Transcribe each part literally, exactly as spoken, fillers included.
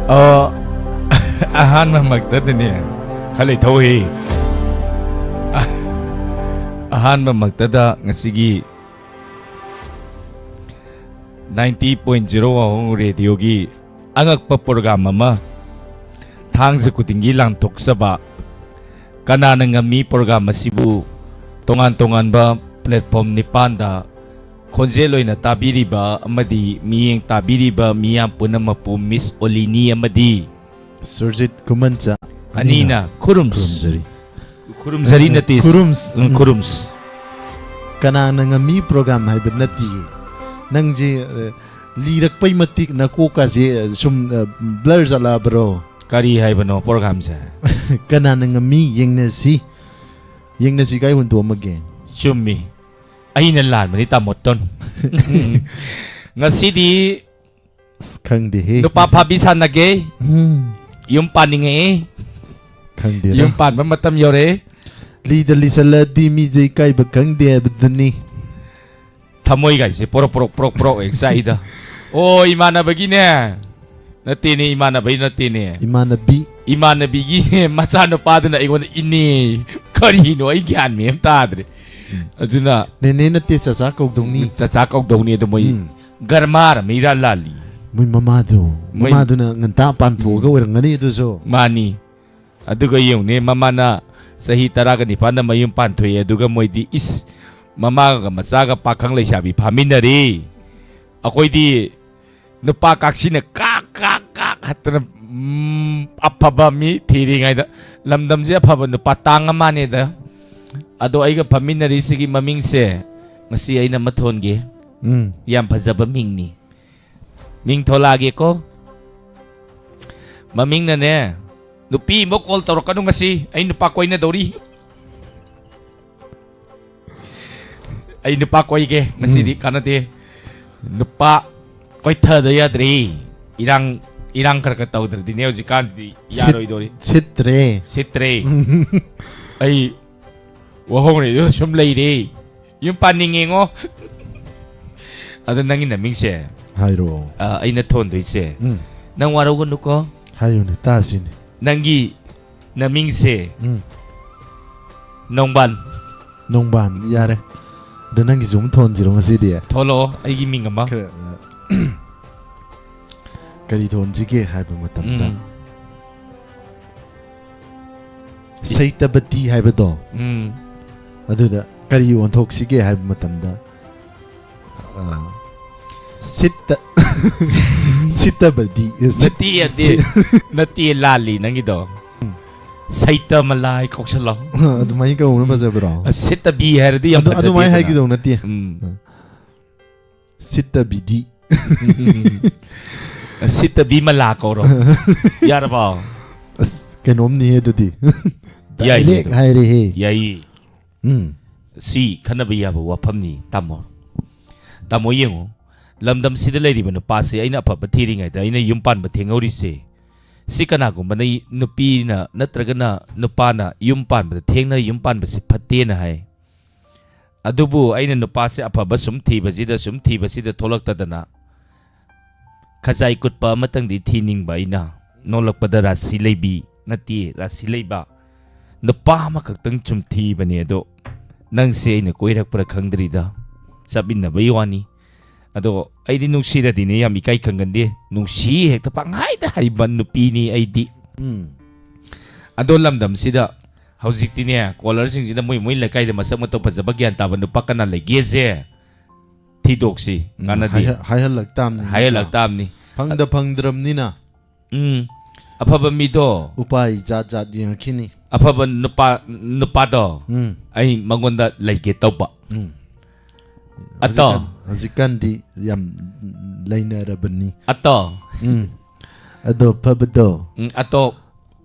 ꯑ, ꯑꯍꯥꯟꯕꯃꯛꯇꯗꯅꯦ, ꯈꯔ ꯂꯩꯊꯧꯏ꯫ ꯑ, ꯑꯍꯥꯟꯕꯃꯛꯇꯗ ꯉꯁꯤꯒꯤ ninety point zero ꯋꯥꯍꯣꯡ ꯔꯦꯗꯤꯑꯣꯒꯤ ꯑꯉꯛꯄ ꯄ꯭ꯔꯣꯒ꯭ꯔꯥꯝ ꯑꯃ, ꯊꯥꯡꯖ ꯈꯨꯗꯤꯡꯒꯤ ꯂꯥꯟꯊꯣꯛꯆꯕ ꯀꯅꯥꯅ ꯉꯝꯃꯤ ꯄ꯭ꯔꯣꯒ꯭ꯔꯥꯝ ꯑꯁꯤꯕꯨ ꯇꯣꯉꯥꯟ ꯇꯣꯉꯥꯟꯕ ꯄ꯭ꯂꯦꯠꯐꯣꯝ ꯅꯤꯄꯥꯟꯗ ꯈꯣꯟꯖꯦꯜ ꯑꯣꯏꯅ ꯇꯥꯕꯤꯔꯤꯕ ꯑꯃꯗꯤ ꯃꯤꯠꯌꯦꯡ ꯇꯥꯕꯤꯔꯤꯕ ꯃꯤꯌꯥꯝ ꯄꯨꯝꯅꯃꯛꯄꯨ ꯃꯤꯁ ꯑꯣꯂꯤꯅꯤ ꯑꯃꯗꯤ ꯁꯨꯔꯖꯤꯠ ꯈꯨꯃꯟꯆꯥ ꯑꯅꯤꯅ ꯈꯨꯔꯨꯝꯁ-, ꯈꯨꯔꯨꯝꯖꯔꯤ꯫ ꯈꯨꯔꯨꯝꯖꯔꯤ ꯅꯠꯇꯦ꯫ ꯈꯨꯔꯨꯝꯁ-, ꯎꯝ, ꯎꯝ꯫ ꯈꯨꯔꯨꯝꯁ꯫ ꯀꯅꯥꯅ ꯉꯝꯃꯤ ꯄ꯭ꯔꯣꯒ꯭ꯔꯥꯝ ꯍꯥꯏꯕ ꯅꯠꯇꯤꯌꯦ꯫ ꯅꯪꯁꯦ, ꯑ, ꯂꯤꯔꯛꯄꯩ ꯃꯇꯤꯛ ꯅꯀꯣꯛꯀꯥꯁꯦ, ꯑ, ꯁꯨꯝ, ꯑ, ꯕ꯭ꯂꯔ ꯆꯠꯂꯛꯑꯕ꯭ꯔꯣ? ꯀꯔꯤ ꯍꯥꯏꯕꯅꯣ ꯄ꯭ꯔꯣꯒ꯭ꯔꯥꯝꯁꯦ? ꯀꯅꯥꯅ ꯉꯝꯃꯤ ꯌꯦꯡꯅꯁꯤ꯫ ꯌꯦꯡꯅꯁꯤ ꯀꯥꯏ ꯍꯨꯟꯗꯣꯛꯑꯝꯃꯒꯦ? ꯆꯨꯝꯃꯤ꯫ ꯑꯩꯅ ꯂꯥꯟꯕꯅꯤ, ꯇꯥꯃꯣꯇꯣꯟ꯫ ꯉꯁꯤꯗꯤ ꯑꯁ, ꯈꯪꯗꯦꯍꯦ꯫ ꯅꯨꯄꯥ ꯐꯥꯕꯤ ꯁꯥꯟꯅꯒꯦ꯫ ꯎꯝ꯫ ꯌꯨꯝ ꯄꯥꯅꯤꯡꯉꯛꯑꯦ꯫ ꯈꯪꯗꯦꯗ꯫ ꯌꯨꯝ ꯄꯥꯟꯕ ꯃꯇꯝ ꯌꯧꯔꯛꯑꯦ꯫ ꯂꯤꯗ ꯂꯤꯁꯜꯂꯗꯤ ꯃꯤꯁꯦ ꯏꯀꯥꯏꯕ ꯈꯪꯗꯦ ꯍꯥꯏꯕꯗꯨꯅꯤ꯫ ꯊꯃꯣꯏꯒꯥꯏꯁꯦ ꯄꯣꯔꯣꯛ, ꯄꯣꯔꯣꯛ, ꯄꯣꯔꯣꯛ, ꯄꯣꯔꯣꯛ ꯍꯦꯛ ꯆꯥꯛꯏꯗ꯫ ꯑꯣ, ꯏꯃꯥꯟꯅꯕꯒꯤꯅꯦ꯫ ꯅꯠꯇꯦꯅꯦ, ꯏꯃꯥꯟꯅꯕꯒꯤ ꯅꯠꯇꯦꯅꯦ꯫ ꯏꯃꯥꯟꯅꯕꯤ꯫ ꯏꯃꯥꯟꯅꯕꯤꯒꯤ ꯃꯆꯥꯅꯨꯄꯥꯗꯨꯅ ꯑꯩꯉꯣꯟꯗ, "ꯏꯅꯦ, ꯀꯔꯤꯅꯣ? ꯑꯩ ꯒ꯭ꯌꯥꯟ ꯃꯦꯟ ꯑꯃ ꯇꯥꯗ꯭ꯔꯦ"꯫ ꯎꯝ꯫ ꯑꯗꯨꯅ ꯅꯦꯅꯦ ꯅꯠꯇꯦ, ꯆꯆꯥ ꯀꯧꯗꯧꯅꯤ꯫ ꯆꯆꯥ ꯀꯧꯗꯧꯅꯤ, ꯑꯗꯣ ꯃꯣꯏ ꯎꯝ꯫ ꯒꯔꯃꯥꯔ ꯑꯃ ꯏꯔꯥ ꯂꯥꯜꯂꯤ꯫ ꯃꯣꯏ ꯃꯃꯥꯗꯣ, ꯃꯣꯏ ꯃꯃꯥꯗꯨꯅ ꯉꯟꯇꯥ ꯄꯥꯟꯊꯣꯛꯑꯒ ꯎꯝ꯫ ꯑꯣꯏꯔꯝꯒꯅꯤ ꯑꯗꯨꯁꯨ꯫ ꯃꯥꯅꯤ꯫ ꯑꯗꯨꯒ ꯌꯦꯡꯉꯨꯅꯦ, ꯃꯃꯥꯅ ꯆꯍꯤ ꯇꯔꯥꯒ ꯅꯤꯄꯥꯟꯗ ꯃꯌꯨꯝ ꯄꯥꯟꯊꯣꯛꯑꯦ, ꯑꯗꯨꯒ ꯃꯣꯏꯗꯤ ꯏꯁ, ꯃꯃꯥꯒ ꯃꯆꯥꯒ ꯄꯥꯈꯪ ꯂꯩꯁꯥꯕꯤ ꯐꯥꯃꯤꯟꯅꯔꯦ꯫ ꯑꯩꯈꯣꯏꯗꯤ ꯅꯨꯄꯥ ꯀꯥꯛꯁꯤꯅ ꯀꯥꯛ, ꯀꯥꯛ, ꯀꯥꯛ ꯍꯠꯇꯅ, ꯎꯝ, ꯑꯐꯕ ꯃꯤ ꯊꯤꯔꯤꯉꯩꯗ ꯂꯝꯗꯝꯁꯦ ꯑꯐꯕ ꯅꯨꯄꯥ ꯇꯥꯡꯉ ꯃꯥꯅꯦꯗ꯫ ꯑꯗꯣ ꯑꯩꯒ ꯐꯝꯃꯤꯟꯅꯔꯤꯁꯤꯒꯤ ꯃꯃꯤꯡꯁꯦ ꯉꯁꯤ ꯑꯩꯅ ꯑꯃ ꯊꯣꯟꯒꯦ꯫ ꯎꯝ꯫ ꯌꯥꯝ ꯐꯖꯕ ꯃꯤꯡꯅꯤ꯫ ꯃꯤꯡ ꯊꯣꯂꯛꯑꯒꯦꯀꯣ꯫ ꯃꯃꯤꯡꯅꯅꯦ, "ꯅꯨꯄꯤ ꯑꯃ ꯀꯣꯜ ꯇꯧꯔꯛꯀꯅꯨ ꯉꯁꯤ, ꯑꯩ ꯅꯨꯄꯥ ꯀꯣꯏꯅꯗꯧꯔꯤ꯫ ꯑꯩ ꯅꯨꯄꯥ ꯀꯣꯏꯒꯦ ꯉꯁꯤꯗꯤ, ꯎꯝ꯫ ꯀꯥꯟꯅꯗꯦ꯫ ꯅꯨꯄꯥ ꯀꯣꯏꯊꯗ ꯌꯥꯗ꯭ꯔꯦ꯫ ꯏꯔꯥꯡ, ꯏꯔꯥꯡ ꯈꯔ ꯈꯔ ꯇꯧꯗ꯭ꯔꯗꯤꯅꯦ ꯍꯧꯖꯤꯛꯀꯥꯟꯁꯤꯗꯤ ꯁꯤꯠ-, ꯌꯥꯔꯣꯏꯗꯧꯔꯤ꯫ ꯁꯤꯠꯇ꯭ꯔꯦ꯫ ꯁꯤꯠꯇ꯭ꯔꯦ꯫ ꯑꯩ ꯋꯥꯍꯣꯡ ꯂꯩꯗꯨꯅ ꯁꯨꯝ ꯂꯩꯔꯦ꯫ ꯌꯨꯝ ꯄꯥꯅꯤꯡꯉꯦꯉꯣ꯫" ꯑꯗꯣ ꯅꯪꯒꯤ ꯅꯃꯤꯡꯁꯦ, ꯍꯥꯏꯔꯛꯑꯣ꯫ ꯑ, ꯑꯩꯅ ꯊꯣꯟꯗꯣꯏꯁꯦ, ꯎꯝ꯫ ꯅꯪ ꯋꯥꯔꯧꯒꯅꯨꯀꯣ꯫ ꯍꯥꯏꯌꯨꯅꯦ, ꯇꯥꯁꯤꯅꯦ꯫ ꯅꯪꯒꯤ ꯅꯃꯤꯡꯁꯦ ꯎꯝ꯫ ꯅꯣꯡꯕꯥꯟ꯫ ꯅꯣꯡꯕꯥꯟ, ꯌꯥꯔꯦ꯫ ꯑꯗꯣ ꯅꯪꯒꯤꯁꯨ ꯑꯃꯨꯛ ꯊꯣꯟꯁꯤꯔꯣ ꯉꯁꯤꯗꯤ? ꯊꯣꯛꯂꯛꯑꯣ, ꯑꯩꯒꯤ ꯃꯤꯡ ꯑꯃ꯫ ꯈꯔ, ꯀꯔꯤ ꯊꯣꯟꯁꯤꯒꯦ ꯍꯥꯏꯕ ꯃꯇꯝꯗ, ꯎꯝ꯫ ꯁꯩꯇꯕꯇꯤ ꯍꯥꯏꯕꯗꯣ, ꯎꯝ꯫ ꯑꯗꯨꯗ ꯀꯔꯤ ꯑꯣꯟꯊꯣꯛꯁꯤꯒꯦ ꯍꯥꯏꯕ ꯃꯇꯝꯗ, ꯑ, ꯁꯤꯠꯇ-, ꯁꯤꯠꯇꯕꯗꯤ, ꯁꯤꯠ-, ꯅꯠꯇꯦ, ꯅꯠꯇꯦ꯫ ꯁꯤꯠ-, ꯅꯠꯇꯦ, ꯂꯥꯜꯂꯤ ꯅꯪꯒꯤꯗꯣ꯫ ꯎꯝ꯫ ꯁꯩꯇ ꯃꯂꯥꯏ ꯀꯧꯁꯜꯂꯣ꯫ ꯑꯗꯨꯃꯥꯏꯅ ꯀꯧꯕꯅ ꯐꯖꯕ꯭ꯔꯣ? ꯑ, ꯁꯤꯠꯇꯕꯤ ꯍꯥꯏꯔꯗꯤ ꯌꯥꯝ ꯑꯗꯨ-, ꯑꯗꯨꯃꯥꯏꯅ ꯐꯖꯗꯦꯗꯅ꯫ ꯍꯥꯏꯒꯗꯧ ꯅꯠꯇꯦ꯫ ꯎꯝ꯫ ꯑ, ꯁꯤꯠꯇꯕꯤꯗꯤ꯫ ꯁꯤꯠꯇꯕꯤ ꯃꯂꯥ ꯀꯧꯔꯣ꯫ ꯌꯥꯔꯕꯣ? ꯑꯁ, ꯀꯩꯅꯣꯝꯅꯤꯍꯦ ꯑꯗꯨꯗꯤ꯫ ꯌꯥꯏꯌꯦ Direct ꯑꯗꯨ꯫ ꯍꯥꯏꯔꯦꯍꯦ꯫ ꯌꯥꯏꯌꯦ꯫ ꯎꯝ꯫ ꯁꯤ ꯈꯟꯅꯕ ꯌꯥꯕ ꯋꯥꯐꯝꯅꯤ, ꯇꯥꯃꯣ꯫ ꯇꯥꯃꯣ ꯌꯦꯡꯉꯨ, ꯂꯝꯗꯝꯁꯤꯗ ꯂꯩꯔꯤꯕ ꯅꯨꯄꯥꯁꯤ ꯑꯩꯅ ꯑꯐꯕ ꯊꯤꯔꯤꯉꯩꯗ, ꯑꯩꯅ ꯌꯨꯝ ꯄꯥꯟꯕ ꯊꯦꯡꯍꯧꯔꯤꯁꯦ, ꯁꯤ ꯀꯅꯥꯒꯨꯝꯕꯅ ꯅꯨꯄꯤꯅ ꯅꯠꯇ꯭ꯔꯒꯅ ꯅꯨꯄꯥꯅ ꯌꯨꯝ ꯄꯥꯟꯕꯗ ꯊꯦꯡꯅ ꯌꯨꯝ ꯄꯥꯟꯕꯁꯤ ꯐꯠꯇꯦꯅ ꯍꯥꯏ꯫ ꯑꯗꯨꯕꯨ ꯑꯩꯅ ꯅꯨꯄꯥꯁꯦ ꯑꯐꯕ ꯁꯨꯝ ꯊꯤꯕꯁꯤꯗ, ꯁꯨꯝ ꯊꯤꯕꯁꯤꯗ ꯊꯣꯛꯂꯛꯇꯗꯅ, ꯈꯖꯥꯏ ꯀꯨꯠꯄ ꯑꯃꯇꯪꯗꯤ ꯊꯤꯅꯤꯡꯕ ꯑꯩꯅ꯫ ꯅꯣꯂꯛꯄꯗ ꯔꯥꯁꯤ ꯂꯩꯕꯤ ꯅꯠꯇꯦ, ꯔꯥꯁꯤ ꯂꯩꯕ ꯅꯨꯄꯥ ꯑꯃꯈꯛꯇꯪ ꯁꯨꯝ ꯊꯤꯕꯅꯦ꯫ ꯑꯗꯣ ꯅꯪꯁꯦ ꯑꯩꯅ ꯀꯣꯏꯔꯛꯄ꯭ꯔꯥ ꯈꯪꯗ꯭ꯔꯤꯗ, ꯆꯠꯃꯤꯟꯅꯕꯩ ꯋꯥꯅꯤ꯫ ꯑꯗꯣ ꯑꯩꯗꯤ ꯅꯨꯡꯁꯤꯔꯗꯤꯅꯦ ꯌꯥꯝ ꯏꯀꯥꯏ ꯈꯪꯒꯟꯗꯦ, ꯅꯨꯡꯁꯤ ꯍꯦꯛꯇ ꯄꯪꯍꯥꯏꯗ ꯍꯥꯏꯕ ꯅꯨꯄꯤꯅꯤ ꯑꯩꯗꯤ꯫ ꯎꯝ꯫ ꯑꯗꯣ ꯂꯝꯗꯝꯁꯤꯗ ꯍꯧꯖꯤꯛꯇꯤꯅꯦ, ꯀꯣꯂꯔꯁꯤꯡꯁꯤꯅ ꯃꯣꯏ ꯃꯣꯏ ꯂꯩꯀꯥꯏꯗ ꯃꯁꯛ ꯃꯇꯧ ꯐꯖꯕ ꯒ꯭ꯌꯥꯟ ꯇꯥꯕ ꯅꯨꯄꯥ ꯀꯅꯥ ꯂꯩꯒꯦꯁꯦ ꯊꯤꯗꯣꯛꯁꯤ꯫ ꯎꯝ, ꯀꯥꯟꯅꯗꯦ꯫ ꯍꯥꯏꯍ-, ꯍꯥꯏꯍꯜꯂꯛ ꯇꯥꯕꯅꯤ, ꯍꯥꯏꯍꯜꯂꯛ ꯅꯠꯇ꯭ꯔꯥ? ꯇꯥꯕꯅꯤ꯫ ꯐꯪꯗ ꯐꯪꯗ꯭ꯔꯕꯅꯤꯅ ꯎꯝ꯫ ꯑꯐꯕ ꯃꯤꯗꯣ, ꯎꯄꯥꯏ ꯖꯥꯠ ꯖꯥꯠ ꯌꯦꯡꯉꯛꯈꯤꯅꯤ꯫ ꯑꯐꯕ ꯅꯨꯄꯥ, ꯅꯨꯄꯥꯗꯣ ꯎꯝ꯫ ꯑꯩ ꯃꯉꯣꯟꯗ ꯂꯩꯒꯦ ꯇꯧꯕ꯫ ꯎꯝ꯫ ꯑꯇꯣ꯫ ꯍꯧꯖꯤꯛꯀꯥꯟ-, ꯍꯧꯖꯤꯛꯀꯥꯟꯗꯤ ꯌꯥꯝ ꯂꯩꯅꯔꯕꯅꯤ꯫ ꯑꯇꯣ꯫ ꯎꯝ꯫ ꯑꯗꯣ ꯐꯕꯗꯣ꯫ ꯎꯝ, ꯑꯇꯣ꯫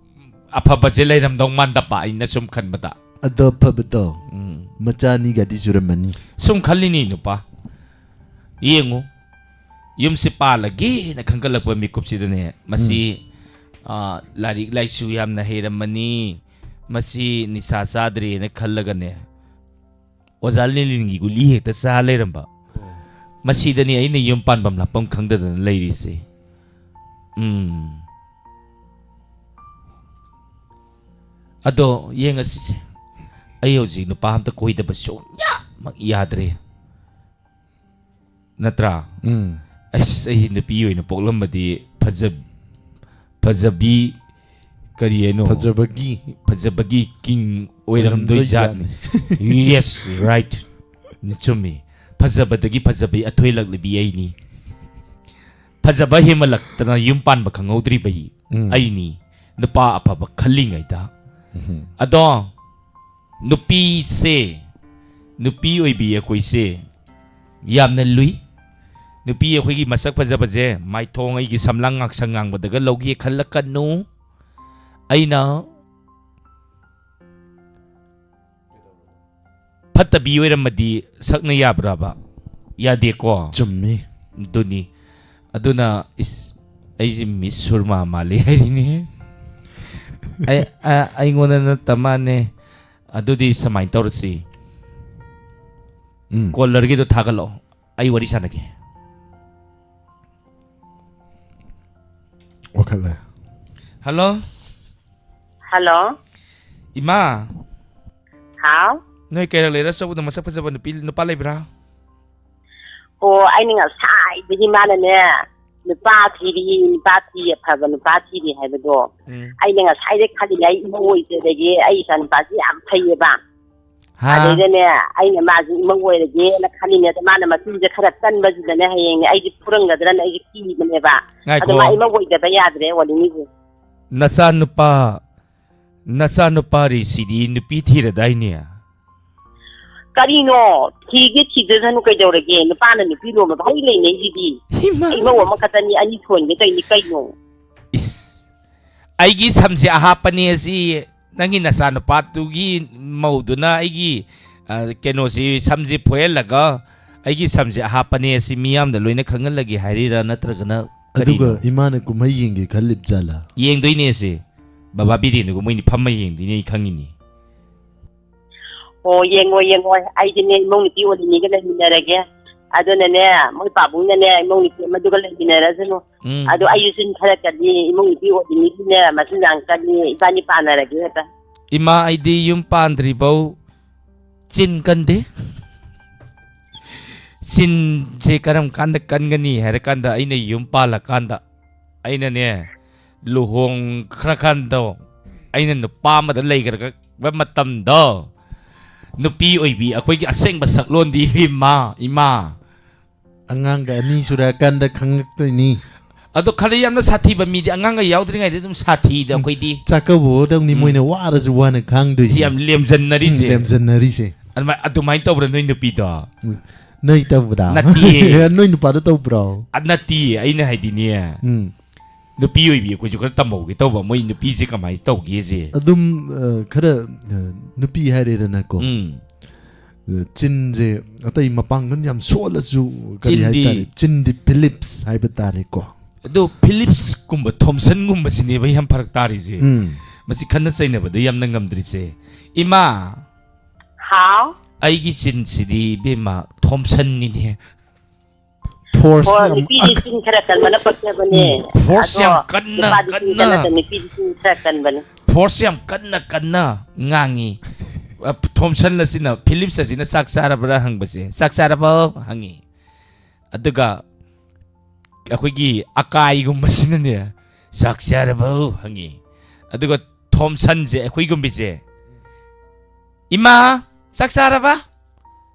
ꯑꯐꯕꯁꯦ ꯂꯩꯔꯝꯗꯧ ꯃꯥꯟꯗꯕ ꯑꯩꯅ ꯁꯨꯝ ꯈꯟꯕꯗ꯫ ꯑꯗꯣ ꯐꯕꯗꯣ꯫ ꯎꯝ꯫ ꯃꯆꯥ ꯑꯅꯤꯒꯗꯤ ꯁꯨꯔꯝꯃꯅꯤ꯫ ꯁꯨꯝ ꯈꯜꯂꯤꯅꯤ ꯅꯨꯄꯥ꯫ ꯌꯦꯡꯉꯨ꯫ ꯌꯨꯝꯁꯤ ꯄꯥꯜꯂꯒꯦꯅ ꯈꯟꯒꯠꯂꯛꯄ ꯃꯤꯀꯨꯞꯁꯤꯗꯅꯦ꯫ ꯃꯁꯤ, ꯑ, ꯂꯥꯏꯔꯤꯛ ꯂꯥꯏꯁꯨ ꯌꯥꯝꯅ ꯍꯩꯔꯝꯃꯅꯤ꯫ ꯃꯁꯤ ꯅꯤꯁꯥ ꯆꯥꯗ꯭ꯔꯦꯅ ꯈꯜꯂꯒꯅꯦ꯫ ꯑꯣꯖꯥ ꯂꯦꯅꯤꯟꯒꯤ ꯒꯨꯂꯤ ꯍꯦꯛꯇ ꯆꯥ ꯂꯩꯔꯝꯕ꯫ ꯃꯁꯤꯗꯅꯤ ꯑꯩꯅ ꯌꯨꯝ ꯄꯥꯟꯐꯝ ꯂꯥꯛꯐꯝ ꯈꯪꯗꯗꯅ ꯂꯩꯔꯤꯁꯦ꯫ ꯎꯝ꯫ ꯑꯗꯣ ꯌꯦꯡꯉꯁꯤꯁꯦ꯫ ꯑꯩ ꯍꯧꯖꯤꯛ ꯅꯨꯄꯥ ꯑꯝꯇ ꯀꯣꯏꯗꯕ ꯁꯨꯡꯌꯥꯃꯛ ꯌꯥꯗ꯭ꯔꯦ꯫ ꯅꯠꯇ꯭ꯔꯥ? ꯎꯝ꯫ ꯑꯁ, ꯑꯩ ꯅꯨꯄꯤ ꯑꯣꯏꯅ ꯄꯣꯛꯂꯝꯕꯗꯤ ꯐꯖ-, ꯐꯖꯕꯤ, ꯀꯔꯤ ꯍꯥꯏꯅꯣ? ꯐꯖꯕꯒꯤ꯫ ꯐꯖꯕꯒꯤ king ꯑꯣꯏꯔꯝꯗꯣꯏ ꯖꯥꯠꯅꯤ꯫ ꯑꯣꯏꯔꯝꯗꯣꯏ ꯖꯥꯠꯅꯤ꯫ Yes, right. ꯆꯨꯝꯃꯤ꯫ ꯐꯖꯕꯗꯒꯤ ꯐꯖꯕꯤ ꯑꯊꯣꯏꯂꯛꯂꯕꯤ ꯑꯩꯅꯤ꯫ ꯐꯖꯕ ꯍꯦꯟꯃꯜꯂꯛꯇꯅ ꯌꯨꯝ ꯄꯥꯟꯕ ꯈꯪꯍꯧꯗ꯭ꯔꯤꯕ ꯎꯝ꯫ ꯑꯩꯅꯤ꯫ ꯅꯨꯄꯥ ꯑꯐꯕ ꯈꯜꯂꯤꯉꯩꯗ꯫ ꯎꯝ꯫ ꯑꯗꯣ ꯅꯨꯄꯤꯁꯦ, ꯅꯨꯄꯤ ꯑꯣꯏꯕꯤ ꯑꯩꯈꯣꯏꯁꯦ ꯌꯥꯝꯅ ꯂꯨꯏ꯫ ꯅꯨꯄꯤ ꯑꯩꯈꯣꯏꯒꯤ ꯃꯁꯛ ꯐꯖꯕꯁꯦ ꯃꯥꯏꯊꯣꯡ ꯑꯩꯒꯤ ꯁꯝꯂꯥꯡ ꯉꯥꯛꯁꯪ ꯉꯥꯡꯕꯗꯒ ꯂꯧꯒꯦ ꯈꯜꯂꯛꯀꯅꯨ꯫ ꯑꯩꯅ ꯐꯠꯇꯕꯤ ꯑꯣꯏꯔꯝꯃꯗꯤ ꯁꯛꯅ ꯌꯥꯕ꯭ꯔꯕ? ꯌꯥꯗꯦꯀꯣ꯫ ꯆꯨꯝꯃꯤ꯫ ꯑꯗꯨꯅꯤ꯫ ꯑꯗꯨꯅ ꯏꯁ, ꯑꯩꯁꯦ ꯃꯤꯁ ꯁꯨꯔꯃꯥ ꯃꯥꯜꯂꯤ ꯍꯥꯏꯔꯤꯅꯦ꯫ ꯑꯩ, ꯑ-, ꯑꯩꯉꯣꯟꯗ ꯅꯠꯇ ꯃꯥꯅꯦ꯫ ꯑꯗꯨꯗꯤ ꯁꯨꯃꯥꯏꯅ ꯇꯧꯔꯁꯤ꯫ ꯎꯝ꯫ ꯀꯣꯂꯔꯒꯤꯗꯣ ꯊꯥꯒꯠꯂꯛꯑꯣ꯫ ꯑꯩ ꯋꯥꯔꯤ ꯁꯥꯟꯅꯒꯦ꯫ ꯋꯥꯈꯠꯂꯦ꯫ ꯍꯜꯂꯣ꯫ ꯍꯜꯂꯣ꯫ ꯏꯃꯥ꯫ ꯍꯥꯎ꯫ ꯅꯣꯏ ꯀꯩꯔꯛ ꯂꯩꯔ ꯑꯆꯧꯕꯗ ꯃꯁꯛ ꯐꯖꯕ ꯅꯨꯄꯤ, ꯅꯨꯄꯥ ꯂꯩꯕ꯭ꯔꯥ? ꯑꯣ, ꯑꯩꯅ ꯉꯁꯥꯏꯗꯒꯤ ꯃꯥꯅꯅꯦ, "ꯅꯨꯄꯥ ꯊꯤꯔꯤ, ꯅꯨꯄꯥ ꯊꯤ, ꯑꯐꯕ ꯅꯨꯄꯥ ꯊꯤꯔꯤ" ꯍꯥꯏꯕꯗꯣ꯫ ꯎꯝ꯫ ꯑꯩꯅ ꯉꯁꯥꯏꯗꯩ ꯈꯜꯂꯤꯅꯦ, ꯑꯩ ꯏꯃꯧ ꯑꯣꯏꯖꯗꯒꯦ, ꯑꯩ ꯏꯆꯥ ꯅꯨꯄꯥꯁꯤ ꯌꯥꯝ ꯐꯩꯌꯦꯕ꯫ ꯍꯥ? ꯑꯗꯩꯗꯅꯦ, ꯑꯩꯅ ꯃꯥꯁꯤ ꯏꯃꯧ ꯑꯣꯏꯔꯒꯦꯅ ꯈꯜꯂꯤꯅꯦ꯫ ꯑꯗ ꯃꯥꯅ ꯃꯆꯤꯟꯁꯦ ꯈꯔ ꯀꯟꯕꯁꯤꯗꯅꯦ, ꯍꯌꯦꯡꯅꯦ ꯑꯩꯁꯦ ꯐꯨꯔꯝꯒꯗ꯭ꯔꯅ ꯑꯩꯁꯦ ꯀꯤꯕꯅꯦꯕ꯫ ꯑꯗꯣ ꯉꯥꯏꯈꯣ꯫ ꯃꯥ ꯏꯃꯧ ꯑꯣꯏꯗꯕ ꯌꯥꯗ꯭ꯔꯦ, ꯋꯥꯂꯤꯅꯤꯁꯦ꯫ ꯅꯆꯥꯅꯨꯄꯥ, ꯅꯆꯥꯅꯨꯄꯥ ꯔꯤꯁꯤꯗꯤ ꯅꯨꯄꯤ ꯊꯤꯔꯗꯥꯏꯅꯦ? ꯀꯔꯤꯅꯣ? ꯊꯤꯒꯦ ꯊꯤꯖꯁꯅꯨ ꯀꯩꯗꯧꯔꯒꯦ? ꯅꯨꯄꯥꯅ ꯅꯨꯄꯤ ꯂꯣꯟꯕ ꯍꯩ ꯂꯩꯅꯩꯁꯤꯗꯤ꯫ ꯏꯃꯥ! ꯏꯃꯧ ꯑꯃꯈꯛꯇꯅꯤ, ꯑꯅꯤ ꯊꯣꯟꯒꯦ ꯇꯧꯔꯤꯅꯤ ꯀꯩꯅꯣ? ꯏꯁ! ꯑꯩꯒꯤ ꯁꯝꯁꯦ ꯑꯍꯥꯞꯄꯅꯦ ꯑꯁꯤ ꯅꯪꯒꯤ ꯅꯆꯥꯅꯨꯄꯥꯗꯨꯒꯤ ꯃꯧꯗꯨꯅ ꯑꯩꯒꯤ, ꯑ, ꯀꯩꯅꯣꯁꯤ, ꯁꯝꯁꯤ ꯐꯣꯏꯍꯜꯂꯒ ꯑꯩꯒꯤ ꯁꯝꯁꯦ ꯑꯍꯥꯞꯄꯅꯦ ꯑꯁꯤ ꯃꯤꯌꯥꯝꯗ ꯂꯣꯏꯅ ꯈꯪꯍꯜꯂꯒꯦ ꯍꯥꯏꯔꯤꯔꯥ, ꯅꯠꯇ꯭ꯔꯒꯅ ꯑꯗꯨꯒ ꯀꯔꯤꯅꯣ? ꯏꯃꯥꯅ ꯀꯨꯝꯍꯩ ꯌꯦꯡꯒꯦ ꯈꯜꯂꯤꯕ ꯖꯥꯠꯂꯥ? ꯌꯦꯡꯗꯣꯏꯅꯦ ꯑꯁꯤ꯫ ꯕꯕꯥ ꯕꯤꯔꯦꯟꯗꯨꯒ ꯃꯣꯏꯅꯤ ꯐꯝꯃ ꯌꯦꯡꯗꯣꯏꯅꯦ, ꯑꯩ ꯈꯪꯉꯤꯅꯦ꯫ ꯑꯣ, ꯌꯦꯡꯉꯣ, ꯌꯦꯡꯉꯣ꯫ ꯑꯩꯗꯤꯅꯦ, ꯏꯃꯧ ꯅꯨꯄꯤ ꯑꯣꯜꯂꯤꯅꯤꯒ ꯂꯩꯃꯤꯟꯅꯔꯒꯦ꯫ ꯑꯗꯨꯅꯅꯦ, ꯃꯣꯏ ꯄꯥꯕꯨꯡꯅꯅꯦ, ꯏꯃꯧ ꯅꯨꯄꯤ ꯑꯃꯗꯨꯒ ꯂꯩꯃꯤꯟꯅꯔꯁꯅꯨ꯫ ꯎꯝ꯫ ꯑꯗꯣ ꯑꯩꯁꯨ ꯆꯤꯟ ꯈꯔ ꯀꯜꯂꯤ, ꯏꯃꯧ ꯅꯨꯄꯤ ꯑꯣꯏꯕ ꯃꯤꯗꯤꯅꯦ, ꯃꯆꯤꯟ ꯌꯥꯝ ꯀꯜꯂꯤ, ꯏꯕꯥꯅꯤ ꯄꯥꯟꯅꯔꯒꯦ ꯍꯦꯛꯇ꯫ ꯏꯃꯥ, ꯑꯩꯗꯤ ꯌꯨꯝ ꯄꯥꯟꯗ꯭ꯔꯤꯕꯧ ꯆꯤꯟ ꯀꯟꯗꯦ꯫ ꯆꯤꯟꯁꯦ ꯀꯔꯝ ꯀꯥꯟꯗ ꯀꯟꯒꯅꯤ ꯍꯥꯏꯔꯀꯥꯟꯗ, ꯑꯩꯅ ꯌꯨꯝ ꯄꯥꯜꯂꯀꯥꯟꯗ, ꯑꯩꯅꯅꯦ, ꯂꯨꯍꯣꯡꯈ꯭ꯔꯀꯥꯟꯗꯣ, ꯑꯩꯅ ꯅꯨꯄꯥ ꯑꯃꯗ ꯂꯩꯈ꯭ꯔꯕ ꯃꯇꯝꯗꯣ, ꯅꯨꯄꯤ ꯑꯣꯏꯕꯤ ꯑꯩꯈꯣꯏꯒꯤ ꯑꯁꯦꯡꯕ ꯁꯛꯂꯣꯟꯗꯤ, ꯏꯃꯥ, ꯏꯃꯥ꯫ ꯑꯉꯥꯡꯒ ꯑꯅꯤ ꯁꯨꯔꯛꯑꯀꯥꯟꯗ ꯈꯪꯉꯛꯇꯣꯏꯅꯤ꯫ ꯑꯗꯣ ꯈꯔ ꯌꯥꯝꯅ ꯁꯥꯊꯤꯕ ꯃꯤꯗꯤ ꯑꯉꯥꯡꯒ ꯌꯥꯎꯗ꯭ꯔꯤꯉꯩꯗ ꯑꯗꯨꯝ ꯁꯥꯊꯤꯗ ꯎꯝ꯫ ꯑꯩꯈꯣꯏꯗꯤ꯫ ꯆꯥꯛꯀꯧꯕꯗꯧꯅꯤ ꯎꯝ꯫ ꯃꯣꯏꯅ ꯋꯥꯔꯁꯨ ꯋꯥꯅ ꯈꯥꯡꯗꯣꯏꯁꯦ꯫ ꯌꯥꯝ ꯂꯦꯝꯖꯟꯅꯔꯤꯁꯦ꯫ ꯎꯝ, ꯂꯦꯝꯖꯟꯅꯔꯤꯁꯦ꯫ ꯑꯗꯨꯃꯥꯏ-, ꯑꯗꯨꯃꯥꯏꯅ ꯇꯧꯕ꯭ꯔꯥ ꯅꯣꯏ ꯅꯨꯄꯤꯗꯣ? ꯎꯝ꯫ ꯅꯣꯏ ꯇꯧꯕ꯭ꯔꯥ? ꯅꯠꯇꯤꯌꯦ꯫ ꯅꯣꯏ ꯅꯨꯄꯥꯗꯣ ꯇꯧꯕ꯭ꯔꯣ? ꯑ, ꯅꯠꯇꯤꯌꯦ꯫ ꯑꯩꯅ ꯍꯥꯏꯗꯤꯅꯦ꯫ ꯎꯝ꯫ ꯅꯨꯄꯤ ꯑꯣꯏꯕꯤ ꯑꯩꯈꯣꯏꯁꯨ ꯈꯔ ꯇꯝꯍꯧꯒꯦ ꯇꯧꯕ, ꯃꯣꯏ ꯅꯨꯄꯤꯁꯦ ꯀꯃꯥꯏꯅ ꯇꯧꯒꯦꯁꯦ꯫ ꯑꯗꯨꯝ, ꯑ, ꯈꯔ, ꯑ, ꯅꯨꯄꯤ ꯍꯥꯏꯔꯦꯗꯅꯀꯣ꯫ ꯎꯝ꯫ ꯑ, ꯆꯤꯟꯁꯦ ꯑꯇꯩ ꯃꯄꯥꯡꯒꯜ ꯌꯥꯝ ꯁꯣꯜꯂꯁꯨ, ꯀꯔꯤ ꯆꯤꯟꯗꯤ ꯍꯥꯏꯇꯥꯔꯦ, ꯆꯤꯟꯗꯤ ꯐꯤꯂꯤꯞꯁ ꯍꯥꯏꯕ ꯇꯥꯔꯦꯀꯣ꯫ ꯑꯗꯣ ꯐꯤꯂꯤꯞꯁꯀꯨꯝꯕ, ꯊꯣꯝꯁꯟꯒꯨꯝꯕꯁꯤꯅꯦꯕ ꯌꯥꯝ ꯐꯔꯛ ꯇꯥꯔꯤꯁꯦ꯫ ꯎꯝ꯫ ꯃꯁꯤ ꯈꯠꯅ ꯆꯩꯅꯕꯗ ꯌꯥꯝꯅ ꯉꯝꯗ꯭ꯔꯤꯁꯦ꯫ ꯏꯃꯥ! ꯍꯥꯎ? ꯑꯩꯒꯤ ꯆꯤꯟꯁꯤꯗꯤ, ꯏꯕꯦꯝꯃ, ꯊꯣꯝꯁꯟꯅꯤꯅꯦ꯫ ꯐꯣꯔꯁ ꯍꯣꯏ, ꯌꯥꯝ ꯅꯨꯄꯤꯗꯤ ꯆꯤꯟ ꯈꯔ ꯀꯟꯕꯅ ꯄꯛꯆꯕꯅꯦ꯫ ꯎꯝ, ꯐꯣꯔꯁ ꯑꯗꯣ ꯌꯥꯝ ꯀꯟꯅ, ꯅꯨꯄꯥꯗꯤ ꯆꯤꯟ ꯀꯟꯅ꯫ ꯀꯟꯅ ꯀꯟ-, ꯅꯨꯄꯤꯗꯤ ꯆꯤꯟ ꯈꯔ ꯀꯟꯕꯅꯦ꯫ ꯐꯣꯔꯁ ꯌꯥꯝ ꯀꯟꯅ, ꯀꯟꯅ ꯉꯥꯡꯉꯤ꯫ ꯑ, ꯊꯣꯝꯁꯟ ꯑꯁꯤꯅ, ꯐꯤꯂꯤꯞꯁ ꯑꯁꯤꯅ "ꯆꯥꯛ ꯆꯥꯔꯕ꯭ꯔꯥ?" ꯍꯪꯕꯁꯦ, "ꯆꯥꯛ ꯆꯥꯔꯕꯣ?" ꯍꯪꯉꯤ꯫ ꯑꯗꯨꯒ ꯑꯩꯈꯣꯏꯒꯤ ꯑꯀꯥꯏꯒꯨꯝꯕꯁꯤꯅꯅꯦ, "ꯆꯥꯛ ꯆꯥꯔꯕꯣ?" ꯍꯪꯉꯤ꯫ ꯑꯗꯨꯒ ꯊꯣꯝꯁꯟꯁꯦ, ꯑꯩꯈꯣꯏꯒꯨꯝꯕꯤꯁꯦ, "ꯏꯃꯥ, ꯆꯥꯛ ꯆꯥꯔꯕ?"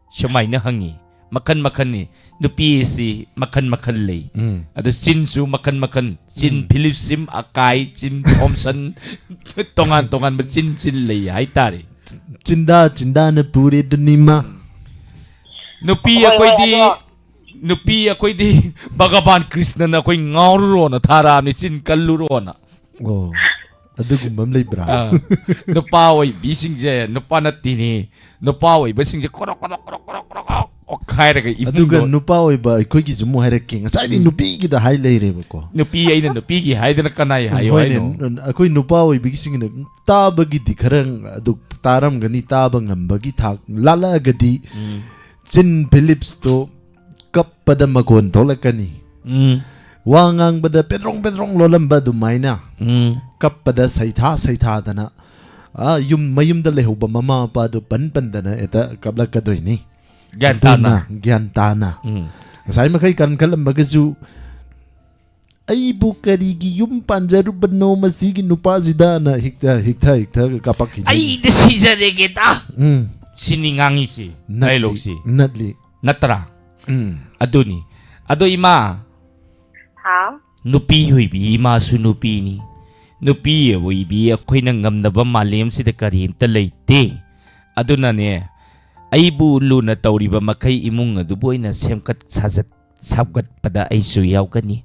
ꯁꯨꯃꯥꯏꯅ ꯍꯪꯉꯤ꯫ ꯃꯈꯟ ꯃꯈꯟꯅꯤ꯫ ꯅꯨꯄꯤꯁꯤ ꯃꯈꯟ ꯃꯈꯟ ꯂꯩ꯫ ꯎꯝ꯫ ꯑꯗꯨ ꯆꯤꯟꯁꯨ ꯃꯈꯟ ꯃꯈꯟ꯫ ꯆꯤꯟ ꯎꯝ꯫ ꯐꯤꯂꯤꯞ ꯁꯤꯝ, ꯑꯀꯥꯏ, ꯆꯤꯟ ꯊꯣꯝꯁꯟ, ꯇꯣꯉꯥꯟ ꯇꯣꯉꯥꯟꯕ ꯆꯤꯟ ꯆꯤꯟ ꯂꯩ ꯍꯥꯏꯇꯥꯔꯦ꯫ ꯆꯤꯟꯗꯥ ꯆꯤꯟꯗꯥꯅ ꯄꯨꯔꯦ ꯑꯗꯨꯅꯤꯃ꯫ ꯅꯨꯄꯤ ꯍꯣꯏ, ꯍꯣꯏ, ꯑꯩꯈꯣꯏꯗꯤ, ꯑꯗꯣ ꯅꯨꯄꯤ ꯑꯩꯈꯣꯏꯗꯤ ꯚꯒꯕꯥꯟ ꯀ꯭ꯔꯤꯁꯅꯅ ꯑꯩꯈꯣꯏ ꯉꯥꯎꯔꯨꯔꯣꯅ ꯊꯥꯔꯛꯑꯕꯅꯤ, ꯆꯤꯟ ꯀꯜꯂꯨꯔꯣꯅ꯫ ꯑꯣ, ꯑꯗꯨꯒꯨꯝꯕ ꯑꯃ ꯂꯩꯕ꯭ꯔꯥ? ꯑꯥ, ꯅꯨꯄꯥ ꯑꯣꯏꯕꯤꯁꯤꯡꯁꯦ, ꯅꯨꯄꯥ ꯅꯠꯇꯦꯅꯦ, ꯅꯨꯄꯥ ꯑꯣꯏꯕꯁꯤꯡꯁꯦ ꯀ꯭ꯔꯣꯛ, ꯀ꯭ꯔꯣꯛ, ꯀ꯭ꯔꯣꯛ, ꯀ꯭ꯔꯣꯛ, ꯀ꯭ꯔꯣꯛ ꯑꯣꯛꯈꯥꯏꯔꯒ ꯏꯃꯨꯡꯗꯣ꯫ ꯑꯗꯨꯒ ꯅꯨꯄꯥ ꯑꯣꯏꯕ ꯑꯩꯈꯣꯏꯒꯤꯁꯨ ꯑꯃꯨꯛ ꯍꯥꯏꯔꯛꯀꯦ, ꯉꯁꯥꯏꯗꯤ ꯎꯝ꯫ ꯅꯨꯄꯤꯒꯤꯗ ꯍꯥꯏ ꯂꯩꯔꯦꯕꯀꯣ꯫ ꯅꯨꯄꯤ ꯑꯩꯅ ꯅꯨꯄꯤꯒꯤ ꯍꯥꯏꯗꯅ ꯀꯅꯥꯏ ꯎꯝ, ꯍꯥꯏꯌꯣ ꯍꯣꯏꯅꯦ, ꯍꯥꯏꯅꯣ? ꯅ-, ꯑꯩꯈꯣꯏ ꯅꯨꯄꯥ ꯑꯣꯏꯕꯤꯁꯤꯡꯅ ꯇꯥꯕꯒꯤꯗꯤ ꯈꯔ ꯑꯗꯨ ꯇꯥꯔꯝꯒꯅꯤ, ꯇꯥꯕ ꯉꯝꯕꯒꯤ ꯊꯥꯛ ꯂꯥꯜꯂꯛꯑꯒꯗꯤ ꯎꯝ꯫ ꯆꯤꯟ ꯐꯤꯂꯤꯞꯁꯇꯣ ꯀꯞꯄꯗ ꯃꯈꯣꯟ ꯊꯣꯛꯂꯛꯀꯅꯤ꯫ ꯎꯝ ꯋꯥ ꯉꯥꯡꯕꯗ ꯄꯦꯗ꯭ꯔꯣꯡ ꯄꯦꯗ꯭ꯔꯣꯡ ꯂꯣꯜꯂꯝꯕ ꯑꯗꯨꯃꯥꯏꯅ ꯎꯝ ꯀꯞꯄꯗ ꯁꯩꯊꯥ ꯁꯩꯊꯥꯗꯅ, ꯑꯥ, ꯌꯨꯝ ꯃꯌꯨꯝꯗ ꯂꯩꯍꯧꯕ ꯃꯃꯥ ꯃꯄꯥꯗꯨ ꯄꯟ ꯄꯟꯗꯅ ꯍꯦꯛꯇ ꯀꯞꯂꯛꯀꯗꯣꯏꯅꯤ꯫ ꯒ꯭ꯌꯥꯟ ꯇꯥꯅ꯫ ꯑꯗꯨꯅ ꯒ꯭ꯌꯥꯟ ꯇꯥꯅ꯫ ꯎꯝ ꯉꯁꯥꯏ ꯃꯈꯩ ꯀꯟꯈꯠꯂꯝꯃꯒꯁꯨ, "ꯑꯩꯕꯨ ꯀꯔꯤꯒꯤ ꯌꯨꯝ ꯄꯥꯟꯖꯔꯨꯕꯅꯣ ꯃꯁꯤꯒꯤ ꯅꯨꯄꯥꯁꯤꯗꯅ?" ꯍꯤꯛꯇ ꯍꯤꯛꯊ ꯍꯤꯛꯊ ꯀꯥꯄꯛꯈꯤꯗꯣꯏꯅꯤ꯫ ꯑꯩꯗꯤ ꯁꯤꯖꯔꯦꯒꯦꯗ꯫ ꯎꯝ ꯁꯤꯅꯤ ꯉꯥꯡꯉꯤꯁꯤ꯫ ꯅꯠꯂꯤ, ꯗꯥꯏꯂꯣꯛꯁꯤ꯫ ꯅꯠꯂꯤ꯫ ꯅꯠꯇ꯭ꯔꯥ? ꯎꯝ ꯑꯗꯨꯅꯤ꯫ ꯑꯗꯣ ꯏꯃꯥ, ꯍꯥꯎ꯫ ꯅꯨꯄꯤ ꯑꯣꯏꯕꯤ ꯏꯃꯥꯁꯨ ꯅꯨꯄꯤꯅꯤ꯫ ꯅꯨꯄꯤ ꯑꯣꯏꯕꯤ ꯑꯩꯈꯣꯏꯅ ꯉꯝꯅꯕ ꯃꯥꯂꯦꯝꯁꯤꯗ ꯀꯔꯤꯝꯇ ꯂꯩꯇꯦ꯫ ꯑꯗꯨꯅꯅꯦ, ꯑꯩꯕꯨ ꯂꯨꯅ ꯇꯧꯔꯤꯕ ꯃꯈꯩ ꯏꯃꯨꯡ ꯑꯗꯨꯕꯨ ꯑꯩꯅ ꯁꯦꯝꯒꯠ ꯁꯥꯖꯠ ꯁꯥꯒꯠꯄꯗ ꯑꯩꯁꯨ ꯌꯥꯎꯒꯅꯤ꯫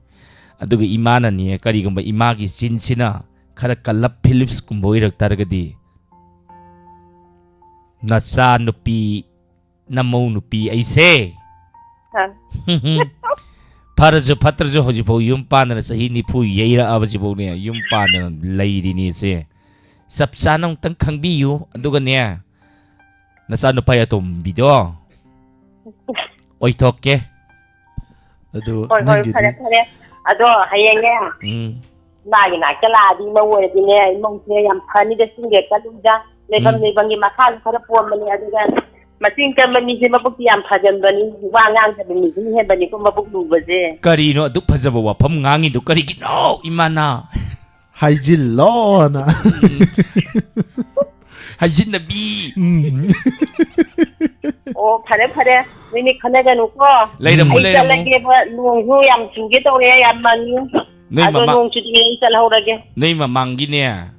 ꯑꯗꯨꯒ ꯏꯃꯥꯅꯅꯦ, ꯀꯔꯤꯒꯨꯝꯕ ꯏꯃꯥꯒꯤ ꯆꯤꯟꯁꯤꯅ ꯈꯔ ꯀꯜꯂꯞ ꯐꯤꯂꯤꯞꯁꯀꯨꯝꯕ ꯑꯣꯏꯔꯛ ꯇꯥꯔꯒꯗꯤ, ꯅꯆꯥ ꯅꯨꯄꯤ, ꯅꯃꯧ ꯅꯨꯄꯤ ꯑꯩꯁꯦ, ꯑ, ꯐꯔꯁꯨ ꯐꯠꯇ꯭ꯔꯁꯨ ꯍꯧꯖꯤꯛꯐꯥꯎ ꯌꯨꯝ ꯄꯥꯟꯗꯅ ꯆꯍꯤ ꯅꯤꯐꯨ ꯌꯩꯔꯛꯑꯕꯁꯤꯐꯥꯎꯅꯦ, ꯌꯨꯝ ꯄꯥꯟꯗꯅ ꯂꯩꯔꯤꯅꯤꯁꯦ꯫ ꯆꯞ ꯆꯥꯅ ꯑꯃꯨꯛꯇꯪ ꯈꯪꯕꯤꯌꯨ꯫ ꯑꯗꯨꯒꯅꯦ, ꯅꯆꯥꯅꯨꯄꯥ ꯑꯇꯣꯝꯕꯤꯗꯣ ꯑꯣꯏꯊꯣꯛꯀꯦ꯫ ꯑꯗꯨ ꯍꯣꯏ ꯍꯣꯏ, ꯅꯪꯒꯤꯗꯤ ꯐꯔꯦ ꯐꯔꯦ꯫ ꯑꯗꯣ ꯍꯌꯦꯡꯅꯦ, ꯎꯝ ꯏꯃꯥꯒꯤ ꯅꯥꯛꯇ ꯂꯥꯛꯑꯗꯤ, ꯏꯃꯧ ꯑꯣꯏꯔꯗꯤꯅꯦ, ꯏꯃꯧꯁꯦ ꯌꯥꯝ ꯐꯅꯤꯗ, ꯆꯤꯡꯒ ꯀꯜꯂꯨꯗ꯫ ꯂꯩꯐꯝ ꯎꯝ꯫ ꯂꯩꯐꯝꯒꯤ ꯃꯈꯥꯁꯨ ꯈꯔ ꯄꯣꯟꯕꯅꯦ꯫ ꯑꯗꯨꯒ ꯃꯆꯤꯟ ꯀꯟꯕ ꯃꯤꯁꯦ ꯃꯕꯨꯛꯇꯤ ꯌꯥꯝ ꯐꯖꯟꯕꯅꯤ, ꯋꯥ ꯉꯥꯡꯗꯕ ꯃꯤꯁꯤꯅ ꯍꯦꯟꯕꯅꯤꯀꯣ ꯃꯕꯨꯛ ꯂꯨꯕꯁꯦ꯫ ꯀꯔꯤꯅꯣ ꯑꯗꯨꯛ ꯐꯖꯕ ꯋꯥꯐꯝ ꯉꯥꯡꯉꯤꯗꯣ ꯀꯔꯤꯒꯤꯅꯣ, ꯏꯃꯥꯅ? ꯍꯥꯏꯖꯤꯜꯂꯣꯅ꯫ ꯍꯥꯏꯖꯤꯟꯅꯕꯤ꯫ ꯎꯝ꯫ ꯑꯣ, ꯐꯔꯦ ꯐꯔꯦ, ꯅꯣꯏꯅꯤ ꯈꯟꯅꯒꯅꯨꯀꯣ꯫ ꯂꯩꯔꯝꯃꯨ, ꯑꯩ ꯂꯩꯔꯝꯃꯨ꯫ ꯆꯠꯂꯒꯦꯕ, ꯅꯣꯡꯁꯨ ꯌꯥꯝ ꯆꯨꯒꯦ ꯇꯧꯔꯦ, ꯌꯥꯝ ꯃꯪꯉꯤ꯫ ꯅꯣꯏ ꯑꯗꯣ ꯃꯃꯥ-, ꯅꯣꯡ ꯆꯨꯗ꯭ꯔꯤꯉꯩ ꯑꯩ ꯆꯠꯍꯧꯔꯒꯦ꯫ ꯅꯣꯏ ꯃꯃꯥꯡꯒꯤꯅꯦ,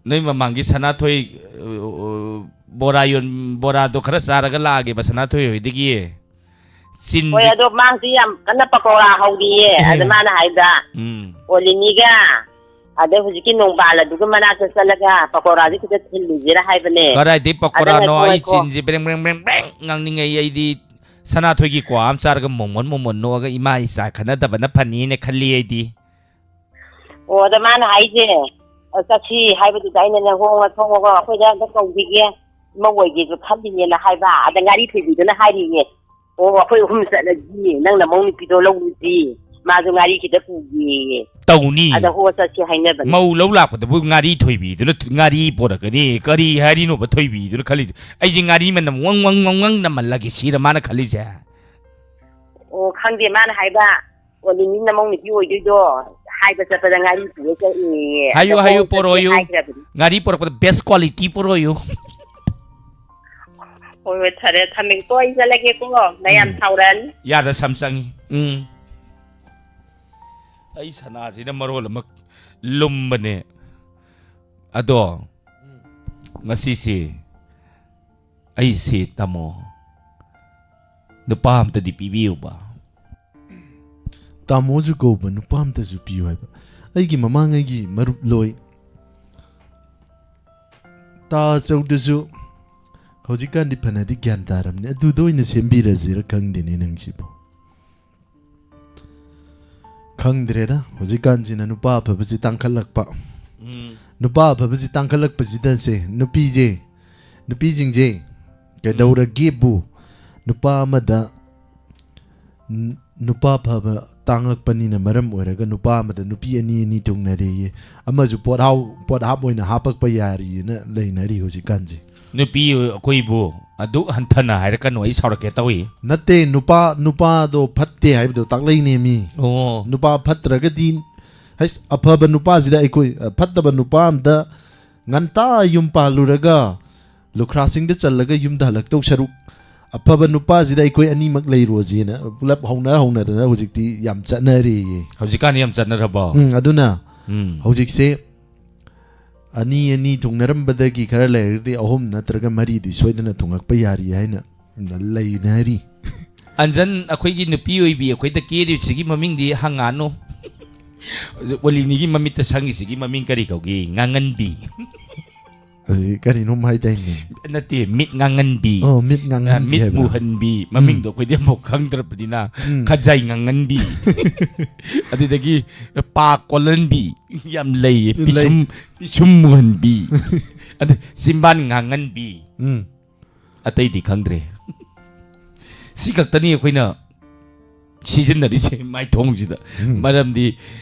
ꯅꯣꯏ ꯃꯃꯥꯡꯒꯤ ꯁꯅꯥꯊꯣꯏ, ꯑ, ꯑ, ꯕꯣꯔꯥ ꯌꯣꯟ-, ꯕꯣꯔꯥꯗꯣ ꯈꯔ ꯆꯥꯔꯒ ꯂꯥꯛꯑꯒꯦꯕ ꯁꯅꯥꯊꯣꯏ ꯍꯣꯏꯗꯒꯤ꯫ ꯆꯤꯟꯁꯦ-, ꯍꯣꯏ, ꯑꯗꯣ ꯃꯥꯁꯤ ꯌꯥꯝ ꯀꯟꯅ ꯄꯀꯧꯔꯥ ꯍꯧꯔꯤꯌꯦ꯫ ꯑꯗ ꯃꯥꯅ ꯍꯥꯏꯕ, ꯎꯝ꯫ ꯑꯣꯂꯤꯅꯤꯒ ꯑꯗꯩ ꯍꯧꯖꯤꯛꯀꯤ ꯅꯣꯡꯕꯥꯜ ꯑꯗꯨꯒ ꯃꯅꯥꯛꯇ ꯆꯠꯂꯒ ꯄꯀꯧꯔꯥꯁꯦ ꯈꯤꯇ ꯊꯤꯜꯂꯨꯁꯤꯔ ꯍꯥꯏꯕꯅꯦ꯫ ꯀꯗꯥꯏꯗꯩ ꯄꯀꯧꯔꯥꯅꯣ? ꯑꯗꯨꯅ ꯑꯩ ꯉꯥꯏꯈꯣ꯫ ꯆꯤꯟꯁꯦ ꯕ꯭ꯔꯦꯡ ꯕ꯭ꯔꯦꯡ ꯕ꯭ꯔꯦꯡ ꯕ꯭ꯔꯦꯡ ꯉꯥꯡꯅꯤꯡꯉꯩ꯫ ꯑꯩꯗꯤ ꯁꯅꯥꯊꯣꯏꯒꯤ ꯀ꯭ꯋꯥ ꯑꯃ ꯆꯥꯔꯒ ꯃꯣꯃꯣꯟ ꯃꯣꯃꯣꯟ ꯅꯣꯛꯑꯒ ꯏꯃꯥ ꯏꯆꯥ ꯈꯠꯅꯗꯕꯅ ꯐꯅꯤꯅ ꯈꯜꯂꯤ ꯑꯩꯗꯤ꯫ ꯑꯣ, ꯑꯗ ꯃꯥꯅ ꯍꯥꯏꯁꯦ, ꯑ, ꯆꯠꯁꯤ ꯍꯥꯏꯕꯗꯨꯗ ꯑꯩꯅꯅꯦ, "ꯍꯣꯡꯉ ꯊꯣꯡꯉꯒ ꯑꯩꯈꯣꯏꯗ ꯑꯝꯇ ꯀꯧꯈꯤꯒꯦ, ꯏꯃꯧ ꯑꯣꯏꯒꯦꯁꯨ ꯈꯜꯂꯤꯅꯦꯅ" ꯍꯥꯏꯕ꯫ ꯑꯗ ꯉꯥꯔꯤ ꯊꯣꯏꯕꯤꯗꯨꯅ ꯍꯥꯏꯔꯤꯅꯦ, ꯑꯣ, ꯑꯩꯈꯣꯏ ꯑꯍꯨꯝ ꯆꯠꯂꯗꯤ ꯅꯪ ꯅꯃꯧ ꯅꯨꯄꯤꯗꯣ ꯂꯧꯔꯨꯁꯤ, ꯃꯥꯁꯨ ꯉꯥꯔꯤ ꯈꯤꯇ ꯄꯨꯒꯦꯌꯦ꯫ ꯇꯧꯅꯤ꯫ ꯑꯗ ꯍꯣ ꯆꯠꯁꯦ ꯍꯥꯏꯅꯕꯅꯤ꯫ ꯃꯧ ꯂꯧ ꯂꯥꯛꯄꯗꯕꯨ ꯉꯥꯔꯤ ꯊꯣꯏꯕꯤꯗꯨꯅ ꯉꯥꯔꯤ ꯄꯣꯔꯛꯀꯅꯤ꯫ ꯀꯔꯤ ꯍꯥꯏꯔꯤꯅꯣꯕ ꯊꯣꯏꯕꯤꯗꯨꯅ ꯈꯜꯂꯤꯗꯣ? ꯑꯩꯁꯦ ꯉꯥꯔꯤ ꯃꯅꯝ ꯋꯪ ꯋꯪ ꯋꯪ ꯋꯪ ꯅꯝꯃꯜꯂꯒꯦ ꯁꯤꯔ ꯃꯥꯅ ꯈꯜꯂꯤꯁꯦ? ꯑꯣ, ꯈꯪꯗꯦ, ꯃꯥꯅ ꯍꯥꯏꯕ, ꯑꯣ, ꯂꯤꯂꯤ ꯅꯃꯧ ꯅꯨꯄꯤ ꯑꯣꯏꯗꯣꯏꯗꯣ ꯍꯥꯏꯕ ꯆꯠꯄꯗ ꯉꯥꯔꯤ ꯄꯨꯔ ꯆꯠꯂꯦꯌꯦ꯫ ꯍꯥꯏꯌꯨ, ꯑꯗ ꯍꯥꯏꯌꯨ, ꯍꯣ ꯆꯠꯁꯦ ꯄꯣꯔꯛꯑꯣꯌꯨ꯫ ꯍꯥꯏꯈ꯭ꯔꯕꯅꯤ꯫ ꯉꯥꯔꯤ ꯄꯣꯔꯛꯄꯗ best quality ꯄꯣꯔꯛꯑꯣꯌꯨ꯫ ꯍꯣꯏ, ꯍꯣꯏ, ꯐꯔꯦ, ꯊꯝꯃꯦꯀꯣ, ꯑꯩ ꯆꯠꯂꯒꯦꯀꯣ, ꯅꯌꯥꯝ ꯎꯝ꯫ ꯁꯥꯎꯔꯛꯑꯅꯤ꯫ ꯌꯥꯗ ꯁꯝ ꯆꯪꯉꯤ꯫ ꯎꯝ꯫ ꯑꯩ ꯁꯅꯥꯁꯤꯅ ꯃꯔꯣꯜ ꯑꯃ ꯂꯨꯝꯕꯅꯦ꯫ ꯑꯗꯣ, ꯉꯁꯤꯁꯦ ꯑꯩꯁꯦ, ꯇꯥꯃꯣ, ꯅꯨꯄꯥ ꯑꯝꯇꯗꯤ ꯄꯤꯕꯤꯌꯨꯕ꯫ ꯇꯥꯃꯣꯁꯨ ꯀꯧꯕ ꯅꯨꯄꯥ ꯑꯝꯇꯁꯨ ꯄꯤꯌꯨ ꯍꯥꯏꯕ꯫ ꯑꯩꯒꯤ ꯃꯃꯥꯡꯉꯩꯒꯤ ꯃꯔꯨꯞ ꯂꯣꯏ ꯇꯥ ꯆꯧꯗꯁꯨ ꯍꯧꯖꯤꯛꯀꯥꯟꯗꯤ ꯐꯅꯗꯤ ꯒ꯭ꯌꯥꯟ ꯇꯥꯔꯝꯅꯤ꯫ ꯑꯗꯨꯗ ꯑꯣꯏꯅ ꯁꯦꯝꯕꯤꯔꯁꯤꯔ ꯈꯪꯗꯦꯅꯦ ꯅꯪꯁꯤꯕꯨ꯫ ꯈꯪꯗ꯭ꯔꯦꯗ, ꯍꯧꯖꯤꯛꯀꯥꯟꯁꯤꯅ ꯅꯨꯄꯥ ꯑꯐꯕꯁꯤ ꯇꯥꯡꯈꯠꯂꯛꯄ꯫ ꯎꯝ꯫ ꯅꯨꯄꯥ ꯑꯐꯕꯁꯤ ꯇꯥꯡꯈꯠꯂꯛꯄꯁꯤꯗꯁꯦ, ꯅꯨꯄꯤꯁꯦ, ꯅꯨꯄꯤꯁꯤꯡꯁꯦ ꯀꯩꯗꯧꯔꯒꯦꯕꯨ, ꯅꯨꯄꯥ ꯑꯃꯗ, ꯅꯨꯄꯥ ꯐꯕ ꯇꯥꯡꯉꯛꯄꯅꯤꯅ ꯃꯔꯝ ꯑꯣꯏꯔꯒ ꯅꯨꯄꯥ ꯑꯃꯗ ꯅꯨꯄꯤ ꯑꯅꯤ ꯑꯅꯤ ꯊꯨꯡꯅꯔꯦꯌꯦ꯫ ꯑꯃꯁꯨ ꯄꯣꯠꯍꯥꯎ-, ꯄꯣꯠꯍꯥꯞ ꯑꯣꯏꯅ ꯍꯥꯞꯄꯛꯄ ꯌꯥꯔꯤꯅ ꯂꯩꯅꯔꯤ ꯍꯧꯖꯤꯛꯀꯥꯟꯁꯦ꯫ ꯅꯨꯄꯤ ꯑꯩꯈꯣꯏꯕꯨ ꯑꯗꯨꯛ ꯍꯟꯊꯅ ꯍꯥꯏꯔꯛꯀꯅꯨ, ꯑꯩ ꯁꯥꯎꯔꯛꯀꯦ ꯇꯧꯏ꯫ ꯅꯠꯇꯦ, ꯅꯨꯄꯥ, ꯅꯨꯄꯥꯗꯣ ꯐꯠꯇꯦ ꯍꯥꯏꯕꯗꯣ ꯇꯥꯛꯂꯛꯏꯅꯦ ꯃꯤ꯫ ꯑꯣ꯫ ꯅꯨꯄꯥ ꯐꯠꯇ꯭ꯔꯒꯗꯤ, ꯍꯩꯁ, ꯑꯐꯕ ꯅꯨꯄꯥꯁꯤꯗ ꯑꯩꯈꯣꯏ, ꯑ, ꯐꯠꯇꯕ ꯅꯨꯄꯥ ꯑꯝꯗ ꯉꯟꯇꯥ ꯌꯨꯝ ꯄꯥꯜꯂꯨꯔꯒ ꯂꯨꯈ꯭ꯔꯥꯁꯤꯡꯗ ꯆꯜꯂꯒ ꯌꯨꯝꯗ ꯍꯜꯂꯛꯇꯧ ꯁꯔꯨꯛ, ꯑꯐꯕ ꯅꯨꯄꯥꯁꯤꯗ ꯑꯩꯈꯣꯏ ꯑꯅꯤꯃꯛ ꯂꯩꯔꯣꯁꯦꯅ ꯄꯨꯂꯞ ꯍꯧꯅ ꯍꯧꯅꯗꯅ ꯍꯧꯖꯤꯛꯇꯤ ꯌꯥꯝ ꯆꯠꯅꯔꯤꯌꯦ꯫ ꯍꯧꯖꯤꯛꯀꯥꯟꯗꯤ ꯌꯥꯝ ꯆꯠꯅꯔꯕꯣ? ꯎꯝ, ꯑꯗꯨꯅ ꯎꯝ꯫ ꯍꯧꯖꯤꯛꯁꯦ ꯑꯅꯤ ꯑꯅꯤ ꯊꯨꯡꯅꯔꯝꯕꯗꯒꯤ ꯈꯔ ꯂꯩꯔꯒꯗꯤ ꯑꯍꯨꯝ ꯅꯠꯇ꯭ꯔꯒ ꯃꯔꯤꯗꯤ ꯁꯣꯏꯗꯅ ꯊꯨꯡꯉꯛꯄ ꯌꯥꯔꯤ ꯍꯥꯏꯅ ꯂꯩꯅꯔꯤ꯫ ꯑꯟꯖꯟ, ꯑꯩꯈꯣꯏꯒꯤ ꯅꯨꯄꯤ ꯑꯣꯏꯕꯤ ꯑꯩꯈꯣꯏꯗ ꯀꯦꯔꯤꯕꯁꯤꯒꯤ ꯃꯃꯤꯡꯗꯤ ꯍꯪꯉꯥꯅꯨ꯫ ꯑꯣꯂꯤꯅꯤꯒꯤ ꯃꯃꯤꯠꯇ ꯁꯪꯉꯤꯁꯤꯒꯤ ꯃꯃꯤꯡ ꯀꯔꯤ ꯀꯧꯒꯦ? ꯉꯥꯡꯉꯟꯕꯤ꯫ ꯑꯁꯤ ꯀꯔꯤꯅꯣꯝ ꯍꯥꯏꯗꯥꯏꯅꯦ? ꯅꯠꯇꯦ, ꯃꯤꯠ ꯉꯥꯡꯉꯟꯕꯤ꯫ ꯑꯣ, ꯃꯤꯠ ꯉꯥꯡꯉꯟꯕꯤ ꯑ, ꯃꯤꯠ ꯍꯥꯏꯕ꯭ꯔꯥ? ꯃꯨꯍꯟꯕꯤ꯫ ꯎꯝ꯫ ꯃꯃꯤꯡꯗꯣ ꯑꯩꯈꯣꯏꯗꯤ ꯑꯃꯨꯛ ꯈꯪꯗ꯭ꯔꯕꯅꯤꯅ, ꯎꯝ꯫ ꯈꯖꯥꯏ ꯉꯥꯡꯉꯟꯕꯤ꯫ ꯑꯗꯨꯗꯒꯤ ꯄꯥ ꯀꯣꯜꯍꯟꯕꯤ꯫ ꯌꯥꯝ ꯂꯩꯌꯦ꯫ ꯂꯩ꯫ ꯄꯤꯁꯨꯝ, ꯄꯤꯁꯨꯝ ꯃꯨꯍꯟꯕꯤ꯫ ꯑꯗ ꯆꯤꯝꯕꯥꯟ ꯉꯥꯡꯉꯟꯕꯤ꯫ ꯎꯝ꯫ ꯑꯇꯩꯗꯤ ꯈꯪꯗ꯭ꯔꯦ꯫ ꯁꯤ ꯈꯛꯇꯅꯤ ꯑꯩꯈꯣꯏꯅ ꯁꯤꯖꯤꯟꯅꯔꯤꯁꯦ ꯃꯥꯏꯊꯣꯡꯁꯤꯗ꯫ ꯎꯝ꯫ ꯃꯔꯝꯗꯤ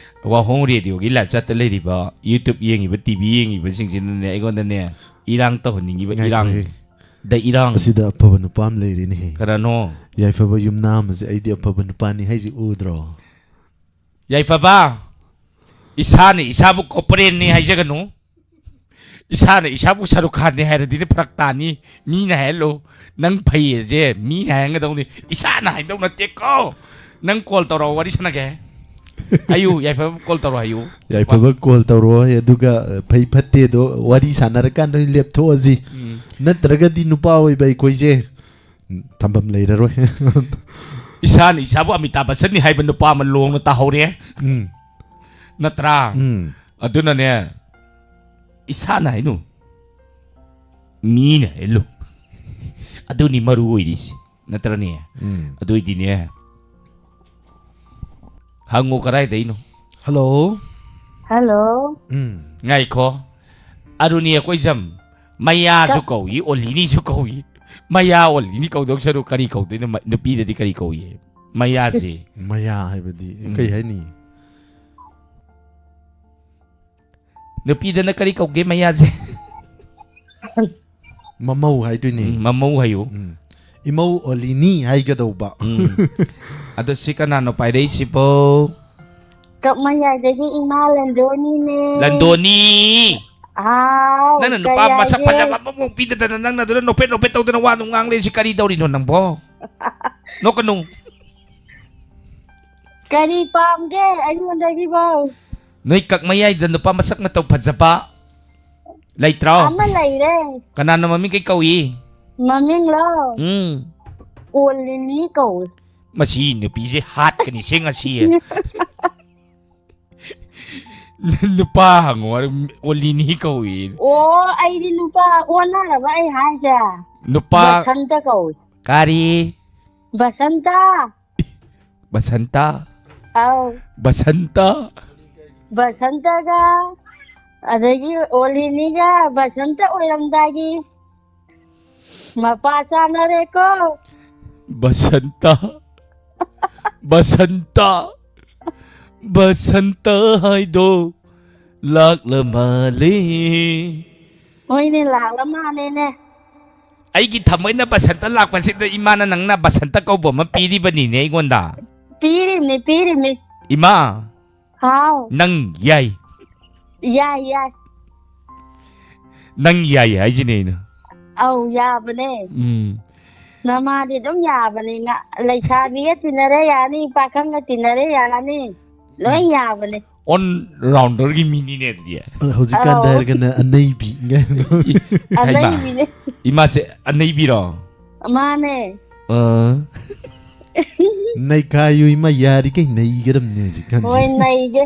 ꯋꯥꯍꯣꯡ ꯔꯦꯗꯤꯑꯣꯒꯤ ꯂꯥꯏꯞ ꯆꯠꯇ ꯂꯩꯔꯤꯕ, YouTube ꯌꯦꯡꯉꯤꯕ, ꯇꯤ ꯚꯤ ꯌꯦꯡꯉꯤꯕꯁꯤꯡꯁꯤꯅꯅꯦ, ꯑꯩꯉꯣꯟꯗꯅꯦ ꯏꯔꯥꯡ ꯇꯧꯍꯟꯅꯤꯡꯉꯤꯕ꯫ ꯉꯥꯏꯈꯣꯍꯦ꯫ ꯏꯔꯥꯡ꯫ ꯗ ꯏꯔꯥꯡ꯫ ꯑꯁꯤꯗ ꯑꯐꯕ ꯅꯨꯄꯥ ꯑꯃ ꯂꯩꯔꯦꯅꯦꯍꯦ꯫ ꯀꯅꯥꯅꯣ? ꯌꯥꯏꯐꯕ ꯌꯨꯝꯅꯥꯝ ꯑꯁꯦ ꯑꯩꯗꯤ ꯑꯐꯕ ꯅꯨꯄꯥꯅꯤ ꯍꯥꯏꯁꯤ ꯎꯗ꯭ꯔꯣ? ꯌꯥꯏꯐꯕ, ꯏꯁꯥꯅ ꯏꯁꯥꯕꯨ ꯀꯣꯄꯔꯦꯟꯅꯤ ꯍꯥꯏꯖꯒꯅꯨ꯫ ꯏꯁꯥꯅ ꯏꯁꯥꯕꯨ ꯁꯔꯨꯛ ꯈꯥꯟꯅꯤ ꯍꯥꯏꯔꯗꯤꯅꯦ ꯐꯔꯛ ꯇꯥꯅꯤ꯫ ꯃꯤꯅ ꯍꯥꯏꯍꯜꯂꯨ, ꯅꯪ ꯐꯩꯌꯦꯁꯦ ꯃꯤꯅ ꯍꯥꯏꯍꯟꯒꯗꯧꯅꯤ, ꯏꯁꯥꯅ ꯍꯥꯏꯗꯧ ꯅꯠꯇꯦꯀꯣ꯫ ꯅꯪ ꯀꯣꯜ ꯇꯧꯔꯛꯑꯣ, ꯋꯥꯔꯤ ꯁꯥꯟꯅꯒꯦ꯫ ꯍꯥꯏꯌꯨ, ꯌꯥꯏꯐꯕ ꯀꯣꯜ ꯇꯧꯔꯛꯑꯣ ꯍꯥꯏꯌꯨ꯫ ꯌꯥꯏꯐꯕ ꯀꯣꯜ ꯇꯧꯔꯛꯑꯣ, ꯑꯗꯨꯒ ꯐꯩ ꯐꯠꯇꯦꯗꯣ ꯋꯥꯔꯤ ꯁꯥꯟꯅꯔꯀꯥꯟꯗ ꯑꯣꯏꯅ ꯂꯦꯞꯊꯣꯛꯑꯁꯤ꯫ ꯎꯝ꯫ ꯅꯠꯇ꯭ꯔꯒꯗꯤ ꯅꯨꯄꯥ ꯑꯣꯏꯕ ꯑꯩꯈꯣꯏꯁꯦ ꯊꯝꯐꯝ ꯂꯩꯔꯔꯣꯏ꯫ ꯏꯁꯥꯅ ꯏꯁꯥꯕꯨ ꯑꯃꯤꯇꯥꯕ ꯕꯆꯟꯅꯤ ꯍꯥꯏꯕ ꯅꯨꯄꯥ ꯑꯃ ꯂꯣꯡꯅ ꯇꯥꯍꯧꯔꯦ꯫ ꯎꯝ꯫ ꯅꯠꯇ꯭ꯔꯥ? ꯎꯝ꯫ ꯑꯗꯨꯅꯅꯦ, ꯏꯁꯥꯅ ꯍꯥꯏꯅꯨ, ꯃꯤꯅ ꯍꯥꯏꯅꯨ꯫ ꯑꯗꯨꯅꯤ ꯃꯔꯨ ꯑꯣꯏꯔꯤꯁꯤ, ꯅꯠꯇ꯭ꯔꯅꯦ? ꯎꯝ꯫ ꯑꯗꯨ ꯑꯣꯏꯗꯤꯅꯦ, ꯍꯪꯉꯨ ꯀꯗꯥꯏꯗꯩꯅꯣ? ꯍꯜꯂꯣ꯫ ꯍꯜꯂꯣ꯫ ꯎꯝ꯫ ꯉꯥꯏꯈꯣ꯫ ꯑꯔꯨꯅꯤ ꯑꯩꯈꯣꯏꯖꯝ, ꯃꯌꯥꯁꯨ ꯀ- ꯀꯧꯏ, ꯑꯣꯂꯤꯅꯤꯁꯨ ꯀꯧꯏ꯫ ꯃꯌꯥ ꯑꯣꯂꯤꯅꯤ ꯀꯧꯗꯧ ꯁꯔꯨꯛ ꯀꯔꯤ ꯀꯧꯗꯣꯏꯅꯣ? ꯃ-, ꯅꯨꯄꯤꯗꯗꯤ ꯀꯔꯤ ꯀꯧꯏ? ꯃꯌꯥꯁꯦ꯫ ꯃꯌꯥ ꯍꯥꯏꯕꯗꯤ ꯎꯝ꯫ ꯀꯩ ꯍꯥꯏꯅꯤ? ꯅꯨꯄꯤꯗꯅ ꯀꯔꯤ ꯀꯧꯒꯦ ꯃꯌꯥꯁꯦ? ꯃꯃꯧ ꯍꯥꯏꯗꯣꯏꯅꯤ꯫ ꯎꯝ, ꯃꯃꯧ ꯍꯥꯏꯌꯨ꯫ ꯎꯝ꯫ ꯏꯃꯧ ꯑꯣꯂꯤꯅꯤ ꯍꯥꯏꯒꯗꯧꯕ꯫ ꯎꯝ꯫ ꯑꯗꯣ ꯁꯤ ꯀꯅꯥꯅꯣ ꯄꯥꯏꯔꯛꯏꯁꯤꯕꯣ? ꯀꯛꯃꯌꯥꯏꯗꯒꯤ ꯏꯃꯥ ꯂꯟꯗꯣꯅꯤꯅꯦ꯫ ꯂꯟꯗꯣꯅꯤ! ꯍꯥꯎ, ꯅꯪꯅ ꯅꯨꯄꯥ ꯀꯌꯥ ꯃꯁꯛ ꯌꯦ? ꯐꯖꯕ ꯑꯃꯃꯨꯛ ꯄꯤꯗꯗꯅ ꯅꯪꯅ ꯑꯗꯨꯗ ꯅꯣꯞꯐꯦꯠ ꯅꯣꯞꯐꯦꯠ ꯇꯧꯗꯅ ꯋꯥ ꯑꯗꯨꯝ ꯉꯥꯡ ꯂꯩꯔꯤꯁꯤ ꯀꯔꯤ ꯇꯧꯔꯤꯅꯣ ꯅꯪꯕꯣ? ꯅꯣꯛꯀꯅꯨ꯫ ꯀꯔꯤ ꯄꯥꯝꯒꯦ ꯑꯩꯉꯣꯟꯗꯒꯤꯕꯣ? ꯅꯣꯏ ꯀꯛꯃꯌꯥꯏꯗ ꯅꯨꯄꯥ ꯃꯁꯛ ꯃꯇꯧ ꯐꯖꯕ ꯂꯩꯇ꯭ꯔꯣ? ꯑꯃ ꯂꯩꯔꯦ꯫ ꯀꯅꯥꯅꯣ ꯃꯃꯤꯡ ꯀꯩ ꯀꯧꯏ? ꯃꯃꯤꯡꯂꯣ? ꯎꯝ꯫ ꯑꯣꯜꯂꯤꯅꯤ ꯀꯧꯏ꯫ ꯃꯁꯤ ꯅꯨꯄꯤꯁꯦ ꯍꯥꯠꯀꯅꯤ ꯁꯦ ꯉꯁꯤ꯫ ꯅꯨꯄꯥ ꯍꯪꯉꯣ ꯍꯥꯏꯔ ꯑꯣꯜꯂꯤꯅꯤ ꯀꯧꯏ꯫ ꯑꯣ, ꯑꯩꯗꯤ ꯅꯨꯄꯥ ꯑꯣꯟꯅꯔꯕ ꯑꯩ ꯍꯥꯏꯁꯦ꯫ ꯅꯨꯄꯥ ꯕꯁꯟꯇ ꯀꯧꯏ꯫ ꯀꯔꯤ? ꯕꯁꯟꯇ꯫ ꯕꯁꯟꯇ꯫ ꯑꯧ꯫ ꯕꯁꯟꯇ꯫ ꯕꯁꯟꯇꯒ ꯑꯗꯒꯤ ꯑꯣꯂꯤꯅꯤꯒ ꯕꯁꯟꯇ ꯑꯣꯏꯔꯝꯗꯥꯏꯒꯤ ꯃꯄꯥ ꯆꯥꯅꯔꯦꯀꯣ꯫ ꯕꯁꯟꯇ, ꯕꯁꯟꯇ, ꯕꯁꯟꯇ ꯍꯥꯏꯗꯣ ꯂꯥꯛꯂ ꯃꯥꯜꯂꯦ꯫ ꯍꯣꯏꯅꯦ, ꯂꯥꯛꯂ ꯃꯥꯜꯂꯦꯅꯦ꯫ ꯑꯩꯒꯤ ꯊꯃꯣꯏꯅ ꯕꯁꯟꯇ ꯂꯥꯛꯄꯁꯤꯗ ꯏꯃꯥꯅ ꯅꯪꯅ ꯕꯁꯟꯇ ꯀꯧꯕ ꯑꯃ ꯄꯤꯔꯤꯕꯅꯤꯅꯦ ꯑꯩꯉꯣꯟꯗ꯫ ꯄꯤꯔꯤꯕꯅꯤ, ꯄꯤꯔꯤꯕꯅꯤ꯫ ꯏꯃꯥ꯫ ꯍꯥꯎ꯫ ꯅꯪ ꯌꯥꯏ꯫ ꯌꯥꯏ, ꯌꯥꯏ꯫ ꯅꯪ ꯌꯥꯏ ꯍꯥꯏꯁꯤꯅꯦ ꯑꯩꯅ꯫ ꯑꯧ, ꯌꯥꯕꯅꯦ꯫ ꯎꯝ꯫ ꯅꯃꯥꯗꯤ ꯑꯗꯨꯝ ꯌꯥꯕꯅꯤ꯫ ꯉ-, ꯂꯩꯁꯥꯕꯤꯒ ꯇꯤꯟꯅꯔꯦ ꯌꯥꯅꯤ, ꯄꯥꯈꯪꯒ ꯇꯤꯟꯅꯔꯦ ꯌꯥꯅꯤ꯫ ꯂꯣꯏ ꯎꯝ꯫ ꯌꯥꯕꯅꯦ꯫ All rounder ꯒꯤ ꯃꯤꯅꯤꯅꯦ ꯑꯗꯨꯗꯤ꯫ ꯍꯧꯖꯤꯛꯀꯥꯟꯗ ꯑꯧ꯫ ꯍꯥꯏꯔꯒꯅ ꯑꯅꯩꯕꯤ꯫ ꯍꯩꯃꯥ꯫ ꯑꯅꯩꯕꯤꯅꯦ꯫ ꯏꯃꯥꯁꯦ ꯑꯅꯩꯕꯤꯔꯣ? ꯃꯥꯅꯦ꯫ ꯑ꯫ ꯅꯩꯈꯥꯏꯌꯨ ꯏꯃꯥ, ꯌꯥꯔꯤꯈꯩ ꯅꯩꯒꯗꯕꯅꯦ ꯍꯧꯖꯤꯛꯀꯥꯟꯁꯦ꯫ ꯍꯣꯏ, ꯅꯩꯒꯦ꯫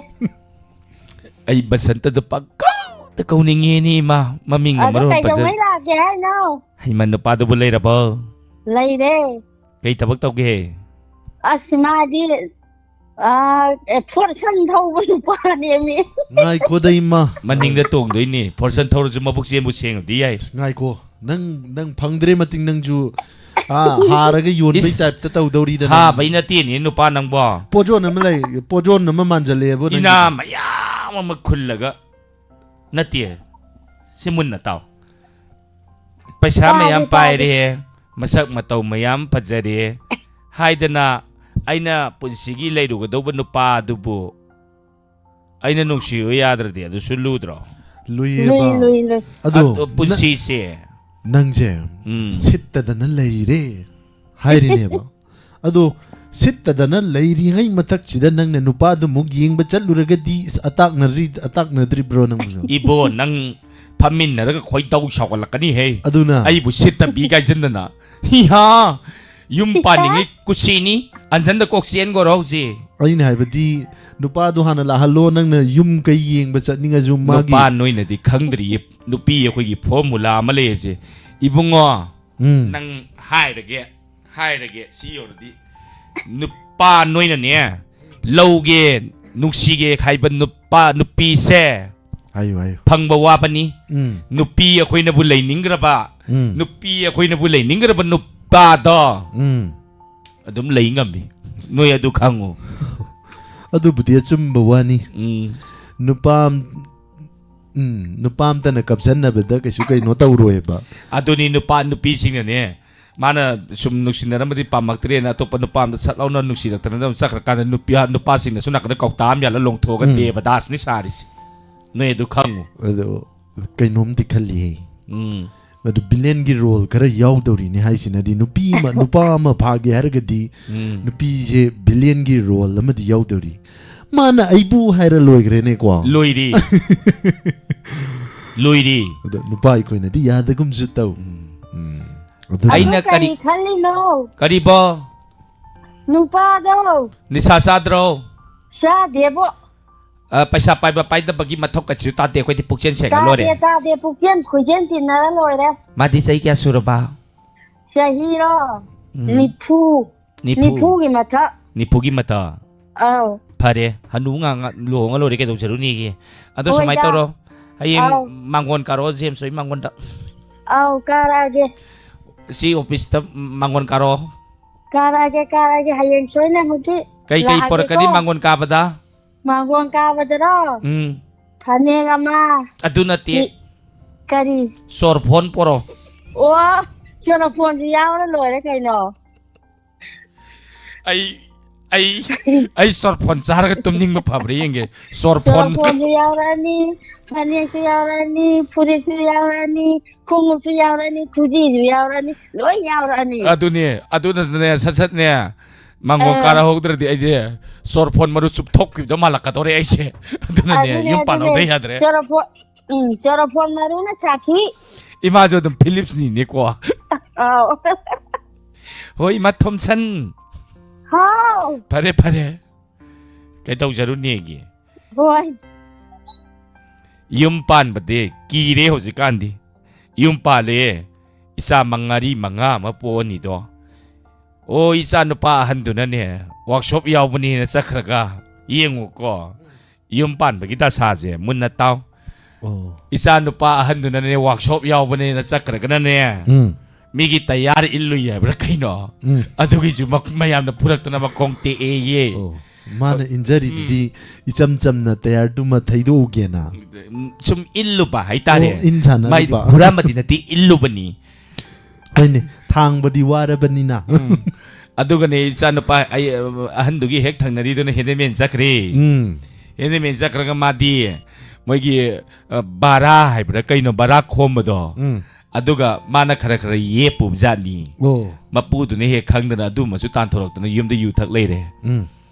ꯑꯩ ꯕꯁꯟꯇꯗꯣ ꯄꯪꯀꯧꯗ ꯀꯧꯅꯤꯡꯉꯦꯅꯦ ꯏꯃꯥ, ꯃꯃꯤꯡꯅ ꯑꯗꯣ ꯃꯔꯣꯟ ꯐꯖ-, ꯀꯩꯗꯧꯉꯩ ꯂꯥꯛꯀꯦ ꯍꯥꯏꯅꯣ? ꯍꯩꯃꯥ, ꯅꯨꯄꯥꯗꯨꯕꯨ ꯂꯩꯔꯕꯣ? ꯂꯩꯔꯦ꯫ ꯀꯩ ꯊꯕꯛ ꯇꯧꯒꯦ? ꯑꯁ, ꯃꯥꯗꯤ, ꯑꯥ, ꯑꯦ, ꯐꯣꯔꯁꯟ ꯊꯧꯕ ꯅꯨꯄꯥꯅꯦꯃꯤ꯫ ꯉꯥꯏꯈꯣꯗ ꯏꯃꯥ꯫ ꯃꯅꯤꯡꯗ ꯇꯣꯡꯗꯣꯏꯅꯤ꯫ ꯐꯣꯔꯁꯟ ꯊꯧꯔꯁꯨ ꯃꯕꯨꯛ ꯆꯦꯟꯕꯨ ꯁꯦꯡꯉꯗꯤ ꯌꯥꯏ꯫ ꯉꯥꯏꯈꯣ꯫ ꯅꯪ, ꯅꯪ ꯐꯪꯗ꯭ꯔꯦ ꯃꯇꯤꯡ ꯅꯪꯁꯨ, ꯑꯥ, ꯍꯥꯔꯒ ꯌꯣꯟꯕꯩ ꯏꯁ, type ꯇ ꯇꯧꯗꯧꯔꯤꯗ ꯅꯪ꯫ ꯍꯥꯕꯩ ꯅꯠꯇꯦꯅꯦ ꯅꯨꯄꯥ ꯅꯪꯕꯣ꯫ ꯄꯣꯠꯌꯣꯟ ꯑꯃ ꯂꯩ, ꯄꯣꯠꯌꯣꯟ ꯑꯃ ꯃꯥꯟꯖꯜꯂꯛꯑꯦꯕꯣ ꯅꯪꯒꯤꯗꯣ꯫ ꯏꯅꯥ ꯃꯌꯥꯝ ꯑꯃ ꯈꯨꯜꯂꯒ, ꯅꯠꯇꯦ, ꯁꯤ ꯃꯨꯟꯅ ꯇꯥꯎ꯫ ꯄꯩꯁꯥ ꯇꯥꯔꯦ, ꯃꯌꯥꯝ ꯇꯥꯔꯦ꯫ ꯄꯥꯏꯔꯦ, ꯃꯁꯛ ꯃꯇꯧ ꯃꯌꯥꯝ ꯐꯖꯔꯦ ꯍꯥꯏꯗꯅ ꯑꯩꯅ ꯄꯨꯟꯁꯤꯒꯤ ꯂꯩꯔꯨꯒꯗꯧꯕ ꯅꯨꯄꯥ ꯑꯗꯨꯕꯨ ꯑꯩꯅ ꯅꯨꯡꯁꯤꯌꯨ ꯌꯥꯗ꯭ꯔꯗꯤ ꯑꯗꯨꯁꯨ ꯂꯨꯗ꯭ꯔꯣ? ꯂꯨꯏꯌꯦꯕ꯫ ꯂꯨꯏ, ꯂꯨꯏ, ꯂꯨꯏ꯫ ꯑꯗꯣ ꯑꯗꯣ ꯅ-, ꯄꯨꯟꯁꯤꯁꯦ꯫ ꯅꯪꯁꯦ ꯎꯝ꯫ ꯁꯤꯠꯇꯗꯅ ꯂꯩꯔꯦ ꯍꯥꯏꯔꯤꯅꯦꯕ꯫ ꯑꯗꯣ ꯁꯤꯠꯇꯗꯅ ꯂꯩꯔꯤꯉꯩ ꯃꯊꯛꯁꯤꯗ ꯅꯪꯅ ꯅꯨꯄꯥꯗꯨꯃꯨꯛ ꯌꯦꯡꯕ ꯆꯠꯂꯨꯔꯒꯗꯤ ꯏꯁ ꯑꯇꯥꯛꯅꯔꯤ-, ꯑꯇꯥꯛꯅꯗ꯭ꯔꯤꯕ꯭ꯔꯣ ꯅꯪꯕꯨꯁꯨ? ꯏꯕꯣ, ꯅꯪ ꯐꯝꯃꯤꯟꯅꯔꯒ ꯈꯣꯏꯗꯧ ꯁꯥꯎꯒꯠꯂꯛꯀꯅꯤꯍꯦ꯫ ꯑꯗꯨꯅ꯫ ꯑꯩꯕꯨ ꯁꯤꯠꯇꯕꯤ ꯀꯥꯏꯁꯤꯟꯗꯅ꯫ ꯍꯤ ꯍꯥ! ꯌꯨꯝ ꯄꯥꯅꯤꯡꯉꯤ ꯀꯨꯁꯤꯅꯤ꯫ ꯑꯟꯖꯟꯗ ꯀꯣꯛ ꯆꯦꯟꯈꯣꯔꯣ ꯍꯧꯖꯤꯛ꯫ ꯑꯩꯅ ꯍꯥꯏꯕꯗꯤ ꯅꯨꯄꯥꯗꯣ ꯍꯥꯟꯅ ꯂꯥꯛꯍꯜꯂꯣ, ꯅꯪꯅ ꯌꯨꯝ ꯀꯩ ꯌꯦꯡꯕ ꯆꯠꯅꯤꯡꯉꯁꯨ ꯃꯥꯒꯤ ꯅꯨꯄꯥ ꯅꯣꯏꯅꯗꯤ ꯈꯪꯗ꯭ꯔꯤꯌꯦ꯫ ꯅꯨꯄꯤ ꯑꯩꯈꯣꯏꯒꯤ formula ꯑꯃ ꯂꯩꯌꯦꯁꯦ꯫ ꯏꯕꯨꯡꯉꯣ, ꯎꯝ꯫ ꯅꯪ ꯍꯥꯏꯔꯒꯦ, ꯍꯥꯏꯔꯒꯦ, ꯁꯤ ꯌꯧꯔꯗꯤ ꯅꯨꯄꯥ ꯅꯣꯏꯅꯅꯦ, ꯂꯧꯒꯦ, ꯅꯨꯡꯁꯤꯒꯦ ꯍꯥꯏꯕ ꯅꯨꯄꯥ, ꯅꯨꯄꯤꯁꯦ ꯍꯥꯏꯌꯨ, ꯍꯥꯏꯌꯨ꯫ ꯐꯪꯕ ꯋꯥꯕꯅꯤ꯫ ꯎꯝ꯫ ꯅꯨꯄꯤ ꯑꯩꯈꯣꯏꯅꯕꯨ ꯂꯩꯅꯤꯡꯈ꯭ꯔꯕ, ꯎꯝ꯫ ꯅꯨꯄꯤ ꯑꯩꯈꯣꯏꯅꯕꯨ ꯂꯩꯅꯤꯡꯈ꯭ꯔꯕ ꯅꯨꯄꯥꯗꯣ ꯎꯝ꯫ ꯑꯗꯨꯝ ꯂꯩ ꯉꯝꯃꯤ꯫ ꯅꯣꯏ ꯑꯗꯨ ꯈꯪꯉꯨ꯫ ꯑꯗꯨꯕꯨꯗꯤ ꯑꯆꯨꯝꯕ ꯋꯥꯅꯤ꯫ ꯎꯝ꯫ ꯅꯨꯄꯥ ꯑꯝ- ꯎꯝ, ꯅꯨꯄꯥ ꯑꯝꯇꯅ ꯀꯞꯁꯟꯅꯕꯗ ꯀꯩꯁꯨ ꯀꯩꯅꯣ ꯇꯧꯔꯣꯏꯕ꯫ ꯑꯗꯨꯅꯤ, ꯅꯨꯄꯥ ꯅꯨꯄꯤꯁꯤꯡꯅꯅꯦ, ꯃꯥꯅ ꯁꯨꯝ ꯅꯨꯡꯁꯤꯅꯔꯝꯕꯗꯤ ꯄꯥꯝꯃꯛꯇ꯭ꯔꯦꯅ ꯑꯇꯣꯞꯄ ꯅꯨꯄꯥ ꯑꯃꯗ ꯁꯠ ꯂꯥꯎꯅ ꯅꯨꯡꯁꯤꯔꯛꯇꯅ ꯑꯗꯨꯝ ꯆꯠꯈ꯭ꯔꯀꯥꯟꯗ, ꯅꯨꯄꯤ ꯅꯨꯄꯥꯁꯤꯡꯅꯁꯨ ꯅꯥꯀꯟꯗ ꯀꯧꯇꯥ ꯑꯃ ꯌꯥꯜꯂ ꯂꯣꯡꯊꯣꯛꯑꯒ ꯎꯝ꯫ ꯗꯦꯕꯗꯥꯁꯅꯤ ꯁꯥꯔꯤꯁꯦ꯫ ꯅꯣꯏ ꯑꯗꯨ ꯈꯪꯉꯨ꯫ ꯑꯗꯣ ꯀꯩꯅꯣꯝꯗꯤ ꯈꯜꯂꯤꯍꯦ꯫ ꯎꯝ꯫ ꯑꯗꯨ ꯚꯤꯂꯦꯟꯒꯤ ꯔꯣꯜ ꯈꯔ ꯌꯥꯎꯗꯧꯔꯤꯅꯦ ꯍꯥꯏꯁꯤꯅꯗꯤ, ꯅꯨꯄꯤ ꯑꯃ ꯅꯨꯄꯥ ꯑꯃ ꯐꯥꯒꯦ ꯍꯥꯏꯔꯒꯗꯤ ꯎꯝ꯫ ꯅꯨꯄꯤꯁꯦ ꯚꯤꯂꯦꯟꯒꯤ ꯔꯣꯜ ꯑꯃꯗꯤ ꯌꯥꯎꯗꯧꯔꯤ꯫ ꯃꯥꯅ ꯑꯩꯕꯨ ꯍꯥꯏꯔ ꯂꯣꯏꯈ꯭ꯔꯦꯅꯦꯀꯣ꯫ ꯂꯣꯏꯔꯤ꯫ ꯂꯣꯏꯔꯤ꯫ ꯑꯗꯣ ꯅꯨꯄꯥ ꯑꯩꯈꯣꯏꯅꯗꯤ ꯌꯥꯗꯒꯨꯝꯁꯨ ꯇꯧ꯫ ꯎꯝ꯫ ꯑꯗꯨꯅ ꯑꯩꯅ ꯑꯗꯨ ꯀꯔꯤ ꯀꯔꯤ- ꯈꯜꯂꯤꯅꯣ? ꯀꯔꯤꯕꯣ? ꯅꯨꯄꯥꯗꯣ ꯅꯤꯁꯥ ꯆꯥꯗ꯭ꯔꯣ? ꯆꯥꯗꯦꯕꯣ꯫ ꯑ, ꯄꯩꯁꯥ ꯄꯥꯏꯕ ꯄꯥꯏꯗꯕꯒꯤ ꯃꯊꯧ ꯀꯩꯁꯨ ꯇꯥꯗꯦ, ꯑꯩꯈꯣꯏꯗꯤ ꯄꯨꯛꯆꯦꯜ ꯁꯦꯡꯉ ꯂꯣꯏꯔꯦ꯫ ꯆꯥꯗꯦ ꯆꯥꯗꯦ, ꯄꯨꯛꯆꯦꯟ ꯈꯣꯏꯖꯦꯟ ꯇꯤꯟꯅꯔ ꯂꯣꯏꯔꯦ꯫ ꯃꯥꯗꯤ ꯆꯍꯤ ꯀꯌꯥ ꯁꯨꯔꯕ? ꯆꯍꯤꯔꯣ? ꯎꯝ꯫ ꯅꯤꯐꯨ꯫ ꯅꯤꯐꯨ꯫ ꯅꯤꯐꯨꯒꯤ ꯃꯊꯛ꯫ ꯅꯤꯐꯨꯒꯤ ꯃꯊꯛ꯫ ꯑꯧ꯫ ꯐꯔꯦ, ꯍꯅꯨ ꯉꯥꯡꯉ ꯂꯨꯍꯣꯡꯉ ꯂꯣꯏꯔꯦ, ꯀꯩꯗꯧꯖꯔꯨꯅꯤꯒꯦ? ꯑꯗꯣ ꯍꯣꯏꯗ꯫ ꯁꯨꯃꯥꯏꯅ ꯇꯧꯔꯣ, ꯍꯌꯦꯡ ꯑꯧ꯫ ꯃꯥꯡꯒꯣꯟ ꯀꯥꯔꯛꯑꯣ, ꯖꯦꯝꯁ ꯍꯣꯏ ꯃꯥꯡꯒꯣꯟꯗ꯫ ꯑꯧ, ꯀꯥꯔꯛꯑꯒꯦ꯫ ꯁꯤ ꯑꯣꯐꯤꯁꯇ ꯃꯥꯡꯒꯣꯟ ꯀꯥꯔꯛꯑꯣ꯫ ꯀꯥꯔꯛꯑꯒꯦ, ꯀꯥꯔꯛꯑꯒꯦ꯫ ꯍꯌꯦꯡ ꯁꯣꯏꯅ ꯍꯧꯖꯤꯛ ꯀꯩ ꯀꯩ ꯂꯥꯛꯑꯒꯦꯀꯣ꯫ ꯄꯣꯔꯛꯀꯅꯤ ꯃꯥꯡꯒꯣꯟ ꯀꯥꯕꯗ? ꯃꯥꯡꯒꯣꯟ ꯀꯥꯕꯗꯔꯣ? ꯎꯝ꯫ ꯐꯅꯦꯛ ꯑꯃ꯫ ꯑꯗꯨ ꯅꯠꯇꯦ꯫ ꯐꯤ-, ꯀꯔꯤ? ꯁꯣꯔ ꯐꯣꯟ ꯄꯣꯔꯣ꯫ ꯑꯣ, ꯁꯣꯔ ꯐꯣꯟꯁꯨ ꯌꯥꯎꯔ ꯂꯣꯏꯔꯦ ꯀꯩꯅꯣ꯫ ꯑꯩ ꯑꯩ ꯑꯩ ꯁꯣꯔ ꯐꯣꯟ ꯆꯥꯔꯒ ꯇꯨꯝꯅꯤꯡꯕ ꯐꯕ꯭ꯔꯥ ꯌꯦꯡꯒꯦ꯫ ꯁꯣꯔ ꯁꯣꯔ ꯐꯣꯟ꯫ ꯐꯣꯟꯁꯨ ꯌꯥꯎꯔꯛꯑꯅꯤ, ꯐꯅꯦꯛꯁꯨ ꯌꯥꯎꯔꯛꯑꯅꯤ, ꯐꯨꯔꯤꯠꯁꯨ ꯌꯥꯎꯔꯛꯑꯅꯤ, ꯈꯣꯡꯎꯞꯁꯨ ꯌꯥꯎꯔꯛꯑꯅꯤ, ꯈꯨꯖꯤꯁꯨ ꯌꯥꯎꯔꯛꯑꯅꯤ, ꯂꯣꯏ ꯌꯥꯎꯔꯛꯑꯅꯤ꯫ ꯑꯗꯨꯅꯦ, ꯑꯗꯨꯅꯅꯦ, ꯁꯠ ꯁꯠꯅꯦ ꯃꯥꯡꯒꯣꯟ ꯑꯥ꯫ ꯀꯥꯔꯍꯧꯗ꯭ꯔꯗꯤ ꯑꯩꯁꯦ ꯁꯣꯔ ꯐꯣꯟ ꯃꯔꯨ ꯆꯨꯞꯊꯣꯛꯈꯤꯕꯗꯣ ꯃꯥꯜꯂꯛꯀꯗꯧꯔꯦ ꯑꯩꯁꯦ꯫ ꯑꯗꯨꯅꯅꯦ, ꯑꯗꯨꯅꯦ, ꯌꯨꯝ ꯄꯥꯜꯍꯧꯗ ꯑꯗꯨꯅꯦ꯫ ꯌꯥꯗ꯭ꯔꯦ꯫ ꯆꯣꯔꯣꯐꯣꯟ, ꯎꯝ, ꯆꯣꯔꯣꯐꯣꯟ ꯃꯔꯨꯅ ꯁꯥꯈꯤ꯫ ꯏꯃꯥꯁꯨ ꯑꯗꯨꯝ ꯐꯤꯂꯤꯞꯁꯅꯤꯅꯦꯀꯣ꯫ ꯑꯥꯎ꯫ ꯍꯣꯏ, ꯏꯃꯥ ꯊꯣꯝꯁꯟ꯫ ꯍꯥꯎ꯫ ꯐꯔꯦ, ꯐꯔꯦ꯫ ꯀꯩꯗꯧꯖꯔꯨꯅꯦꯒꯦ? ꯍꯣꯏ꯫ ꯌꯨꯝ ꯄꯥꯟꯕꯗꯤ ꯀꯤꯔꯦ ꯍꯧꯖꯤꯛꯀꯥꯟꯗꯤ꯫ ꯌꯨꯝ ꯄꯥꯜꯂꯦ, ꯏꯆꯥ ꯃꯉꯥꯔꯤ ꯃꯉꯥ ꯑꯃ ꯄꯣꯛꯑꯅꯤꯗꯣ꯫ ꯑꯣ, ꯏꯆꯥ ꯅꯨꯄꯥ ꯑꯍꯟꯗꯨꯅꯅꯦ, ꯋꯥꯛꯁꯣꯞ ꯌꯥꯎꯕꯅꯦꯅ ꯆꯠꯈ꯭ꯔꯒ, ꯌꯦꯡꯉꯨꯀꯣ, ꯌꯨꯝ ꯄꯥꯟꯕꯒꯤ ꯗꯁꯥꯁꯦ ꯃꯨꯟꯅ ꯇꯥꯎ꯫ ꯑꯣ꯫ ꯏꯆꯥ ꯅꯨꯄꯥ ꯑꯍꯟꯗꯨꯅꯅꯦ, ꯋꯥꯛꯁꯣꯞ ꯌꯥꯎꯕꯅꯦꯅ ꯆꯠꯈ꯭ꯔꯒꯅꯅꯦ, ꯎꯝ꯫ ꯃꯤꯒꯤ ꯇꯌꯥꯔ ꯏꯜꯂꯨꯏ ꯍꯥꯏꯕ꯭ꯔꯥ ꯀꯩꯅꯣ? ꯎꯝ꯫ ꯑꯗꯨꯒꯤꯁꯨ ꯃꯛ-, ꯃꯌꯥꯝꯅ ꯐꯨꯔꯛꯇꯅ ꯃꯈꯣꯡ ꯇꯦꯛꯑꯦꯌꯦ꯫ ꯑꯣ, ꯃꯥꯅ ꯏꯟꯖꯔꯤꯗꯨꯗꯤ ꯎꯝ꯫ ꯏꯆꯝ ꯆꯝꯅ ꯇꯌꯥꯔꯗꯨꯃ ꯊꯩꯗꯣꯛꯎꯒꯦꯅ꯫ ꯎꯝ, ꯁꯨꯝ ꯏꯜꯂꯨꯕ ꯍꯥꯏꯇꯥꯔꯦ꯫ ꯑꯣ, ꯏꯟ ꯁꯥꯟꯅꯔꯨꯕ꯫ ꯃꯥꯏꯗꯤ ꯍꯨꯔꯥꯟꯕꯗꯤ ꯅꯠꯇꯦ, ꯏꯜꯂꯨꯕꯅꯤ꯫ ꯍꯣꯏꯅꯦ, ꯊꯥꯡꯕꯗꯤ ꯋꯥꯔꯕꯅꯤꯅ꯫ ꯎꯝ꯫ ꯑꯗꯨꯒꯅꯦ, ꯏꯆꯥꯅꯨꯄꯥ, ꯑꯩ, ꯑꯍꯟꯗꯨꯒꯤ ꯍꯦꯛ ꯊꯪꯅꯔꯤꯗꯨꯅ ꯍꯦꯟꯗꯃꯦꯟ ꯆꯠꯈ꯭ꯔꯦ꯫ ꯎꯝ꯫ ꯍꯦꯟꯗꯃꯦꯟ ꯆꯠꯈ꯭ꯔꯒ ꯃꯥꯗꯤ ꯃꯣꯏꯒꯤ, ꯑ, ꯕꯥꯔꯥ ꯍꯥꯏꯕ꯭ꯔꯥ ꯀꯩꯅꯣ, ꯕꯥꯔꯥ ꯈꯣꯝꯕꯗꯣ꯫ ꯎꯝ꯫ ꯑꯗꯨꯒ ꯃꯥꯅ ꯈꯔ ꯈꯔ ꯌꯦꯞꯄꯨꯕ ꯖꯥꯠꯅꯤ꯫ ꯑꯣ꯫ ꯃꯄꯨꯗꯨꯅ ꯍꯦꯛ ꯈꯪꯗꯅ ꯑꯗꯨꯃꯁꯨ ꯇꯥꯟꯊꯣꯔꯛꯇꯅ ꯌꯨꯝꯗ ꯌꯨ ꯊꯛ ꯂꯩꯔꯦ꯫ ꯎꯝ꯫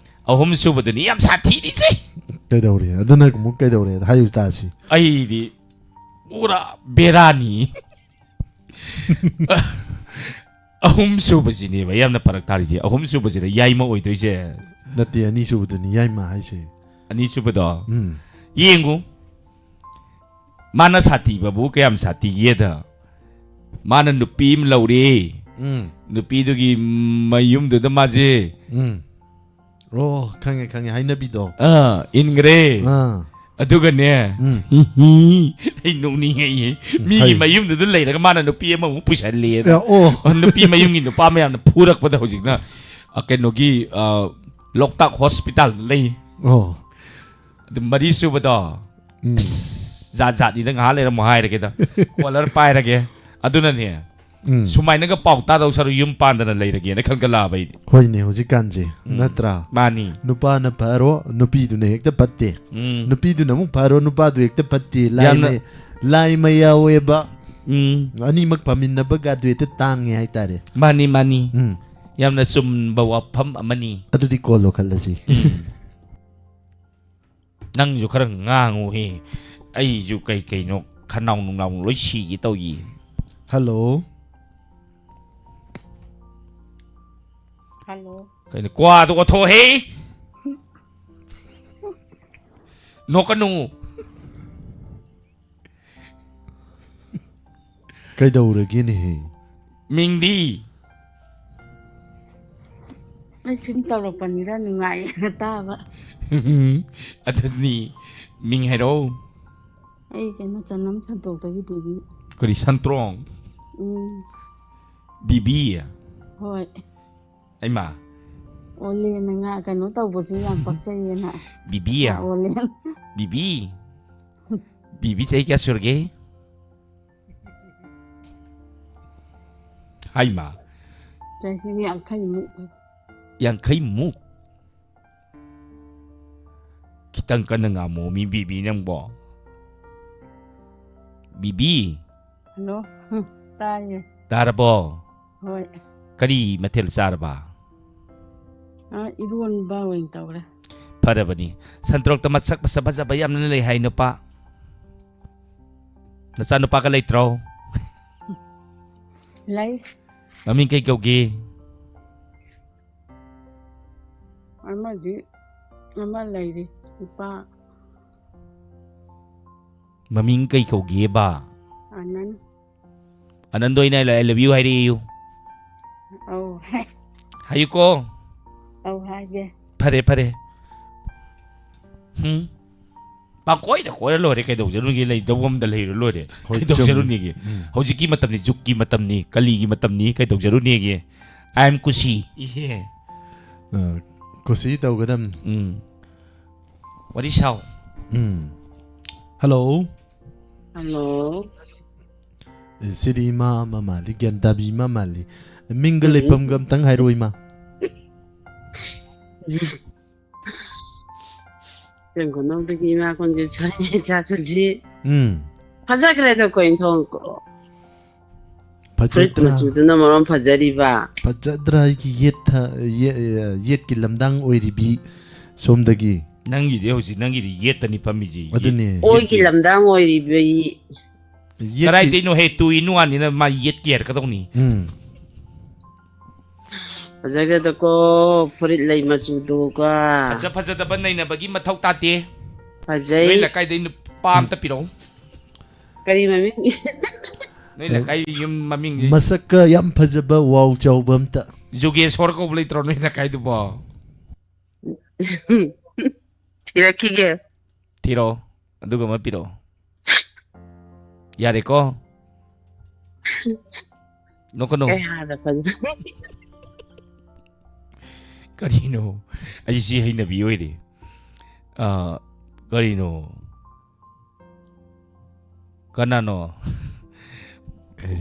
ꯑꯍꯨꯝ ꯁꯨꯕꯗꯨꯅꯤ ꯌꯥꯝ ꯁꯥꯊꯤꯔꯤꯁꯦ꯫ ꯀꯩꯗꯧꯔꯦ? ꯑꯗꯨꯅ ꯑꯃꯨꯛ ꯀꯩꯗꯧꯔꯦ? ꯍꯥꯏꯌꯨ ꯇꯥꯁꯤ꯫ ꯑꯩꯗꯤ ꯄꯨꯔꯥ ꯕꯦꯔꯥꯅꯤ꯫ ꯑꯍꯨꯝ ꯁꯨꯕꯁꯤꯅꯦꯕ ꯌꯥꯝꯅ ꯐꯔꯛ ꯇꯥꯔꯤꯁꯦ꯫ ꯑꯍꯨꯝ ꯁꯨꯕꯁꯤꯗ ꯌꯥꯏꯃ ꯑꯣꯏꯗꯣꯏꯁꯦ꯫ ꯅꯠꯇꯦ, ꯑꯅꯤ ꯁꯨꯕꯗꯨꯅꯤ ꯌꯥꯏꯃ ꯍꯥꯏꯁꯦ꯫ ꯑꯅꯤ ꯁꯨꯕꯗꯣ? ꯎꯝ꯫ ꯌꯦꯡꯉꯨ, ꯃꯥꯅ ꯁꯥꯊꯤꯕꯕꯨ ꯀꯌꯥꯝ ꯁꯥꯊꯤꯒꯦꯗ, ꯃꯥꯅ ꯅꯨꯄꯤ ꯑꯃ ꯂꯧꯔꯦ꯫ ꯎꯝ꯫ ꯅꯨꯄꯤꯗꯨꯒꯤ ꯃꯌꯨꯝꯗꯨꯗ ꯃꯥꯁꯦ ꯎꯝ꯫ ꯑꯣ, ꯈꯪꯉꯦ, ꯈꯪꯉꯦ, ꯍꯥꯏꯅꯕꯤꯗꯣ꯫ ꯑꯥ, ꯏꯟꯈ꯭ꯔꯦ꯫ ꯑꯥ꯫ ꯑꯗꯨꯒꯅꯦ, ꯎꯝ꯫ ꯑꯩ ꯅꯣꯛꯅꯤꯡꯉꯛꯏꯍꯦ꯫ ꯎꯝ, ꯃꯤꯒꯤ ꯍꯥꯏꯌꯨ꯫ ꯃꯌꯨꯝꯗꯨꯗ ꯂꯩꯔꯒ ꯃꯥꯅ ꯅꯨꯄꯤ ꯑꯃꯃꯨꯛ ꯄꯨꯁꯜꯂꯦꯅ꯫ ꯑꯦ, ꯑꯣ꯫ ꯅꯨꯄꯤ ꯃꯌꯨꯝꯒꯤ ꯅꯨꯄꯥ ꯃꯌꯥꯝꯅ ꯐꯨꯔꯛꯄꯗ ꯍꯧꯖꯤꯛꯅ, ꯑ, ꯀꯩꯅꯣꯒꯤ, ꯑ, ꯂꯣꯛꯇꯥꯛ ꯍꯣꯁꯄꯤꯇꯥꯜꯗ ꯂꯩ꯫ ꯑꯣ꯫ ꯑꯗꯨ ꯃꯔꯤ ꯁꯨꯕꯗꯣ, ꯎꯝ꯫ ꯑꯁ, ꯖꯥꯠ ꯖꯥꯠꯅꯤꯗ, ꯉꯥꯏꯍꯥꯛ ꯂꯩꯔ ꯑꯃꯨꯛ ꯍꯥꯏꯔꯒꯦꯗ꯫ ꯀꯣꯂꯔ ꯄꯥꯏꯔꯒꯦ꯫ ꯑꯗꯨꯅꯅꯦ, ꯎꯝ꯫ ꯁꯨꯃꯥꯏꯅꯒ ꯄꯥꯎ ꯇꯥꯗꯧ ꯁꯔꯨꯛ ꯌꯨꯝ ꯄꯥꯟꯗꯅ ꯂꯩꯔꯒꯦꯅ ꯈꯟꯒꯠꯂꯛꯑꯕ ꯑꯩꯗꯤ꯫ ꯍꯣꯏꯅꯦ, ꯍꯧꯖꯤꯛꯀꯥꯟꯁꯦ, ꯎꯝ꯫ ꯅꯠꯇ꯭ꯔꯥ? ꯃꯥꯅꯤ꯫ ꯅꯨꯄꯥꯅ ꯐꯔꯣ, ꯅꯨꯄꯤꯗꯨꯅ ꯍꯦꯛꯇ ꯐꯠꯇꯦ꯫ ꯎꯝ꯫ ꯅꯨꯄꯤꯗꯨꯅ ꯑꯃꯨꯛ ꯐꯔꯣ, ꯅꯨꯄꯥꯗꯨ ꯍꯦꯛꯇ ꯐꯠꯇꯦ꯫ ꯂꯥꯏ ꯌꯥꯝꯅ ꯃꯩ-, ꯂꯥꯏ ꯃꯩ ꯌꯥꯎꯋꯦꯕ꯫ ꯎꯝ꯫ ꯑꯅꯤꯃꯛ ꯐꯃꯤꯟꯅꯕꯒꯗꯨ ꯍꯦꯛꯇ ꯇꯥꯡꯉꯦ ꯍꯥꯏꯇꯥꯔꯦ꯫ ꯃꯥꯅꯤ, ꯃꯥꯅꯤ꯫ ꯎꯝ꯫ ꯌꯥꯝꯅ ꯆꯨꯝꯕ ꯋꯥꯐꯝ ꯑꯃꯅꯤ꯫ ꯑꯗꯨꯗꯤ ꯀꯣꯜ ꯂꯧꯈꯠꯂꯁꯤ꯫ ꯎꯝ꯫ ꯅꯪꯁꯨ ꯈꯔ ꯉꯥꯡꯉꯨꯍꯦ꯫ ꯑꯩꯁꯨ ꯀꯩ ꯀꯩꯅꯣ ꯈꯅꯥꯎ ꯅꯨꯡꯅꯥꯎ ꯂꯣꯏ ꯁꯤꯒꯦ ꯇꯧꯏ꯫ ꯍꯜꯂꯣ꯫ ꯍꯜꯂꯣ꯫ ꯀꯩꯅꯣ, ꯀ꯭ꯋꯥꯗꯣ ꯑꯣꯊꯣꯛꯑꯣꯍꯦ꯫ ꯅꯣꯛꯀꯅꯨ꯫ ꯀꯩꯗꯧꯔꯒꯦꯅꯦꯍꯦ? ꯃꯤꯡꯗꯤ? ꯑꯩ ꯁꯨꯝ ꯇꯧꯔꯛꯄꯅꯤꯗ, ꯅꯨꯡꯉꯥꯏꯌꯦꯅ ꯇꯥꯕ꯫ ꯑꯗꯨꯅꯤ, ꯃꯤꯡ ꯍꯥꯏꯔꯛꯑꯣ꯫ ꯑꯩ ꯀꯩꯅꯣ, ꯆꯅꯝ ꯁꯟꯇꯣꯛꯇꯒꯤ ꯗꯦꯕꯤ꯫ ꯀꯔꯤ, ꯁꯟꯇ꯭ꯔꯣꯡ? ꯎꯝ꯫ ꯕꯤꯕꯤ꯫ ꯍꯣꯏ꯫ ꯑꯩꯃ꯫ ꯑꯣꯂꯦꯟꯅ ꯉꯥ ꯀꯩꯅꯣ ꯇꯧꯕꯁꯨ ꯌꯥꯝ ꯄꯛꯆꯩꯌꯦꯅ꯫ ꯕꯤꯕꯤ꯫ ꯉꯥ ꯑꯣꯂꯦꯟ꯫ ꯕꯤꯕꯤ꯫ ꯕꯤꯕꯤ ꯆꯍꯤ ꯀꯌꯥ ꯁꯨꯔꯒꯦ? ꯍꯥꯏꯃ꯫ ꯆꯍꯤ ꯌꯥꯡꯈꯩꯃꯨꯛ꯫ ꯌꯥꯡꯈꯩꯃꯨꯛ? ꯈꯤꯇꯪ ꯀꯟꯅ ꯉꯥꯡꯃꯣ ꯃꯤ ꯕꯤꯕꯤ ꯅꯪꯕꯣ꯫ ꯕꯤꯕꯤ꯫ ꯍꯜꯂꯣ꯫ ꯇꯥꯏꯌꯦ꯫ ꯇꯥꯔꯕꯣ? ꯍꯣꯏ꯫ ꯀꯔꯤ ꯃꯊꯦꯜ ꯆꯥꯔꯕ? ꯑ, ꯏꯔꯣꯟꯕ ꯑꯣꯏꯅ ꯇꯧꯔꯦ꯫ ꯐꯔꯕꯅꯤ꯫ ꯁꯟꯇ꯭ꯔꯣꯛꯇ ꯃꯁꯛ ꯐꯖ ꯐꯖꯕ ꯌꯥꯝꯅ ꯂꯩ ꯍꯥꯏ ꯅꯨꯄꯥ꯫ ꯅꯆꯥ ꯅꯨꯄꯥꯒ ꯂꯩꯇ꯭ꯔꯣ? ꯂꯩ꯫ ꯃꯃꯤꯡ ꯀꯩ ꯀꯧꯒꯦ? ꯑꯃꯗꯤ ꯑꯃ ꯂꯩꯔꯤ ꯅꯨꯄꯥ꯫ ꯃꯃꯤꯡ ꯀꯩ ꯀꯧꯒꯦꯕ? ꯑꯅꯟ꯫ ꯑꯅꯟꯗꯣ ꯑꯩꯅ "I love you" ꯍꯥꯏꯔꯛꯏꯌꯨ꯫ ꯑꯧ꯫ ꯍꯥꯏꯌꯨꯀꯣ꯫ ꯑꯧ ꯍꯥꯏꯒꯦ꯫ ꯐꯔꯦ ꯐꯔꯦ꯫ ꯍꯨꯝ꯫ ꯄꯥꯡꯀꯣꯏꯗ ꯀꯣꯏꯔ ꯂꯣꯏꯔꯦ, ꯀꯩꯗꯧꯖꯔꯨꯅꯦꯒꯦ? ꯂꯩꯗꯧꯕ ꯑꯝꯗ ꯂꯩꯔ ꯂꯣꯏꯔꯦ꯫ ꯍꯣꯏ, ꯀꯩꯗꯧꯖꯔꯨꯅꯦꯒꯦ? ꯆꯨꯝꯃꯤ꯫ ꯎꯝ꯫ ꯍꯧꯖꯤꯛꯀꯤ ꯃꯇꯝꯅꯤ, ꯖꯨꯛꯀꯤ ꯃꯇꯝꯅꯤ, ꯀꯂꯤꯒꯤ ꯃꯇꯝꯅꯤ, ꯀꯩꯗꯧꯖꯔꯨꯅꯦꯒꯦ? I am ꯀꯨꯁꯤ꯫ ꯏꯍꯦ꯫ ꯑ, ꯀꯨꯁꯤ ꯇꯧꯒꯗꯝꯅꯤ꯫ ꯎꯝ꯫ ꯋꯥꯔꯤ ꯁꯥꯎ꯫ ꯎꯝ꯫ ꯍꯜꯂꯣ꯫ ꯍꯜꯂꯣ꯫ ꯑꯦ, ꯁꯤꯗꯤ ꯏꯃꯥ ꯑꯃ ꯃꯥꯜꯂꯤ, ꯒ꯭ꯌꯥꯟ ꯇꯥꯕꯤ ꯏꯃꯥ ꯃꯥꯜꯂꯤ꯫ ꯃꯤꯡꯒ ꯎꯝ꯫ ꯂꯩꯐꯝꯒ ꯑꯝꯇꯪ ꯍꯥꯏꯔꯛꯑꯣ, ꯏꯃꯥ꯫ ꯏꯆꯟ ꯈꯨꯅꯧꯗꯒꯤ ꯏꯃꯥ ꯈꯣꯟꯖꯦꯜ ꯁꯥꯔꯤ ꯏꯆꯥꯁꯨꯖꯤ꯫ ꯎꯝ꯫ ꯐꯖꯈ꯭ꯔꯦꯗ ꯀꯣꯏꯟꯊꯣꯡ ꯀꯣ꯫ ꯐꯨꯔꯤꯠ ꯐꯖꯗ꯭ꯔꯥ? ꯃꯆꯨꯗꯨꯅ ꯃꯔꯣꯟ ꯐꯖꯔꯤꯕ꯫ ꯐꯖꯗ꯭ꯔꯥ ꯑꯩꯒꯤ ꯌꯦꯠ ꯊ-, ꯌꯦ-, ꯌꯦꯠꯀꯤ ꯂꯝꯗꯥꯡ ꯑꯣꯏꯔꯤꯕꯤ ꯁꯣꯝꯗꯒꯤ꯫ ꯅꯪꯒꯤꯗꯤ ꯍꯧꯖꯤꯛ ꯅꯪꯒꯤꯗꯤ ꯌꯦꯠꯇꯅꯤ ꯐꯝꯃꯤꯁꯤ꯫ ꯑꯗꯨꯅꯦ, ꯑꯣꯏꯒꯤ ꯌꯦꯠꯀꯤ-, ꯂꯝꯗꯥꯡ ꯑꯣꯏꯔꯤꯕꯤ꯫ ꯌꯦꯠꯀꯤ-, ꯀꯗꯥꯏꯗꯩꯅꯣ ꯍꯦ? ꯇꯨ ꯏꯟ ꯋꯥꯟꯅꯤꯅ ꯃꯥ ꯌꯦꯠꯀꯤ ꯍꯥꯏꯔꯛꯀꯗꯧꯅꯤ꯫ ꯎꯝ꯫ ꯐꯖꯈ꯭ꯔꯦꯗꯀꯣ ꯐꯨꯔꯤꯠ ꯂꯩ ꯃꯆꯨꯗꯨꯒ꯫ ꯐꯖ ꯐꯖꯗꯕ ꯅꯩꯅꯕꯒꯤ ꯃꯊꯧ ꯇꯥꯗꯦ꯫ ꯐꯖꯩ꯫ ꯅꯣꯏ ꯂꯩꯀꯥꯏꯗꯩ ꯅꯨꯄꯥ ꯑꯝꯇ ꯄꯤꯔꯛꯎ꯫ ꯀꯔꯤ ꯃꯃꯤꯡ? ꯅꯣꯏ ꯂꯩꯀꯥꯏ ꯌꯨꯝ ꯃꯃꯤꯡ ꯃꯁꯛꯀ ꯌꯥꯝ ꯐꯖꯕ ꯋꯥꯎ ꯆꯥꯎꯕ ꯑꯝꯇ꯫ ꯖꯨꯒꯦꯁꯣꯔ ꯀꯧꯕ ꯂꯩꯇ꯭ꯔꯣ ꯅꯣꯏ ꯂꯩꯀꯥꯏꯗꯨꯕꯣ? ꯊꯤꯔꯛꯈꯤꯒꯦ꯫ ꯊꯤꯔꯛꯑꯣ, ꯑꯗꯨꯒ ꯑꯃ ꯄꯤꯔꯛꯑꯣ꯫ ꯌꯥꯔꯦꯀꯣ? ꯅꯣꯛꯀꯅꯣ꯫ ꯀꯩ ꯍꯥꯏꯔꯛꯀꯅꯤ? ꯀꯔꯤꯅꯣ? ꯑꯩ ꯁꯤ ꯍꯩꯅꯕꯤ ꯑꯣꯏꯔꯦ꯫ ꯑ, ꯀꯔꯤꯅꯣ? ꯀꯅꯥꯅꯣ?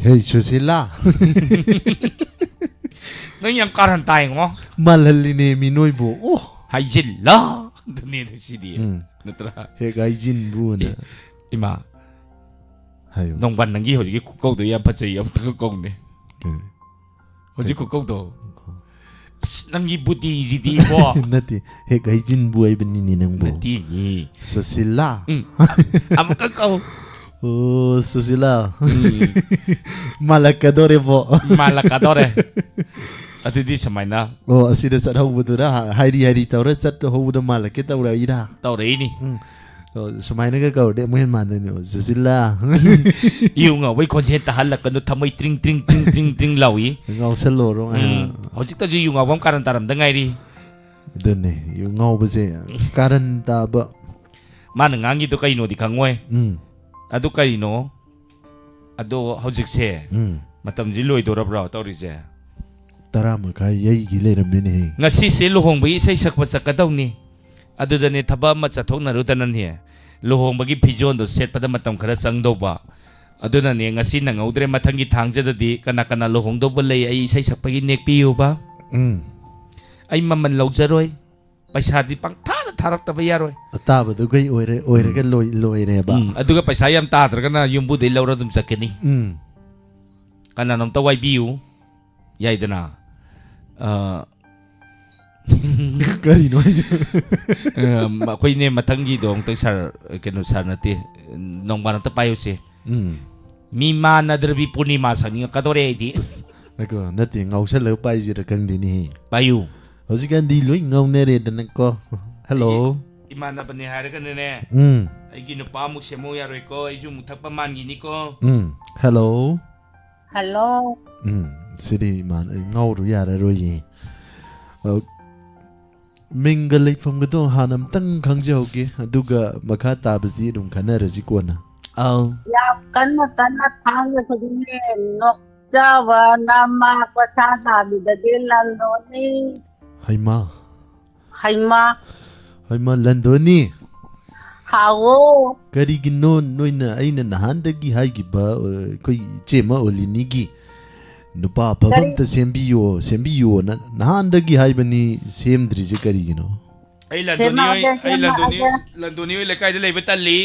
ꯍꯦ ꯁꯨꯁꯤꯂꯥ꯫ ꯅꯪ ꯌꯥꯝ ꯀꯥꯔꯟ ꯇꯥꯏꯉꯣ꯫ ꯃꯥꯜꯍꯜꯂꯤꯅꯦ ꯃꯤ ꯅꯣꯏꯕꯨ꯫ ꯑꯣ꯫ ꯍꯥꯏꯖꯤꯜꯂꯣ꯫ ꯑꯗꯨꯅꯦ ꯑꯗꯨ ꯁꯤꯗꯤ꯫ ꯎꯝ꯫ ꯅꯠꯇ꯭ꯔꯥ? ꯍꯦꯛ ꯍꯥꯏꯖꯤꯟꯕꯨꯅ꯫ ꯑꯦ, ꯏꯃꯥ, ꯍꯥꯏꯌꯣ꯫ ꯅꯣꯡꯕꯥꯟ ꯅꯪꯒꯤ ꯍꯧꯖꯤꯛꯀꯤ ꯈꯨꯀꯧꯗꯣ ꯌꯥꯝ ꯐꯖꯩ, ꯑꯝꯇꯒ ꯀꯧꯅꯦ꯫ ꯀꯩ? ꯍꯧꯖꯤꯛ ꯈꯨꯀꯧꯗꯣ꯫ ꯑꯁ, ꯅꯪꯒꯤ ꯕꯨꯇꯤꯁꯤꯗꯤ ꯏꯕꯣ꯫ ꯅꯠꯇꯦ, ꯍꯦꯛ ꯍꯥꯏꯖꯤꯟꯕꯨ ꯍꯥꯏꯕꯅꯤꯅꯦ ꯅꯪꯕꯨ꯫ ꯅꯠꯇꯦꯅꯦ꯫ ꯁꯨꯁꯤꯂꯥ꯫ ꯎꯝ꯫ ꯑꯃꯨꯛꯀ ꯀꯧ꯫ ꯑꯣ ꯁꯨꯁꯤꯂꯥ꯫ ꯎꯝ꯫ ꯃꯥꯜꯂꯛꯀꯗꯧꯔꯦꯕꯣ꯫ ꯃꯥꯜꯂꯛꯀꯗꯧꯔꯦ꯫ ꯑꯗꯨꯗꯤ ꯁꯨꯃꯥꯏꯅ꯫ ꯑꯣ ꯑꯁꯤꯗ ꯆꯠꯍꯧꯕꯗꯨꯔ? ꯍꯥꯏꯔꯤ ꯍꯥꯏꯔꯤ ꯇꯧꯔ ꯆꯠꯍꯧꯕꯗ ꯃꯥꯜꯂꯛꯀꯦ ꯇꯧꯔꯛꯏꯔꯥ? ꯇꯧꯔꯛꯏꯅꯤ꯫ ꯎꯝ꯫ ꯑꯣ, ꯁꯨꯃꯥꯏꯅꯒ ꯀꯧꯔꯗꯤ ꯑꯃꯨꯛ ꯍꯦꯟꯅ ꯃꯥꯟꯗꯣꯏꯅꯦ꯫ ꯑꯣ, ꯁꯨꯁꯤꯂꯥ꯫ ꯌꯨ ꯉꯥꯎꯕꯩ ꯈꯣꯟꯖꯦꯜ ꯇꯥꯍꯜꯂꯛꯀꯅꯨ, ꯊꯃꯣꯏ ꯇ꯭ꯔꯤꯡ ꯇ꯭ꯔꯤꯡ ꯇ꯭ꯔꯤꯡ ꯇ꯭ꯔꯤꯡ ꯇ꯭ꯔꯤꯡ ꯂꯥꯎꯏ꯫ ꯉꯥꯎꯁꯜꯂꯣꯔꯣ ꯉꯥꯏꯍꯥꯛ꯫ ꯎꯝ, ꯍꯧꯖꯤꯛꯇꯁꯨ ꯌꯨ ꯉꯥꯎꯕ ꯑꯃ ꯀꯥꯔꯟ ꯇꯥꯔꯝꯗ ꯉꯥꯏꯔꯤ꯫ ꯑꯗꯨꯅꯦ, ꯌꯨ ꯉꯥꯎꯕꯁꯦ ꯀꯥꯔꯟ ꯇꯥꯕ꯫ ꯃꯥꯅ ꯉꯥꯡꯉꯤꯗꯣ ꯀꯩꯅꯣꯗꯤ ꯈꯪꯉꯣꯏ꯫ ꯎꯝ꯫ ꯑꯗꯨ ꯀꯩꯅꯣ? ꯑꯗꯣ ꯍꯧꯖꯤꯛꯁꯦ ꯎꯝ꯫ ꯃꯇꯝꯁꯤ ꯂꯣꯏꯗꯣꯔꯕ꯭ꯔꯣ ꯇꯧꯔꯤꯁꯦ? ꯇꯔꯥ ꯃꯈꯥꯏ ꯌꯩꯒꯤ ꯂꯩꯔꯝꯃꯤꯅꯦꯍꯦ꯫ ꯉꯁꯤꯁꯦ ꯂꯨꯍꯣꯡꯕꯒꯤ ꯏꯁꯩ ꯁꯛꯄ ꯆꯠꯀꯗꯧꯅꯤ꯫ ꯑꯗꯨꯗꯅꯦ ꯊꯕꯛ ꯑꯃ ꯆꯠꯊꯣꯛꯅꯔꯨꯗꯅꯅꯦ ꯂꯨꯍꯣꯡꯕꯒꯤ ꯐꯤꯖꯣꯜꯗꯣ ꯁꯦꯠꯄꯗ ꯃꯇꯝ ꯈꯔ ꯆꯪꯗꯧꯕ꯫ ꯑꯗꯨꯅꯅꯦ ꯉꯁꯤ ꯅꯪꯍꯧꯗ꯭ꯔꯦ꯫ ꯃꯊꯪꯒꯤ ꯊꯥꯡꯖꯗꯗꯤ ꯀꯅꯥ ꯀꯅꯥ ꯂꯨꯍꯣꯡꯗꯧꯕ ꯂꯩ, ꯑꯩ ꯏꯁꯩ ꯁꯛꯄꯒꯤ ꯅꯦꯛꯄꯤꯌꯨꯕ꯫ ꯎꯝ꯫ ꯑꯩ ꯃꯃꯜ ꯂꯧꯖꯔꯣꯏ꯫ ꯄꯩꯁꯥꯗꯤ ꯄꯪꯊꯥꯗ ꯊꯥꯔꯛꯇꯕ ꯌꯥꯔꯣꯏ꯫ ꯑꯇꯥꯕꯗꯨꯒꯩ ꯑꯣꯏꯔꯦ, ꯑꯣꯏꯔꯒ ꯂꯣꯏ-, ꯂꯣꯏꯔꯦꯕ꯫ ꯎꯝ, ꯑꯗꯨꯒ ꯄꯩꯁꯥ ꯌꯥꯝ ꯇꯥꯗ꯭ꯔꯒꯅ ꯌꯨꯝꯕꯨꯗꯩ ꯂꯧꯔ ꯑꯗꯨꯝ ꯆꯠꯀꯅꯤ꯫ ꯎꯝ꯫ ꯀꯅꯥꯅꯣꯝꯇ ꯋꯥꯏꯕꯤꯌꯨ ꯌꯥꯏꯗꯅ꯫ ꯑ, ꯀꯔꯤꯅꯣ ꯍꯥꯏꯁꯦ? ꯑ, ꯑꯩꯈꯣꯏꯅꯦ ꯃꯊꯪꯒꯤꯗꯣ ꯑꯃꯨꯛꯇꯪ ꯁꯥꯔ, ꯀꯩꯅꯣ ꯁꯥꯔ ꯅꯠꯇꯦ, ꯅꯣꯡꯕꯥꯟ ꯑꯝꯇ ꯄꯥꯏꯌꯨꯁꯦ꯫ ꯎꯝ꯫ ꯃꯤ ꯃꯥꯟꯅꯗ꯭ꯔꯕꯤ ꯄꯨꯔꯅꯤꯃꯥ ꯁꯛꯅꯤꯡꯉꯛꯀꯗꯧꯔꯦ ꯑꯩꯗꯤ꯫ ꯉꯥꯏꯈꯣ, ꯅꯠꯇꯦ, ꯉꯥꯎꯁꯜꯂꯒ ꯄꯥꯏꯁꯤꯔ ꯈꯪꯗꯦꯅꯦꯍꯦ꯫ ꯄꯥꯏꯌꯨ꯫ ꯍꯧꯖꯤꯛꯀꯥꯟꯗꯤ ꯂꯣꯏ ꯉꯥꯎꯅꯔꯦꯗꯅꯀꯣ꯫ ꯍꯜꯂꯣ꯫ ꯏꯃꯥꯟꯅꯕꯅꯦ ꯍꯥꯏꯔꯒꯅꯅꯦ, ꯎꯝ꯫ ꯑꯩꯒꯤ ꯅꯨꯄꯥ ꯑꯃꯨꯛ ꯁꯦꯝꯃꯧ ꯌꯥꯔꯣꯏꯀꯣ, ꯑꯩꯁꯨ ꯑꯃꯨꯛ ꯊꯛꯄ ꯃꯥꯟꯈꯤꯅꯤꯀꯣ꯫ ꯎꯝ꯫ ꯍꯜꯂꯣ꯫ ꯍꯜꯂꯣ꯫ ꯎꯝ꯫ ꯁꯤꯗꯤ ꯏꯃꯥꯟ-, ꯑꯩ ꯉꯥꯎꯔꯨ ꯌꯥꯔꯔꯣꯏꯌꯦ꯫ ꯑ, ꯃꯤꯡꯒ ꯂꯩꯐꯝꯒꯗꯣ ꯍꯥꯟꯅ ꯑꯝꯇꯪ ꯈꯪꯖꯍꯧꯒꯦ, ꯑꯗꯨꯒ ꯃꯈꯥ ꯇꯥꯕꯁꯤ ꯑꯗꯨꯝ ꯈꯟꯅꯔꯁꯤ ꯀꯣꯟꯅ꯫ ꯑꯧ꯫ ꯌꯥꯝ ꯀꯟꯅ ꯀꯟꯅ ꯊꯥꯡꯅ ꯈꯨꯗꯤꯡꯅꯦ ꯅꯣꯛ ꯆꯥꯕ ꯅꯃꯥ ꯀꯣꯊꯥ ꯇꯥꯕꯤꯗꯗꯤ ꯂꯟꯗꯣꯅꯤ꯫ ꯍꯩꯃꯥ꯫ ꯍꯩꯃꯥ꯫ ꯍꯩꯃꯥ, ꯂꯟꯗꯣꯅꯤ꯫ ꯍꯥꯎꯋꯣ꯫ ꯀꯔꯤꯒꯤꯅꯣ ꯅꯣꯏꯅ ꯑꯩꯅ ꯅꯍꯥꯟꯗꯒꯤ ꯍꯥꯏꯈꯤꯕ, ꯑ, ꯑꯩꯈꯣꯏ ꯏꯆꯦꯃ ꯑꯣꯂꯤꯅꯤꯒꯤ ꯅꯨꯄꯥ ꯑꯐꯕ ꯀꯔꯤ? ꯑꯝꯇ ꯁꯦꯝꯕꯤꯌꯣ, ꯁꯦꯝꯕꯤꯌꯣꯅ ꯅꯍꯥꯟꯗꯒꯤ ꯍꯥꯏꯕꯅꯤ, ꯁꯦꯝꯗ꯭ꯔꯤꯁꯦ ꯀꯔꯤꯒꯤꯅꯣ? ꯑꯩ ꯂꯟꯗꯣꯅꯤ ꯍꯣꯏ, ꯁꯦꯝꯃꯛꯑꯒꯦ, ꯑꯩ ꯂꯟꯗꯣꯅꯤ ꯍꯣꯏ, ꯁꯦꯝꯃꯛꯑꯒꯦ꯫ ꯂꯟꯗꯣꯅꯤ ꯍꯣꯏ ꯂꯩꯀꯥꯏꯗ ꯂꯩꯕ ꯇꯜꯂꯤ꯫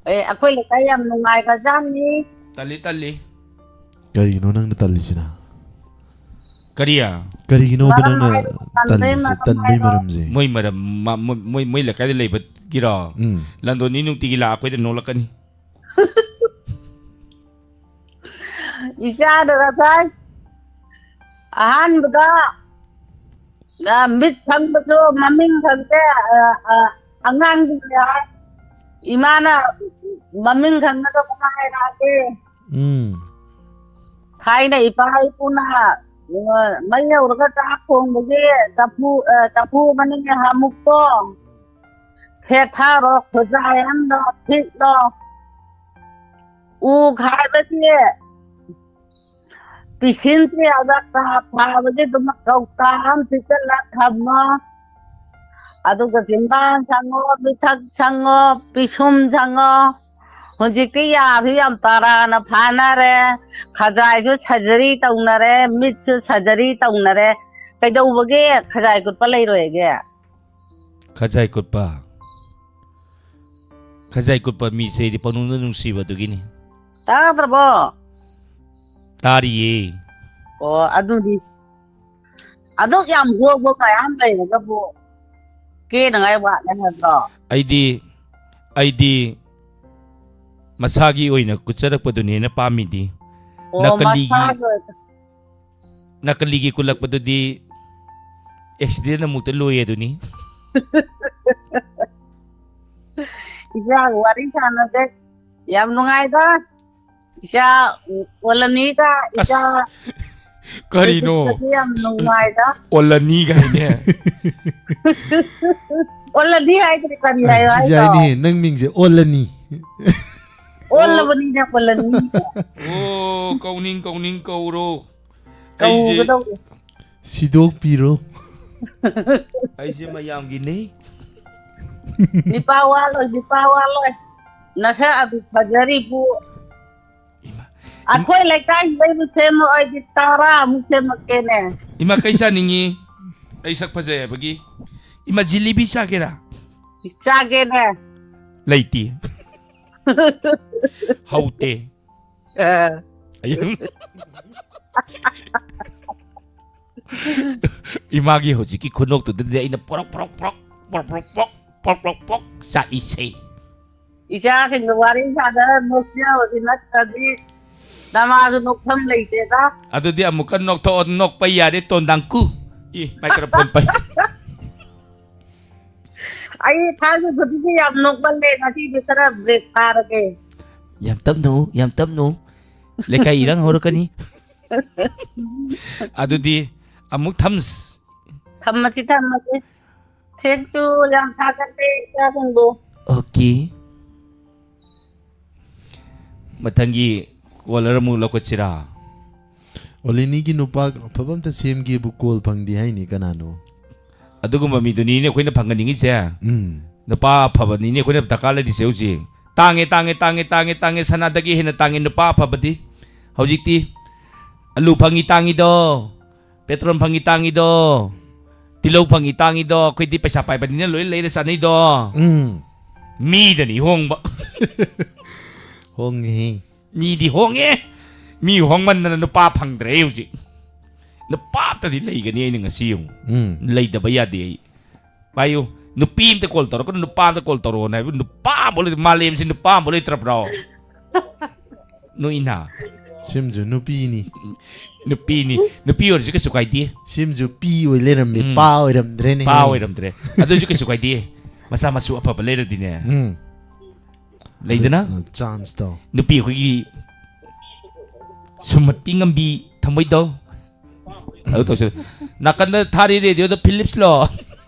ꯑꯦ, ꯑꯩꯈꯣꯏ ꯂꯩꯀꯥꯏ ꯌꯥꯝ ꯅꯨꯡꯉꯥꯏꯈ꯭ꯔꯖꯥꯠꯅꯤ꯫ ꯇꯜꯂꯤ, ꯇꯜꯂꯤ꯫ ꯀꯔꯤꯒꯤꯅꯣ ꯅꯪꯅ ꯇꯜꯂꯤꯁꯤꯅ? ꯀꯔꯤ? ꯀꯔꯤꯒꯤꯅꯣꯕ ꯃꯔꯝ ꯅꯪꯅ ꯍꯥꯏꯔꯒ ꯇꯟꯕꯩ ꯇꯜꯂꯤꯁꯦ? ꯃꯔꯝ ꯇꯟꯕꯩ ꯍꯥꯏꯔꯣ꯫ ꯃꯔꯝꯁꯦ? ꯃꯣꯏ ꯃꯔꯝ, ꯃ-, ꯃꯣꯏ, ꯃꯣꯏ, ꯃꯣꯏ ꯂꯩꯀꯥꯏꯗ ꯂꯩꯕꯒꯤꯔꯣ? ꯎꯝ꯫ ꯂꯟꯗꯣꯅꯤ ꯅꯨꯡꯇꯤꯒꯤ ꯂꯥꯛꯑ ꯑꯩꯈꯣꯏꯗ ꯅꯣꯛꯂꯛꯀꯅꯤ꯫ ꯏꯆꯥꯗꯣ ꯉꯁꯥꯏ ꯑꯍꯥꯟꯕꯗ, ꯑ, ꯃꯤꯠ ꯈꯪꯕꯁꯨ ꯃꯃꯤꯡ ꯈꯪꯗꯦ, ꯑ, ꯑ, ꯑꯉꯥꯡꯁꯤꯡꯁꯦ ꯍꯥꯏ꯫ ꯏꯃꯥꯅ ꯃꯃꯤꯡ ꯈꯪꯅꯗꯕ ꯍꯥꯏꯔꯛꯑꯒꯦ꯫ ꯎꯝ꯫ ꯊꯥꯏꯅ ꯏꯄꯥ ꯏꯄꯨꯅ, ꯑ, ꯃꯩ ꯍꯧꯔꯒ ꯆꯥꯛ ꯊꯣꯡꯕꯒꯤ ꯆꯐꯨ, ꯑ, ꯆꯐꯨ ꯃꯅꯤꯡꯒꯤ ꯍꯥꯃꯨꯛꯇꯣ ꯍꯦꯛ ꯊꯥꯔꯣ, ꯈꯨꯖꯥꯏ ꯑꯃꯗꯣ ꯊꯤꯠꯂꯣ꯫ ꯎ ꯈꯥꯏꯕꯒꯤ ꯄꯤꯁꯤꯟ ꯊꯤꯔꯒ ꯀꯥ ꯐꯥꯕꯒꯤ ꯑꯗꯨꯝ ꯀꯧꯇꯥ ꯑꯃ ꯊꯤꯠꯆꯜꯂ ꯊꯝꯃꯣ꯫ ꯑꯗꯨꯒ ꯆꯤꯟꯕꯥꯟ ꯁꯪꯉꯣ, ꯃꯤꯊꯛ ꯁꯪꯉꯣ, ꯄꯤꯁꯨꯝ ꯁꯪꯉꯣ꯫ ꯍꯧꯖꯤꯛꯇꯤ ꯌꯥꯁꯨ ꯌꯥꯝ ꯇꯔꯥꯅ ꯐꯥꯅꯔꯦ, ꯈꯖꯥꯏꯁꯨ ꯁꯔꯖꯔꯤ ꯇꯧꯅꯔꯦ, ꯃꯤꯠꯁꯨ ꯁꯔꯖꯔꯤ ꯇꯧꯅꯔꯦ꯫ ꯀꯩꯗꯧꯕꯒꯤ ꯈꯖꯥꯏ ꯀꯨꯠꯄ ꯂꯩꯔꯣꯏꯒꯦ? ꯈꯖꯥꯏ ꯀꯨꯠꯄ? ꯈꯖꯥꯏ ꯀꯨꯠꯄ ꯃꯤꯁꯦ ꯑꯩꯗꯤ ꯄꯪꯅꯨꯡꯗ ꯅꯨꯡꯁꯤꯕ ꯑꯗꯨꯒꯤꯅꯤ꯫ ꯇꯥꯗ꯭ꯔꯕꯣ? ꯇꯥꯔꯤꯌꯦ꯫ ꯑꯣ, ꯑꯗꯨꯗꯤ ꯑꯗꯨꯛ ꯌꯥꯝ ꯍꯣꯡꯕ ꯃꯌꯥꯝ ꯂꯩꯔꯒꯕꯨ ꯀꯦꯅꯉꯥꯏ ꯋꯥꯠꯂꯦ ꯍꯥꯏꯕ꯭ꯔꯣ? ꯑꯩꯗꯤ, ꯑꯩꯗꯤ ꯃꯁꯥꯒꯤ ꯑꯣꯏꯅ ꯀꯨꯠꯆꯔꯛꯄꯗꯨꯅꯦꯅ ꯄꯥꯝꯃꯤꯗꯤ꯫ ꯑꯣ, ꯅꯀꯂꯤꯒꯤ, ꯃꯁꯥꯒꯤ ꯑꯣꯏꯅ꯫ ꯅꯀꯂꯤꯒꯤ ꯀꯨꯠꯂꯛꯄꯗꯨꯗꯤ ꯑꯦꯛꯁꯤꯗꯦꯟ ꯑꯃꯨꯛꯇ ꯂꯣꯏꯌꯦ ꯑꯗꯨꯅꯤ꯫ ꯏꯆꯥꯒ ꯋꯥꯔꯤ ꯁꯥꯟꯅꯁꯦ꯫ ꯌꯥꯝ ꯅꯨꯡꯉꯥꯏꯗ꯫ ꯏꯆꯥ ꯑꯣꯂꯅꯤꯒ ꯏꯆꯥ ꯑꯁ, ꯀꯔꯤꯅꯣ? ꯂꯩꯈꯤꯕꯗꯤ ꯌꯥꯝ ꯅꯨꯡꯉꯥꯏꯗ꯫ ꯑꯣꯂꯅꯤ ꯀꯥꯏꯅꯦ꯫ ꯑꯣꯂꯅꯤ ꯍꯥꯏꯗ꯭ꯔꯗꯤ ꯀꯔꯤ ꯍꯥꯏꯌꯣ ꯍꯥꯏꯅꯣ? ꯌꯥꯏꯅꯦ, ꯅꯪ ꯃꯤꯡꯁꯦ ꯑꯣꯂꯅꯤ꯫ ꯑꯣꯜꯂꯕꯅꯤꯅ ꯄꯜꯂꯅꯤ꯫ ꯑꯣ, ꯀꯧꯅꯤꯡ ꯀꯧꯅꯤꯡ ꯀꯧꯔꯣ꯫ ꯑꯩꯁꯦ ꯀꯧꯒꯗꯧꯅꯤ꯫ ꯁꯤꯗꯣꯛꯄꯤꯔꯣ꯫ ꯑꯩꯁꯦ ꯃꯌꯥꯝꯒꯤꯅꯤ꯫ ꯅꯤꯄꯥ ꯋꯥꯠꯂꯣꯏ, ꯅꯤꯄꯥ ꯋꯥꯠꯂꯣꯏ꯫ ꯅꯁꯛ ꯑꯗꯨ ꯐꯖꯔꯤꯕꯨ꯫ ꯏꯃꯥ, ꯏꯃꯥ꯫ ꯑꯩꯈꯣꯏ ꯂꯩꯀꯥꯏꯁꯤꯗꯩꯕꯨ ꯁꯦꯝꯃꯣ, ꯑꯩꯗꯤ ꯇꯔꯥꯃꯨꯛ ꯁꯦꯝꯃꯛꯀꯦꯅꯦ꯫ ꯏꯃꯥ, ꯀꯩ ꯆꯥꯅꯤꯡꯉꯤ? ꯑꯩ ꯁꯛ ꯐꯖꯩ ꯍꯥꯏꯕꯒꯤ꯫ ꯏꯃꯥ, ꯖꯤꯂꯤꯕꯤ ꯆꯥꯒꯦꯔꯥ? ꯆꯥꯒꯦꯅꯦ꯫ ꯂꯩꯇꯦ꯫ ꯍꯧꯇꯦ꯫ ꯑ꯫ ꯑꯌꯨꯝ꯫ ꯏꯃꯥꯒꯤ ꯍꯧꯖꯤꯛꯀꯤ ꯈꯨꯅꯣꯛꯇꯨꯗꯗꯤ ꯑꯩꯅ ꯄ꯭ꯔꯣꯛ, ꯄ꯭ꯔꯣꯛ, ꯄ꯭ꯔꯣꯛ, ꯄ꯭ꯔꯣꯛ, ꯄ꯭ꯔꯣꯛ, ꯄ꯭ꯔꯣꯛ, ꯄ꯭ꯔꯣꯛ, ꯄ꯭ꯔꯣꯛ ꯆꯥꯛꯏꯁꯦ꯫ ꯏꯆꯥꯁꯤꯡꯒ ꯋꯥꯔꯤ ꯁꯥꯟꯅꯔ ꯅꯣꯛꯆꯕꯁꯤ ꯅꯠꯇ꯭ꯔꯗꯤ ꯅꯃꯥꯁꯨ ꯅꯣꯛꯐꯝ ꯂꯩꯇꯦꯗ꯫ ꯑꯗꯨꯗꯤ ꯑꯃꯨꯛꯀ ꯅꯣꯛꯊꯣꯛꯑꯣ, ꯅꯣꯛꯄ ꯌꯥꯔꯦ, ꯇꯣꯟꯗꯥꯡꯀꯨ꯫ ꯏ, microphone ꯄꯥꯏ꯫ ꯑꯩ ꯊꯥꯡꯖ ꯈꯨꯗꯤꯡꯒꯤ ꯌꯥꯝ ꯅꯣꯛꯃꯜꯂꯦ, ꯉꯁꯤꯗꯤ ꯈꯔ break ꯊꯥꯔꯒꯦ꯫ ꯌꯥꯝ ꯇꯞꯅꯨ, ꯌꯥꯝ ꯇꯞꯅꯨ꯫ ꯂꯩꯀꯥꯏ ꯏꯔꯥꯡ ꯍꯧꯔꯛꯀꯅꯤ꯫ ꯑꯗꯨꯗꯤ ꯑꯃꯨꯛ ꯊꯝꯁ꯫ ꯊꯝꯃꯁꯤ, ꯊꯝꯃꯁꯤ꯫ Thank you, ꯌꯥꯝ ꯊꯥꯒꯠꯂꯦ ꯏꯆꯥꯁꯤꯡꯕꯨ꯫ Okay꯫ ꯃꯊꯪꯒꯤ caller ꯑꯃꯨꯛ ꯂꯧꯈꯠꯁꯤꯔꯥ? ꯑꯣꯂꯤꯅꯤꯒꯤ ꯅꯨꯄꯥ ꯑꯐꯕ ꯑꯝꯇ ꯁꯦꯝꯒꯦꯕꯨ call ꯐꯪꯗꯦ ꯍꯥꯏꯅꯤ, ꯀꯅꯥꯅꯣ? ꯑꯗꯨꯒꯨꯝꯕ ꯃꯤꯗꯨꯅꯤꯅꯦ ꯑꯩꯈꯣꯏꯅ ꯐꯪꯍꯟꯅꯤꯡꯉꯤꯁꯦ꯫ ꯎꯝ꯫ ꯅꯨꯄꯥ ꯑꯐꯕꯅꯤꯅꯦ ꯑꯩꯈꯣꯏꯅ ꯗꯔꯀꯥꯔ ꯂꯩꯔꯤꯁꯦ ꯍꯧꯖꯤꯛ꯫ ꯇꯥꯡꯉꯦ, ꯇꯥꯡꯉꯦ, ꯇꯥꯡꯉꯦ, ꯇꯥꯡꯉꯦ, ꯇꯥꯡꯉꯦ, ꯁꯅꯥꯗꯒꯤ ꯍꯦꯟꯅ ꯇꯥꯡꯉꯦ ꯅꯨꯄꯥ ꯑꯐꯕꯗꯤ꯫ ꯍꯧꯖꯤꯛꯇꯤ ꯑꯂꯨ ꯐꯪꯉꯤ ꯇꯥꯡꯉꯤꯗꯣ, petrol ꯐꯪꯉꯤ ꯇꯥꯡꯉꯤꯗꯣ, ꯇꯤꯜꯍꯧ ꯐꯪꯉꯤ ꯇꯥꯡꯉꯤꯗꯣ, ꯑꯩꯈꯣꯏꯗꯤ ꯄꯩꯁꯥ ꯄꯥꯏꯕꯅꯤꯅ ꯂꯣꯏ ꯂꯩꯔ ꯆꯥꯅꯩꯗꯣ꯫ ꯎꯝ꯫ ꯃꯤꯗꯅꯤ ꯍꯣꯡꯕ꯫ ꯍꯣꯡꯉꯦꯍꯦ꯫ ꯃꯤꯗꯤ ꯍꯣꯡꯉꯦ꯫ ꯃꯤ ꯍꯣꯡꯃꯟꯗꯅ ꯅꯨꯄꯥ ꯐꯪꯗ꯭ꯔꯦ ꯍꯧꯖꯤꯛ꯫ ꯅꯨꯄꯥ ꯑꯝꯇꯗꯤ ꯂꯩꯒꯅꯤ ꯑꯩꯅ ꯉꯁꯤ ꯌꯦꯡꯉꯨ꯫ ꯎꯝ꯫ ꯂꯩꯇꯕ ꯌꯥꯗꯦ ꯑꯩ꯫ ꯄꯥꯏꯌꯨ꯫ ꯅꯨꯄꯤ ꯑꯝꯇ call ꯇꯧꯔꯛꯀꯅꯨ, ꯅꯨꯄꯥ ꯑꯝꯇ call ꯇꯧꯔꯛꯑꯣꯅ ꯍꯥꯏꯕ ꯅꯨꯄꯥ ꯑꯃ ꯂꯩ-, ꯃꯥꯂꯦꯝꯁꯤ ꯅꯨꯄꯥ ꯑꯃ ꯂꯩꯇ꯭ꯔꯕ꯭ꯔꯣ? ꯅꯣꯏꯅ꯫ ꯁꯤꯝꯁꯨ ꯅꯨꯄꯤꯅꯤ꯫ ꯅꯨꯄꯤꯅꯤ꯫ ꯅꯨꯄꯤ ꯑꯣꯏꯔꯁꯨ ꯀꯩꯁꯨ ꯀꯥꯏꯗꯦ꯫ ꯁꯤꯝꯁꯨ ꯄꯤ ꯑꯣꯏ ꯂꯩꯔꯝꯃꯦ, ꯎꯝ꯫ ꯄꯥ ꯑꯣꯏꯔꯝꯗ꯭ꯔꯦꯅꯦ꯫ ꯄꯥ ꯑꯣꯏꯔꯝꯗ꯭ꯔꯦ꯫ ꯑꯗꯨꯁꯨ ꯀꯩꯁꯨ ꯀꯥꯏꯗꯦ꯫ ꯃꯆꯥ ꯃꯁꯨ ꯑꯐꯕ ꯂꯩꯔꯗꯤꯅꯦ꯫ ꯎꯝ꯫ ꯂꯩꯗꯅ? ꯑ, chance ꯇꯣ꯫ ꯅꯨꯄꯤ ꯑꯩꯈꯣꯏꯒꯤ ꯁꯨꯝꯍꯠꯄꯤ ꯉꯝꯕꯤ ꯊꯝꯃꯣꯏꯗꯣ꯫ ꯑꯗꯨ ꯇꯧꯁꯤ꯫ ꯅꯥꯀꯟꯗ ꯊꯥꯔꯤ radioꯗ Philips ꯂꯣ?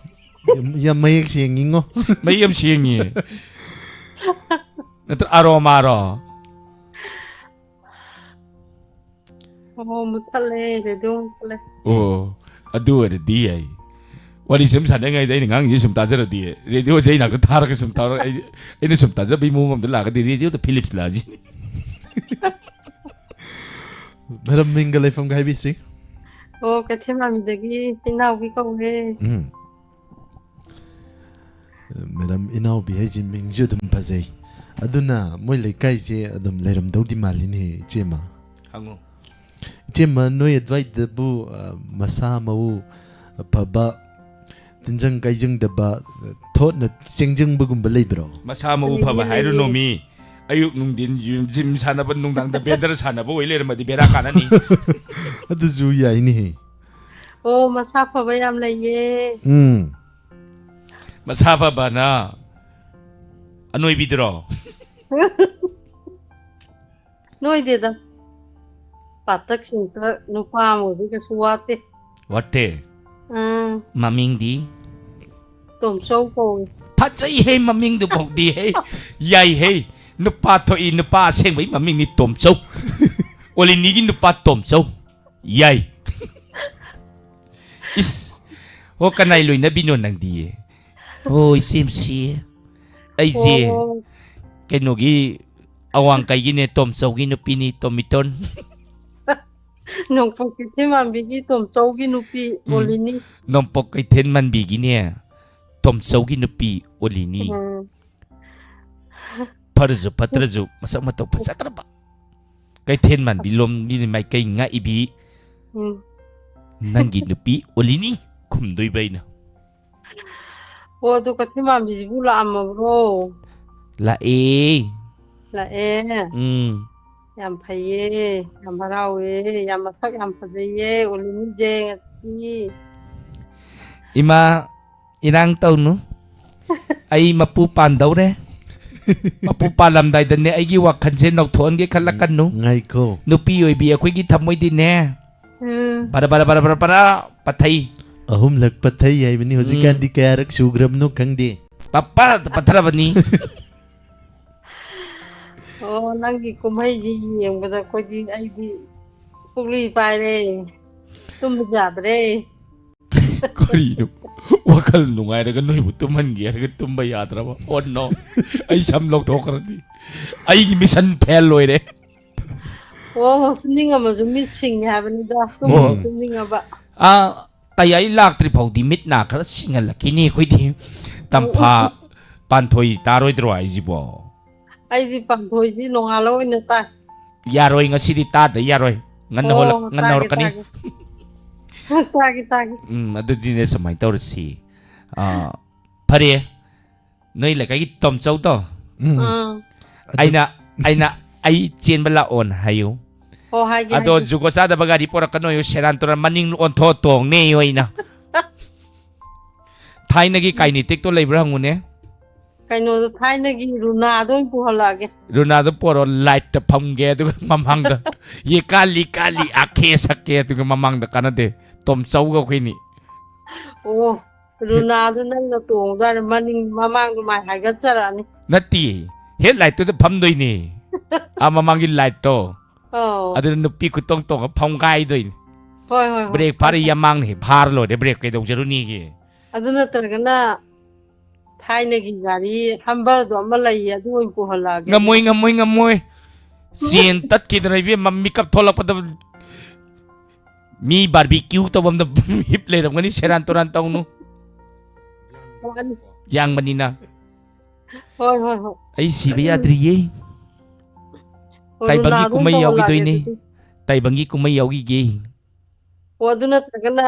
ꯌꯥꯝ, ꯌꯥꯝ ꯃꯌꯦꯛ ꯁꯦꯡꯉꯤꯉꯣ꯫ ꯃꯌꯦꯛ ꯌꯥꯝ ꯁꯦꯡꯉꯤ꯫ ꯅꯠꯇ꯭ꯔ ꯑꯔꯣꯃꯥꯔꯣ? ꯑꯣ, ꯃꯨꯠꯊꯠꯂꯦ, ꯔꯦꯗꯤꯑꯣ ꯃꯨꯠꯊꯠꯂꯦ꯫ ꯑꯣ, ꯑꯗꯨ ꯑꯣꯏꯔꯗꯤ ꯌꯥꯏ꯫ ꯋꯥꯔꯤ ꯁꯨꯝ ꯁꯥꯟꯅꯉꯩꯗ ꯑꯩꯅ ꯉꯥꯡꯉꯤꯁꯦ ꯁꯨꯝ ꯇꯥꯖꯔꯗꯤ, ꯔꯦꯗꯤꯑꯣꯁꯦ ꯑꯩ ꯅꯥꯛꯇ ꯊꯥꯔꯒ ꯁꯨꯝ ꯇꯥꯔꯒ ꯑꯩ, ꯑꯩꯅ ꯁꯨꯝ ꯇꯥꯖꯕꯒꯤ ꯃꯑꯣꯡ ꯑꯃꯗ ꯂꯥꯛꯑꯒꯗꯤ ꯔꯦꯗꯤꯑꯣꯗ ꯐꯤꯂꯤꯞꯁ ꯂꯥꯛꯑꯁꯤꯅꯤ꯫ ꯃꯦꯗꯥꯝ, ꯃꯤꯡꯒ ꯂꯩꯐꯝꯒ ꯍꯥꯏꯕꯤꯁꯤ꯫ ꯑꯣ, ꯀꯩꯊꯦꯜ ꯃꯥꯟꯕꯤꯗꯒꯤ ꯏꯅꯥꯎꯕꯤ ꯀꯧꯋꯦ꯫ ꯎꯝ꯫ ꯃꯦꯗꯥꯝ, ꯏꯅꯥꯎꯕꯤ ꯍꯥꯏꯁꯤ ꯃꯤꯡꯁꯨ ꯑꯗꯨꯝ ꯐꯖꯩ꯫ ꯑꯗꯨꯅ ꯃꯣꯏ ꯂꯩꯀꯥꯏꯁꯦ ꯑꯗꯨꯝ ꯂꯩꯔꯝꯗꯧꯗꯤ ꯃꯥꯜꯂꯤꯅꯦ, ꯏꯆꯦꯃ꯫ ꯍꯪꯉꯨ꯫ ꯏꯆꯦꯃ, ꯅꯣꯏ ꯑꯗꯨꯋꯥꯏꯗꯕꯨ, ꯑ, ꯃꯁꯥ ꯃꯎ ꯐꯕ, ꯇꯤꯟꯖꯪ ꯀꯥꯏꯖꯪꯗꯕ, ꯊꯣꯠꯅ ꯆꯦꯡꯖꯪꯕꯒꯨꯝꯕ ꯂꯩꯕ꯭ꯔꯣ? ꯃꯁꯥ ꯃꯎ ꯐꯕ ꯂꯩꯌꯦ, ꯍꯥꯏꯔꯨꯅꯣ ꯂꯩꯌꯦ꯫ ꯃꯤ꯫ ꯑꯌꯨꯛ ꯅꯨꯡꯊꯤꯟ ꯖꯤꯝ, ꯖꯤꯝ ꯁꯥꯟꯅꯕ, ꯅꯨꯡꯗꯥꯡꯗ ꯕꯦꯟꯗꯔ ꯁꯥꯟꯅꯕ ꯑꯣꯏ ꯂꯩꯔꯝꯃꯗꯤ ꯕꯦꯔꯥ ꯀꯥꯟꯅꯅꯤ꯫ ꯑꯗꯨꯁꯨ ꯌꯥꯏꯅꯦꯍꯦ꯫ ꯑꯣ, ꯃꯁꯥ ꯐꯕ ꯌꯥꯝ ꯂꯩꯌꯦ꯫ ꯎꯝ꯫ ꯃꯁꯥ ꯐꯕꯅ ꯑꯅꯣꯏꯕꯤꯗꯨꯔꯣ? ꯅꯣꯏꯗꯦꯗ꯫ ꯄꯥꯇꯛ ꯆꯤꯡꯇꯛ ꯅꯨꯄꯥ ꯑꯃ ꯑꯣꯏꯕꯩ ꯀꯩꯁꯨ ꯋꯥꯠꯇꯦ꯫ ꯋꯥꯠꯇꯦ꯫ ꯎꯝ, ꯃꯃꯤꯡꯗꯤ? ꯇꯣꯝꯆꯧ ꯀꯧꯏ꯫ ꯐꯖꯩꯍꯦ ꯃꯃꯤꯡꯗꯨꯐꯥꯎꯗꯤ ꯍꯦ꯫ ꯌꯥꯏꯍꯦ꯫ ꯅꯨꯄꯥ ꯊꯣꯛꯏ, ꯅꯨꯄꯥ ꯑꯁꯦꯡꯕꯒꯤ ꯃꯃꯤꯡꯅꯤ ꯇꯣꯝꯆꯧ꯫ ꯑꯣꯂꯤꯅꯤꯒꯤ ꯅꯨꯄꯥ ꯇꯣꯝꯆꯧ꯫ ꯌꯥꯏ꯫ ꯏꯁ꯫ ꯍꯣ, ꯀꯅꯥꯏ ꯂꯣꯏꯅꯕꯤꯅꯣ ꯅꯪꯗꯤ? ꯍꯣ, ꯏꯆꯦꯝꯁꯤ꯫ ꯑꯩꯁꯦ ꯑꯣ, ꯀꯩꯅꯣꯒꯤ ꯑꯋꯥꯡ ꯀꯩꯒꯤꯅꯦ, ꯇꯣꯝꯆꯧꯒꯤ ꯅꯨꯄꯤꯅꯤ, ꯇꯣꯝꯕꯤꯇꯣꯟ꯫ ꯅꯣꯡꯄꯣꯛ ꯀꯩꯊꯦꯜ ꯃꯥꯟꯕꯤꯒꯤ ꯇꯣꯝꯆꯧꯒꯤ ꯅꯨꯄꯤ ꯎꯝ꯫ ꯑꯣꯂꯤꯅꯤ꯫ ꯅꯣꯡꯄꯣꯛ ꯀꯩꯊꯦꯜ ꯃꯥꯟꯕꯤꯒꯤꯅꯦ, ꯇꯣꯝꯆꯧꯒꯤ ꯅꯨꯄꯤ ꯑꯣꯂꯤꯅꯤ꯫ ꯎꯝ꯫ ꯐꯔꯁꯨ ꯐꯠꯇ꯭ꯔꯁꯨ ꯃꯁꯛ ꯃꯇꯧ ꯐꯖꯈ꯭ꯔꯕ꯫ ꯀꯩꯊꯦꯜ ꯃꯥꯟꯕꯤ ꯂꯣꯝꯒꯤ ꯃꯥꯏꯀꯩ ꯉꯥꯛꯏꯕꯤ ꯎꯝ꯫ ꯅꯪꯒꯤ ꯅꯨꯄꯤ ꯑꯣꯂꯤꯅꯤ ꯈꯨꯝꯗꯣꯏꯕ ꯑꯩꯅ꯫ ꯑꯣ, ꯑꯗꯨ ꯀꯩꯊꯦꯜ ꯃꯥꯟꯕꯤꯁꯤꯕꯨ ꯂꯥꯛꯑꯝꯃꯕ꯭ꯔꯣ? ꯂꯥꯛꯑꯦ꯫ ꯂꯥꯛꯑꯦ꯫ ꯎꯝ꯫ ꯌꯥꯝ ꯐꯩꯌꯦ, ꯌꯥꯝ ꯍꯔꯥꯎꯋꯦ, ꯌꯥꯝ ꯃꯁꯛ ꯌꯥꯝ ꯐꯖꯩꯌꯦ ꯑꯣꯂꯤꯅꯤꯁꯦ ꯉꯁꯤ꯫ ꯏꯃꯥ, ꯏꯔꯥꯡ ꯇꯧꯅꯨ꯫ ꯑꯩ ꯃꯄꯨ ꯄꯥꯟꯗꯧꯔꯦ꯫ ꯃꯄꯨ ꯄꯥꯜꯂꯝꯗꯥꯏꯗꯅꯦ ꯑꯩꯒꯤ ꯋꯥꯈꯜꯁꯦ ꯅꯧꯊꯣꯛꯍꯟꯒꯦ ꯈꯜꯂꯛꯀꯅꯨ꯫ ꯉꯥꯏꯈꯣ꯫ ꯅꯨꯄꯤ ꯑꯣꯏꯕꯤ ꯑꯩꯈꯣꯏꯒꯤ ꯊꯃꯣꯏꯗꯤꯅꯦ꯫ ꯎꯝ꯫ ꯕꯔ ꯕꯔ ꯕꯔ ꯕꯔ ꯕꯔ ꯄꯠꯊꯩ꯫ ꯑꯍꯨꯝꯂꯛ ꯄꯠꯊꯩ ꯍꯥꯏꯕꯅꯤ, ꯍꯧꯖꯤꯛꯀꯥꯟꯗꯤ ꯀꯌꯥꯔꯛ ꯁꯨꯈ꯭ꯔꯕꯅꯣ ꯈꯪꯗꯦ꯫ ꯄꯠꯄ ꯄꯠꯊꯔꯕꯅꯤ꯫ ꯑꯣ, ꯅꯪꯒꯤ ꯀꯨꯝꯍꯩꯁꯤ ꯌꯦꯡꯕꯗ ꯑꯩꯈꯣꯏꯗꯤ, ꯑꯩꯗꯤ ꯄꯨꯛꯂꯤ ꯄꯥꯏꯔꯦ, ꯇꯨꯝꯕ ꯌꯥꯗ꯭ꯔꯦ꯫ ꯀꯔꯤꯅꯣ? ꯋꯥꯈꯜ ꯅꯨꯡꯉꯥꯏꯔꯒ ꯅꯣꯏꯕꯨ ꯇꯨꯝꯍꯟꯒꯦ ꯍꯥꯏꯔꯒ ꯇꯨꯝꯕ ꯌꯥꯗ꯭ꯔꯕ? ꯑꯣ ꯅꯣ, ꯑꯩ ꯁꯝ ꯂꯧꯊꯣꯛꯈ꯭ꯔꯗꯤ ꯑꯩꯒꯤ ꯃꯤꯁꯟ ꯐꯦꯜ ꯑꯣꯏꯔꯦ꯫ ꯑꯣ, ꯇꯨꯝꯅꯤꯡꯉꯝꯃꯁꯨ ꯃꯤꯠ ꯁꯤꯡꯉꯦ ꯍꯥꯏꯕꯅꯤꯗ, ꯇꯨꯝꯕ ꯎꯝ꯫ ꯇꯨꯝꯅꯤꯡꯉꯕ꯫ ꯑꯥ, ꯇꯥꯏ, ꯑꯩ ꯂꯥꯛꯇ꯭ꯔꯤ ꯐꯥꯎꯗꯤ ꯃꯤꯠ ꯅꯥ ꯈꯔ ꯁꯤꯡꯍꯜꯂꯛꯈꯤꯅꯤ ꯑꯩꯈꯣꯏꯗꯤ꯫ ꯇꯝꯐꯥ ꯄꯥꯟꯊꯣꯏ ꯇꯥꯔꯣꯏꯗ꯭ꯔꯣ ꯍꯥꯏꯁꯤꯕꯣ? ꯑꯩꯗꯤ ꯄꯥꯟꯊꯣꯏꯗꯤ ꯅꯣꯡꯉꯥꯜꯂ ꯑꯣꯏꯅ ꯇꯥꯏ꯫ ꯌꯥꯔꯣꯏ, ꯉꯁꯤꯗꯤ ꯇꯥꯗ ꯌꯥꯔꯣꯏ, ꯉꯟꯅ ꯑꯣ, ꯍꯧꯂꯛ- ꯉꯟꯅ ꯇꯥꯒꯦ, ꯍꯧꯔꯛꯀꯅꯤ꯫ ꯇꯥꯒꯦ꯫ ꯇꯥꯒꯦ, ꯇꯥꯒꯦ꯫ ꯎꯝ, ꯑꯗꯨꯗꯤꯅꯦ ꯁꯨꯃꯥꯏꯅ ꯇꯧꯔꯁꯤ꯫ ꯑꯥ, ꯐꯔꯦ, ꯅꯣꯏ ꯂꯩꯀꯥꯏꯒꯤ ꯇꯣꯝꯆꯧꯗꯣ, ꯎꯝ꯫ ꯑꯥ, ꯑꯩꯅ ꯑꯩꯅ ꯑꯩ ꯆꯦꯟꯕ ꯂꯥꯛꯑꯣꯅ ꯍꯥꯏꯌꯨ꯫ ꯑꯣ, ꯍꯥꯏꯒꯦ, ꯑꯗꯣ ꯍꯥꯏꯒꯦ꯫ ꯖꯨꯒꯣꯠ ꯆꯥꯗꯕ ꯒꯥꯔꯤ ꯄꯣꯔꯛꯀꯅꯣꯌꯨ, ꯁꯦꯔꯥꯟ ꯇꯨꯔꯥꯟ ꯃꯅꯤꯡ ꯑꯣꯟꯊꯣꯛ ꯇꯣꯡꯅꯦꯌꯨ ꯑꯩꯅ꯫ ꯊꯥꯏꯅꯒꯤ ꯀꯥꯏꯅꯦꯇꯤꯛꯇꯣ ꯂꯩꯕ꯭ꯔꯥ ꯍꯪꯉꯨꯅꯦ꯫ ꯀꯩꯅꯣꯗꯣ, ꯊꯥꯏꯅꯒꯤ ꯔꯨꯅꯥꯗꯣ ꯑꯣꯏꯅ ꯄꯨꯍꯜꯂꯛꯑꯒꯦ꯫ ꯔꯨꯅꯥꯗꯣ ꯄꯣꯔꯛꯑꯣ, ꯂꯥꯏꯠꯇ ꯐꯝꯒꯦ, ꯑꯗꯨꯒ ꯃꯃꯥꯡꯗ ꯌꯦ ꯀꯥꯂꯤ ꯀꯥꯂꯤ ꯑꯥꯈꯦ ꯁꯛꯀꯦ, ꯑꯗꯨꯒ ꯃꯃꯥꯡꯗ ꯀꯥꯟꯅꯗꯦ꯫ ꯇꯣꯝꯆꯧꯒ ꯑꯩꯈꯣꯏꯅꯤ꯫ ꯑꯣ, ꯔꯨꯅꯥꯗꯣ ꯅꯪꯅ ꯇꯣꯡꯗꯥꯏꯅ ꯃꯅꯤꯡ ꯃꯃꯥꯡꯗꯣ ꯃꯥꯏ ꯍꯥꯏꯒꯠꯆꯔꯛꯑꯅꯤ꯫ ꯅꯠꯇꯦ, ꯍꯦꯠ ꯂꯥꯏꯠꯇꯨꯗ ꯐꯝꯗꯣꯏꯅꯦ꯫ ꯑꯥ, ꯃꯃꯥꯡꯒꯤ ꯂꯥꯏꯠꯇꯣ꯫ ꯑꯧ꯫ ꯑꯗꯨꯗ ꯅꯨꯄꯤ ꯈꯨꯇꯣꯡ ꯇꯣꯡꯉ ꯐꯝꯒꯥꯏꯗꯣꯏꯅꯤ꯫ ꯍꯣꯏ, ꯍꯣꯏ, ꯍꯣꯏ꯫ ꯕ꯭ꯔꯦꯛ ꯐꯥꯔ ꯌꯥꯃꯥꯡꯅ ꯍꯦꯛ ꯐꯥꯔ ꯂꯣꯏꯔꯦ, ꯕ꯭ꯔꯦꯛ ꯀꯩꯗꯧꯖꯔꯨꯅꯤꯒꯦ? ꯑꯗꯨ ꯅꯠꯇ꯭ꯔꯒꯅ ꯊꯥꯏꯅꯒꯤ ꯒꯥꯔꯤ ꯍꯝꯕꯔꯗꯣ ꯑꯃ ꯂꯩꯌꯦ, ꯑꯗꯨ ꯑꯣꯏꯅ ꯄꯨꯍꯜꯂꯛꯑꯒꯦ꯫ ꯉꯝꯃꯣꯏ, ꯉꯝꯃꯣꯏ, ꯉꯝꯃꯣꯏ꯫ ꯆꯦꯟ ꯇꯠꯈꯤꯗꯅ ꯏꯕꯦꯝꯃ, ꯃꯤꯀꯞ ꯊꯣꯛꯂꯛꯄꯗ ꯃꯤ ꯕꯥꯔꯕꯤꯀ꯭ꯌꯨ ꯇꯧꯐꯝꯗ ꯍꯤꯞ ꯂꯩꯔꯝꯒꯅꯤ꯫ ꯁꯦꯔꯥꯟ ꯇꯨꯔꯥꯟ ꯇꯧꯅꯨ꯫ ꯃꯥꯅꯤ꯫ ꯌꯥꯡꯕꯅꯤꯅ꯫ ꯍꯣꯏ, ꯍꯣꯏ, ꯍꯣꯏ꯫ ꯑꯩ ꯁꯤꯕ ꯌꯥꯗ꯭ꯔꯤꯌꯦ꯫ ꯑꯣ, ꯇꯥꯏꯕꯪꯒꯤ ꯔꯨꯅꯥꯗꯣ ꯀꯨꯝꯍꯩ ꯑꯣꯏꯅ ꯌꯥꯎꯈꯤꯗꯣꯏꯅꯦ꯫ ꯇꯧꯍꯜꯂꯛꯑꯒꯦ ꯑꯗꯨꯗꯤ꯫ ꯇꯥꯏꯕꯪꯒꯤ ꯀꯨꯝꯍꯩ ꯌꯥꯎꯈꯤꯒꯦ꯫ ꯑꯣ, ꯑꯗꯨ ꯅꯠꯇ꯭ꯔꯒꯅ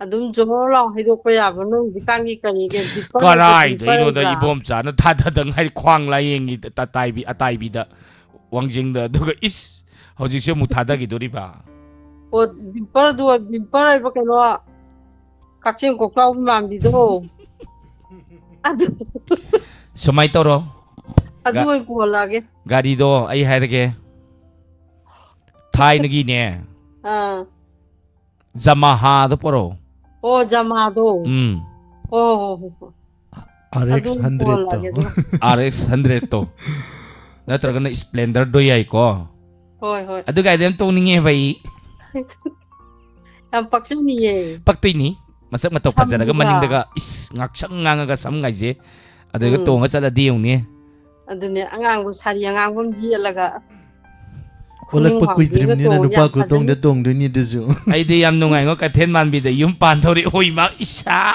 ꯑꯗꯨꯝ ꯖꯣꯔ ꯂꯥꯎ ꯍꯩꯗꯣꯛꯄ ꯌꯥꯕ꯭ꯔꯣ? ꯅꯣꯏ ꯍꯧꯖꯤꯛꯀꯥꯟꯒꯤ ꯀꯔꯤꯒꯤ ꯗꯤꯄꯔ ꯍꯥꯏꯕ꯭ꯔꯥ, ꯗꯤꯄꯔ ꯀꯔꯥꯏꯗꯩꯅꯣꯗ ꯍꯥꯏꯕ꯭ꯔꯥ? ꯏꯕꯣꯝꯆꯥꯅ ꯊꯥꯗꯗ ꯉꯥꯏ ꯈ꯭ꯋꯥꯡ ꯂꯥꯏꯌꯦꯡꯉꯤ ꯑꯇꯥꯏꯕꯤ-, ꯑꯇꯥꯏꯕꯤꯗ, ꯋꯥꯡꯖꯤꯡꯗ, ꯑꯗꯨꯒ ꯏꯁ ꯍꯧꯖꯤꯛꯁꯨ ꯑꯃꯨꯛ ꯊꯥꯗꯈꯤꯗꯣꯔꯤꯕ꯫ ꯑꯣ, ꯗꯤꯄꯔꯗꯨ, ꯗꯤꯄꯔ ꯍꯥꯏꯕ ꯀꯩꯅꯣ, ꯀꯛꯆꯤꯡ ꯀꯣꯛꯆꯥꯎꯕꯤ ꯃꯥꯟꯕꯤꯗꯣ꯫ ꯑꯗꯨ, ꯁꯨꯃꯥꯏꯅ ꯇꯧꯔꯣ, ꯑꯗꯨ ꯒ- ꯑꯣꯏꯅ ꯄꯨꯍꯜꯂꯛꯑꯒꯦ꯫ ꯒꯥꯔꯤꯗꯣ ꯑꯩ ꯍꯥꯏꯔꯒꯦ, ꯊꯥꯏꯅꯒꯤꯅꯦ, ꯑꯥ꯫ ꯖꯃꯥꯍꯥꯗꯣ ꯄꯣꯔꯛꯑꯣ꯫ ꯑꯣ, ꯖꯃꯥꯗꯣ꯫ ꯎꯝ, ꯑꯣ, ꯍꯣ, ꯍꯣ, ꯍꯣ꯫ RX ꯑꯗꯨ hundred ꯇꯣ꯫ ꯄꯨꯍꯜꯂꯛꯑꯒꯦ ꯑꯗꯨꯒ꯫ RX hundred ꯇꯣ꯫ ꯅꯠꯇ꯭ꯔꯒꯅ Splendor-ꯗꯣ ꯌꯥꯏꯀꯣ꯫ ꯍꯣꯏ, ꯍꯣꯏ꯫ ꯑꯗꯨ ꯒꯥꯔꯤꯗ ꯌꯥꯝ ꯇꯣꯡꯅꯤꯡꯉꯦꯕ ꯑꯩ꯫ ꯌꯥꯝ ꯄꯛꯆꯅꯤꯌꯦ꯫ ꯄꯛꯇꯣꯏꯅꯤ꯫ ꯃꯁꯛ ꯃꯇꯧ ꯐꯖꯔꯒ ꯁꯝꯗꯨꯒ꯫ ꯃꯅꯤꯡꯗꯒ, ꯏꯁ, ꯉꯥꯛꯁꯪ ꯉꯥꯡꯉꯒ ꯁꯝꯒꯥꯏꯁꯦ꯫ ꯑꯗꯨꯒ ꯎꯝ꯫ ꯇꯣꯡꯉ ꯆꯠꯂꯗꯤ ꯌꯦꯡꯉꯨꯅꯦ꯫ ꯑꯗꯨꯅꯦ, ꯑꯉꯥꯡꯕ ꯁꯥꯔꯤ ꯑꯉꯥꯡꯕ ꯑꯃ ꯌꯦꯠꯂꯒ, ꯑꯣꯜꯂꯛꯄ ꯈꯨꯅꯤꯡ ꯀꯨꯏꯗ꯭ꯔꯤꯕꯅꯤꯅ ꯍꯥꯎꯕꯤꯒ ꯇꯣꯡꯉ ꯅꯨꯄꯥ ꯌꯥꯝ ꯈꯨꯇꯣꯡꯗ ꯐꯖꯅꯤ꯫ ꯇꯣꯡꯗꯣꯏꯅꯤ ꯑꯗꯨꯁꯨ꯫ ꯑꯩꯗꯤ ꯌꯥꯝ ꯅꯨꯡꯉꯥꯏꯉꯣ, ꯀꯩꯊꯦꯜ ꯃꯥꯟꯕꯤꯗ ꯌꯨꯝ ꯄꯥꯟꯗꯧꯔꯤ꯫ ꯑꯣꯏ ꯃꯥ, ꯏꯁꯥ꯫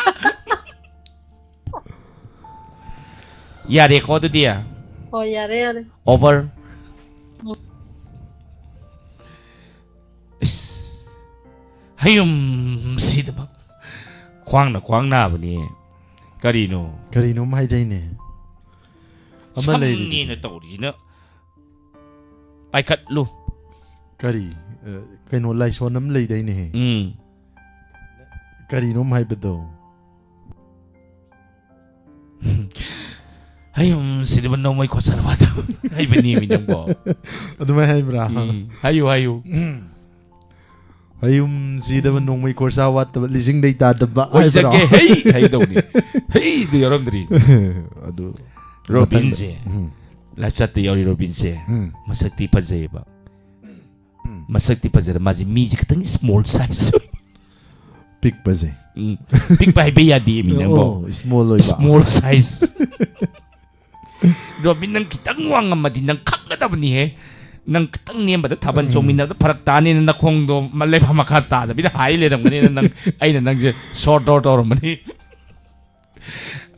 ꯌꯥꯔꯦꯀꯣ ꯑꯗꯨꯗꯤ? ꯍꯣꯏ, ꯌꯥꯔꯦ, ꯌꯥꯔꯦ꯫ Over꯫ ꯎꯝ꯫ ꯏꯁ, ꯍꯌꯨꯝ ꯁꯤꯗꯕ꯫ ꯈ꯭ꯋꯥꯡꯅ ꯈ꯭ꯋꯥꯡ ꯅꯥꯕꯅꯤ꯫ ꯀꯔꯤꯅꯣ? ꯀꯔꯤꯅꯣꯝ ꯍꯥꯏꯗꯥꯏꯅꯦ? ꯑꯃ ꯁꯝꯅꯦꯅ ꯂꯩꯔꯤꯗꯨꯗꯤ꯫ ꯇꯧꯔꯤꯁꯤꯅ꯫ ꯄꯥꯏꯈꯠꯂꯨ꯫ ꯀꯔꯤ? ꯑ, ꯀꯩꯅꯣ, ꯂꯥꯏꯁꯣꯟ ꯑꯃ ꯂꯩꯗꯥꯏꯅꯦ? ꯎꯝ꯫ ꯀꯔꯤꯅꯣꯝ ꯍꯥꯏꯕꯗꯣ? ꯍꯌꯨꯝ ꯁꯤꯗꯕ ꯅꯣꯡꯃꯩ ꯈꯣꯠꯆꯟꯕ ꯍꯥꯏꯕꯅꯦꯃꯤ ꯅꯪꯕꯣ꯫ ꯑꯗꯨꯃꯥꯏ ꯍꯥꯏꯕ꯭ꯔꯥ? ꯎꯝ, ꯍꯥꯏꯌꯨ, ꯍꯥꯏꯌꯨ꯫ ꯎꯝ꯫ ꯍꯌꯨꯝ ꯁꯤꯗꯕ ꯅꯣꯡꯃꯩ ꯈꯣꯔꯁꯥ ꯋꯥꯠꯇꯕ ꯂꯤꯁꯤꯡꯗꯩ ꯇꯥꯗꯕ ꯍꯥꯏꯕ꯭ꯔꯣ? ꯑꯣꯏꯖꯒꯦ, ꯍꯩ, ꯍꯩꯗꯧꯅꯤ꯫ ꯍꯩꯗꯤ ꯌꯥꯎꯔꯝꯗ꯭ꯔꯤ꯫ ꯑꯗꯨ ꯔꯣꯕꯤꯟꯁꯦ, ꯃꯊꯪꯗ, ꯎꯝ꯫ Live chat-ꯇ ꯌꯥꯎꯔꯤ ꯔꯣꯕꯤꯟꯁꯦ, ꯎꯝ꯫ ꯃꯁꯛꯇꯤ ꯐꯖꯩꯌꯦꯕ꯫ ꯎꯝ꯫ ꯃꯁꯛꯇꯤ ꯐꯖꯔꯦ, ꯃꯥꯁꯦ ꯃꯤꯁꯦ ꯈꯤꯇꯪ small size ꯑꯣꯏ꯫ ꯄꯤꯛꯄꯁꯦ꯫ ꯎꯝ꯫ ꯄꯤꯛꯄ ꯍꯥꯏꯕ ꯌꯥꯗꯦ ꯃꯤ ꯅꯪꯕꯣ꯫ ꯑꯣ, small ꯑꯣꯏꯕ꯫ Small size꯫ ꯔꯣꯕꯤꯟ, ꯅꯪ ꯈꯤꯇꯪ ꯋꯥꯡꯉꯝꯃꯗꯤ ꯅꯪ ꯈꯪꯒꯗꯕꯅꯤꯍꯦ꯫ ꯅꯪ ꯈꯤꯇꯪ ꯅꯦꯝꯕꯗ ꯊꯥꯕꯜ ꯎꯝ꯫ ꯆꯣꯡꯃꯤꯟꯅꯕꯗ ꯐꯔꯛ ꯇꯥꯅꯤꯅ ꯅꯈꯣꯡꯗꯣ ꯃ-, ꯂꯩꯕꯥꯛ ꯃꯈꯥ ꯇꯥꯗꯕꯤꯗ ꯍꯥꯏ ꯂꯩꯔꯝꯒꯅꯤꯅ ꯅꯪ, ꯑꯩꯅ ꯅꯪꯁꯦ ꯁꯣꯔ ꯗꯣꯔ ꯇꯧꯔꯝꯃꯅꯤ꯫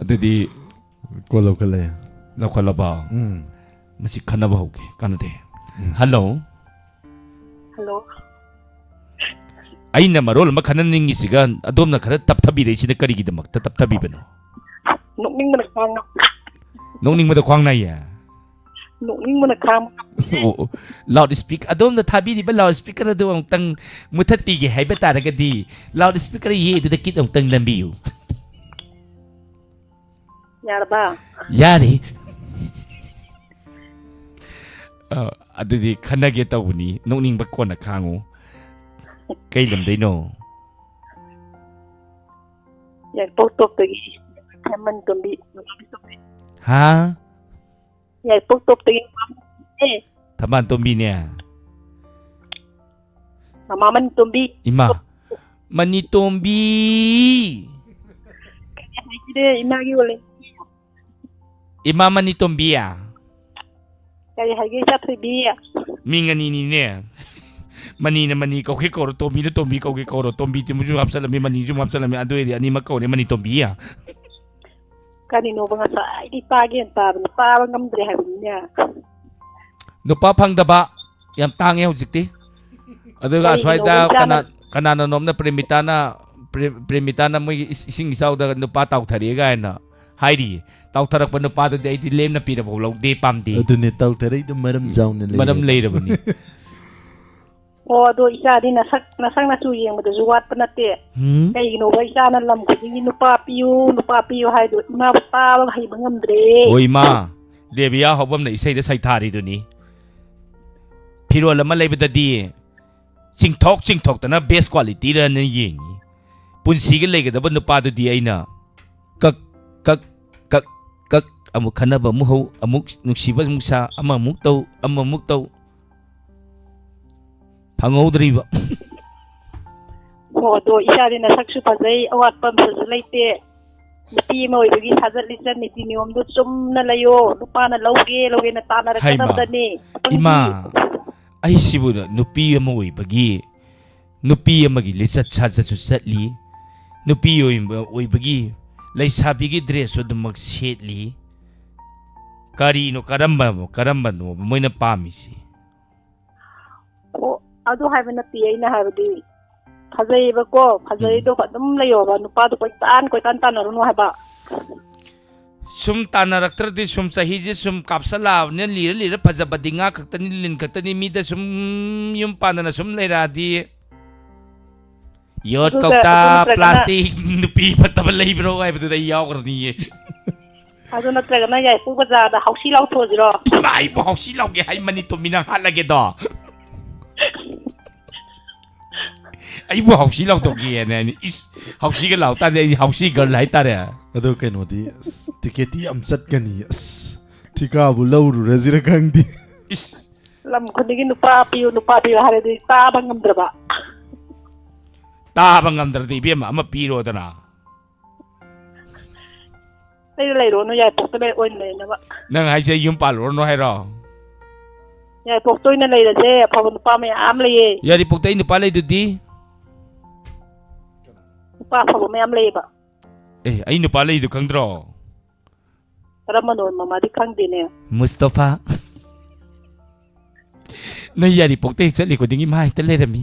ꯑꯗꯨꯗꯤ ꯀꯣꯜ ꯂꯧꯈꯠꯂꯦ꯫ ꯂꯧꯈꯠꯂꯕ? ꯎꯝ꯫ ꯃꯁꯤ ꯈꯟꯅꯕ ꯍꯧꯒꯦ, ꯀꯥꯟꯅꯗꯦ꯫ ꯎꯝ꯫ Hello꯫ Hello꯫ ꯑꯩꯅ ꯃꯔꯣꯜ ꯑꯃ ꯈꯟꯅꯅꯤꯡꯉꯤꯁꯤꯒ ꯑꯗꯣꯝꯅ ꯈꯔ ꯇꯞꯊꯕꯤꯔꯛꯏꯁꯤꯅ ꯀꯔꯤꯒꯤꯗꯃꯛꯇ ꯇꯞꯊꯕꯤꯕꯅꯣ? ꯅꯣꯛꯅꯤꯡꯕꯅ ꯈ꯭ꯋꯥꯡ ꯅꯥꯏ꯫ ꯅꯣꯛꯅꯤꯡꯕꯗ ꯈ꯭ꯋꯥꯡ ꯅꯥꯏꯌꯦ? ꯅꯣꯛꯅꯤꯡꯕꯅ ꯈ꯭ꯋꯥꯡ ꯑꯣ, ꯑꯣ꯫ Loud speak-, ꯑꯗꯣꯝꯅ ꯊꯥꯕꯤꯔꯤꯕ loud speaker ꯑꯗꯨ ꯑꯃꯨꯛꯇꯪ ꯃꯨꯊꯠꯄꯤꯒꯦ ꯍꯥꯏꯕ ꯇꯥꯔꯒꯗꯤ loud speaker ꯌꯦ ꯑꯗꯨꯗ ꯀꯤꯠ ꯑꯃꯨꯛꯇꯪ ꯅꯝꯕꯤꯌꯨ꯫ ꯌꯥꯔꯕ? ꯌꯥꯔꯦ꯫ ꯑ, ꯑꯗꯨꯗꯤ ꯈꯟꯅꯒꯦ ꯇꯧꯕꯅꯤ꯫ ꯅꯣꯛꯅꯤꯡꯕ ꯀꯣꯟꯅ ꯈꯥꯡꯉꯨ꯫ ꯀꯩ ꯂꯝꯗꯩꯅꯣ? ꯌꯥꯏꯔꯤꯄꯣꯛ ꯇꯣꯞꯇꯒꯤ ꯍꯦꯃꯟ ꯇꯣꯝꯕꯤ꯫ ꯍꯥ? ꯌꯥꯏꯄꯣꯛ ꯇꯣꯞꯇꯒꯤ ꯃꯃꯥ ꯃꯅꯤꯇꯣꯝꯕꯤꯅꯦ꯫ ꯊꯝꯕꯥꯜ ꯇꯣꯝꯕꯤꯅꯦ꯫ ꯃꯃꯥ ꯃꯅꯤꯇꯣꯝꯕꯤ꯫ ꯏꯃꯥ꯫ ꯃꯅꯤꯇꯣꯝꯕꯤ꯫ ꯀꯔꯤ ꯍꯥꯏꯒꯦ ꯏꯃꯥꯒꯤ ꯑꯣꯂꯦꯝꯄꯤ? ꯏꯃꯥ ꯃꯅꯤꯇꯣꯝꯕꯤ꯫ ꯀꯔꯤ ꯍꯥꯏꯒꯦ ꯏꯆꯥ ꯊꯣꯏꯕꯤ? ꯃꯤꯡ ꯑꯅꯤꯅꯤꯅꯦ꯫ ꯃꯅꯤꯅ ꯃꯅꯤ ꯀꯧꯒꯦ ꯀꯧꯔꯣ, ꯇꯣꯝꯕꯤꯅ ꯇꯣꯝꯕꯤ ꯀꯧꯒꯦ ꯀꯧꯔꯣ, ꯇꯣꯝꯕꯤ ꯇꯤꯃꯨꯁꯨ ꯍꯥꯞꯆꯜꯂꯝꯃꯤ, ꯃꯅꯤꯁꯨ ꯍꯥꯞꯆꯜꯂꯝꯃꯤ, ꯑꯗꯨ ꯑꯣꯏꯔꯗꯤ ꯑꯅꯤꯃꯛ ꯀꯧꯔꯦ ꯃꯅꯤꯇꯣꯝꯕꯤ꯫ ꯀꯔꯤꯅꯣꯕ ꯉꯁꯥꯏꯗꯤ ꯇꯥꯒꯦꯅ ꯇꯥꯕꯅꯤ, ꯇꯥꯕ ꯉꯝꯗ꯭ꯔꯦ ꯍꯥꯏꯕꯅꯤꯅꯦ꯫ ꯅꯨꯄꯥ ꯐꯪꯗꯕ ꯌꯥꯝ ꯇꯥꯡꯉꯦ ꯍꯧꯖꯤꯛꯇꯤ꯫ ꯑꯗꯨꯒ ꯀꯔꯤꯒꯤꯅꯣꯕ ꯑꯁ꯭ꯋꯥꯏꯗ ꯏꯆꯥꯅ ꯀꯅꯥ-, ꯀꯅꯥꯅꯣꯝꯅ ꯄ꯭ꯔꯦꯃꯤꯇꯥꯅ, ꯄ꯭ꯔꯦ-, ꯄ꯭ꯔꯦꯃꯤꯇꯥꯅ ꯃꯣꯏꯒꯤ ꯏꯁ-, ꯏꯁꯤꯡ ꯏꯆꯥꯎꯗ ꯅꯨꯄꯥ ꯇꯥꯎꯊꯔꯛꯑꯦ ꯀꯥꯏꯅ ꯍꯥꯏꯔꯤꯌꯦ꯫ ꯇꯥꯎꯊꯔꯛꯄ ꯅꯨꯄꯥꯗꯨꯗꯤ ꯑꯩꯗꯤ ꯂꯦꯝꯅ ꯄꯤꯔꯐꯥꯎ ꯂꯧꯗꯦ, ꯄꯥꯝꯗꯦ꯫ ꯑꯗꯨꯅꯦ, ꯇꯥꯎꯊꯔꯛꯏꯗꯣ ꯃꯔꯝ ꯆꯥꯎꯅ ꯂꯩꯔꯦ꯫ ꯃꯔꯝ ꯂꯩꯔꯕꯅꯤ꯫ ꯑꯣ, ꯑꯗꯣ ꯏꯆꯥꯗꯤ ꯅꯁꯛ, ꯅꯁꯛ ꯅꯆꯨ ꯌꯦꯡꯕꯗꯁꯨ ꯋꯥꯠꯄ ꯅꯠꯇꯦ꯫ ꯎꯝ꯫ ꯀꯩꯒꯤꯅꯣꯕ ꯏꯆꯥꯅ ꯂꯝ ꯈꯨꯗꯤꯡꯒꯤ "ꯅꯨꯄꯥ ꯄꯤꯌꯨ, ꯅꯨꯄꯥ ꯄꯤꯌꯨ" ꯍꯥꯏꯗꯣ? ꯏꯃꯥꯕꯨ ꯇꯥꯕ ꯍꯩꯕ ꯉꯝꯗ꯭ꯔꯦ꯫ ꯍꯣꯏ, ꯏꯃꯥ꯫ ꯗꯦꯕꯤꯌꯥ ꯍꯧꯕꯝꯅ ꯏꯁꯩꯗ ꯁꯩꯊꯥꯔꯤꯗꯨꯅꯤ꯫ ꯐꯤꯔꯣꯜ ꯑꯃ ꯂꯩꯕꯗꯗꯤ ꯆꯤꯡꯊꯣꯛ ꯆꯤꯡꯊꯣꯛꯇꯅ best qualityꯔꯅ ꯌꯦꯡꯉꯤ꯫ ꯄꯨꯟꯁꯤꯒꯤ ꯂꯩꯒꯗꯕ ꯅꯨꯄꯥꯗꯨꯗꯤ ꯑꯩꯅ ꯀꯛ, ꯀꯛ, ꯀꯛ, ꯀꯛ, ꯑꯃꯨꯛ ꯈꯟꯅꯕ ꯑꯃꯨꯛ ꯍꯧ, ꯑꯃꯨꯛ ꯅꯨꯡꯁꯤꯕ ꯑꯃꯨꯛ ꯁꯥ, ꯑꯃꯃꯨꯛ ꯇꯧ, ꯑꯃꯃꯨꯛ ꯇꯧ꯫ ꯐꯪꯍꯧꯗ꯭ꯔꯤꯕ꯫ ꯑꯣ, ꯑꯗꯣ ꯏꯆꯥꯗꯤ ꯅꯁꯛꯁꯨ ꯐꯖꯩ, ꯑꯋꯥꯠꯄ ꯑꯃꯁꯨ ꯂꯩꯇꯦ꯫ ꯅꯨꯄꯤ ꯑꯃ ꯑꯣꯏꯕꯒꯤ ꯁꯥꯖꯠ ꯂꯤꯆꯠ ꯅꯤꯇꯤ ꯅꯤꯌꯣꯝꯗꯣ ꯆꯨꯝꯅ ꯂꯩꯌꯣ꯫ ꯅꯨꯄꯥꯅ ꯂꯧꯒꯦ ꯂꯧꯒꯦꯅ ꯍꯩꯃꯥ, ꯇꯥꯟꯅꯔꯛꯀꯗꯕꯗꯅꯦ꯫ ꯄꯪꯕꯤ꯫ ꯏꯃꯥ, ꯑꯩꯁꯤꯕꯨ ꯅꯨꯄꯤ ꯑꯃ ꯑꯣꯏꯕꯒꯤ, ꯅꯨꯄꯤ ꯑꯃꯒꯤ ꯂꯤꯆꯠ ꯁꯥꯖꯠꯁꯨ ꯆꯠꯂꯤ, ꯅꯨꯄꯤ ꯑꯣꯏꯕ, ꯑꯣꯏꯕꯒꯤ ꯂꯩꯁꯥꯕꯤꯒꯤ dressꯁꯨ ꯑꯗꯨꯃꯛ ꯁꯦꯠꯂꯤ꯫ ꯀꯔꯤꯅꯣ, ꯀꯔꯝꯕ, ꯀꯔꯝꯕꯅꯣ ꯃꯣꯏꯅ ꯄꯥꯝꯃꯤꯁꯤ? ꯑꯣ, ꯑꯗꯨ ꯍꯥꯏꯕ ꯅꯠꯇꯦ ꯑꯩꯅ ꯍꯥꯏꯕꯗꯤ꯫ ꯐꯖꯩꯌꯦꯕꯀꯣ, ꯐꯖꯩꯗꯣ ꯎꯝ꯫ ꯑꯗꯨꯝ ꯂꯩꯌꯣꯕ, ꯅꯨꯄꯥꯗꯣ ꯀꯣꯏꯇꯥꯟ ꯀꯣꯏꯇꯥꯟ ꯇꯥꯟꯅꯔꯨꯅꯨ ꯍꯥꯏꯕ꯫ ꯁꯨꯝ ꯇꯥꯟꯅꯔꯛꯇ꯭ꯔꯗꯤ, ꯁꯨꯝ ꯆꯍꯤꯁꯦ ꯁꯨꯝ ꯀꯥꯞꯁꯜꯂꯛꯑꯕꯅꯤꯅ, ꯂꯤꯔ ꯂꯤꯔ ꯐꯖꯕꯗꯤ ꯉꯥ ꯈꯛꯇꯅꯤ, ꯂꯤꯟ ꯈꯛꯇꯅꯤ, ꯃꯤꯗ ꯁꯨꯝ ꯌꯨꯝ ꯄꯥꯟꯗꯅ ꯁꯨꯝ ꯂꯩꯔꯛꯑꯗꯤ꯫ ꯌꯣꯠ ꯑꯗꯨꯒ ꯀꯧꯇꯥ, ꯑꯗꯨ ꯅꯠꯇ꯭ꯔꯒꯅ plastic, ꯅꯨꯄꯤ ꯐꯠꯇꯕ ꯂꯩꯕ꯭ꯔꯣ ꯍꯥꯏꯕꯗꯨꯗ ꯑꯩ ꯌꯥꯎꯈ꯭ꯔꯅꯤꯌꯦ꯫ ꯑꯗꯨ ꯅꯠꯇ꯭ꯔꯒꯅ ꯌꯥꯏꯄꯣꯛ ꯕꯖꯥꯔꯗ ꯍꯥꯎꯁꯤ ꯂꯥꯎꯊꯣꯛꯑꯁꯤꯔꯣ? ꯏꯃꯥ, ꯑꯩꯕꯨ ꯍꯥꯎꯁꯤ ꯂꯥꯎꯒꯦ ꯍꯥꯏ, ꯃꯅꯤ ꯇꯣꯝꯕꯤ ꯅꯪ ꯍꯥꯠꯂꯒꯦꯗꯣ? ꯑꯩꯕꯨ ꯍꯥꯎꯁꯤ ꯂꯥꯎꯊꯣꯛꯀꯦꯅ ꯍꯥꯏꯅꯤ꯫ ꯏꯁ, ꯍꯥꯎꯁꯤꯒ ꯂꯥꯎ ꯇꯥꯔꯗꯤ ꯑꯩꯗꯤ ꯍꯥꯎꯁꯤ girl ꯍꯥꯏꯇꯥꯔꯦ꯫ ꯑꯗꯣ ꯀꯩꯅꯣꯗꯤ, ꯑꯁ, ꯇꯤꯀꯦꯠꯇꯤ ꯌꯥꯝ ꯆꯠꯀꯅꯤ꯫ ꯑꯁ, ꯊꯤꯀꯥꯕꯨ ꯂꯧꯔꯨꯔꯁꯤꯔ ꯈꯪꯗꯦ꯫ ꯏꯁ, ꯂꯝ ꯈꯨꯗꯤꯡꯒꯤ ꯅꯨꯄꯥ ꯄꯤꯌꯨ, ꯅꯨꯄꯥ ꯄꯤꯌꯨ ꯍꯥꯏꯔꯗꯤ ꯇꯥꯕ ꯉꯝꯗ꯭ꯔꯕ꯫ ꯇꯥꯕ ꯉꯝꯗ꯭ꯔꯗꯤ ꯏꯕꯦꯝꯃ ꯑꯃ ꯄꯤꯔꯣꯗꯅ꯫ ꯑꯩꯅ ꯂꯩꯔꯣꯅꯨ, ꯌꯥꯏꯄꯣꯛꯇ ꯂꯩ ꯑꯣꯏꯅ ꯂꯩꯅꯕ꯫ ꯅꯪ ꯍꯥꯏꯁꯦ ꯌꯨꯝ ꯄꯥꯜꯂꯨꯔꯅꯨ ꯍꯥꯏꯔꯣ? ꯌꯥꯏꯄꯣꯛꯇ ꯑꯣꯏꯅ ꯂꯩꯔꯁꯦ, ꯑꯐꯕ ꯅꯨꯄꯥ ꯃꯌꯥꯝ ꯂꯩꯌꯦ꯫ ꯌꯥꯏꯔꯤꯄꯣꯛꯇ ꯑꯩ ꯅꯨꯄꯥ ꯂꯩꯗꯨꯗꯤ꯫ ꯅꯨꯄꯥ ꯑꯐꯕ ꯃꯌꯥꯝ ꯂꯩꯌꯦꯕ꯫ ꯑꯦ, ꯑꯩ ꯅꯨꯄꯥ ꯂꯩꯗꯨ ꯈꯪꯗ꯭ꯔꯣ? ꯀꯔꯝꯕꯅꯣ ꯃꯃꯥꯗꯤ ꯈꯪꯗꯦꯅꯦ꯫ ꯃꯨꯁꯇꯐꯥ꯫ ꯅꯣꯏ ꯌꯥꯏꯔꯤꯄꯣꯛꯇ ꯍꯦꯛ ꯆꯠꯂꯤ ꯈꯨꯗꯤꯡꯒꯤ ꯃꯥ ꯍꯦꯛꯇ ꯂꯩꯔꯝꯃꯤ꯫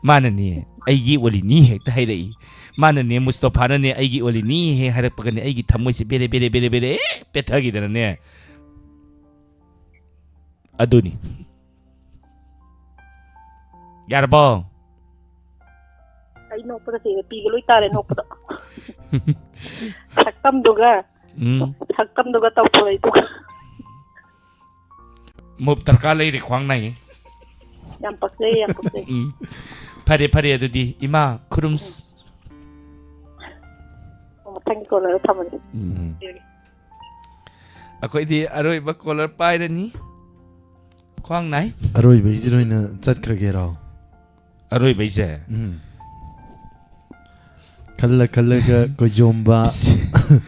ꯃꯥꯅꯅꯦ ꯑꯩꯒꯤ ꯑꯣꯂꯤꯅꯤ ꯍꯦꯛꯇ ꯍꯥꯏꯔꯛꯏ꯫ ꯃꯥꯅꯅꯦ ꯃꯨꯁꯇꯐꯥꯅꯅꯦ ꯑꯩꯒꯤ ꯑꯣꯂꯤꯅꯤ ꯍꯦꯛ ꯍꯥꯏꯔꯛꯄꯒꯅꯦ ꯑꯩꯒꯤ ꯊꯃꯣꯏꯁꯦ ꯕꯦꯔꯦ ꯕꯦꯔꯦ ꯕꯦꯔꯦ ꯕꯦꯔꯦ ꯄꯦꯠꯊꯈꯤꯗꯅꯅꯦ꯫ ꯑꯗꯨꯅꯤ꯫ ꯌꯥꯔꯕꯣ? ꯑꯩ ꯅꯣꯛꯄꯗ ꯆꯦꯒ ꯄꯤꯒ ꯂꯣꯏ ꯇꯥꯔꯦ ꯅꯣꯛꯄꯗ꯫ ꯁꯛꯇꯝꯗꯨꯒ ꯎꯝ꯫ ꯁꯛꯇꯝꯗꯨꯒ ꯇꯧꯊꯣꯔꯛꯏꯗꯨꯒ꯫ ꯃꯨꯞ ꯗꯔꯀꯥꯔ ꯂꯩꯔꯦ, ꯈ꯭ꯋꯥꯡ ꯅꯥꯏꯌꯦ꯫ ꯌꯥꯝ ꯄꯛꯆꯩ, ꯌꯥꯝ ꯄꯛꯆꯩ꯫ ꯎꯝ꯫ ꯐꯔꯦ ꯐꯔꯦ, ꯑꯗꯨꯗꯤ ꯏꯃꯥ ꯈꯨꯔꯨꯝꯁ꯫ ꯃꯊꯪꯒꯤ ꯀꯣꯂꯔꯗ ꯊꯝꯃꯁꯤ꯫ ꯎꯝ꯫ ꯑꯩꯈꯣꯏꯗꯤ ꯑꯔꯣꯏꯕ ꯀꯣꯂꯔ ꯄꯥꯏꯔꯅꯤ꯫ ꯈ꯭ꯋꯥꯡ ꯅꯥꯏ꯫ ꯑꯔꯣꯏꯕꯩꯁꯤꯗ ꯑꯣꯏꯅ ꯆꯠꯈ꯭ꯔꯒꯦꯔꯣ? ꯑꯔꯣꯏꯕꯩꯁꯦ꯫ ꯎꯝ꯫ ꯈꯜꯂ ꯈꯜꯂꯒ ꯀꯣꯏꯖꯣꯝꯕ꯫ ꯏꯁ-,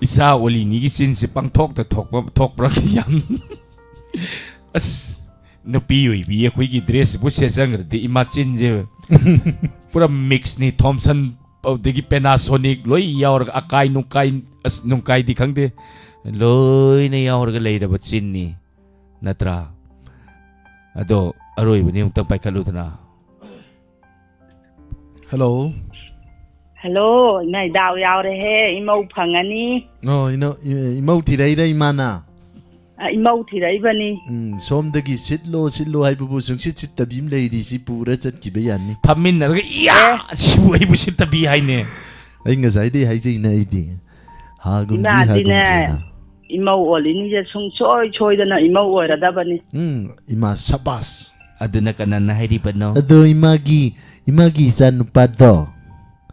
ꯏꯆꯥ ꯑꯣꯂꯤꯅꯤꯒꯤ ꯆꯤꯟꯁꯦ ꯄꯪꯊꯣꯛꯇ ꯊꯣꯛꯄ ꯊꯣꯛꯄ꯭ꯔꯥ ꯌꯥꯝ꯫ ꯑꯁ, ꯅꯨꯄꯤ ꯑꯣꯏꯕꯤ ꯑꯩꯈꯣꯏꯒꯤ ꯗ꯭ꯔꯦꯁꯁꯤꯕꯨ ꯁꯦꯠꯆꯟꯈ꯭ꯔꯗꯤ ꯏꯃꯥ ꯆꯤꯟꯁꯦ ꯄꯨꯔꯥ ꯃꯤꯛꯁꯅꯤ꯫ ꯊꯣꯝꯁꯟ, ꯑꯗꯨꯗꯒꯤ ꯄꯦꯅꯥꯁꯣꯅꯤꯛ ꯂꯣꯏ ꯌꯥꯎꯔꯒ, ꯑꯀꯥꯏ ꯅꯨꯡꯀꯥꯏ, ꯑꯁ, ꯅꯨꯡꯀꯥꯏꯗꯤ ꯈꯪꯗꯦ, ꯂꯣꯏꯅ ꯌꯥꯎꯔꯒ ꯂꯩꯔꯕ ꯆꯤꯟꯅꯤ, ꯅꯠꯇ꯭ꯔꯥ? ꯑꯗꯣ ꯑꯔꯣꯏꯕꯅꯤ, ꯑꯃꯨꯛꯇꯪ ꯄꯥꯏꯈꯠꯂꯨꯗꯅ꯫ ꯍꯜꯂꯣ꯫ ꯍꯜꯂꯣ, ꯏꯃꯥꯏ, ꯗꯥꯎ ꯌꯥꯎꯔꯦꯍꯦ, ꯏꯃꯧ ꯐꯪꯉꯅꯤ꯫ ꯑꯣ, ꯏꯅꯧ-, ꯏ-, ꯏꯃꯧ ꯊꯤꯔꯛꯏꯔ ꯏꯃꯥꯅ? ꯑ, ꯏꯃꯧ ꯊꯤꯔꯛꯏꯕꯅꯤ꯫ ꯎꯝ, ꯁꯣꯝꯗꯒꯤ ꯁꯤꯠꯂꯣ ꯁꯤꯠꯂꯣ ꯍꯥꯏꯕꯕꯨ ꯁꯨꯡꯁꯤꯠ ꯁꯤꯠꯇꯕꯤ ꯑꯃ ꯂꯩꯔꯤ, ꯁꯤ ꯄꯨꯔ ꯆꯠꯈꯤꯕ ꯌꯥꯅꯤ꯫ ꯐꯝꯃꯤꯟꯅꯔꯒ ꯏꯌꯥ, ꯁꯤꯕꯨ ꯑꯩꯕꯨ ꯁꯤꯠꯇꯕꯤ ꯍꯥꯏꯅꯦ꯫ ꯑꯩ ꯉꯁꯥꯏꯗꯩ ꯍꯥꯏꯖꯩꯅ ꯑꯩꯗꯤ꯫ ꯍꯥꯒꯨꯝꯁꯤ ꯏꯃꯥꯗꯤꯅꯦ, ꯍꯥꯒꯨꯝꯁꯤꯅ꯫ ꯏꯃꯧ ꯑꯣꯜꯂꯤꯅꯤꯁꯦ ꯁꯨꯡꯁꯣꯏ ꯁꯣꯏꯗꯅ ꯏꯃꯧ ꯑꯣꯏꯔꯗꯕꯅꯤ꯫ ꯎꯝ, ꯏꯃꯥ ꯁꯕꯥꯁ꯫ ꯑꯗꯨꯅ ꯀꯅꯥꯅ ꯍꯥꯏꯔꯤꯕꯅꯣ? ꯑꯗꯣ ꯏꯃꯥꯒꯤ, ꯏꯃꯥꯒꯤ ꯏꯆꯥ ꯅꯨꯄꯥꯗꯣ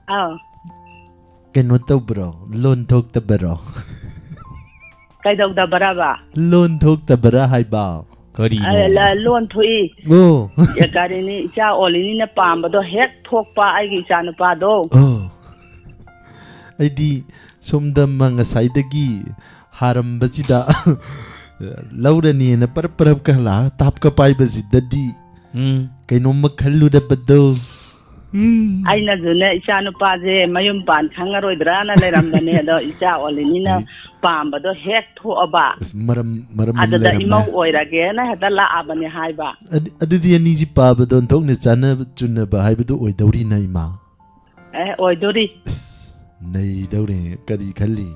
ꯑꯥꯎ꯫ ꯀꯩꯅꯣ ꯇꯧꯕ꯭ꯔꯣ? ꯂꯣꯟ ꯊꯣꯛꯇꯕꯔꯣ? ꯀꯩꯗꯧꯗꯕ꯭ꯔꯕ? ꯂꯣꯟ ꯊꯣꯛꯇꯕ꯭ꯔꯥ ꯍꯥꯏꯕ? ꯀꯔꯤꯅꯣ? ꯑ, ꯂ-, ꯂꯣꯟ ꯊꯣꯛꯏ꯫ ꯑꯣ꯫ ꯑꯦ, ꯀꯔꯤꯅꯤ, ꯏꯆꯥ ꯑꯣꯜꯂꯤꯅꯤꯅ ꯄꯥꯝꯕꯗꯣ ꯍꯦꯛ ꯊꯣꯛꯄ ꯑꯩꯒꯤ ꯏꯆꯥꯅꯨꯄꯥꯗꯣ꯫ ꯑꯣ꯫ ꯑꯩꯗꯤ ꯁꯣꯝꯗ ꯃꯥ ꯉꯁꯥꯏꯗꯒꯤ ꯍꯥꯔꯝꯕꯁꯤꯗ ꯂꯧꯔꯅꯤꯅ ꯄꯔꯞ ꯄꯔꯞꯀ ꯂꯥꯛꯑ ꯇꯥꯞꯀ ꯄꯥꯏꯕꯁꯤꯗꯗꯤ ꯎꯝ꯫ ꯀꯩꯅꯣꯝꯃ ꯈꯜꯂꯨꯔꯕꯗꯣ꯫ ꯎꯝ꯫ ꯑꯩꯅꯁꯨꯅꯦ, ꯏꯆꯥ ꯅꯨꯄꯥꯁꯦ ꯃꯌꯨꯝ ꯄꯥꯟ ꯈꯪꯉꯔꯣꯏꯗ꯭ꯔꯥꯅ ꯂꯩꯔꯝꯕꯅꯦ, ꯑꯗꯣ ꯏꯆꯥ ꯑꯣꯜꯂꯤꯅꯤꯅ ꯑꯩ ꯄꯥꯝꯕꯗꯣ ꯍꯦꯛ ꯊꯣꯛꯑꯕ꯫ ꯑꯁ, ꯃꯔꯝ, ꯃꯔꯝ ꯑꯃ ꯑꯗꯨꯗ ꯂꯩꯔꯝꯃꯦ꯫ ꯏꯃꯧ ꯑꯣꯏꯔꯒꯦꯅ ꯍꯦꯛꯇ ꯂꯥꯛꯑꯕꯅꯦ ꯍꯥꯏꯕ꯫ ꯑꯗꯨ-, ꯑꯗꯨꯗꯤ ꯑꯅꯤꯁꯤ ꯄꯥꯕꯗ ꯑꯣꯟꯊꯣꯛꯅ ꯆꯥꯟꯅꯕ ꯆꯨꯟꯅꯕ ꯍꯥꯏꯕꯗꯨ ꯑꯣꯏꯗꯧꯔꯤꯅ, ꯏꯃꯥ? ꯑꯦ, ꯑꯣꯏꯗꯣꯔꯤ꯫ ꯑꯁ, ꯅꯩꯗꯧꯔꯦ꯫ ꯀꯔꯤ ꯈꯜꯂꯤ?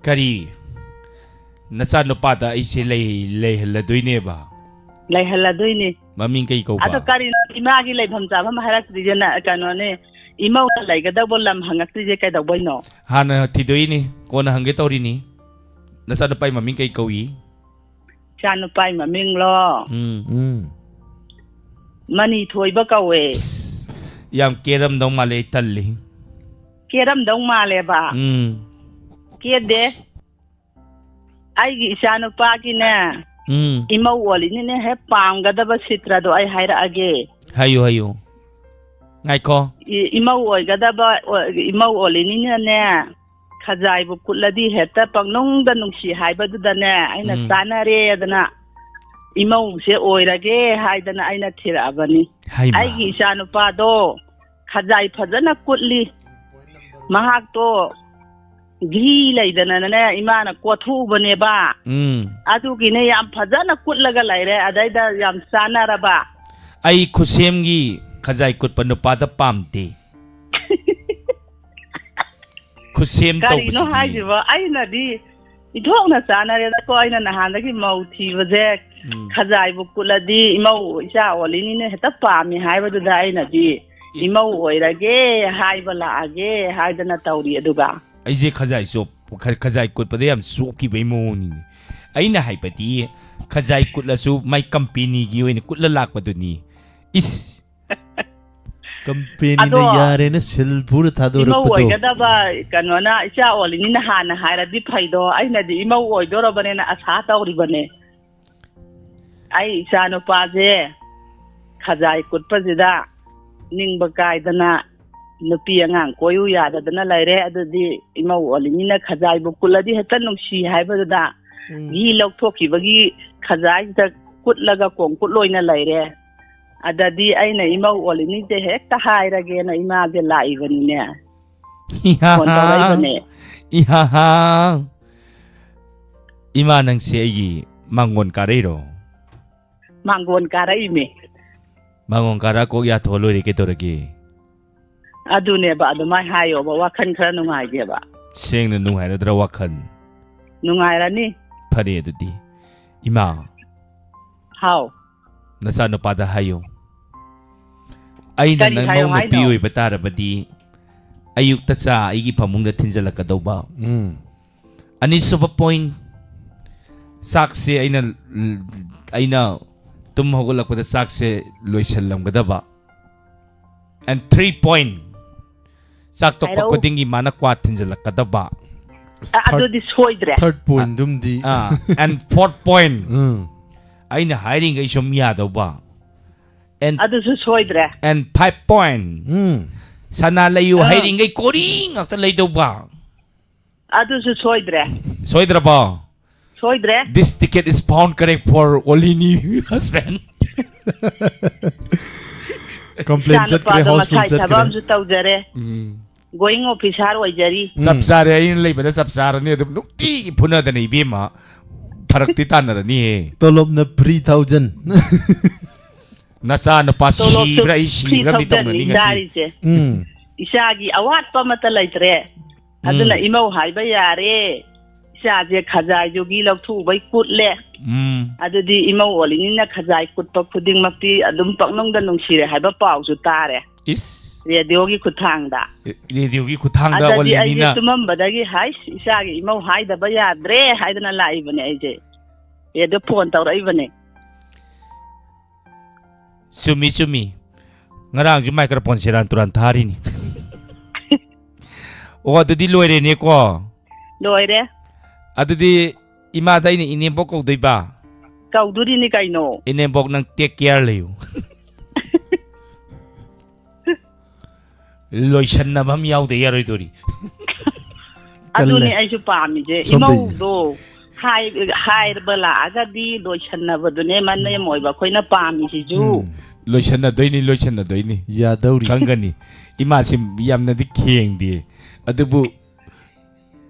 ꯀꯔꯤ? ꯅꯆꯥꯅꯨꯄꯥꯗ ꯑꯩꯁꯦ ꯂꯩ-, ꯂꯩꯍꯜꯂꯗꯣꯏꯅꯦꯕ? ꯂꯩꯍꯜꯂꯗꯣꯏꯅꯤ꯫ ꯃꯃꯤꯡ ꯀꯩ ꯀꯧꯕ? ꯑꯗꯣ ꯀꯔꯤꯅꯣ ꯏꯃꯥꯒꯤ ꯂꯩꯐꯝ ꯆꯥꯐꯝ ꯍꯥꯏꯔꯛꯇ꯭ꯔꯤꯁꯦ? ꯅ-, ꯀꯩꯅꯣꯅꯦ, ꯏꯃꯧꯅ ꯂꯩꯒꯗꯧꯕ ꯂꯝ ꯍꯪꯉꯛꯇ꯭ꯔꯤꯁꯦ ꯀꯩꯗꯧꯕꯩꯅꯣ? ꯍꯥꯟꯅ ꯊꯤꯗꯣꯛꯏꯅꯤ, ꯀꯣꯟꯅ ꯍꯪꯒꯦ ꯇꯧꯔꯤꯅꯤ꯫ ꯅꯆꯥꯅꯨꯄꯥꯒꯤ ꯃꯃꯤꯡ ꯀꯩ ꯀꯧꯏ? ꯏꯆꯥꯅꯨꯄꯥꯒꯤ ꯃꯃꯤꯡꯂꯣ? ꯎꯝ꯫ ꯎꯝ꯫ ꯃꯅꯤ ꯊꯣꯏꯕ ꯀꯧꯋꯦ꯫ ꯌꯥꯝ ꯀꯦꯔꯝꯗꯧ ꯃꯥꯜꯂꯦ, ꯑꯩ ꯇꯜꯂꯤ꯫ ꯀꯦꯔꯝꯗꯧ ꯃꯥꯜꯂꯦꯕ? ꯎꯝ꯫ ꯀꯦꯗꯦ꯫ ꯑꯩꯒꯤ ꯏꯆꯥꯅꯨꯄꯥꯒꯤꯅꯦ, ꯎꯝ꯫ ꯏꯃꯧ ꯑꯣꯜꯂꯤꯅꯤꯅꯦ, ꯍꯦꯛ ꯄꯥꯝꯒꯗꯕ ꯁꯤꯇ꯭ꯔꯗꯣ ꯑꯩ ꯍꯥꯏꯔꯛꯑꯒꯦ꯫ ꯍꯥꯏꯌꯨ, ꯍꯥꯏꯌꯨ꯫ ꯉꯥꯏꯈꯣ꯫ ꯏ-, ꯏꯃꯧ ꯑꯣꯏꯒꯗꯕ, ꯑꯣ-, ꯏꯃꯧ ꯑꯣꯜꯂꯤꯅꯤꯅꯅꯦ, ꯈꯖꯥꯏꯕꯨ ꯀꯨꯠꯂꯗꯤ ꯍꯦꯛꯇ ꯄꯪꯅꯨꯡꯗ ꯅꯨꯡꯁꯤ ꯍꯥꯏꯕꯗꯨꯗꯅꯦ, ꯑꯩꯅ ꯎꯝ꯫ ꯆꯥꯟꯅꯔꯦꯗꯅ ꯏꯃꯧꯁꯦ ꯑꯣꯏꯔꯒꯦ ꯍꯥꯏꯗꯅ ꯑꯩꯅ ꯊꯤꯔꯛꯑꯕꯅꯤ꯫ ꯍꯩꯃꯥ꯫ ꯑꯩꯒꯤ ꯏꯆꯥꯅꯨꯄꯥꯗꯣ ꯈꯖꯥꯏ ꯐꯖꯅ ꯀꯨꯠꯂꯤ꯫ ꯃꯍꯥꯛꯇꯣ ꯘꯤ ꯂꯩꯗꯅꯅꯦ, ꯏꯃꯥꯅ ꯀꯣꯊꯣꯛꯎꯕꯅꯦꯕ꯫ ꯎꯝ꯫ ꯑꯗꯨꯒꯤꯅꯦ ꯌꯥꯝ ꯐꯖꯅ ꯀꯨꯠꯂꯒ ꯂꯩꯔꯦ, ꯑꯗꯩꯗ ꯌꯥꯝ ꯆꯥꯟꯅꯔꯕ꯫ ꯑꯩ ꯈꯨꯁꯦꯝꯒꯤ ꯈꯖꯥꯏ ꯀꯨꯠꯄ ꯅꯨꯄꯥꯗ ꯄꯥꯝꯗꯦ꯫ ꯈꯨꯠꯁꯦꯝ ꯀꯔꯤꯅꯣ ꯇꯧꯕꯁꯤꯗꯤ꯫ ꯍꯥꯏꯁꯤꯕꯣ? ꯑꯩꯅꯗꯤ ꯏꯊꯣꯛꯅ ꯆꯥꯟꯅꯔꯦꯗꯀꯣ꯫ ꯑꯩꯅ ꯅꯍꯥꯟꯗꯒꯤ ꯃꯧ ꯊꯤꯕꯁꯦ, ꯎꯝ꯫ ꯈꯖꯥꯏꯕꯨ ꯀꯨꯠꯂꯗꯤ ꯏꯃꯧ ꯏꯆꯥ ꯑꯣꯜꯂꯤꯅꯤꯅ ꯍꯦꯛꯇ ꯄꯥꯝꯃꯤ ꯍꯥꯏꯕꯗꯨꯗ ꯑꯩꯅꯗꯤ ꯏꯁ꯫ ꯏꯃꯧ ꯑꯣꯏꯔꯒꯦ ꯍꯥꯏꯕ ꯂꯥꯛꯑꯒꯦ ꯍꯥꯏꯗꯅ ꯇꯧꯔꯤ꯫ ꯑꯗꯨꯒ ꯑꯩꯁꯦ ꯈꯖꯥꯏ ꯆꯣꯞ-, ꯈ-, ꯈꯖꯥꯏ ꯀꯨꯠꯄꯗ ꯌꯥꯝ ꯆꯣꯞꯈꯤꯕꯩ ꯃꯑꯣꯡꯅꯤꯅꯦ꯫ ꯑꯩꯅ ꯍꯥꯏꯕꯗꯤ ꯈꯖꯥꯏ ꯀꯨꯠꯂꯁꯨ ꯃꯥꯏ ꯀꯝꯄꯦꯅꯤꯒꯤ ꯑꯣꯏꯅ ꯀꯨꯠꯂ ꯂꯥꯛꯄꯗꯨꯅꯤ꯫ ꯏꯁ꯫ ꯀꯝꯄꯦꯅꯤꯅ ꯑꯗꯣ ꯌꯥꯔꯦꯅ ꯁꯤꯜ ꯄꯨꯔ ꯏꯃꯧ ꯊꯥꯗꯣꯔꯛꯄꯗꯣ꯫ ꯑꯣꯏꯒꯗꯕ ꯀꯩꯅꯣꯅ ꯏꯆꯥ ꯑꯣꯜꯂꯤꯅꯤꯅ ꯍꯥꯟꯅ ꯍꯥꯏꯔꯗꯤ ꯐꯩꯗꯣ, ꯑꯩꯅꯗꯤ ꯏꯃꯧ ꯑꯣꯏꯗꯣꯔꯕꯅꯦꯅ ꯑꯁꯥ ꯇꯧꯔꯤꯕꯅꯦ꯫ ꯑꯩ ꯏꯆꯥ ꯅꯨꯄꯥꯁꯦ ꯈꯖꯥꯏ ꯀꯨꯠꯄꯁꯤꯗ ꯅꯤꯡꯕ ꯀꯥꯏꯗꯅ ꯅꯨꯄꯤ ꯑꯉꯥꯡ ꯀꯣꯏꯌꯨ ꯌꯥꯗꯗꯅ ꯂꯩꯔꯦ꯫ ꯑꯗꯨꯗꯤ ꯏꯃꯧ ꯑꯣꯜꯂꯤꯅꯤꯅ ꯈꯖꯥꯏꯕꯨ ꯀꯨꯠꯂꯗꯤ ꯍꯦꯛꯇ ꯅꯨꯡꯁꯤ ꯍꯥꯏꯕꯗꯨꯗ ꯎꯝ꯫ ꯘꯤ ꯂꯧꯊꯣꯛꯈꯤꯕꯒꯤ ꯈꯖꯥꯏꯁꯤꯗ ꯀꯨꯠꯂꯒ ꯀꯣꯡꯀꯨꯠ ꯑꯣꯏꯅ ꯂꯩꯔꯦ꯫ ꯑꯗꯗꯤ ꯑꯩꯅ ꯏꯃꯧ ꯑꯣꯜꯂꯤꯅꯤꯁꯦ ꯍꯦꯛꯇ ꯍꯥꯏꯔꯒꯦꯅ ꯏꯃꯥꯁꯦ ꯂꯥꯛꯏꯕꯅꯤꯅꯦ꯫ ꯐꯣꯟ ꯇꯧꯔꯛꯏꯕꯅꯦ꯫ ꯏꯍꯥ꯫ ꯏꯃꯥ, ꯅꯪꯁꯦ ꯑꯩꯒꯤ ꯃꯥꯡꯒꯣꯟ ꯀꯥꯔꯛꯏꯔꯣ? ꯃꯥꯡꯒꯣꯟ ꯀꯥꯔꯛꯏꯃꯦ꯫ ꯃꯥꯡꯒꯣꯟ ꯀꯥꯔꯛ ꯀꯣꯛ ꯌꯥꯊꯣꯛꯑ ꯂꯣꯏꯔꯦ, ꯀꯩꯗꯧꯔꯒꯦ? ꯑꯗꯨꯅꯦꯕ, ꯑꯗꯨꯃꯥꯏꯅ ꯍꯥꯏꯌꯣꯕ, ꯋꯥꯈꯜ ꯈꯔ ꯅꯨꯡꯉꯥꯏꯒꯦꯕ꯫ ꯁꯦꯡꯅ ꯅꯨꯡꯉꯥꯏꯔꯗ꯭ꯔꯥ ꯋꯥꯈꯜ? ꯅꯨꯡꯉꯥꯏꯔꯅꯤ꯫ ꯐꯔꯦ ꯑꯗꯨꯗꯤ꯫ ꯏꯃꯥ꯫ ꯍꯥꯎ꯫ ꯅꯆꯥꯅꯨꯄꯥꯗ ꯍꯥꯏꯌꯨ꯫ ꯑꯩꯅ ꯀꯔꯤ ꯅꯪꯅꯧ ꯍꯥꯏꯌꯣ ꯅꯨꯄꯤ ꯍꯥꯏꯅꯣ? ꯑꯣꯏꯕ ꯇꯥꯔꯕꯗꯤ, ꯑꯌꯨꯛꯇ ꯆꯥ ꯑꯩꯒꯤ ꯐꯃꯨꯡꯗ ꯊꯤꯟꯖꯜꯂꯛꯀꯗꯧꯕ꯫ ꯎꯝ꯫ ꯑꯅꯤꯁꯨꯕ point, ꯆꯥꯛꯁꯦ ꯑꯩꯅ, ꯑꯩꯅ ꯇꯨꯝ ꯍꯧꯒꯠꯂꯛꯄꯗ ꯆꯥꯛꯁꯦ ꯂꯣꯏꯁꯜꯂꯝꯒꯗꯕ꯫ And three point, ꯆꯥꯛ ꯇꯣꯛꯄ ꯍꯥꯏꯔꯛꯎ꯫ ꯈꯨꯗꯤꯡꯒꯤ ꯃꯥꯅ ꯀ꯭ꯋꯥ ꯊꯤꯟꯖꯜꯂꯛꯀꯗꯕ꯫ ꯑ, ꯑꯗꯨꯗꯤ ꯁꯣꯏꯗ꯭ꯔꯦ꯫ Third point ꯗꯨꯝꯗꯤ꯫ Ah, and fourth point, ꯎꯝ꯫ ꯑꯩꯅ ꯍꯥꯏꯔꯤꯉꯩ ꯁꯨꯝ ꯌꯥꯗꯧꯕ꯫ And, ꯑꯗꯨꯁꯨ ꯁꯣꯏꯗ꯭ꯔꯦ꯫ And five point, ꯎꯝ꯫ ꯁꯅꯥ ꯂꯩꯌꯨ ꯑꯥ꯫ ꯍꯥꯏꯔꯤꯉꯩ ꯀꯣꯔꯤ ꯉꯥꯛꯇ ꯂꯩꯗꯧꯕ꯫ ꯑꯗꯨꯁꯨ ꯁꯣꯏꯗ꯭ꯔꯦ꯫ ꯁꯣꯏꯗ꯭ꯔꯕꯣ? ꯁꯣꯏꯗ꯭ꯔꯦ꯫ This ticket is found correct for Olini husband. Complain ꯆꯠꯈ꯭ꯔꯦ, ꯏꯆꯥꯅꯨꯄꯥꯗꯣ houseful ꯃꯁꯥꯏ ꯊꯕꯛ ꯆꯠꯈ꯭ꯔꯦ꯫ ꯑꯃꯁꯨ ꯇꯧꯖꯔꯦ꯫ ꯎꯝ꯫ Going officer ꯑꯣꯏꯖꯔꯤ꯫ ꯆꯞ ꯎꯝ꯫ ꯆꯥꯔꯦ, ꯑꯩꯅ ꯂꯩꯕꯗ ꯆꯞ ꯆꯥꯔꯅꯤ, ꯑꯗꯨꯝ ꯅꯨꯡꯇꯤꯒꯤ ꯐꯨꯅꯗꯅ ꯏꯕꯦꯝꯃ꯫ ꯐꯔꯛꯇꯤ ꯇꯥꯟꯅꯔꯅꯤꯍꯦ꯫ ꯇꯣꯂꯣꯞꯅ three thousand꯫ ꯅꯆꯥ ꯅꯨꯄꯥ ꯇꯣꯂꯣꯞꯁꯨ ꯁꯤꯕ꯭ꯔꯥ ꯑꯩ ꯁꯤꯕ꯭ꯔꯥ ꯑꯃꯗꯤ three thousand ꯇꯧꯅꯅꯤ ꯅꯤ ꯉꯁꯤ꯫ ꯆꯥꯔꯤꯁꯦ꯫ ꯎꯝ꯫ ꯏꯆꯥꯒꯤ ꯑꯋꯥꯠꯄ ꯑꯃꯠꯇ ꯂꯩꯇ꯭ꯔꯦ꯫ ꯑꯗꯨꯅ ꯎꯝ꯫ ꯏꯃꯧ ꯍꯥꯏꯕ ꯌꯥꯔꯦ꯫ ꯏꯆꯥꯁꯦ ꯈꯖꯥꯏꯗꯨꯒꯤ ꯂꯧꯊꯣꯛꯎꯕꯩ ꯀꯨꯠꯂꯦ꯫ ꯎꯝ꯫ ꯑꯗꯨꯗꯤ ꯏꯃꯧ ꯑꯣꯜꯂꯤꯅꯤꯅ ꯈꯖꯥꯏ ꯀꯨꯠꯄ ꯈꯨꯗꯤꯡꯃꯛꯇꯤ ꯑꯗꯨꯝ ꯄꯛꯅꯨꯡꯗ ꯅꯨꯡꯁꯤꯔꯦ ꯍꯥꯏꯕ ꯄꯥꯎꯁꯨ ꯇꯥꯔꯦ꯫ ꯏꯁ꯫ ꯔꯦꯗꯤꯑꯣꯒꯤ ꯈꯨꯠꯊꯥꯡꯗ꯫ ꯔꯦ-, ꯔꯦꯗꯤꯑꯣꯒꯤ ꯈꯨꯠꯊꯥꯡꯗ ꯑꯗꯗꯤ ꯑꯩꯁꯦ ꯑꯣꯜꯂꯤꯅꯤꯅ꯫ ꯇꯨꯝꯃꯝꯕꯗꯒꯤ, "ꯍꯥꯏꯁ, ꯏꯆꯥꯒꯤ ꯏꯃꯧ ꯍꯥꯏꯗꯕ ꯌꯥꯗ꯭ꯔꯦ" ꯍꯥꯏꯗꯅ ꯂꯥꯛꯏꯕꯅꯦ ꯑꯩꯁꯦ꯫ ꯔꯦꯗꯤꯑꯣ ꯐꯣꯟ ꯇꯧꯔꯛꯏꯕꯅꯦ꯫ ꯆꯨꯝꯃꯤ, ꯆꯨꯝꯃꯤ꯫ ꯉꯔꯥꯡꯁꯨ microphone ꯁꯦꯔꯥꯟ ꯇꯨꯔꯥꯟ ꯊꯥꯔꯤꯅꯤ꯫ ꯑꯣ, ꯑꯗꯨꯗꯤ ꯂꯣꯏꯔꯦꯅꯦꯀꯣ? ꯂꯣꯏꯔꯦ꯫ ꯑꯗꯨꯗꯤ ꯏꯃꯥꯗ ꯑꯩꯅ ꯏꯅꯦꯝꯕꯣꯛ ꯀꯧꯗꯣꯏꯕ? ꯀꯧꯗꯣꯔꯤꯅꯤ ꯀꯩꯅꯣ꯫ ꯏꯅꯦꯝꯕꯣꯛ, ꯅꯪ take care ꯂꯩꯌꯨ꯫ ꯂꯣꯏꯁꯟꯅꯕ ꯑꯃ ꯌꯥꯎꯗ ꯌꯥꯔꯣꯏꯗꯣꯔꯤ꯫ ꯑꯗꯨꯅꯦ ꯀꯜꯂꯦ꯫ ꯑꯩꯁꯨ ꯄꯥꯝꯃꯤꯁꯦ꯫ ꯁꯣꯝꯗꯩ꯫ ꯏꯃꯧꯗꯣ ꯍꯥꯏ-, ꯍꯥꯏꯔꯕ ꯂꯥꯛꯑꯒꯗꯤ ꯂꯣꯏꯁꯟꯅꯕꯗꯨꯅꯦ ꯃꯅꯦꯝ ꯑꯣꯏꯕ ꯑꯩꯈꯣꯏꯅ ꯄꯥꯝꯃꯤꯁꯤꯁꯨ꯫ ꯎꯝ꯫ ꯂꯣꯏꯁꯟꯅꯗꯣꯏꯅꯤ, ꯂꯣꯏꯁꯟꯅꯗꯣꯏꯅꯤ꯫ ꯌꯥꯗꯧꯔꯤ꯫ ꯈꯪꯒꯅꯤ꯫ ꯏꯃꯥꯁꯤ ꯌꯥꯝꯅꯗꯤ ꯈꯦꯡꯗꯦ꯫ ꯑꯗꯨꯕꯨ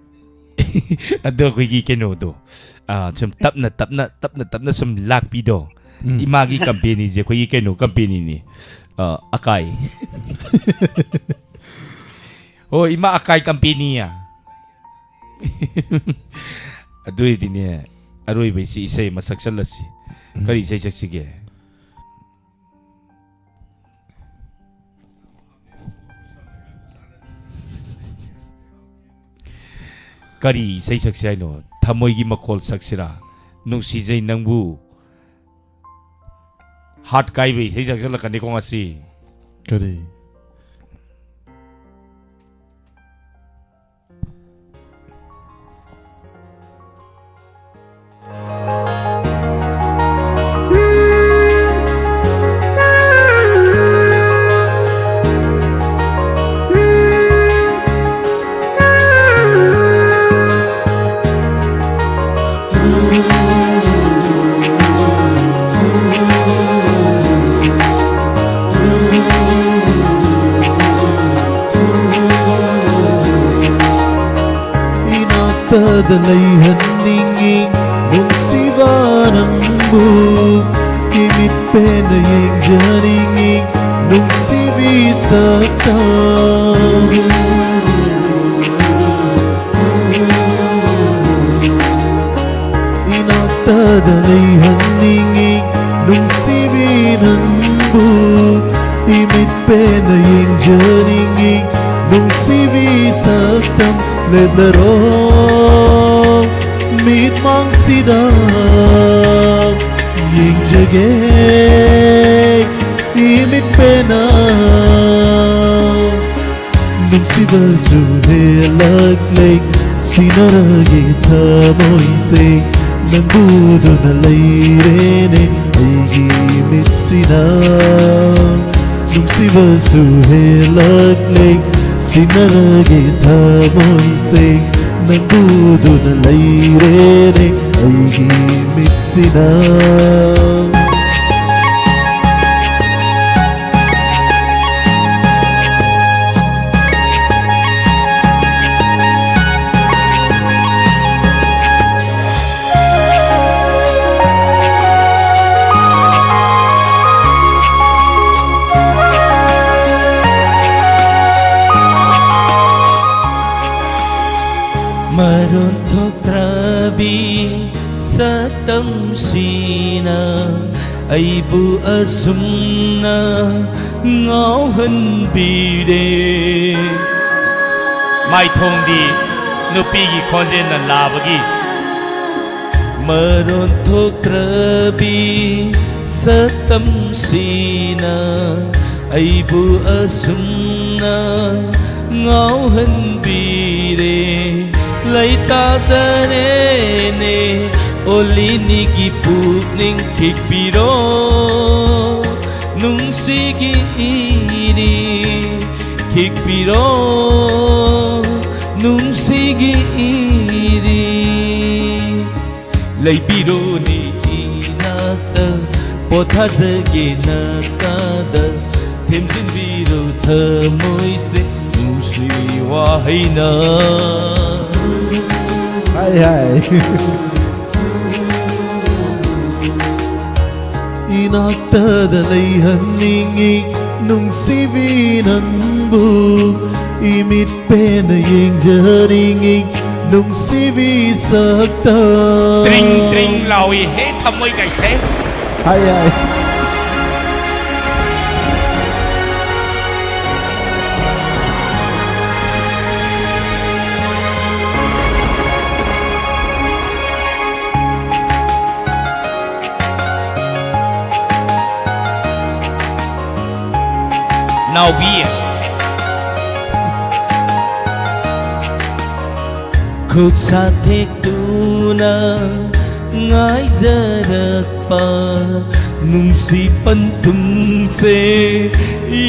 ꯑꯗꯣ ꯑꯩꯈꯣꯏꯒꯤ ꯀꯩꯅꯣꯗꯣ, ꯑꯥ, ꯁꯨꯝ ꯇꯞꯅ, ꯇꯞꯅ, ꯇꯞꯅ, ꯇꯞꯅ ꯁꯨꯝ ꯂꯥꯛꯄꯤꯗꯣ꯫ ꯎꯝ꯫ ꯏꯃꯥꯒꯤ companyꯁꯦ ꯑꯩꯈꯣꯏꯒꯤ ꯀꯩꯅꯣ companyꯅꯤ꯫ ꯑꯥ, ꯑꯀꯥꯏ꯫ ꯑꯣ, ꯏꯃꯥ ꯑꯀꯥꯏ companyꯌꯥ꯫ ꯑꯗꯨ ꯑꯣꯏꯔꯗꯤꯅꯦ, ꯑꯔꯣꯏꯕꯩꯁꯤ ꯏꯁꯩ ꯑꯃ ꯁꯛꯆꯜꯂꯁꯤ꯫ ꯎꯝ꯫ ꯀꯔꯤ ꯏꯁꯩ ꯁꯛꯁꯤꯒꯦ? ꯀꯔꯤ ꯏꯁꯩ ꯁꯛꯁꯤ ꯍꯥꯏꯅꯣ? ꯊꯃꯣꯏꯒꯤ ꯃꯈꯣꯜ ꯁꯛꯁꯤꯔꯥ? ꯅꯨꯡꯁꯤꯖꯩ ꯅꯪꯕꯨ꯫ Heart ꯀꯥꯏꯕ ꯏꯁꯩ ꯁꯛꯆꯜꯂꯛꯀꯅꯤꯀꯣ ꯉꯁꯤ꯫ ꯀꯔꯤ? ꯏꯅꯥꯛꯇꯗ ꯂꯩꯍꯟꯅꯤꯡꯏ ꯅꯨꯡꯁꯤꯕ ꯅꯪꯕꯨ, ꯏꯃꯤꯠ ꯄꯦꯟꯅ ꯌꯦꯡꯖꯅꯤꯡꯏ ꯅꯨꯡꯁꯤꯕꯤ ꯁꯛꯇꯝ꯫ ꯏꯅꯥꯛꯇꯗ ꯂꯩꯍꯟꯅꯤꯡꯏ ꯅꯨꯡꯁꯤꯕꯤ ꯅꯪꯕꯨ, ꯏꯃꯤꯠ ꯄꯦꯟꯅ ꯌꯦꯡꯖꯅꯤꯡꯏ ꯅꯨꯡꯁꯤꯕꯤ ꯁꯛꯇꯝ꯫ ꯂꯦꯞꯂꯔꯣ ꯃꯤꯠꯃꯥꯡꯁꯤꯗ ꯌꯦꯡꯖꯒꯦ꯫ ꯏꯃꯤꯠ ꯄꯦꯟꯅ ꯅꯨꯡꯁꯤꯕꯁꯨ ꯍꯦꯜꯂꯛꯂꯦ, ꯁꯤꯟꯅꯔꯒꯦ ꯊꯃꯣꯏꯁꯦ ꯅꯪꯕꯨ ꯎꯗꯨꯅ ꯂꯩꯔꯦꯅꯦ ꯑꯩꯒꯤ ꯃꯤꯠꯁꯤꯅ꯫ ꯅꯨꯡꯁꯤꯕꯁꯨ ꯍꯦꯜꯂꯛꯂꯦ, ꯁꯤꯟꯅꯔꯒꯦ ꯊꯃꯣꯏꯁꯦ ꯅꯪꯕꯨ ꯎꯗꯨꯅ ꯂꯩꯔꯦꯅꯦ ꯑꯩꯒꯤ ꯃꯤꯠꯁꯤꯅ꯫ ꯃꯔꯣꯟ ꯊꯣꯛꯇ꯭ꯔꯕꯤ ꯁꯛꯇꯝꯁꯤꯅ ꯑꯩꯕꯨ ꯑꯁꯨꯝꯅ ꯉꯥꯎꯍꯟꯕꯤꯔꯦ꯫ ꯃꯥꯏꯊꯣꯡꯗꯤ ꯅꯨꯄꯤꯒꯤ ꯈꯣꯟꯖꯦꯜꯅ ꯂꯥꯕꯒꯤ꯫ ꯃꯔꯣꯟ ꯊꯣꯛꯇ꯭ꯔꯕꯤ ꯁꯛꯇꯝꯁꯤꯅ ꯑꯩꯕꯨ ꯑꯁꯨꯝꯅ ꯉꯥꯎꯍꯟꯕꯤꯔꯦ꯫ ꯂꯩꯇꯥꯗꯔꯦꯅꯦ ꯑꯣꯂꯤꯅꯤꯒꯤ ꯄꯨꯛꯅꯤꯡ ꯈꯤꯛꯄꯤꯔꯣ, ꯅꯨꯡꯁꯤꯒꯤ ꯏꯔꯤ ꯈꯤꯛꯄꯤꯔꯣ, ꯅꯨꯡꯁꯤꯒꯤ ꯏꯔꯤ꯫ ꯂꯩꯕꯤꯔꯣꯅꯦ ꯏꯅꯥꯛꯇ, ꯄꯣꯊꯥꯖꯒꯦ ꯅꯥꯛꯇꯗ, ꯊꯦꯝꯖꯤꯟꯕꯤꯔꯣ ꯊꯃꯣꯏꯁꯦ ꯅꯨꯡꯁꯤ ꯋꯥꯍꯩꯅ꯫ ꯍꯥꯏ, ꯍꯥꯏ꯫ ꯏꯅꯥꯛꯇꯗ ꯂꯩꯍꯟꯅꯤꯡꯉꯤ ꯅꯨꯡꯁꯤꯕꯤ ꯅꯪꯕꯨ, ꯏꯃꯤꯠ ꯄꯦꯟꯅ ꯌꯦꯡꯖꯅꯤꯡꯉꯤ ꯅꯨꯡꯁꯤꯕꯤ ꯁꯛꯇ꯫ ꯇ꯭ꯔꯤꯡ ꯇ꯭ꯔꯤꯡ ꯂꯥꯎꯏ ꯍꯦ ꯊꯃꯣꯏ ꯀꯩꯁꯦ꯫ ꯍꯥꯏ, ꯍꯥꯏ꯫ ꯅꯥꯎꯕꯤ꯫ ꯈꯨꯠ ꯁꯥ ꯊꯦꯛꯇꯨꯅ ꯉꯥꯏꯖꯔꯛꯄ ꯅꯨꯡꯁꯤ ꯄꯟꯊꯨꯡꯁꯦ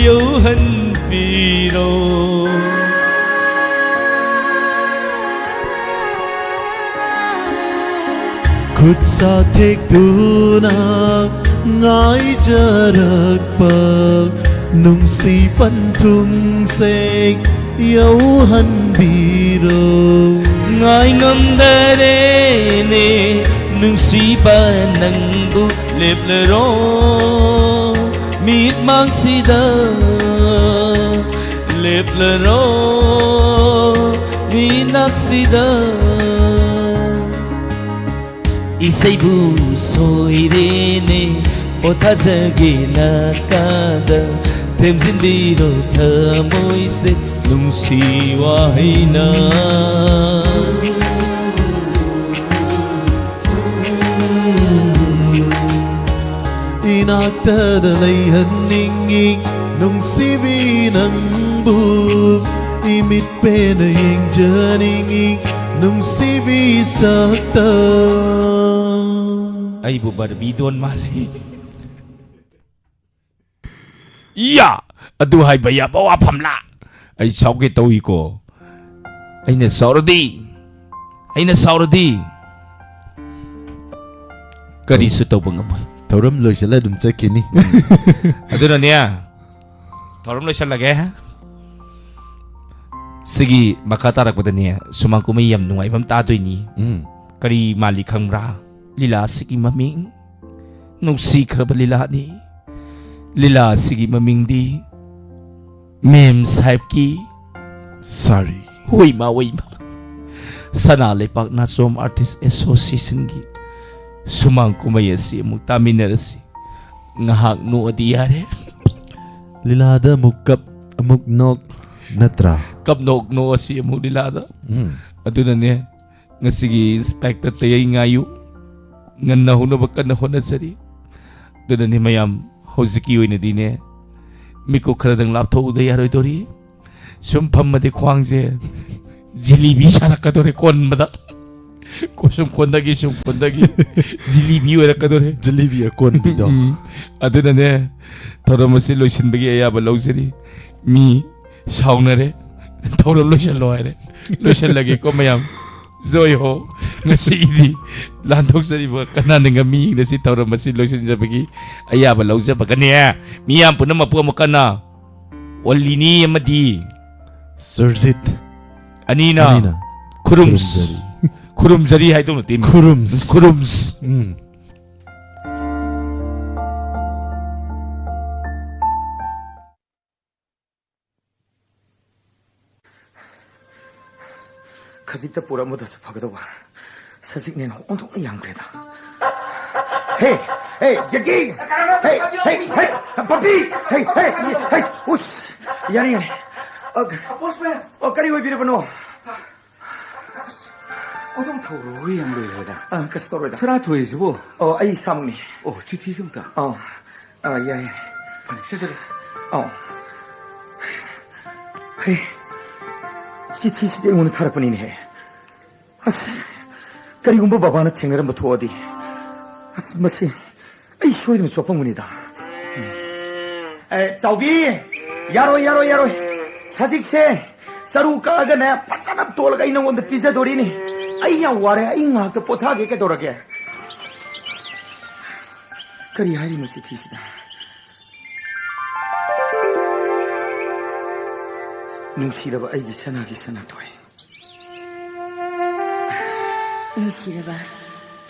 ꯌꯧꯍꯟꯕꯤꯔꯣ꯫ ꯈꯨꯠ ꯁꯥ ꯊꯦꯛꯇꯨꯅ ꯉꯥꯏꯖꯔꯛꯄ ꯅꯨꯡꯁꯤ ꯄꯟꯊꯨꯡꯁꯦ ꯌꯧꯍꯟꯕꯤꯔꯣ꯫ ꯉꯥꯏ ꯉꯝꯗꯔꯦꯅꯦ ꯅꯨꯡꯁꯤꯕ ꯅꯪꯕꯨ, ꯂꯦꯞꯂꯔꯣ ꯃꯤꯠꯃꯥꯡꯁꯤꯗ, ꯂꯦꯞꯂꯔꯣ ꯃꯤꯠꯅꯥꯛꯁꯤꯗ꯫ ꯏꯁꯩꯕꯨ ꯁꯣꯏꯔꯦꯅꯦ, ꯄꯣꯊꯥꯖꯒꯦ ꯅꯥꯀꯥꯗ ꯊꯦꯝꯖꯤꯟꯕꯤꯔꯣ ꯊꯃꯣꯏꯁꯦ ꯅꯨꯡꯁꯤ ꯋꯥꯍꯩꯅ꯫ ꯏꯅꯥꯛꯇꯗ ꯂꯩꯍꯟꯅꯤꯡꯏ ꯅꯨꯡꯁꯤꯕꯤ ꯅꯪꯕꯨ, ꯏꯃꯤꯠ ꯄꯦꯟꯅ ꯌꯦꯡꯖꯅꯤꯡꯏ ꯅꯨꯡꯁꯤꯕꯤ ꯁꯛꯇ꯫ ꯑꯩꯕꯨ ꯕꯥꯔꯕꯤ ꯗꯣꯟ ꯃꯥꯜꯂꯤ꯫ ꯏꯌꯥ! ꯑꯗꯨ ꯍꯥꯏꯕ ꯌꯥꯕ ꯋꯥꯐꯝꯂꯥ? ꯑꯩ ꯁꯥꯎꯒꯦ ꯇꯧꯏꯀꯣ꯫ ꯑꯩꯅ ꯁꯥꯎꯔꯗꯤ, ꯑꯩꯅ ꯁꯥꯎꯔꯗꯤ ꯀꯔꯤꯁꯨ ꯇꯧꯕ ꯉꯝꯃꯣꯏ꯫ ꯊꯧꯔꯝ ꯂꯣꯏꯁꯤꯜꯂ ꯑꯗꯨꯝ ꯆꯠꯈꯤꯅꯤ꯫ ꯑꯗꯨꯅꯅꯦ, ꯊꯧꯔꯝ ꯂꯣꯏꯁꯤꯜꯂꯒꯦ꯫ ꯁꯤꯒꯤ ꯃꯈꯥ ꯇꯥꯔꯛꯄꯗꯅꯦ, ꯁꯨꯃꯥꯡ ꯀꯨꯝꯍꯩ ꯌꯥꯝ ꯅꯨꯡꯉꯥꯏꯕ ꯑꯃ ꯇꯥꯗꯣꯏꯅꯤ꯫ ꯎꯝ꯫ ꯀꯔꯤ ꯃꯥꯜꯂꯤ ꯈꯪꯕ꯭ꯔꯥ? ꯂꯤꯂꯥ ꯑꯁꯤꯒꯤ ꯃꯃꯤꯡ, ꯅꯨꯡꯁꯤꯈ꯭ꯔꯕ ꯂꯤꯂꯥꯅꯤ꯫ ꯂꯤꯂꯥ ꯑꯁꯤꯒꯤ ꯃꯃꯤꯡꯗꯤ ꯃꯦꯝ ꯁꯥꯍꯦꯕꯀꯤ ꯁꯥꯔꯤ꯫ ꯍꯣꯏꯃ, ꯍꯣꯏꯃ꯫ ꯁꯅꯥ ꯂꯩꯄꯥꯛ ꯅꯥꯆꯣꯝ ꯑꯥꯔꯇꯤꯁ ꯑꯦꯁꯣꯁꯤꯌꯦꯁꯟꯒꯤ ꯁꯨꯃꯥꯡ ꯀꯨꯝꯍꯩ ꯑꯁꯤ ꯑꯃꯨꯛ ꯇꯥꯃꯤꯟꯅꯔꯁꯤ꯫ ꯉꯥꯏꯍꯥꯛ ꯅꯣꯛꯑꯗꯤ ꯌꯥꯔꯦ꯫ ꯂꯤꯂꯥꯗ ꯑꯃꯨꯛ ꯀꯞ, ꯑꯃꯨꯛ ꯅꯣꯛ, ꯅꯠꯇ꯭ꯔꯥ? ꯀꯞ ꯅꯣꯛ ꯅꯣꯛꯑꯁꯤ ꯑꯃꯨꯛ ꯂꯤꯂꯥꯗ꯫ ꯎꯝ꯫ ꯑꯗꯨꯅꯅꯦ, ꯉꯁꯤꯒꯤ ꯏꯟꯁꯄꯦꯛꯇꯔ ꯇꯌꯩ ꯉꯥꯌꯨ ꯉꯟꯅ ꯍꯧꯅꯕ ꯀꯟꯅ ꯍꯣꯠꯅꯖꯔꯤ꯫ ꯑꯗꯨꯅꯅꯦ ꯃꯌꯥꯝ, ꯍꯧꯖꯤꯛꯀꯤ ꯑꯣꯏꯅꯗꯤꯅꯦ, ꯃꯤꯀꯨꯞ ꯈꯔꯗꯪ ꯂꯥꯞꯊꯣꯛꯎꯗ ꯌꯥꯔꯣꯏꯗꯧꯔꯤ꯫ ꯁꯨꯝ ꯐꯝꯃꯗꯤ ꯈ꯭ꯋꯥꯡꯁꯦ ꯖꯤꯂꯤꯕꯤ ꯁꯥꯔꯛꯀꯗꯧꯔꯦ ꯀꯣꯟꯕꯗ꯫ ꯀꯣ-, ꯁꯨꯝ ꯀꯣꯟꯗꯒꯤ, ꯁꯨꯝ ꯀꯣꯟꯗꯒꯤ ꯖꯤꯂꯤꯕꯤ ꯑꯣꯏꯔꯛꯀꯗꯧꯔꯦ꯫ ꯖꯤꯂꯤꯕꯤ ꯑꯀꯣꯟꯕꯤꯗꯣ꯫ ꯎꯝ꯫ ꯑꯗꯨꯅꯅꯦ, ꯊꯧꯔꯝ ꯑꯁꯤ ꯂꯣꯏꯁꯤꯟꯕꯒꯤ ꯑꯌꯥꯕ ꯂꯧꯖꯔꯤ꯫ ꯃꯤ ꯁꯥꯎꯅꯔꯦ, ꯊꯧꯔꯝ ꯂꯣꯏꯁꯤꯜꯂꯣ ꯍꯥꯏꯔꯦ, ꯂꯣꯏꯁꯤꯜꯂꯒꯦꯀꯣ ꯃꯌꯥꯝ꯫ ꯖꯣꯏ ꯍꯣ꯫ ꯉꯁꯤꯒꯤꯗꯤ ꯂꯥꯟꯊꯣꯛꯆꯔꯤꯕ ꯀꯅꯥꯅ ꯉꯝꯃꯤ ꯌꯦꯡꯅꯁꯤ꯫ ꯊꯧꯔꯝ ꯑꯁꯤ ꯂꯣꯏꯁꯤꯟꯖꯕꯒꯤ ꯑꯌꯥꯕ ꯂꯧꯖꯕꯒꯅꯦ꯫ ꯃꯤꯌꯥꯝ ꯄꯨꯝꯅꯃꯛꯄꯨ ꯑꯃꯨꯛ ꯀꯟꯅ ꯑꯣꯜꯂꯤꯅꯤ ꯑꯃꯗꯤ ꯁꯨꯔꯖꯤꯠ꯫ ꯑꯅꯤꯅ ꯑꯅꯤꯅ ꯈꯨꯔꯨꯝꯁ꯫ ꯈꯨꯔꯨꯝꯖꯔꯤ꯫ ꯈꯨꯔꯨꯝꯖꯔꯤ ꯍꯥꯏꯗꯧ ꯅꯠꯇꯦ꯫ ꯈꯨꯔꯨꯝꯁ꯫ ꯈꯨꯔꯨꯝꯁ꯫ ꯎꯝ꯫ ꯈꯖꯤꯛꯇ ꯄꯨꯔꯛꯑꯝꯕꯗꯁꯨ ꯐꯒꯗꯧꯕ꯫ ꯁꯖꯤꯛꯅꯦꯅ ꯑꯣꯟꯊꯣꯛꯅ ꯌꯥꯝꯈ꯭ꯔꯦꯗ꯫ ꯍꯦ, ꯍꯦ, ꯖꯦꯀꯤ! ꯍꯦ, ꯍꯦ, ꯍꯦ, ꯄꯄꯤ! ꯍꯦ, ꯍꯦ, ꯍꯦ, ꯎꯁ! ꯌꯥꯔꯦ, ꯌꯥꯔꯦ꯫ ꯑ, postman! ꯑ, ꯀꯔꯤ ꯑꯣꯏꯕꯤꯔꯕꯅꯣ? ꯑꯁ, ꯑꯣꯟꯊꯣꯛ ꯊꯧꯔꯣꯏ ꯌꯥꯝ ꯂꯣꯏꯔꯦꯗ꯫ ꯑ, ꯀꯩꯁꯨ ꯇꯧꯔꯣꯏꯗ꯫ ꯁꯅꯥ ꯊꯣꯛꯏꯁꯤꯕꯨ? ꯑꯣ, ꯑꯩ ꯏꯁꯥꯃꯛꯅꯤ꯫ ꯑꯣ, ꯆꯤꯊꯤꯁꯨ ꯑꯝꯇ꯫ ꯑ, ꯑ, ꯌꯥꯏ, ꯌꯥꯏ꯫ ꯁꯦ, ꯁꯦ꯫ ꯑ꯫ ꯍꯦ, ꯆꯤꯊꯤꯁꯤꯗꯤ ꯑꯩꯉꯣꯟꯗ ꯊꯥꯔꯛꯄꯅꯤꯅꯦꯍꯦ꯫ ꯑꯁ, ꯀꯔꯤꯒꯨꯝꯕ ꯕꯕꯥꯅ ꯊꯦꯡꯅꯔꯝꯕ ꯊꯣꯛꯑꯗꯤ, ꯑꯁ, ꯃꯁꯤ ꯑꯩ ꯁꯣꯏꯗꯅ ꯆꯣꯞꯄꯝꯒꯅꯤꯗ꯫ ꯑꯦ, ꯆꯥꯎꯕꯤ! ꯌꯥꯔꯣꯏ, ꯌꯥꯔꯣꯏ, ꯌꯥꯔꯣꯏ꯫ ꯁꯖꯤꯛꯁꯦ ꯆꯔꯨ ꯀꯛꯑꯒꯅꯦ, ꯐꯖꯅ ꯇꯣꯜꯂꯒ ꯑꯩ ꯅꯉꯣꯟꯗ ꯄꯤꯖꯗꯣꯔꯤꯅꯤ꯫ ꯑꯩ ꯌꯥꯝ ꯋꯥꯔꯦ, ꯑꯩ ꯉꯥꯏꯍꯥꯛꯇ ꯄꯣꯊꯥꯒꯦ, ꯀꯩꯗꯧꯔꯒꯦ? ꯀꯔꯤ ꯍꯥꯏꯔꯤꯅꯣ ꯆꯤꯊꯤꯁꯤꯗ? ꯅꯨꯡꯁꯤꯔꯕ ꯑꯩꯒꯤ ꯁꯅꯥꯒꯤ ꯁꯅꯥꯊꯣꯏ꯫ ꯅꯨꯡꯁꯤꯔꯕ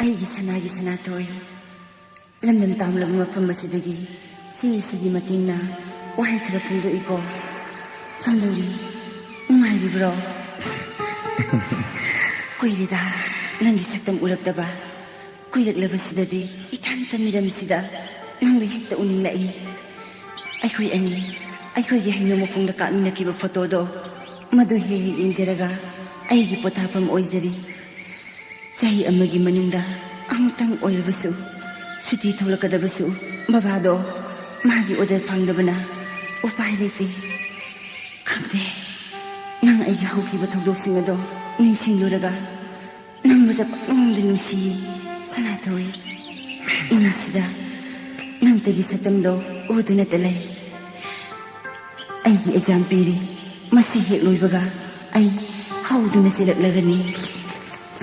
ꯑꯩꯒꯤ ꯁꯅꯥꯒꯤ ꯁꯅꯥꯊꯣꯏ, ꯂꯝꯗꯝ ꯇꯥꯝꯂꯕ ꯃꯐꯝ ꯑꯁꯤꯗꯒꯤ ꯆꯦ ꯑꯁꯤꯒꯤ ꯃꯇꯦꯡꯅ ꯋꯥꯍꯩ ꯈꯔ ꯐꯣꯡꯗꯣꯛꯏꯀꯣ꯫ ꯀꯝꯗꯧꯔꯤ? ꯅꯨꯡꯉꯥꯏꯔꯤꯕ꯭ꯔꯣ? ꯀꯨꯏꯔꯦꯗ ꯅꯪꯒꯤ ꯁꯛꯇꯝ ꯎꯔꯛꯇꯕ꯫ ꯀꯨꯏꯔꯛꯂꯕꯁꯤꯗꯗꯤ ꯏꯊꯟꯇ ꯃꯤꯔꯝꯁꯤꯗ ꯅꯪꯕꯨ ꯍꯦꯛꯇ ꯎꯅꯤꯡꯂꯛꯏ꯫ ꯑꯩꯈꯣꯏ ꯑꯅꯤ ꯑꯩꯈꯣꯏꯒꯤ ꯍꯩꯅꯧ ꯃꯈꯣꯡꯗ ꯀꯥꯞꯃꯤꯟꯅꯈꯤꯕ ꯐꯣꯇꯣꯗꯣ, ꯃꯗꯨ ꯍꯦꯛ ꯍꯦꯛ ꯌꯦꯡꯖꯔꯒ ꯑꯩꯒꯤ ꯄꯣꯊꯥꯐꯝ ꯑꯣꯏꯖꯔꯤ꯫ ꯆꯍꯤ ꯑꯃꯒꯤ ꯃꯅꯨꯡꯗ ꯑꯃꯨꯛꯇꯪ ꯑꯣꯏꯔꯕꯁꯨ ꯁꯨꯇꯤ ꯊꯣꯛꯂꯛꯀꯗꯕꯁꯨ ꯕꯕꯥꯗꯣ ꯃꯥꯒꯤ order ꯐꯪꯗꯕꯅ ꯎꯄꯥꯏ ꯂꯩꯇꯦ꯫ ꯈꯪꯗꯦ, ꯅꯪ ꯑꯩꯒꯤ ꯍꯧꯈꯤꯕ ꯊꯧꯗꯣꯛꯁꯤꯡ ꯑꯗꯣ ꯅꯤꯡꯁꯤꯡꯂꯨꯔꯒ ꯅꯪꯕꯨꯗ ꯄꯪꯅꯨꯡꯗ ꯅꯨꯡꯁꯤꯌꯦ꯫ ꯁꯅꯥꯊꯣꯏ, ꯏꯪꯁꯤꯗ ꯅꯪꯇꯒꯤ ꯁꯛꯇꯝꯗꯣ ꯎꯗꯨꯅꯇ ꯂꯩ꯫ ꯑꯩꯒꯤ ꯑꯦꯛꯖꯥꯝ ꯄꯤꯔꯤ꯫ ꯃꯁꯤ ꯍꯦꯛ ꯂꯣꯏꯕꯒ ꯑꯩ ꯍꯧꯗꯨꯅ ꯆꯦꯜꯂꯛꯂꯒꯅꯤ꯫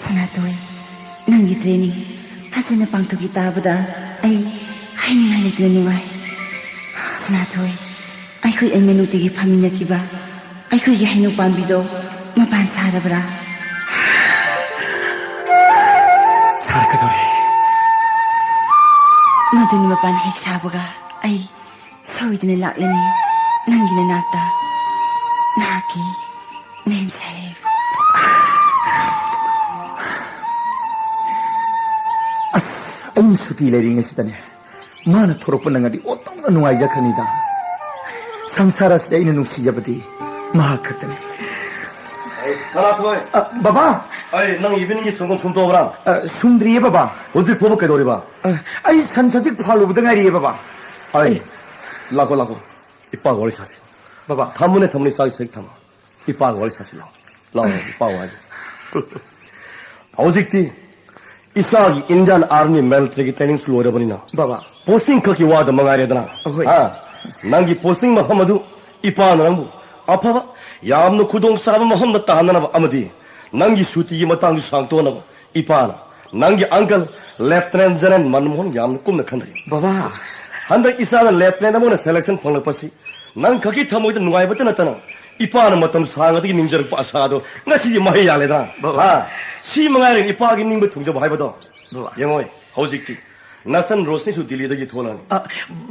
ꯁꯅꯥꯊꯣꯏ, ꯅꯪꯒꯤ ꯇ꯭ꯔꯦꯅꯤꯡ ꯐꯖꯅ ꯄꯥꯡꯊꯣꯛꯈꯤ ꯇꯥꯕꯗ ꯑꯩ ꯍꯥꯏꯅꯤꯡꯉꯥꯏ ꯂꯩꯇꯅ ꯅꯨꯡꯉꯥꯏ꯫ ꯁꯅꯥꯊꯣꯏ, ꯑꯩꯈꯣꯏ ꯑꯩꯅ ꯅꯨꯡꯇꯤꯒꯤ ꯐꯝꯃꯤꯟꯅꯈꯤꯕ ꯑꯩꯈꯣꯏꯒꯤ ꯍꯩꯅꯧ ꯄꯥꯝꯕꯤꯗꯣ ꯃꯄꯥꯟ ꯁꯥꯔꯕ꯭ꯔꯥ? ꯁꯥꯔꯛꯀꯗꯧꯔꯦ꯫ ꯃꯗꯨꯅ ꯃꯄꯥꯟ ꯍꯦꯛ ꯁꯥꯕꯒ ꯑꯩ ꯁꯣꯏꯗꯅ ꯂꯥꯛꯂꯅꯤ ꯅꯪꯒꯤ ꯅꯅꯥꯛꯇ, ꯅꯍꯥꯛꯀꯤ ꯃꯦꯝ ꯁꯥꯍꯦꯕ꯫ ꯑꯁ, ꯑꯩꯅ ꯁꯨꯇꯤ ꯂꯩꯔꯤꯉꯩꯁꯤꯗꯅꯦ ꯃꯥꯅ ꯊꯣꯔꯛꯄ ꯅꯪꯉꯗꯤ ꯑꯣꯟꯊꯣꯛꯅ ꯅꯨꯡꯉꯥꯏꯖꯈ꯭ꯔꯅꯤꯗ꯫ ꯁꯪꯁꯥꯔ ꯑꯁꯤꯗ ꯑꯩꯅ ꯅꯨꯡꯁꯤꯖꯕꯗꯤ ꯃꯍꯥꯛ ꯈꯛꯇꯅꯤ꯫ ꯑꯩ ꯁꯅꯥꯊꯣꯏ꯫ ꯑ, ꯕꯕꯥ! ꯑꯩ ꯅꯪ ꯏꯚꯤꯅꯤꯡꯒꯤ ꯁꯪꯒꯣꯝ ꯁꯨꯝꯇꯣꯛꯑꯕ꯭ꯔꯥ? ꯑ, ꯁꯨꯝꯗ꯭ꯔꯤꯌꯦ, ꯕꯕꯥ꯫ ꯍꯧꯖꯤꯛ ꯐꯥꯎꯕ ꯀꯩꯗꯧꯔꯤꯕ? ꯑ, ꯑꯩ ꯁꯟ ꯁꯖꯤꯛ ꯐꯥꯜꯂꯨꯕꯗ ꯉꯥꯏꯔꯤꯌꯦ, ꯕꯕꯥ꯫ ꯑꯩ, ꯂꯥꯛꯈꯣ, ꯂꯥꯛꯈꯣ꯫ ꯏꯄꯥꯒ ꯋꯥꯔꯤ ꯁꯥꯁꯤ꯫ ꯕꯕꯥ꯫ ꯊꯝꯃꯨꯅꯦ, ꯊꯝꯃꯨꯅꯦ, ꯆꯥꯛ ꯁꯦꯛ ꯊꯝꯃꯣ꯫ ꯏꯄꯥꯒ ꯋꯥꯔꯤ ꯁꯥꯁꯤ, ꯂꯥꯛꯑꯣ꯫ ꯂꯥꯛꯑꯣ, ꯏꯄꯥꯒ ꯋꯥꯔꯤ ꯁꯥꯁꯤ꯫ ꯍꯧꯖꯤꯛꯇꯤ ꯏꯆꯥꯒꯤ ꯏꯟꯗꯤꯌꯥꯟ ꯑꯥꯔꯃꯤ ꯃꯤꯂꯤꯇꯔꯤꯒꯤ ꯇ꯭ꯔꯦꯅꯤꯡꯁꯨ ꯂꯣꯏꯔꯕꯅꯤꯅ, ꯕꯕꯥ꯫ ꯄꯣꯁꯇꯤꯡ ꯈꯛꯀꯤ ꯋꯥꯗ ꯃꯉꯥꯏꯔꯦꯗꯅ꯫ ꯑꯍꯣꯏ꯫ ꯍꯥ? ꯅꯪꯒꯤ ꯄꯣꯁꯇꯤꯡ ꯃꯐꯝ ꯑꯗꯨ ꯏꯄꯥꯅ ꯅꯪꯕꯨ ꯑꯐꯕ, ꯌꯥꯝꯅ ꯈꯨꯗꯣꯡ ꯆꯥꯕ ꯃꯐꯝꯗ ꯇꯥꯍꯟꯅꯕ ꯑꯃꯗꯤ ꯅꯪꯒꯤ ꯁꯨꯇꯤꯒꯤ ꯃꯇꯥꯡꯁꯨ ꯁꯥꯡꯗꯣꯛꯅꯕ ꯏꯄꯥꯅ ꯅꯪꯒꯤ ꯑꯪꯀꯜ ꯂꯦꯐꯇꯤꯅꯦꯟ ꯖꯦꯅꯔꯦꯜ ꯃꯟꯃꯣꯍꯟ ꯌꯥꯝꯅ ꯀꯨꯝꯅ ꯈꯟꯅꯔꯤ꯫ ꯕꯕꯥ! ꯍꯟꯗꯛ ꯏꯆꯥꯅ ꯂꯦꯐꯇꯤꯅꯦꯟ ꯑꯃ ꯑꯣꯏꯅ ꯁꯦꯂꯦꯛꯁꯟ ꯐꯪꯂꯛꯄꯁꯤ ꯅꯪ ꯈꯛꯀꯤ ꯊꯃꯣꯏꯗ ꯅꯨꯡꯉꯥꯏꯕꯇ ꯅꯠꯇꯅ ꯏꯄꯥꯅ ꯃꯇꯝ ꯁꯥꯡꯉꯗꯒꯤ ꯅꯤꯡꯖꯔꯛꯄ ꯑꯁꯥ ꯑꯗꯣ ꯉꯁꯤꯗꯤ ꯃꯍꯩ ꯌꯥꯜꯂꯦꯗꯅ꯫ ꯕꯕꯥ꯫ ꯍꯥ? ꯁꯤ ꯃꯉꯥꯏꯔꯦ ꯏꯄꯥꯒꯤ ꯅꯤꯡꯕ ꯊꯨꯡꯖꯕ ꯍꯥꯏꯕꯗꯣ꯫ ꯕꯕꯥ꯫ ꯌꯦꯡꯉꯣꯏ, ꯍꯧꯖꯤꯛꯇꯤ ꯅꯆꯟ ꯔꯣꯁꯅꯤꯁꯨ ꯗꯤꯜꯂꯤꯗꯒꯤ ꯊꯣꯛꯂꯛꯑꯅꯤ꯫ ꯑ,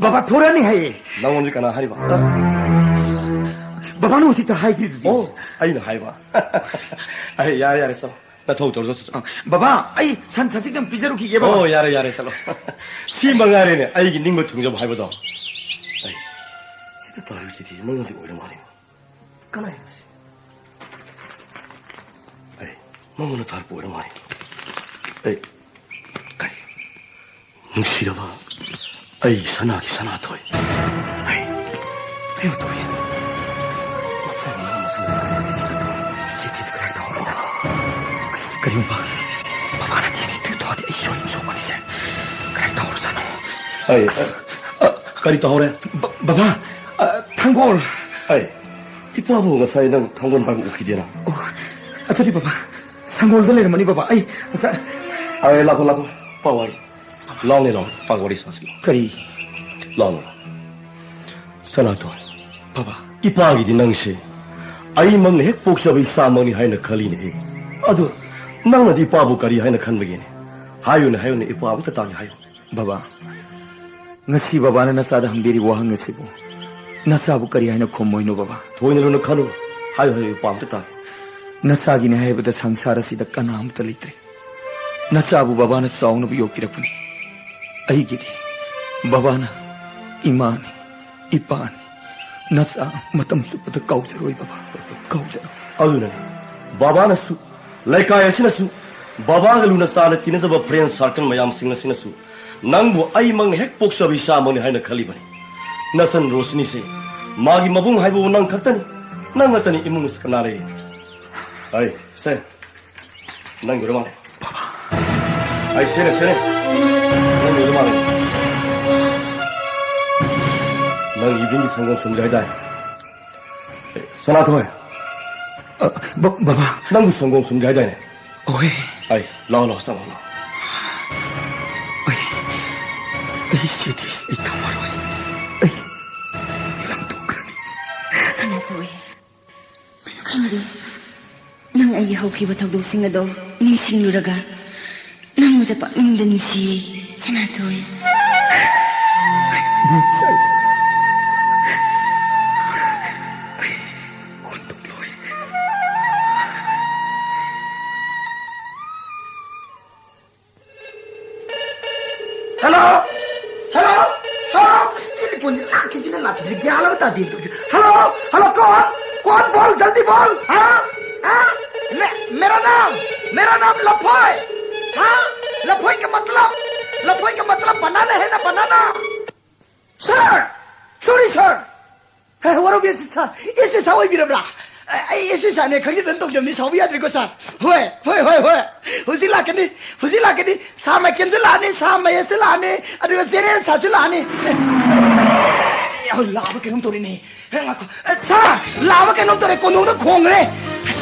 ꯕꯕꯥ, ꯊꯣꯔꯛꯑꯅꯤ ꯍꯥꯏꯌꯦ꯫ ꯅꯉꯣꯟꯗ ꯀꯅꯥ ꯍꯥꯏꯔꯤꯕ? ꯑ, ꯕꯕꯥꯅ ꯍꯧꯖꯤꯛꯇ ꯍꯥꯏꯈꯤꯗꯨꯗꯤ꯫ ꯑꯣ, ꯑꯩꯅ ꯍꯥꯏꯕ꯫ ꯑꯩ, ꯌꯥꯔꯦ, ꯌꯥꯔꯦ, ꯆꯠꯂꯣ꯫ ꯅꯊꯧ ꯇꯧꯔꯣ, ꯆꯠꯂꯣ, ꯆꯠꯂꯣ꯫ ꯑ, ꯕꯕꯥ, ꯑꯩ ꯁꯟ ꯁꯖꯤꯛꯇꯪ ꯄꯤꯖꯔꯨꯈꯤꯒꯦ, ꯕꯕꯥ꯫ ꯑꯣ, ꯌꯥꯔꯦ, ꯌꯥꯔꯦ, ꯆꯠꯂꯣ꯫ ꯁꯤ ꯃꯉꯥꯏꯔꯦꯅꯦ ꯑꯩꯒꯤ ꯅꯤꯡꯕ ꯊꯨꯡꯖꯕ ꯍꯥꯏꯕꯗꯣ꯫ ꯑꯩ, ꯁꯤꯗ ꯇꯥꯔꯤꯕꯁꯤꯗꯤ ꯃꯉꯣꯟꯗ ꯑꯣꯏꯔ ꯃꯥꯜꯂꯦ꯫ ꯀꯅꯥꯒꯤꯅꯣ ꯁꯤ? ꯑꯩ, ꯃꯉꯣꯟꯗ ꯊꯥꯔꯛꯄ ꯑꯣꯏꯔ ꯃꯥꯜꯂꯦ꯫ ꯑꯩ, ꯀꯔꯤ? ꯅꯨꯡꯁꯤꯔꯕ ꯑꯩꯒꯤ ꯁꯅꯥꯒꯤ ꯁꯅꯥꯊꯣꯏ꯫ ꯑꯩ, ꯀꯩꯅꯣ ꯇꯧꯔꯤꯁꯦ? ꯃꯐꯝ ꯑꯃ ꯑꯃꯁꯨꯡ ꯁꯤꯗꯤ ꯀꯗꯥꯏ ꯇꯧꯍꯧꯔꯕ? ꯑꯁ, ꯀꯔꯤꯒꯨꯝꯕ ꯕꯕꯥꯅ ꯊꯦꯡꯅ ꯇꯨ ꯊꯣꯛꯑꯗꯤ ꯑꯩ ꯁꯣꯏꯅ ꯁꯣꯛꯀꯅꯤꯁꯦ꯫ ꯀꯗꯥꯏ ꯇꯧꯍꯧꯔꯖꯥꯠꯅꯣ? ꯑꯩ, ꯑ, ꯑ, ꯀꯔꯤ ꯇꯧꯍꯧꯔꯦ? ꯕ-, ꯕꯕꯥ, ꯑ, ꯊꯥꯡꯒꯣꯜ꯫ ꯑꯩ, ꯏꯄꯥꯕꯨ ꯉꯁꯥꯏ ꯅꯪ ꯊꯥꯡꯒꯣꯜ ꯄꯥꯏꯕ ꯎꯈꯤꯗꯦꯅ? ꯑꯣ, ꯑꯗꯨꯗꯤ ꯕꯕꯥ, ꯁꯪꯒꯣꯜꯗ ꯂꯩꯔꯝꯃꯅꯤ ꯕꯕꯥ꯫ ꯑꯩ ꯑꯝꯇ ꯑꯩ, ꯂꯥꯛꯈꯣ, ꯂꯥꯛꯈꯣ, ꯄꯥꯎ ꯍꯥꯏ꯫ ꯂꯥꯎꯅꯦ, ꯂꯥꯎꯅꯦ꯫ ꯄꯥꯛ ꯋꯥꯔꯤ ꯁꯥꯁꯤ꯫ ꯀꯔꯤ? ꯂꯥꯎꯅꯦ, ꯂꯥꯎꯅꯦ꯫ ꯁꯅꯥꯇꯣꯟ, ꯕꯕꯥ꯫ ꯏꯄꯥꯒꯤꯗꯤ ꯅꯪꯁꯦ ꯑꯩꯃꯛꯅ ꯍꯦꯛ ꯄꯣꯛꯆꯕ ꯏꯆꯥꯃꯛꯅꯤ ꯍꯥꯏꯅ ꯈꯜꯂꯤꯅꯦꯍꯦ꯫ ꯑꯗꯨ ꯅꯪꯅꯗꯤ ꯏꯄꯥꯕꯨ ꯀꯔꯤ ꯍꯥꯏꯅ ꯈꯟꯕꯒꯦꯅꯦ? ꯍꯥꯏꯌꯨꯅꯦ, ꯍꯥꯏꯌꯨꯅꯦ, ꯏꯄꯥ ꯑꯃꯇ ꯇꯥꯒꯦ ꯍꯥꯏꯌꯨ꯫ ꯕꯕꯥ, ꯉꯁꯤ ꯕꯕꯥꯅ ꯅꯆꯥꯗ ꯍꯪꯕꯤꯔꯤꯕ ꯋꯥꯍꯪ ꯑꯁꯤꯕꯨ ꯅꯆꯥꯕꯨ ꯀꯔꯤ ꯍꯥꯏꯅ ꯈꯨꯝꯃꯣꯏꯅꯣ, ꯕꯕꯥ? ꯊꯣꯏꯅ ꯂꯨꯅ ꯈꯜꯂꯨ꯫ ꯍꯥꯏꯌꯨ, ꯍꯥꯏꯌꯨ, ꯏꯄꯥ ꯑꯃꯇ ꯇꯥꯒꯦ꯫ ꯅꯆꯥꯒꯤꯅꯤ ꯍꯥꯏꯕꯗ ꯁꯪꯁꯥꯔ ꯑꯁꯤꯗ ꯀꯅꯥ ꯑꯃꯠꯇ ꯂꯩꯇ꯭ꯔꯦ꯫ ꯅꯆꯥꯕꯨ ꯕꯕꯥꯅ ꯆꯥꯎꯅꯕ ꯌꯣꯛꯄꯤꯔꯛꯄꯅꯤ꯫ ꯑꯩꯒꯤꯗꯤ ꯕꯕꯥꯅ ꯏꯃꯥꯅꯤ, ꯏꯄꯥꯅꯤ꯫ ꯅꯆꯥ ꯃꯇꯝ ꯆꯨꯞꯄꯗ ꯀꯥꯎꯖꯔꯣꯏ ꯕꯕꯥ, ꯀꯥꯎꯖꯔꯣꯏ꯫ ꯑꯗꯨꯅꯅꯤ ꯕꯕꯥꯅꯁꯨ, ꯂꯩꯀꯥꯏ ꯑꯁꯤꯅꯁꯨ, ꯕꯕꯥꯒ ꯂꯨꯅ ꯆꯥꯟꯅ ꯇꯤꯟꯅꯖꯕ friend circle ꯃꯌꯥꯝꯁꯤꯡ ꯑꯁꯤꯅꯁꯨ ꯅꯪꯕꯨ ꯑꯩꯃꯛꯅ ꯍꯦꯛ ꯄꯣꯛꯆꯕ ꯏꯆꯥꯃꯛꯅꯤ ꯍꯥꯏꯅ ꯈꯜꯂꯤꯕꯅꯤ꯫ ꯅꯆꯟ ꯔꯣꯁꯅꯤꯁꯦ ꯃꯥꯒꯤ ꯃꯕꯨꯡ ꯍꯥꯏꯕꯕꯨ ꯅꯪ ꯈꯛꯇꯅꯤ꯫ ꯅꯪ ꯅꯠꯇꯅ ꯏꯃꯨꯡ ꯑꯁꯤ ꯀꯅꯥ ꯂꯩꯔꯤ? ꯑꯩ, ꯁꯦ, ꯅꯪꯒꯤ ꯑꯣꯏꯔ ꯃꯥꯜꯂꯦ꯫ ꯕꯕꯥ꯫ ꯑꯩ, ꯁꯦꯅꯦ, ꯁꯦꯅꯦ꯫ ꯅꯪꯒꯤ ꯑꯣꯏꯔ ꯃꯥꯜꯂꯦ꯫ ꯅꯪ eveningꯒꯤ ꯁꯪꯒꯣꯝ ꯁꯨꯝꯒꯦ ꯍꯥꯏꯗꯥꯏ? ꯑꯦ, ꯁꯅꯥꯊꯣꯏ꯫ ꯑ, ꯕ-, ꯕꯕꯥ꯫ ꯅꯪꯕꯨ ꯁꯪꯒꯣꯝ ꯁꯨꯝꯒꯦ ꯍꯥꯏꯗꯥꯏꯅꯦ? ꯑꯣꯍꯦ꯫ ꯑꯩ, ꯂꯥꯛꯑꯣ, ꯂꯥꯛꯑꯣ, ꯆꯪꯉꯣ, ꯂꯥꯛꯑꯣ꯫ ꯑꯩ, ꯑꯩ ꯁꯤꯗꯤ ꯑꯩ ꯊꯝꯃꯔꯣꯏ꯫ ꯑꯩ ꯂꯪꯊꯣꯛꯈ꯭ꯔꯅꯤ꯫ ꯁꯅꯥꯊꯣꯏ꯫ ꯈꯪꯗꯦ, ꯅꯪ ꯑꯩꯒꯤ ꯍꯧꯈꯤꯕ ꯊꯧꯗꯣꯛꯁꯤꯡ ꯑꯗꯣ ꯅꯤꯡꯁꯤꯡꯂꯨꯔꯒ ꯅꯪꯕꯨꯗ ꯄꯛꯅꯤꯡꯗ ꯅꯨꯡꯁꯤꯌꯦ, ꯁꯅꯥꯊꯣꯏ꯫ हेलो, हेलो, हेलो, telephone लाके जिन्हें लाके से ग्यारह बता दिए तुझे। हेलो, हेलो, कौन? कौन? बोल, जल्दी बोल। हाँ? हाँ? मे-, मेरा नाम, मेरा नाम लफोय। हाँ? लफोय का मतलब, लफोय का मतलब बनाना है ना, बनाना। Sir, sorry sir. ꯍꯦ, ꯋꯥꯔꯧꯕꯤ ꯑꯦꯁ ꯁꯥꯔ, ꯑꯦꯁ ꯁꯥꯔ ꯑꯣꯏꯕꯤꯔꯕ꯭ꯔꯥ? ꯑꯩ ꯑꯦꯁ ꯁꯥꯔꯅꯦ, ꯈꯪꯖꯗꯅ ꯇꯧꯖꯕꯅꯤ, ꯁꯥꯎꯕ ꯌꯥꯗ꯭ꯔꯦꯀꯣ ꯁꯥꯔ꯫ ꯍꯣꯏ, ꯍꯣꯏ, ꯍꯣꯏ, ꯍꯣꯏ꯫ ꯍꯧꯖꯤꯛ ꯂꯥꯛꯀꯅꯤ, ꯍꯧꯖꯤꯛ ꯂꯥꯛꯀꯅꯤ꯫ ꯁꯥꯔ ꯃꯥꯏꯀꯦꯜꯁꯨ ꯂꯥꯛꯑꯅꯤ, ꯁꯥꯔ ꯃꯍꯦꯁꯁꯨ ꯂꯥꯛꯑꯅꯤ, ꯑꯗꯨꯒ ꯖꯦꯅꯦꯔꯦꯜ ꯁꯥꯔꯁꯨ ꯂꯥꯛꯑꯅꯤ꯫ ꯑꯦ, ꯍꯧꯖꯤꯛ ꯂꯥꯛꯑꯕ ꯀꯩꯅꯣꯝ ꯇꯧꯔꯤꯅꯦ꯫ ꯍꯦ, ꯉꯥꯏꯈꯣ꯫ ꯑꯦ, ꯁꯥꯔ, ꯂꯥꯛꯑꯕ ꯀꯩꯅꯣꯝ ꯇꯧꯔꯦ, ꯀꯣꯅꯨꯡꯗ ꯈꯣꯡꯈ꯭ꯔꯦ꯫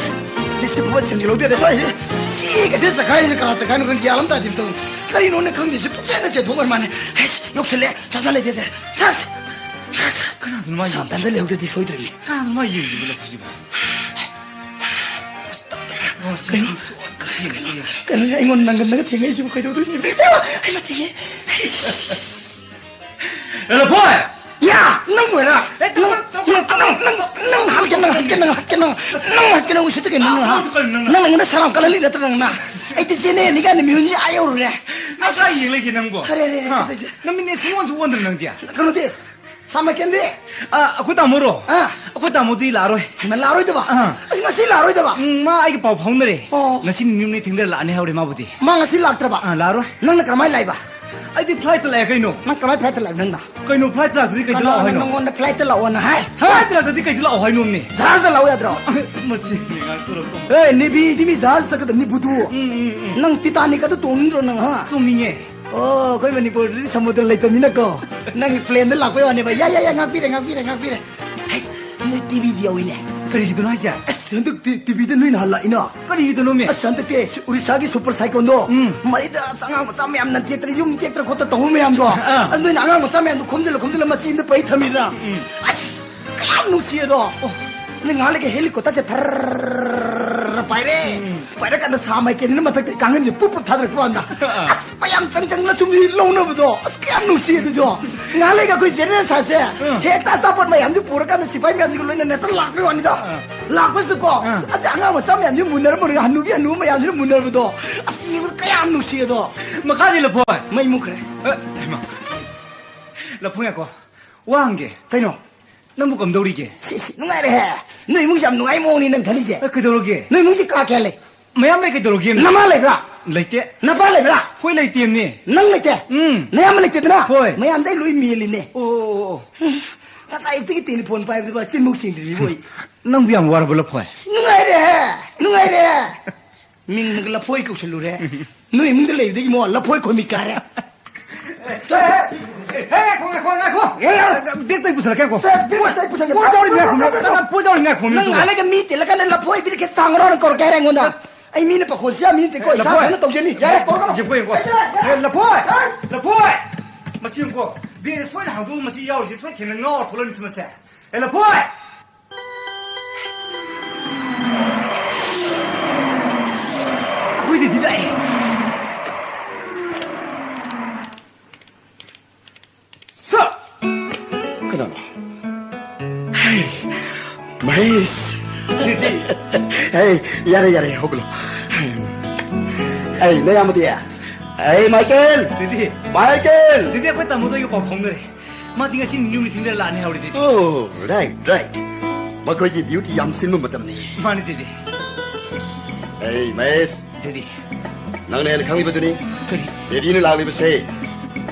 ꯂꯤꯁꯇ ꯐꯨꯕ ꯁꯤꯡꯁꯦ ꯂꯧꯗꯦꯗ, ꯁ꯭ꯋꯥꯏꯁꯦ꯫ ꯁꯤꯒꯁꯦ ꯆꯈꯥꯏꯔꯤꯁꯦ ꯀꯅꯥ ꯆꯈꯥꯏꯅꯣ ꯈꯪꯗꯦ, ꯒ꯭ꯌꯥꯟ ꯑꯃ ꯇꯥꯗꯦ ꯇꯧꯔꯤ꯫ ꯀꯔꯤꯅꯣꯅꯦ ꯈꯪꯗꯦ, ꯁꯤ ꯄꯨꯡꯆꯦꯟꯗ ꯆꯦꯟꯊꯣꯛꯈ꯭ꯔ ꯃꯥꯅꯦ꯫ ꯍꯩꯁ, ꯌꯧꯁꯜꯂꯦ, ꯁꯣꯝꯗ ꯂꯩꯇꯦꯗ꯫ ꯁꯥꯔ, ꯀꯅꯥꯗꯅꯣ ꯃꯥ ꯌꯦꯡꯉꯤꯁꯤꯕꯣ? ꯁꯥꯟꯇꯟꯗ ꯂꯩꯍꯧꯗꯗꯤ ꯁꯣꯏꯗ꯭ꯔꯦꯅꯦ꯫ ꯀꯅꯥꯗꯅꯣ ꯃꯥ ꯌꯦꯡꯉꯤꯁꯤꯕꯣ, ꯂꯐꯨꯁꯤꯕꯣ? ꯑꯣ, ꯁꯤ, ꯀꯩꯅꯣ? ꯁꯤ, ꯁꯤ, ꯁꯤ, ꯁꯤ, ꯁꯤ꯫ ꯀꯩꯅꯣꯅꯦ, ꯑꯩꯉꯣꯟꯗ ꯅꯪꯒꯟꯗꯒ ꯊꯦꯡꯉꯛꯏꯁꯤꯕꯨ ꯀꯩꯗꯧꯗꯣꯏꯅꯣ? ꯑꯩꯃ! ꯑꯩꯃ ꯊꯦꯡꯉꯦ! ꯑꯦ, ꯂꯐꯣꯏ! ꯌꯥ! ꯅꯪ ꯑꯣꯏꯔ? ꯑꯦ, ꯅꯪ, ꯇꯧ, ꯇꯧ, ꯅꯪ, ꯇꯧ, ꯅꯪ, ꯇꯧ, ꯅꯪ, ꯇꯧ, ꯅꯪ ꯇꯧ, ꯍꯥꯠꯀꯦ, ꯅꯪ ꯇꯧ, ꯍꯥꯠꯀꯦ, ꯅꯪ ꯍꯥꯠꯀꯦ, ꯅꯪ, ꯅꯪ ꯍꯥꯠꯀꯦ, ꯅꯪ ꯎꯁꯤꯠꯇ ꯀꯩꯅꯣ, ꯅꯪ ꯍꯥ? ꯑꯥ, ꯀꯩꯅꯣ, ꯅꯪ, ꯅꯪ ꯅꯪ, ꯑꯩꯉꯣꯟꯗ ꯁꯂꯥꯝ ꯀꯜꯍꯜꯂꯤ ꯅꯠꯇ꯭ꯔ ꯅꯪꯅ? ꯑꯩꯗꯤ ꯆꯦꯟꯅꯔꯅꯤ ꯀꯥꯏꯅ ꯃꯤꯍꯨꯟꯁꯦ ꯑꯥ ꯌꯧꯔꯨꯔꯦ꯫ ꯅꯪ ꯀꯥꯏ ꯌꯦꯡ ꯂꯩꯒꯦ ꯅꯪꯕꯣ? ꯑꯔꯦ, ꯑꯔꯦ, ꯑꯔꯦ, ꯍꯥ? ꯀꯩꯗꯧꯁꯦ? ꯅꯪ ꯃꯤꯠꯅꯦ ꯁꯨꯡꯑꯣꯟꯁꯨ ꯑꯣꯟꯗ꯭ꯔ ꯅꯪꯗꯤ? ꯀꯩꯅꯣꯗꯤ, ꯁꯥꯃꯔꯀꯦꯟꯗꯤ? ꯑ, ꯑꯩꯈꯣꯏ ꯇꯥꯃꯣꯔꯣ? ꯑꯥ꯫ ꯑꯩꯈꯣꯏ ꯇꯥꯃꯣꯗꯤ ꯂꯥꯛꯑꯔꯣꯏ꯫ ꯍꯩꯃꯥ, ꯂꯥꯛꯑꯔꯣꯏꯗꯕ? ꯑꯥ꯫ ꯑꯁ, ꯉꯁꯤ ꯂꯥꯛꯑꯔꯣꯏꯗꯕ? ꯎꯝ, ꯃꯥ ꯑꯩꯒ ꯄꯥꯎ ꯐꯥꯎꯅꯔꯦ꯫ ꯑꯣ꯫ ꯉꯁꯤ ꯅꯤꯅꯤ ꯍꯨꯝꯅꯤ ꯊꯦꯡꯗꯔ ꯂꯥꯛꯑꯅꯤ ꯍꯥꯏꯍꯧꯔꯦ ꯃꯥꯕꯨꯗꯤ꯫ ꯃꯥ ꯉꯁꯤ ꯂꯥꯛꯇ꯭ꯔꯕ? ꯑꯥ, ꯂꯥꯛꯑꯔꯣꯏ꯫ ꯅꯪꯅ ꯀꯔꯝꯍꯥꯏꯅ ꯂꯥꯛꯏꯕ? ꯑꯩꯗꯤ flight ꯇ ꯂꯥꯛꯑꯦ ꯀꯩꯅꯣ꯫ ꯅꯪ ꯀꯃꯥꯏꯅ flight ꯇ ꯂꯥꯛꯏꯕ ꯅꯪꯅ? ꯀꯩꯅꯣ flight ꯇ ꯂꯥꯛꯇ꯭ꯔꯗꯤ ꯀꯩꯗ ꯂꯥꯛꯑꯣ ꯀꯅꯥꯅ ꯍꯥꯏꯅꯣ? ꯅꯪꯉꯣꯟꯗ flight ꯇ ꯂꯥꯛꯑꯣꯅ ꯍꯥꯏ? ꯍꯥ? Flight ꯇ ꯂꯥꯛꯇ꯭ꯔꯗꯤ ꯀꯩꯗ ꯂꯥꯛꯑꯣ ꯍꯥꯏꯅꯣꯃꯤ? ꯖꯍꯥꯖꯇ ꯂꯥꯛꯑꯣ ꯌꯥꯗ꯭ꯔꯣ? ꯃꯁꯤ ꯉꯥꯏꯍꯥꯛ ꯇꯧꯔꯛꯄ꯫ ꯑꯦ, ꯅꯦꯚꯤꯗꯤ ꯃꯤ ꯖꯍꯥꯖ ꯆꯠꯀꯗꯕꯅꯤ ꯕꯨꯙꯨ꯫ ꯎꯝ, ꯎꯝ, ꯎꯝ꯫ ꯅꯪ Titanic ꯀꯗꯨ ꯇꯣꯡꯅꯤꯡꯗ꯭ꯔꯣ ꯅꯪ, ꯍꯥ? ꯇꯣꯡꯅꯤꯡꯉꯦ꯫ ꯑꯣ, ꯑꯩꯈꯣꯏ ꯃꯅꯤꯄꯨꯔꯗꯗꯤ ꯁꯃꯨꯗ꯭ꯔ ꯂꯩꯇꯕꯅꯤꯅꯀꯣ꯫ ꯅꯪ plane ꯗ ꯂꯥꯛꯄꯩ ꯋꯥꯅꯦꯕ꯫ ꯌꯥ, ꯌꯥ, ꯌꯥ, ꯉꯥꯛꯄꯤꯔꯦ, ꯉꯥꯛꯄꯤꯔꯦ, ꯉꯥꯛꯄꯤꯔꯦ꯫ ꯍꯩ, ꯅꯣꯏ TV ꯗꯤ ꯌꯥꯎꯏꯅꯦ꯫ ꯀꯔꯤꯒꯤꯗꯨꯅꯣ ꯍꯥꯏꯁꯦ? ꯑꯁ, ꯍꯟꯗꯛꯇꯤ TV ꯗ ꯅꯣꯏ ꯅꯍꯥꯟ ꯂꯥꯛꯏꯅ꯫ ꯀꯔꯤꯒꯤꯗꯨꯅꯣꯃꯤ? ꯑꯁ, ꯍꯟꯗꯛꯇꯤ ꯑꯣꯔꯤꯁꯥꯒꯤ super cyclone ꯗꯣ, ꯎꯝ꯫ ꯃꯔꯤꯗ ꯑꯁ ꯑꯉꯥꯡ ꯃꯆꯥ ꯃꯌꯥꯝꯅ ꯇꯦꯛꯇꯅ ꯌꯨꯝ ꯇꯦꯛꯇꯅ ꯈꯣꯠꯇꯅ ꯇꯧꯕ ꯃꯌꯥꯝꯗꯣ꯫ ꯑꯥ꯫ ꯑꯗꯨ ꯅꯣꯏꯅ ꯑꯉꯥꯡ ꯃꯆꯥ ꯃꯌꯥꯝꯗꯣ ꯈꯣꯝꯖꯤꯜꯂ ꯈꯣꯝꯖꯤꯜꯂ ꯃꯆꯤꯟꯗ ꯄꯩ ꯊꯝꯃꯤꯗ꯭ꯔꯥ? ꯎꯝ꯫ ꯑꯁ, ꯀꯌꯥꯝ ꯅꯨꯡꯁꯤꯌꯦꯗꯣ꯫ ꯑꯣ꯫ ꯅꯪ ꯉꯥꯏꯍꯥꯛ ꯂꯩꯒ helicopter ꯁꯦ ꯊꯔ ꯄꯥꯏꯔꯦ꯫ ꯎꯝ꯫ ꯄꯥꯏꯔꯀꯥꯟꯗ ꯁꯥ ꯃꯥꯏꯀꯩꯁꯤꯅ ꯃꯊꯛꯇ ꯀꯥꯡꯈꯟꯁꯦ ꯄꯨꯞ ꯄꯨꯞ ꯊꯥꯗꯔꯛꯄ ꯀꯥꯟꯗ꯫ ꯑꯥ꯫ ꯑꯁ, ꯃꯌꯥꯝ ꯆꯪ ꯆꯪꯗꯅ ꯁꯨꯝ ꯂꯧꯅꯕꯗꯣ꯫ ꯑꯁ, ꯀꯌꯥꯝ ꯅꯨꯡꯁꯤ ꯑꯗꯨꯁꯨ꯫ ꯉꯥꯏꯍꯥꯛ ꯂꯩꯒ ꯑꯩꯈꯣꯏ ꯖꯦꯅꯦꯔꯦꯜ ꯁꯥꯍꯦꯕꯁꯦ ꯎꯝ꯫ ꯍꯦꯛꯇ ꯑꯆꯥꯄꯣꯠ ꯃꯌꯥꯝꯁꯦ ꯄꯨꯔꯀꯥꯟꯗ ꯁꯤꯐꯥꯏ ꯃꯌꯥꯝꯁꯤꯒ ꯂꯣꯏꯅꯅ ꯍꯦꯛꯇ ꯂꯥꯛꯄꯩ ꯋꯥꯅꯤꯗ꯫ ꯑꯥ꯫ ꯂꯥꯛꯄꯁꯤꯗꯀꯣ, ꯑꯥ꯫ ꯑꯁ, ꯑꯉꯥꯡ ꯃꯆꯥ ꯃꯌꯥꯝꯁꯤ ꯃꯨꯟꯅꯔ ꯃꯨꯟꯅꯔꯒ ꯍꯅꯨꯕꯤ ꯍꯅꯨꯕ ꯃꯌꯥꯝꯁꯤꯅ ꯃꯨꯟꯅꯕꯗꯣ꯫ ꯑꯁ, ꯌꯦꯡꯕꯗ ꯀꯌꯥꯝ ꯅꯨꯡꯁꯤ ꯑꯗꯣ꯫ ꯃꯈꯥꯗꯤ ꯂꯐꯣꯏ꯫ ꯃꯩ ꯃꯨꯠꯈ꯭ꯔꯦ꯫ ꯑ, ꯍꯩꯃꯥ꯫ ꯂꯐꯣꯏ ꯉꯥꯏꯈꯣ꯫ ꯋꯥ ꯍꯪꯒꯦ꯫ ꯀꯩꯅꯣ? ꯅꯪꯕꯨ ꯀꯝꯗꯧꯔꯤꯒꯦ? ꯁꯤ, ꯁꯤ, ꯅꯨꯡꯉꯥꯏꯔꯦꯍꯦ꯫ ꯅꯣꯏ ꯏꯃꯨꯡꯁꯦ ꯌꯥꯝ ꯅꯨꯡꯉꯥꯏ ꯃꯑꯣꯡꯅꯤ ꯅꯪ ꯈꯜꯂꯤꯁꯦ꯫ ꯑꯦ, ꯀꯩꯗꯧꯔꯒꯦ? ꯅꯣꯏ ꯏꯃꯨꯡꯁꯦ ꯀꯥ ꯀꯌꯥ ꯂꯩ? ꯃꯌꯥꯝ ꯂꯩ, ꯀꯩꯗꯧꯔꯒꯦ? ꯅꯃꯥ ꯂꯩꯕ꯭ꯔꯥ? ꯂꯩꯇꯦ꯫ ꯅꯄꯥ ꯂꯩꯕ꯭ꯔꯥ? ꯍꯣꯏ, ꯂꯩꯇꯦꯝꯅꯦ꯫ ꯅꯪ ꯂꯩꯇꯦ? ꯎꯝ꯫ ꯅꯌꯥꯝꯕ ꯂꯩꯇꯦꯗꯅ? ꯍꯣꯏ꯫ ꯃꯌꯥꯝꯗꯩ ꯂꯣꯏ ꯃꯦꯜꯂꯤꯅꯦ꯫ ꯑꯣ, ꯑꯣ, ꯑꯣ, ꯑꯣ꯫ ꯉꯁꯥꯏ ꯑꯌꯨꯛꯇꯒꯤ ꯇꯦꯂꯤꯐꯣꯟ ꯄꯥꯏꯕꯗꯨꯕ ꯆꯤꯟꯃꯨꯛ ꯁꯦꯡꯗ꯭ꯔꯤꯕ ꯏꯕꯣꯏ꯫ ꯅꯪꯕꯨ ꯌꯥꯝ ꯋꯥꯔꯕ, ꯂꯐꯣꯏ? ꯅꯨꯡꯉꯥꯏꯔꯦꯍꯦ, ꯅꯨꯡꯉꯥꯏꯔꯦꯍꯦ꯫ ꯃꯤꯡꯅꯒ ꯂꯐꯣꯏ ꯀꯧꯁꯜꯂꯨꯔꯦ꯫ ꯅꯣꯏ ꯏꯃꯨꯡꯗ ꯂꯩꯕꯗꯒꯤ ꯃꯣ ꯂꯐꯣꯏ ꯈꯣꯏꯃꯤꯠ ꯀꯥꯔꯦ꯫ ꯍꯦ, ꯉꯥꯏꯈꯣ, ꯉꯥꯏꯈꯣ, ꯉꯥꯏꯈꯣ꯫ ꯕꯦꯛꯇ ꯑꯩ ꯄꯨꯁꯜꯂꯛꯀꯦ, ꯉꯥꯏꯈꯣ꯫ ꯁꯦ, ꯕꯦꯛꯇ ꯑꯩ ꯄꯨꯁꯜꯂꯛꯀꯦ꯫ ꯄꯣꯠ ꯌꯥꯎꯔꯤ ꯃꯌꯥꯝ ꯈꯨꯝꯕꯤꯌꯨ꯫ ꯅꯪ ꯄꯣꯠ ꯌꯥꯎꯔꯤ ꯃꯌꯥꯝ ꯈꯨꯝꯕꯤꯌꯨ꯫ ꯅꯪ ꯉꯥꯏꯍꯥꯛ ꯂꯩꯒ ꯃꯤ ꯇꯤꯜꯂꯀꯥꯟꯗ ꯂꯐꯣꯏ ꯄꯤꯔꯛꯀꯦ, ꯁꯥꯡ ꯉꯧꯔ ꯀꯧꯔꯛꯀꯦ ꯍꯥꯏꯔꯦ ꯑꯩꯉꯣꯟꯗ꯫ ꯑꯩ ꯃꯤꯅ ꯄꯥꯈꯣꯟꯁꯤ ꯌꯥꯝ ꯃꯤꯅ ꯇꯤꯀꯣ, ꯏꯁꯥ ꯂꯐꯣꯏ꯫ ꯐꯖꯅ ꯇꯧꯖꯅꯤ꯫ ꯌꯥꯔꯦ, ꯀꯧꯔꯛꯀꯅꯨ꯫ ꯌꯦꯡꯉꯣ, ꯌꯦꯡꯉꯣ꯫ ꯑꯩ ꯌꯥꯔꯦ, ꯌꯥꯔꯦ꯫ ꯑꯦ, ꯂꯐꯣꯏ! ꯌꯥꯔꯦ꯫ ꯂꯐꯣꯏ! ꯃꯁꯤ ꯌꯦꯡꯉꯨꯀꯣ, ꯕꯦꯒꯁꯦ ꯁꯣꯏꯗꯅ ꯍꯥꯡꯗꯣꯛꯑꯒ ꯃꯁꯤ ꯌꯥꯎꯔꯤꯁꯦ ꯁꯣꯏ ꯊꯦꯡꯅ ꯉꯥꯎꯔ ꯊꯣꯛꯂꯛꯅꯤ ꯁꯤ ꯃꯁꯦ꯫ ꯑꯦ, ꯂꯐꯣꯏ! ꯑꯩꯈꯣꯏꯗꯗꯤ ꯂꯥꯛꯑꯦ꯫ ꯁꯥ! ꯀꯅꯥꯅꯣ? ꯍꯩ, ꯃꯍꯦꯁ! ꯗꯦꯗꯤ! ꯍꯩ, ꯌꯥꯔꯦ, ꯌꯥꯔꯦ, ꯍꯧꯒꯠꯂꯣ꯫ ꯍꯩ, ꯅꯌꯥꯝꯕꯗꯤ? ꯍꯩ, ꯃꯥꯏꯀꯦꯜ! ꯗꯦꯗꯤ! ꯃꯥꯏꯀꯦꯜ! ꯗꯦꯗꯤ, ꯑꯩꯈꯣꯏ ꯇꯥꯃꯣꯗꯣ ꯑꯩꯒ ꯄꯥꯎ ꯐꯥꯎꯅꯔꯦ꯫ ꯃꯥꯗꯤ ꯉꯁꯤ ꯅꯨꯃꯤꯠ ꯊꯤꯟꯗ ꯂꯥꯛꯑꯅꯤ ꯍꯥꯏꯍꯧꯔꯦ, ꯗꯦꯗꯤ꯫ ꯑꯣ, ꯔꯥꯏꯠ, ꯔꯥꯏꯠ꯫ ꯃꯈꯣꯏꯒꯤ ꯗ꯭ꯌꯨꯇꯤ ꯌꯥꯝ ꯆꯤꯟꯕ ꯃꯇꯝꯅꯤ꯫ ꯃꯥꯅꯤ, ꯗꯦꯗꯤ꯫ ꯍꯩ, ꯃꯍꯦꯁ! ꯗꯦꯗꯤ꯫ ꯅꯪꯅ ꯍꯦꯟꯅ ꯈꯪꯂꯤꯕꯗꯨꯅꯤ꯫ ꯀꯔꯤ? ꯗꯦꯗꯤꯅ ꯂꯥꯛꯂꯤꯕꯁꯦ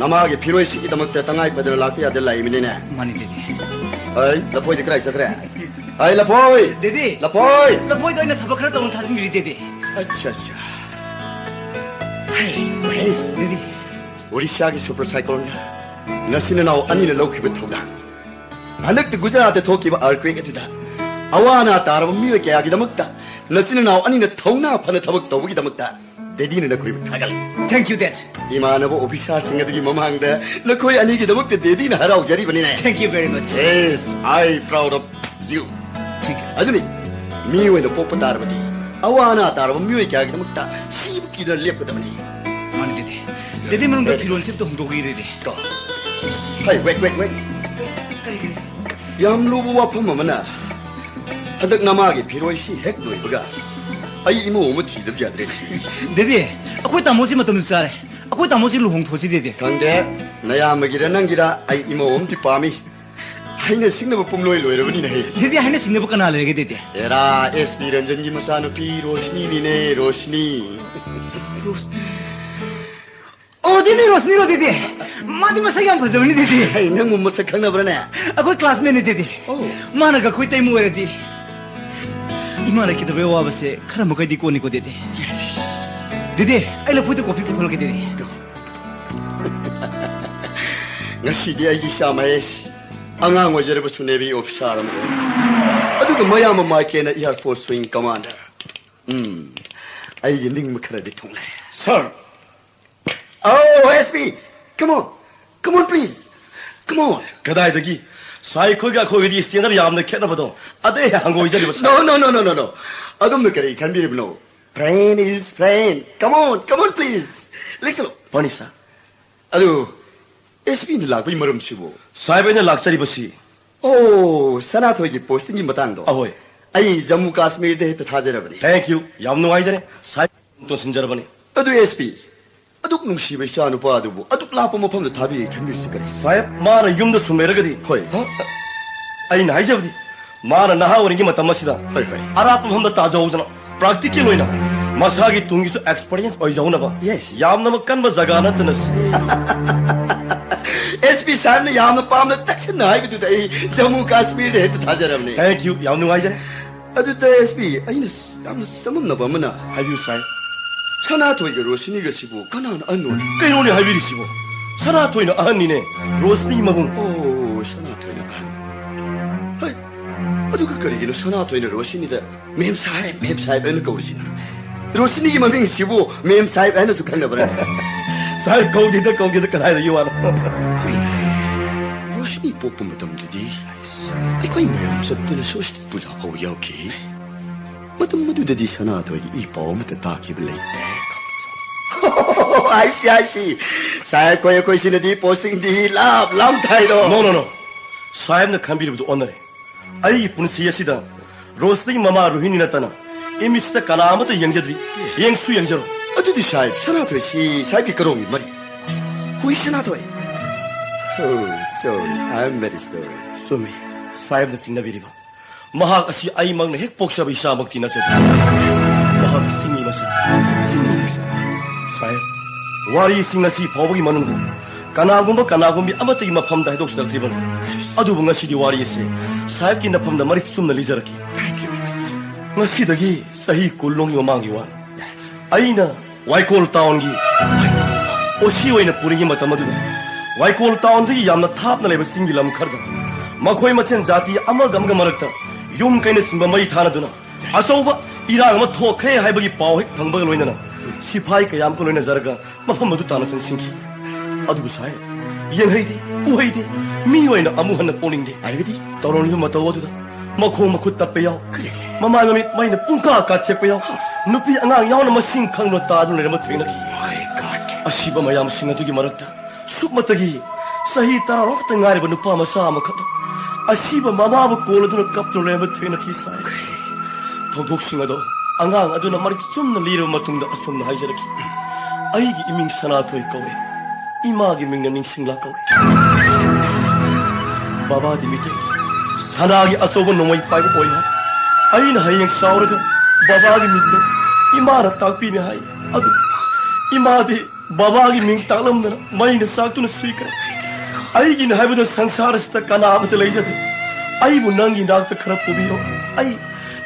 ꯅꯃꯥꯒꯤ ꯐꯤꯔꯣꯏꯁꯤꯒꯤꯗꯃꯛꯇ ꯇꯉꯥꯏ ꯐꯗꯅ ꯂꯥꯛꯇ ꯌꯥꯗ ꯂꯥꯛꯏꯕꯅꯤꯅꯦ꯫ ꯃꯥꯅꯤ, ꯗꯦꯗꯤ꯫ ꯑꯩ ꯂꯐꯣꯏꯗꯤ ꯀꯗꯥꯏ ꯆꯠꯈ꯭ꯔꯦ? ꯑꯩ ꯂꯐꯣꯏ! ꯗꯦꯗꯤ! ꯂꯐꯣꯏ! ꯂꯐꯣꯏꯗꯣ ꯑꯩꯅ ꯊꯕꯛ ꯈꯔ ꯇꯧꯅ ꯊꯥꯖꯤꯟꯈ꯭ꯔꯤ, ꯗꯦꯗꯤ꯫ ꯑꯠꯆꯥ, ꯑꯠꯆꯥ꯫ ꯍꯩ, ꯃꯍꯦꯁ! ꯗꯦꯗꯤ꯫ ꯑꯣꯔꯤꯁꯥꯒꯤ ꯁꯨꯄꯔ ꯁꯥꯏꯀ꯭ꯂꯣꯟꯗ ꯅꯆꯤꯟ ꯅꯅꯥꯎ ꯑꯅꯤꯅ ꯂꯧꯈꯤꯕ ꯊꯧꯗꯥꯡ꯫ ꯍꯟꯗꯛꯇ ꯒꯨꯖꯔꯥꯠꯇ ꯊꯣꯛꯈꯤꯕ earthquake ꯑꯗꯨꯗ ꯑꯋꯥ ꯑꯅꯥ ꯇꯥꯔꯕ ꯃꯤꯑꯣꯏ ꯀꯌꯥꯒꯤꯗꯃꯛꯇ ꯅꯆꯤꯟ ꯅꯅꯥꯎ ꯑꯅꯤꯅ ꯊꯧꯅꯥ ꯐꯅ ꯊꯕꯛ ꯇꯧꯕꯒꯤꯗꯃꯛꯇ ꯗꯦꯗꯤꯅ ꯅꯈꯣꯏꯕꯨ ꯊꯥꯒꯠꯂꯤ꯫ Thank you, Dad. ꯏꯃꯥꯟꯅꯕ ꯑꯣꯐꯤꯁꯥꯔꯁꯤꯡ ꯑꯗꯨꯒꯤ ꯃꯃꯥꯡꯗ ꯅꯈꯣꯏ ꯑꯅꯤꯒꯤꯗꯃꯛꯇ ꯗꯦꯗꯤꯅ ꯍꯔꯥꯎꯖꯔꯤꯕꯅꯤꯅꯦ꯫ Thank you very much. Yes, I proud of you. Thank you. ꯑꯗꯨꯅꯤ, ꯃꯤ ꯑꯣꯏꯅ ꯄꯣꯛꯄ ꯇꯥꯔꯕꯗꯤ ꯑꯋꯥ ꯑꯅꯥ ꯇꯥꯔꯕ ꯃꯤꯑꯣꯏ ꯀꯌꯥꯒꯤꯗꯃꯛꯇ ꯁꯤꯕ ꯀꯤꯗꯅ ꯂꯦꯞꯀꯗꯕꯅꯤ꯫ ꯃꯥꯅꯤ, ꯗꯦꯗꯤ꯫ ꯗꯦꯗꯤ, ꯃꯅꯨꯡꯗ ꯗꯦꯗꯤ꯫ ꯐꯤꯔꯣꯜꯁꯦ ꯑꯝꯇ ꯍꯣꯡꯗꯣꯛꯈꯤꯒꯦ, ꯗꯦꯗꯤ꯫ ꯇꯣ꯫ ꯍꯩ, wait, wait, wait. ꯀꯔꯤꯒꯤꯅꯣ? ꯌꯥꯝ ꯂꯨꯕ ꯋꯥꯐꯝ ꯑꯃꯅ, ꯍꯟꯗꯛ ꯅꯃꯥꯒꯤ ꯐꯤꯔꯣꯏꯁꯤ ꯍꯦꯛ ꯂꯣꯏꯕꯒ ꯑꯩ ꯏꯃꯧ ꯑꯃ ꯊꯤꯗꯕ ꯌꯥꯗ꯭ꯔꯦ꯫ ꯗꯦꯗꯤ, ꯑꯩꯈꯣꯏ ꯇꯥꯃꯣꯁꯤ ꯃꯇꯝꯁꯨ ꯆꯥꯔꯦ꯫ ꯑꯩꯈꯣꯏ ꯇꯥꯃꯣꯁꯤ ꯂꯨꯍꯣꯡꯊꯣꯛꯁꯤ, ꯗꯦꯗꯤ꯫ ꯈꯪꯗꯦ, ꯅꯌꯥꯝꯕꯒꯤꯔ ꯅꯪꯒꯤꯔ, ꯑꯩ ꯏꯃꯧ ꯑꯃꯗꯤ ꯄꯥꯝꯃꯤ꯫ ꯍꯥꯏꯅ ꯁꯤꯡꯅꯕ ꯄꯨꯝꯂꯣꯏ ꯂꯣꯏꯔꯕꯅꯤꯅꯦ꯫ ꯗꯦꯗꯤ, ꯍꯥꯏꯅ ꯁꯤꯡꯅꯕ ꯀꯅꯥ ꯂꯩꯔꯒꯦ, ꯗꯦꯗꯤ? ꯑꯦꯔꯥ, ꯑꯦꯁ ꯄꯤ ꯔꯟꯖꯟꯒꯤ ꯃꯆꯥꯅꯨꯄꯤ ꯔꯣꯁꯅꯤꯅꯤꯅꯦ, ꯔꯣꯁꯅꯤ꯫ ꯔꯣꯁꯅꯤ? ꯑꯣ, ꯗꯦꯗꯤ, ꯔꯣꯁꯅꯤꯔꯣ, ꯗꯦꯗꯤ? ꯃꯥꯗꯤ ꯃꯁꯛ ꯌꯥꯝ ꯐꯖꯕꯅꯤ, ꯗꯦꯗꯤ꯫ ꯍꯩ, ꯅꯪꯕꯨ ꯃꯁꯛ ꯈꯪꯅꯕ꯭ꯔꯅꯦ? ꯑꯩꯈꯣꯏ ꯀ꯭ꯂꯥꯁꯃꯦꯠꯅꯤ, ꯗꯦꯗꯤ꯫ ꯑꯣ꯫ ꯃꯥꯅꯒ ꯑꯩꯈꯣꯏ ꯇꯩꯃ ꯑꯣꯏꯔꯗꯤ, ꯏꯃꯥ ꯂꯩꯈꯤꯗꯕ ꯑꯋꯥꯕꯁꯦ ꯈꯔ ꯃꯈꯩꯗꯤ ꯀꯣꯟꯅꯤꯀꯣ, ꯗꯦꯗꯤ꯫ ꯗꯦꯗꯤ, ꯑꯩ ꯂꯐꯣꯏꯗ ꯀꯣꯐꯤ ꯄꯨꯊꯣꯔꯛꯀꯦ, ꯗꯦꯗꯤ꯫ ꯉꯁꯤꯗꯤ ꯑꯩꯒꯤ ꯏꯆꯥ ꯃꯍꯦꯁ ꯑꯉꯥꯡ ꯑꯣꯏꯖꯔꯕꯁꯨ ꯅꯦꯚꯤ ꯑꯣꯐꯤꯁꯥꯔ ꯑꯃ ꯑꯣꯏꯔꯦ, ꯑꯗꯨꯒ ꯃꯌꯥꯝ ꯑꯃ ꯃꯥꯏꯀꯦꯟꯅ ꯏꯌꯥꯔ ꯐꯣꯔꯁ ꯋꯤꯡ ꯀꯃꯥꯟꯗꯔ꯫ ꯎꯝ, ꯑꯩꯒꯤ ꯅꯤꯡꯕ ꯈꯔꯗꯤ ꯊꯨꯡꯂꯦ꯫ ꯁꯥꯔ! ꯑꯧ, S P! Come on! Come on, please! Come on! ꯀꯗꯥꯏꯗꯒꯤ? ꯁꯥꯏ, ꯑꯩꯈꯣꯏꯒ ꯑꯩꯈꯣꯏꯒꯗꯤ ꯁ꯭ꯇꯦꯟꯗꯔ ꯌꯥꯝꯅ ꯈꯦꯠꯅꯕꯗꯣ ꯑꯗꯩ ꯍꯪꯒꯣꯏꯖꯔꯤꯕ, ꯁꯥꯔ꯫ No, no, no, no, no, no. ꯑꯗꯨꯝꯅ ꯀꯔꯤ ꯈꯟꯕꯤꯔꯤꯕꯅꯣ? Friend is friend. Come on, come on, please. ꯂꯦꯛꯁꯜꯂꯣ꯫ ꯃꯥꯅꯤ, ꯁꯥꯔ꯫ ꯑꯗꯨ, ꯑꯦꯁ ꯄꯤꯅ ꯂꯥꯛꯄꯒꯤ ꯃꯔꯝꯁꯤꯕꯨ? ꯁꯥꯍꯦꯕ, ꯑꯩꯅ ꯂꯥꯛꯆꯔꯤꯕꯁꯤ꯫ ꯑꯣ, ꯁꯅꯥꯊꯣꯏꯒꯤ ꯄꯣꯁꯇꯤꯡꯒꯤ ꯃꯇꯥꯡꯗꯣ? ꯑꯍꯣꯏ꯫ ꯑꯩ ꯖꯝꯃꯨ ꯀꯥꯁꯃꯤꯔꯗ ꯍꯦꯛꯇ ꯊꯥꯖꯔꯕꯅꯤ꯫ Thank you. ꯌꯥꯝ ꯅꯨꯡꯉꯥꯏꯖꯔꯦ꯫ ꯁꯥꯍꯦꯕ, ꯇꯣꯟꯁꯤꯟꯖꯔꯕꯅꯤ꯫ ꯑꯗꯨ ꯑꯦꯁ ꯄꯤ, ꯑꯗꯨꯛ ꯅꯨꯡꯁꯤꯕ ꯏꯆꯥ ꯅꯨꯄꯥ ꯑꯗꯨꯕꯨ ꯑꯗꯨꯛ ꯂꯥꯞꯄ ꯃꯐꯝꯗ ꯊꯥꯕꯤꯒꯦ ꯈꯟꯕꯤꯔꯤꯁꯤ ꯀꯔꯤ? ꯁꯥꯍꯦꯕ, ꯃꯥꯅ ꯌꯨꯝꯗ ꯁꯨꯝ ꯂꯩꯔꯒꯗꯤ? ꯍꯣꯏ꯫ ꯍ? ꯑꯩꯅ ꯍꯥꯏꯖꯕꯗꯤ, ꯃꯥꯅ ꯅꯍꯥ ꯑꯣꯏꯔꯤꯉꯩ ꯃꯇꯝ ꯑꯁꯤꯗ ꯍꯣꯏ, ꯍꯣꯏ꯫ ꯑꯔꯥꯞꯄ ꯃꯐꯝꯗ ꯇꯥꯖꯍꯧꯗꯅ, ꯄ꯭ꯔꯥꯛꯇꯤꯀꯦꯜ ꯑꯣꯏꯅ ꯃꯁꯥꯒꯤ ꯇꯨꯡꯒꯤꯁꯨ ꯑꯦꯛꯁꯄꯔꯤꯌꯦꯟꯁ ꯑꯣꯏꯖꯍꯧꯅꯕ꯫ Yes. ꯌꯥꯝꯅꯃꯛ ꯀꯟꯕ ꯖꯒꯥ ꯅꯠꯇꯅ꯫ ꯑꯦꯁ ꯄꯤ ꯁꯥꯍꯦꯕꯅ ꯌꯥꯝꯅ ꯄꯥꯝꯅ ꯆꯦꯛꯁꯤꯟꯅ ꯍꯥꯏꯕꯗꯨꯗ ꯑꯩ ꯖꯝꯃꯨ ꯀꯥꯁꯃꯤꯔꯗ ꯍꯦꯛꯇ ꯊꯥꯖꯔꯕꯅꯦ꯫ Thank you. ꯌꯥꯝ ꯅꯨꯡꯉꯥꯏꯖꯔꯦ꯫ ꯑꯗꯨꯗ ꯑꯦꯁ ꯄꯤ, ꯑꯩꯅ ꯌꯥꯝꯅ ꯆꯃꯝꯅꯕ ꯑꯃꯅ꯫ ꯍꯥꯏꯕꯤꯌꯨ, ꯁꯥꯍꯦꯕ꯫ ꯁꯅꯥꯊꯣꯏꯒ ꯔꯣꯁꯤꯅꯤꯒꯁꯤꯕꯨ ꯀꯅꯥꯅ ꯑꯍꯟ ꯑꯣꯏ? ꯀꯩꯅꯣꯅꯦ ꯍꯥꯏꯕꯤꯔꯤꯁꯤꯕꯣ? ꯁꯅꯥꯊꯣꯏꯅ ꯑꯍꯟꯅꯤꯅꯦ, ꯔꯣꯁꯤꯅꯤ ꯃꯕꯨꯡ꯫ ꯑꯣ, ꯁꯅꯥꯊꯣꯏꯅ ꯑꯍꯟ꯫ ꯍꯩ, ꯑꯗꯨꯒ ꯀꯔꯤꯒꯤꯅꯣ ꯁꯅꯥꯊꯣꯏꯅ ꯔꯣꯁꯤꯅꯤꯗ "ꯃꯦꯝ ꯁꯥꯍꯦꯕ, ꯃꯦꯝ ꯁꯥꯍꯦꯕ" ꯍꯥꯏꯅ ꯀꯧꯔꯤꯁꯤꯅ? ꯔꯣꯁꯤꯅꯤꯒꯤ ꯃꯃꯤꯡꯁꯤꯕꯨ ꯃꯦꯝ ꯁꯥꯍꯦꯕ ꯍꯥꯏꯅꯁꯨ ꯈꯪꯅꯕ꯭ꯔꯥ? ꯁꯥꯍꯦꯕ ꯀꯧꯗꯦꯗ, ꯀꯧꯗꯦꯗ, ꯀꯗꯥꯏꯗꯒꯤ ꯋꯥꯅꯣ? ꯔꯣꯁꯤꯅꯤ ꯄꯣꯛꯄ ꯃꯇꯝꯗꯗꯤ ꯑꯩꯈꯣꯏ ꯃꯌꯥꯝ ꯆꯠꯇꯅ ꯁꯔꯁ꯭ꯋꯇꯤ ꯄꯨꯖꯥ ꯐꯥꯎꯕ ꯌꯥꯎꯈꯤ꯫ ꯃꯇꯝ ꯑꯗꯨꯗꯗꯤ ꯁꯅꯥꯊꯣꯏꯒꯤ ꯏ ꯄꯥꯎ ꯑꯃꯠꯇ ꯇꯥꯈꯤꯕ ꯂꯩꯇꯦ꯫ ꯑꯣ, I see, I see. ꯁꯥꯍꯦꯕ ꯈꯣꯏ ꯑꯩꯈꯣꯏꯁꯤꯅꯗꯤ ꯄꯣꯁꯇꯤꯡꯗꯤ ꯂꯥꯞ ꯂꯥꯞ ꯊꯥꯏꯗꯣ꯫ No, no, no. ꯁꯥꯍꯦꯕꯅ ꯈꯟꯕꯤꯔꯤꯕꯗꯨ ꯑꯣꯟꯅꯔꯦ꯫ ꯑꯩꯒꯤ ꯄꯨꯟꯁꯤ ꯑꯁꯤꯗ ꯔꯣꯁꯅꯤꯒꯤ ꯃꯃꯥ ꯔꯨꯍꯤꯅꯤ ꯅꯠꯇꯅ ꯏꯃꯤꯠꯁꯤꯗ ꯀꯅꯥ ꯑꯃꯠꯇ ꯌꯦꯡꯖꯗ꯭ꯔꯤ, ꯌꯦꯡꯁꯨ ꯌꯦꯡꯖꯔꯣꯏ꯫ ꯑꯗꯨꯗꯤ ꯁꯥꯍꯦꯕ, ꯁꯅꯥꯊꯣꯏꯁꯤ ꯁꯥꯍꯦꯕꯀꯤ ꯀꯔꯣꯝꯒꯤ ꯃꯔꯤ? ꯍꯨꯏ ꯁꯅꯥꯊꯣꯏ? Oh, sorry. I am very sorry. ꯆꯨꯝꯃꯤ, ꯁꯥꯍꯦꯕꯅ ꯆꯤꯡꯅꯕꯤꯔꯤꯕ꯫ ꯃꯍꯥꯛ ꯑꯁꯤ ꯑꯩꯃꯛꯅ ꯍꯦꯛ ꯄꯣꯛꯆꯕ ꯏꯆꯥꯃꯛꯇꯤ ꯅꯠꯆꯗꯦ꯫ ꯃꯍꯥꯛ ꯆꯤꯡꯃꯤ ꯃꯆꯥ꯫ ꯆꯤꯡꯃꯤ ꯃꯆꯥ꯫ ꯁꯥꯍꯦꯕ, ꯋꯥꯔꯤꯁꯤꯡ ꯑꯁꯤ ꯐꯥꯎꯕꯒꯤ ꯃꯅꯨꯡꯗ ꯀꯅꯥꯒꯨꯝꯕ ꯀꯅꯥꯒꯨꯝꯕꯤ ꯑꯃꯠꯇꯒꯤ ꯃꯐꯝꯗ ꯍꯥꯏꯗꯣꯛꯆꯔꯛꯇ꯭ꯔꯤꯕꯅꯤ꯫ ꯑꯗꯨꯕꯨ ꯉꯁꯤꯗꯤ ꯋꯥꯔꯤ ꯑꯁꯤ ꯁꯥꯍꯦꯕꯀꯤ ꯅꯐꯝꯗ ꯃꯔꯤꯛ ꯆꯨꯝꯅ ꯂꯤꯖꯔꯛꯈꯤ꯫ ꯉꯁꯤꯗꯒꯤ ꯆꯍꯤ ꯀꯨꯟꯂꯣꯝꯒꯤ ꯃꯃꯥꯡꯒꯤ ꯋꯥꯅꯤ꯫ ꯑꯩꯅ ꯋꯥꯏꯀꯣꯜ ꯇꯥꯎꯟꯒꯤ ꯑꯣꯁꯤ ꯑꯣꯏꯅ ꯄꯨꯔꯤꯉꯩ ꯃꯇꯝ ꯑꯗꯨꯗ, ꯋꯥꯏꯀꯣꯜ ꯇꯥꯎꯟꯗꯒꯤ ꯌꯥꯝꯅ ꯊꯥꯞꯅ ꯂꯩꯕ ꯆꯤꯡꯒꯤ ꯂꯝ ꯈꯔꯗ ꯃꯈꯣꯏ ꯃꯁꯦꯟ ꯖꯥꯇꯤ ꯑꯃꯒ ꯑꯃꯒ ꯃꯔꯛꯇ ꯌꯨꯝ ꯀꯩꯅꯆꯤꯡꯕ ꯃꯩ ꯊꯥꯅꯗꯨꯅ ꯑꯆꯧꯕ ꯏꯔꯥꯡ ꯑꯃ ꯊꯣꯛꯈ꯭ꯔꯦ ꯍꯥꯏꯕꯒꯤ ꯄꯥꯎ ꯍꯦꯛ ꯐꯪꯕꯒ ꯂꯣꯏꯅꯅ ꯁꯤꯐꯥꯏ ꯀꯌꯥ ꯑꯃꯒ ꯂꯣꯏꯅꯖꯔꯒ ꯃꯐꯝ ꯑꯗꯨ ꯇꯥꯟꯅ ꯆꯪꯁꯤꯟꯈꯤ꯫ ꯑꯗꯨꯕꯨ ꯁꯥꯍꯦꯕ, ꯌꯦꯡꯍꯩꯗꯦ, ꯎꯍꯩꯗꯦ, ꯃꯤ ꯑꯣꯏꯅ ꯑꯃꯨꯛ ꯍꯟꯅ ꯄꯣꯛꯅꯤꯡꯗꯦ꯫ ꯍꯥꯏꯕꯗꯤ? ꯇꯧꯔꯝꯂꯤꯕ ꯃꯇꯧ ꯑꯗꯨꯗ ꯃꯈꯣꯡ ꯃꯈꯨꯠ ꯇꯠꯄ ꯌꯥꯎ, ꯀꯔꯤ? ꯃꯃꯥꯏ ꯃꯃꯤꯠ ꯃꯩꯅ ꯄꯨꯡꯀꯥ ꯀꯥꯊꯦꯛꯄ ꯌꯥꯎ, ꯅꯨꯄꯤ ꯑꯉꯥꯡ ꯌꯥꯎꯅ ꯃꯁꯤꯡ ꯈꯪꯗꯅ ꯇꯥꯗꯨꯅ ꯂꯩꯔꯝꯕ ꯊꯦꯡꯅꯈꯤ꯫ My God! ꯑꯁꯤꯕ ꯃꯌꯥꯝꯁꯤꯡ ꯑꯗꯨꯒꯤ ꯃꯔꯛꯇ ꯁꯨꯞꯃꯇꯒꯤ ꯆꯍꯤ ꯇꯔꯥꯔꯣꯝ ꯈꯛꯇ ꯉꯥꯏꯔꯤꯕ ꯅꯨꯄꯥ ꯃꯆꯥ ꯑꯃꯈꯛꯅ ꯑꯁꯤꯕ ꯃꯃꯥꯕꯨ ꯀꯣꯜꯂꯗꯨꯅ ꯀꯞꯇꯨꯅ ꯂꯩꯔꯝꯕ ꯊꯦꯡꯅꯈꯤ ꯁꯥꯍꯦꯕ꯫ ꯊꯧꯗꯣꯛꯁꯤꯡ ꯑꯗꯣ ꯑꯉꯥꯡ ꯑꯗꯨꯅ ꯃꯔꯤꯛ ꯆꯨꯝꯅ ꯂꯤꯔꯕ ꯃꯇꯨꯡꯗ ꯑꯁꯨꯝꯅ ꯍꯥꯏꯖꯔꯛꯈꯤ: "ꯑꯩꯒꯤ ꯏꯃꯤꯡ ꯁꯅꯥꯊꯣꯏ ꯀꯧꯏ꯫ ꯏꯃꯥꯒꯤ ꯃꯤꯡꯅ ꯅꯤꯡꯁꯤꯡꯂꯥ ꯀꯧꯏ꯫ ꯕꯕꯥꯗꯤ ꯃꯤꯇꯩ, ꯁꯅꯥꯒꯤ ꯑꯆꯧꯕ ꯅꯣꯡꯃꯩ ꯄꯥꯏꯕ ꯑꯣꯏ ꯍꯥꯏ꯫ ꯑꯩꯅ ꯍꯌꯦꯡ ꯆꯥꯎꯔꯒ ꯕꯕꯥꯒꯤ ꯃꯤꯡꯗꯣ ꯏꯃꯥꯅ ꯇꯥꯛꯄꯤꯅꯤ ꯍꯥꯏ꯫ ꯑꯗꯨ ꯏꯃꯥꯗꯤ ꯕꯕꯥꯒꯤ ꯃꯤꯡ ꯇꯥꯛꯂꯝꯗꯅ ꯃꯩꯅ ꯆꯥꯛꯇꯨꯅ ꯁꯤꯈ꯭ꯔꯦ꯫ ꯑꯩꯒꯤꯅꯤ ꯍꯥꯏꯕꯗ ꯁꯪꯁꯥꯔ ꯑꯁꯤꯗ ꯀꯅꯥ ꯑꯃꯠꯇ ꯂꯩꯖꯗꯦ꯫ ꯑꯩꯕꯨ ꯅꯪꯒꯤ ꯅꯥꯛꯇ ꯈꯔ ꯄꯨꯕꯤꯔꯣ꯫ ꯑꯩ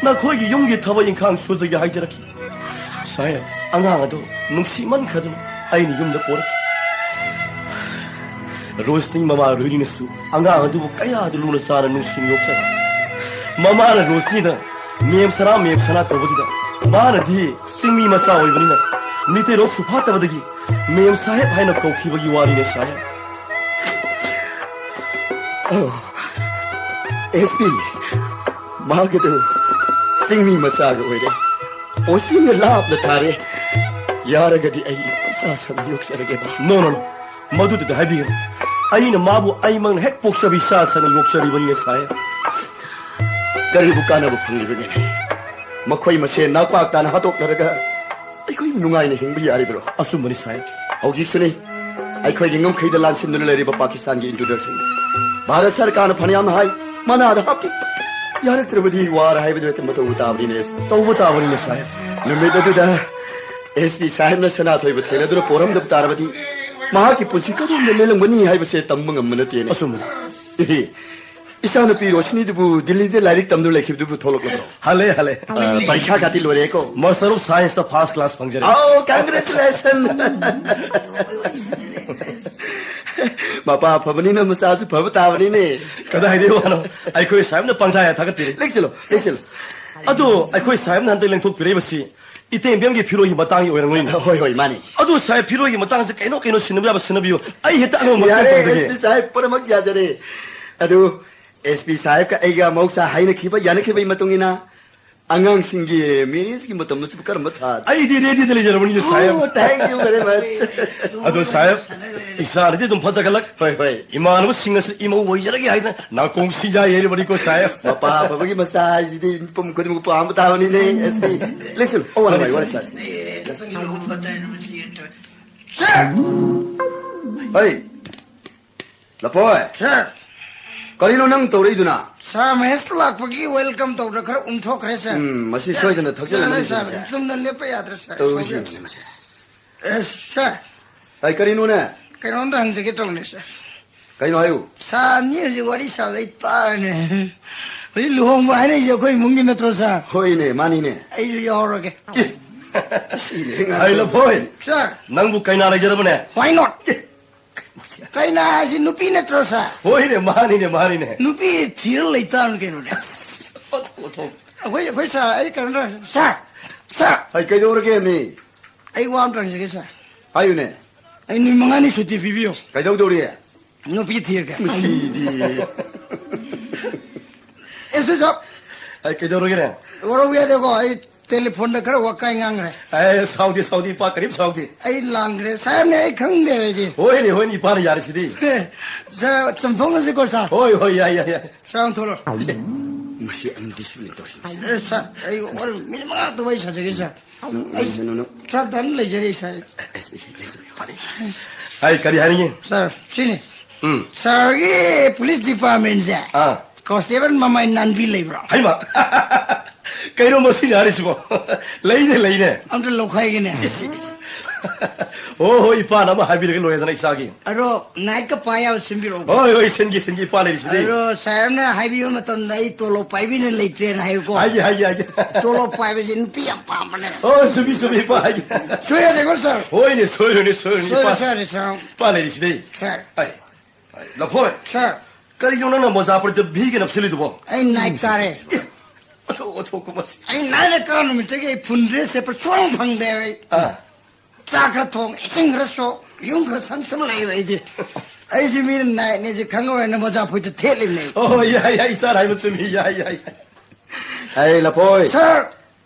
ꯅꯈꯣꯏꯒꯤ ꯌꯨꯝꯒꯤ ꯊꯕꯛ ꯏꯪꯈꯥꯡ ꯁꯨꯖꯒꯦ" ꯍꯥꯏꯖꯔꯛꯈꯤ꯫ ꯁꯥꯍꯦꯕ, ꯑꯉꯥꯡ ꯑꯗꯨ ꯅꯨꯡꯁꯤꯃꯟꯈ꯭ꯔꯗꯨꯅ ꯑꯩꯅ ꯌꯨꯝꯗ ꯄꯣꯔꯛꯈꯤ꯫ ꯔꯣꯁꯅꯤ ꯃꯃꯥ ꯔꯣꯍꯤꯅꯤꯅꯁꯨ ꯑꯉꯥꯡ ꯑꯗꯨꯕꯨ ꯀꯌꯥꯗ ꯂꯨꯅ ꯆꯥꯅ ꯅꯨꯡꯁꯤꯅ ꯌꯣꯛꯆꯕ꯫ ꯃꯃꯥꯅ ꯔꯣꯁꯅꯤꯗ "ꯃꯦꯝ ꯁꯅꯥ, ꯃꯦꯝ ꯁꯅꯥ" ꯀꯧꯕꯗꯨꯗ ꯃꯥꯅꯗꯤ ꯆꯤꯡꯃꯤ ꯃꯆꯥ ꯑꯣꯏꯕꯅꯤꯅ ꯃꯤꯇꯩꯔꯣꯜ ꯁꯨꯐꯥꯠꯇꯕꯗꯒꯤ "ꯃꯦꯝ ꯁꯥꯍꯦꯕ" ꯍꯥꯏꯅ ꯀꯧꯈꯤꯕꯒꯤ ꯋꯥꯔꯤꯅꯦ ꯁꯥꯍꯦꯕ꯫ ꯑꯣ, ꯑꯦꯁ ꯄꯤ, ꯃꯥꯒꯤꯗꯨ ꯆꯤꯡꯃꯤ ꯃꯆꯥꯒ ꯑꯣꯏꯔꯦ꯫ ꯄꯣꯁꯇꯤꯡꯅ ꯂꯥꯞꯅ ꯊꯥꯔꯦ꯫ ꯌꯥꯔꯒꯗꯤ ꯑꯩ ꯏꯆꯥ ꯁꯟ ꯌꯣꯛꯆꯔꯒꯦꯕ꯫ No, no, no. ꯃꯗꯨꯗꯨꯗ ꯍꯥꯏꯕꯤꯒꯅꯨ꯫ ꯑꯩꯅ ꯃꯥꯕꯨ ꯑꯩꯃꯛꯅ ꯍꯦꯛ ꯄꯣꯛꯆꯕ ꯏꯆꯥ ꯁꯟ ꯌꯣꯛꯆꯔꯤꯕꯅꯤ ꯁꯥꯍꯦꯕ꯫ ꯀꯔꯤꯕꯨ ꯀꯥꯟꯅꯕ ꯐꯪꯂꯤꯕꯒꯦ? ꯃꯈꯣꯏ ꯃꯁꯦꯟ ꯅꯥꯛꯄꯥꯛ ꯇꯥꯅ ꯍꯥꯠꯇꯣꯛꯅꯔꯒ ꯑꯩꯈꯣꯏ ꯅꯨꯡꯉꯥꯏꯅ ꯍꯤꯡꯕ ꯌꯥꯔꯤꯕ꯭ꯔꯣ? ꯑꯆꯨꯝꯕꯅꯤ ꯁꯥꯍꯦꯕ꯫ ꯍꯧꯖꯤꯛꯁꯨꯅꯤ ꯑꯩꯈꯣꯏꯒꯤ ꯉꯝꯈꯩꯗ ꯂꯥꯟꯁꯤꯟꯗꯨꯅ ꯂꯩꯔꯤꯕ ꯄꯥꯀꯤꯁꯇꯥꯟꯒꯤ intruderꯁꯤꯡ꯫ ꯚꯥꯔꯠ ꯁꯔꯀꯥꯔꯅ ꯐꯅꯌꯥꯝꯅ ꯍꯥꯏ, ꯃꯅꯥꯗ ꯍꯥꯞꯀꯦ꯫ ꯌꯥꯔꯛꯇ꯭ꯔꯕꯗꯤ ꯋꯥꯔ ꯍꯥꯏꯕꯗꯨ ꯍꯦꯛꯇ ꯃꯇꯧ ꯇꯥꯕꯅꯤꯅꯦ꯫ ꯇꯧꯕ ꯇꯥꯕꯅꯤꯅꯦ ꯁꯥꯍꯦꯕ꯫ ꯅꯨꯃꯤꯠ ꯑꯗꯨꯗ ꯑꯦꯁ ꯄꯤ ꯁꯥꯍꯦꯕꯅ ꯁꯅꯥꯊꯣꯏꯕꯨ ꯊꯦꯡꯅꯗꯨꯅ ꯄꯣꯔꯝꯗꯕ ꯇꯥꯔꯕꯗꯤ ꯃꯍꯥꯛꯀꯤ ꯄꯨꯟꯁꯤ ꯀꯗꯣꯝꯗ ꯂꯦꯜꯂꯝꯒꯅꯤ ꯍꯥꯏꯕꯁꯦ ꯇꯝꯕ ꯉꯝꯕ ꯅꯠꯇꯦꯅꯦ꯫ ꯑꯆꯨꯝꯕꯅꯤ꯫ ꯑꯦꯍꯦ, ꯏꯆꯥꯅꯨꯄꯤ ꯔꯣꯁꯅꯤꯗꯨꯕꯨ ꯗꯤꯜꯂꯤꯗ ꯂꯥꯏꯔꯤꯛ ꯇꯝꯗꯨꯅ ꯂꯩꯈꯤꯕꯗꯨꯕꯨ ꯊꯣꯛꯂꯛꯂꯕ꯭ꯔꯣ? ꯍꯜꯂꯦ, ꯍꯜꯂꯦ꯫ ꯑ, ꯄꯔꯤꯈꯥ ꯀꯥꯇꯤ ꯂꯣꯏꯔꯦꯀꯣ? Master of Science ꯇ first class ꯐꯪꯖꯔꯦ꯫ ꯑꯥꯎ, congratulations! ꯃꯄꯥ ꯐꯕꯅꯤꯅ ꯃꯆꯥꯁꯨ ꯐꯕ ꯇꯥꯕꯅꯤꯅꯦ꯫ ꯀꯗꯥꯏꯗꯒꯤ ꯋꯥꯅꯣ? ꯑꯩꯈꯣꯏ ꯁꯥꯍꯦꯕꯅ ꯄꯪꯊꯥ ꯊꯥꯒꯠꯄꯤꯔꯦ꯫ ꯂꯦꯡꯁꯤꯜꯂꯣ, ꯂꯦꯡꯁꯤꯜꯂꯣ꯫ ꯑꯗꯣ ꯑꯩꯈꯣꯏ ꯁꯥꯍꯦꯕꯅ ꯍꯟꯗꯛ ꯂꯦꯡꯊꯣꯛꯄꯤꯔꯛꯏꯕꯁꯤ ꯏꯇꯦꯝꯕꯦꯝꯒꯤ ꯐꯤꯔꯣꯏꯒꯤ ꯃꯇꯥꯡꯒꯤ ꯑꯣꯏꯔꯝꯒꯅꯤꯅꯦ꯫ ꯍꯣꯏ, ꯍꯣꯏ, ꯃꯥꯅꯤ꯫ ꯑꯗꯨ ꯁꯥꯍꯦꯕ, ꯐꯤꯔꯣꯏꯒꯤ ꯃꯇꯥꯡꯁꯦ ꯀꯩꯅꯣ ꯀꯩꯅꯣ ꯁꯤꯟꯅꯕ ꯌꯥꯕ ꯁꯤꯟꯅꯕꯤꯌꯨ꯫ ꯑꯩ ꯍꯦꯛꯇ ꯑꯉꯝꯕ ꯃꯇꯦꯡ ꯌꯥꯔꯦ, ꯄꯥꯡꯖꯒꯦ꯫ ꯑꯦꯁ ꯄꯤ ꯁꯥꯍꯦꯕ, ꯄꯨꯝꯅꯃꯛ ꯌꯥꯖꯔꯦ꯫ ꯑꯗꯨ ꯑꯦꯁ ꯄꯤ ꯁꯥꯍꯦꯕꯀ ꯑꯩꯒ ꯃꯍꯧꯁꯥ ꯍꯥꯏꯅꯈꯤꯕ, ꯌꯥꯅꯈꯤꯕꯒꯤ ꯃꯇꯨꯡ ꯏꯟꯅ ꯑꯉꯥꯡꯁꯤꯡꯒꯤ ꯃꯦꯔꯤꯌꯦꯖꯀꯤ ꯃꯇꯝ ꯑꯁꯤꯕꯨ ꯀꯔꯝꯕ ꯊꯥ? ꯑꯩꯗꯤ ꯔꯦꯗꯤꯗ ꯂꯩꯖꯔꯕꯅꯤꯅꯦ, ꯁꯥꯍꯦꯕ꯫ ꯑꯣ, thank you very much꯫ ꯑꯗꯣ ꯁꯥꯍꯦꯕ, ꯏꯆꯥꯅꯗꯤ ꯑꯗꯨꯝ ꯐꯖꯈꯠꯂꯛ ꯍꯣꯏ, ꯍꯣꯏ꯫ ꯏꯃꯥꯟꯅꯕꯁꯤꯡ ꯑꯁꯤ ꯏꯃꯧ ꯑꯣꯏꯖꯔꯒꯦ ꯍꯥꯏꯗꯅ ꯅꯥꯀꯣꯡ ꯁꯤꯡꯖꯥ ꯌꯩꯔꯕꯅꯤꯀꯣ, ꯁꯥꯍꯦꯕ꯫ ꯃꯄꯥ ꯑꯐꯕꯒꯤ ꯃꯆꯥ ꯍꯥꯏꯁꯤꯗꯤ ꯃꯤꯄꯨꯝ ꯈꯨꯗꯤꯡꯃꯛ ꯄꯥꯝꯕ ꯇꯥꯕꯅꯤꯅꯦ, ꯑꯦꯁ ꯄꯤ꯫ ꯂꯦꯡꯁꯤꯜꯂꯨ, ꯑꯋꯥ ꯅꯨꯡꯉꯥꯏ ꯋꯥꯔꯤ ꯁꯥꯁꯤ꯫ ꯁꯥꯔ! ꯍꯩ, ꯂꯐꯣꯏ꯫ ꯁꯥꯔ! ꯀꯔꯤꯅꯣ ꯅꯪ ꯇꯧꯔꯛꯏꯗꯨꯅ? ꯁꯥꯔ, ꯃꯍꯦꯁ ꯂꯥꯛꯄꯒꯤ welcome ꯇꯧꯗ ꯈꯔ ꯎꯝꯊꯣꯛꯈ꯭ꯔꯦ, ꯁꯥꯔ꯫ ꯎꯝ, ꯃꯁꯤ ꯁꯣꯏꯗꯅ ꯊꯛꯆꯜꯂꯝꯃꯅꯤ, ꯁꯥꯔ, ꯁꯥꯔ, ꯁꯥꯔ꯫ ꯆꯨꯝꯅ ꯂꯦꯞꯄ ꯌꯥꯗ꯭ꯔꯦ, ꯁꯥꯔ꯫ ꯇꯧꯔꯤꯁꯤ ꯁꯥꯎꯖꯔꯦ꯫ ꯌꯦꯡꯉꯨꯅꯦ ꯃꯁꯦ꯫ ꯑꯦ, ꯁꯥꯔ꯫ ꯑꯩ ꯀꯔꯤꯅꯣꯅꯦ? ꯀꯩꯅꯣꯝꯇ ꯍꯪꯖꯒꯦ ꯇꯧꯅꯦ, ꯁꯥꯔ꯫ ꯀꯩꯅꯣ ꯍꯥꯏꯌꯨ꯫ ꯁꯥꯔ ꯑꯅꯤ ꯍꯧꯖꯤꯛ ꯋꯥꯔꯤ ꯁꯥꯕꯗ ꯑꯩ ꯇꯥꯔꯦꯅꯦ꯫ ꯍꯧꯖꯤꯛ ꯂꯨꯍꯣꯡꯕ ꯍꯥꯏꯅꯩꯁꯦ ꯑꯩꯈꯣꯏ ꯏꯃꯨꯡꯒꯤ ꯅꯠꯇ꯭ꯔꯣ, ꯁꯥꯔ? ꯍꯣꯏꯅꯦ, ꯃꯥꯅꯤꯅꯦ꯫ ꯑꯩꯁꯨ ꯌꯥꯎꯔꯒꯦ꯫ ꯑꯦ, ꯁꯤꯅꯦ ꯉꯥꯡ-, ꯍꯩ ꯂꯐꯣꯏ, ꯁꯥꯔ꯫ ꯅꯪꯕꯨ ꯀꯩꯅꯥ ꯂꯩꯖꯔꯕꯅꯦ? Why not? ꯑꯦ, ꯀꯩꯅꯥ ꯍꯥꯏꯁꯤ ꯅꯨꯄꯤ ꯅꯠꯇ꯭ꯔꯣ, ꯁꯥꯔ? ꯍꯣꯏꯅꯦ, ꯃꯥꯅꯤꯅꯦ, ꯃꯥꯅꯤꯅꯦ꯫ ꯅꯨꯄꯤ ꯊꯤꯔ ꯂꯩꯇꯥꯕꯅꯤ ꯀꯩꯅꯣꯅꯦ꯫ ꯑꯣꯟꯊꯣꯛ, ꯑꯣꯟꯊꯣꯛ꯫ ꯑꯩꯈꯣꯏ, ꯑꯩꯈꯣꯏ ꯁꯥꯔ, ꯑꯩ ꯀꯩꯅꯣ ꯇꯧꯔꯦ꯫ ꯁꯥꯔ! ꯁꯥꯔ! ꯍꯩ, ꯀꯩꯗꯧꯔꯒꯦ ꯃꯤ? ꯑꯩ ꯋꯥ ꯑꯝꯇ ꯍꯪꯖꯒꯦ, ꯁꯥꯔ꯫ ꯍꯥꯏꯌꯨꯅꯦ꯫ ꯑꯩ ꯅꯨꯃꯤꯠ ꯃꯉꯥꯅꯤ ꯁꯨꯇꯤ ꯄꯤꯕꯤꯌꯣ꯫ ꯀꯩꯗꯧꯗꯧꯔꯤ? ꯅꯨꯄꯤ ꯊꯤꯔꯒꯦ꯫ ꯃꯁꯤꯗꯤ꯫ ꯑꯦ, ꯁꯤ ꯁꯥꯔ꯫ ꯑꯩ ꯀꯩꯗꯧꯔꯒꯦꯅꯦ? ꯋꯥꯔꯧꯕ ꯌꯥꯗꯦꯀꯣ, ꯑꯩ ꯇꯦꯂꯤꯐꯣꯟꯗ ꯈꯔ ꯋꯥꯀꯥꯏ ꯉꯥꯡꯈ꯭ꯔꯦ꯫ ꯑꯦ, ꯁꯥꯎꯗꯦ, ꯁꯥꯎꯗꯦ, ꯏꯄꯥ ꯀꯔꯤꯝ ꯁꯥꯎꯗꯦ꯫ ꯑꯩ ꯂꯥꯟꯈ꯭ꯔꯦ꯫ ꯁꯥꯔꯅꯦ, ꯑꯩ ꯈꯪꯗꯦ ꯑꯩꯗꯤ꯫ ꯍꯣꯏꯅꯦ, ꯍꯣꯏꯅꯦ, ꯏꯄꯥꯅ ꯌꯥꯔꯤꯁꯤꯗꯤ꯫ ꯑꯦ, ꯁꯥꯔ, ꯆꯝꯊꯣꯛꯅꯁꯤꯀꯣ, ꯁꯥꯔ꯫ ꯍꯣꯏ, ꯍꯣꯏ, ꯌꯥꯏ, ꯌꯥꯏ, ꯌꯥꯏ꯫ ꯁꯥꯔ, ꯑꯣꯟꯊꯣꯛꯂꯣ꯫ ꯃꯁꯤ ꯑꯟꯗꯤꯁꯤꯄ꯭ꯂꯤꯟ ꯇꯧꯔꯤꯁꯤ, ꯃꯁꯤ꯫ ꯑꯦ, ꯁꯥꯔ, ꯑꯩ ꯋꯥꯔꯤ ꯃꯤꯅꯤꯠ ꯃꯉꯥ ꯈꯛꯇ ꯋꯥꯔꯤ ꯁꯥꯖꯒꯦ, ꯁꯥꯔ꯫ ꯎꯝ, ꯑꯩ ꯂꯩꯁꯅꯨ, ꯅꯪ꯫ ꯁꯥꯔ, ꯇꯞꯅ ꯂꯩꯖꯔꯤ, ꯁꯥꯔ꯫ ꯑꯦ, ꯑꯦ, ꯑꯦ, ꯂꯩꯁꯅꯨ, ꯐꯔꯦ꯫ ꯑꯩ ꯀꯔꯤ ꯍꯥꯏꯅꯤꯡꯉꯤ? ꯁꯥꯔ, ꯁꯤꯅꯤ꯫ ꯎꯝ꯫ ꯁꯥꯔꯒꯤ ꯄꯨꯂꯤꯁ ꯗꯤꯄꯥꯔꯠꯃꯦꯟꯁꯦ ꯑꯥ꯫ ꯀꯣꯟꯁꯇꯦꯕꯜ ꯃꯃꯥꯏ ꯅꯥꯟꯕꯤ ꯂꯩꯕ꯭ꯔꯣ? ꯍꯩꯃꯥ! ꯀꯩꯅꯣ ꯃꯁꯤꯅ ꯍꯥꯏꯔꯤꯁꯤꯕꯣ? ꯂꯩꯅꯦ, ꯂꯩꯅꯦ꯫ ꯑꯝꯇ ꯂꯧꯈꯥꯏꯒꯦꯅꯦ꯫ ꯍꯣꯏ, ꯍꯣꯏ, ꯏꯄꯥꯅ ꯑꯃ ꯍꯥꯏꯕꯤꯔꯒ ꯂꯣꯏꯔꯦꯗꯅ ꯏꯆꯥꯒꯤ꯫ ꯑꯗꯣ, ꯅꯥꯏꯠꯀ ꯄꯥ ꯌꯥꯕ ꯁꯤꯟꯕꯤꯔꯛꯎꯀꯣ꯫ ꯍꯣꯏ, ꯍꯣꯏ, ꯁꯤꯟꯒꯦ, ꯁꯤꯟꯒꯦ, ꯏꯄꯥ ꯂꯩꯔꯤꯁꯤꯗꯤ꯫ ꯑꯗꯣ, ꯁꯥꯍꯦꯕꯅ ꯍꯥꯏꯕꯤꯕ ꯃꯇꯝꯗ ꯑꯩ ꯇꯣꯂꯣꯞ ꯄꯥꯏꯕꯤꯅ ꯂꯩꯇ꯭ꯔꯦꯅ ꯍꯥꯏꯌꯨꯀꯣ꯫ ꯍꯥꯏꯒꯦ, ꯍꯥꯏꯒꯦ, ꯍꯥꯏꯒꯦ꯫ ꯇꯣꯂꯣꯞ ꯄꯥꯏꯕꯁꯦ ꯅꯨꯄꯤ ꯌꯥꯝ ꯄꯥꯝꯕꯅꯦ꯫ ꯍꯣꯏ, ꯆꯨꯝꯃꯤ, ꯆꯨꯝꯃꯤ, ꯏꯄꯥ ꯍꯥꯏꯒꯦ꯫ ꯁꯣꯏ ꯌꯥꯗꯦꯀꯣ, ꯁꯥꯔ꯫ ꯍꯣꯏꯅꯦ, ꯁꯣꯏꯔꯣꯏꯅꯦ, ꯁꯣꯏꯔꯣꯏꯅꯦ, ꯁꯣꯏꯔꯣꯏ, ꯏꯄꯥ꯫ ꯁꯣꯏꯔꯣꯏ, ꯁꯥꯔ꯫ ꯏꯄꯥ ꯂꯩꯔꯤꯁꯤꯗꯤ꯫ ꯁꯥꯔ꯫ ꯑꯩ, ꯑꯩ, ꯂꯐꯣꯏ꯫ ꯁꯥꯔ꯫ ꯀꯔꯤꯅꯣ ꯅꯪꯅ ꯃꯣꯖꯥ ꯐꯨꯔꯤꯠꯇ ꯚꯤꯒ ꯅꯞꯁꯤꯜꯂꯤꯗꯨꯕꯣ? ꯑꯩ ꯅꯥꯏꯠ ꯀꯥꯔꯦ꯫ ꯑꯦ, ꯑꯣꯟꯊꯣꯛ, ꯑꯣꯟꯊꯣꯛꯄ ꯃꯁꯤ꯫ ꯑꯩ ꯅꯥꯏꯠ ꯀꯥꯕ ꯅꯨꯃꯤꯠꯇꯒꯤ ꯑꯩ ꯐꯨꯜ ꯗ꯭ꯔꯦꯁ ꯁꯦꯠꯄ ꯁꯨꯡꯐꯪ ꯐꯪꯗꯦ ꯑꯩ꯫ ꯑꯥ꯫ ꯆꯥꯛ ꯈꯔ ꯊꯣꯡ, ꯏꯁꯤꯡ ꯈꯔ ꯁꯣꯛ, ꯌꯨꯝ ꯈꯔ ꯁꯪ ꯁꯪ ꯂꯩꯕ ꯑꯩꯗꯤ꯫ ꯑꯩꯁꯦ ꯃꯤꯅ ꯅꯥꯏꯠꯅꯦꯁꯦ ꯈꯪꯉꯔꯣꯏꯅ ꯃꯣꯖꯥ ꯐꯨꯔꯤꯠꯇ ꯊꯦꯠꯂꯤꯕꯅꯦ ꯑꯩ꯫ ꯑꯣ, ꯌꯥꯏ, ꯌꯥꯏ, ꯏꯆꯥꯅ ꯍꯥꯏꯕ ꯆꯨꯝꯃꯤ, ꯌꯥꯏ, ꯌꯥꯏ꯫ ꯑꯩ ꯂꯐꯣꯏ꯫ ꯁꯥꯔ!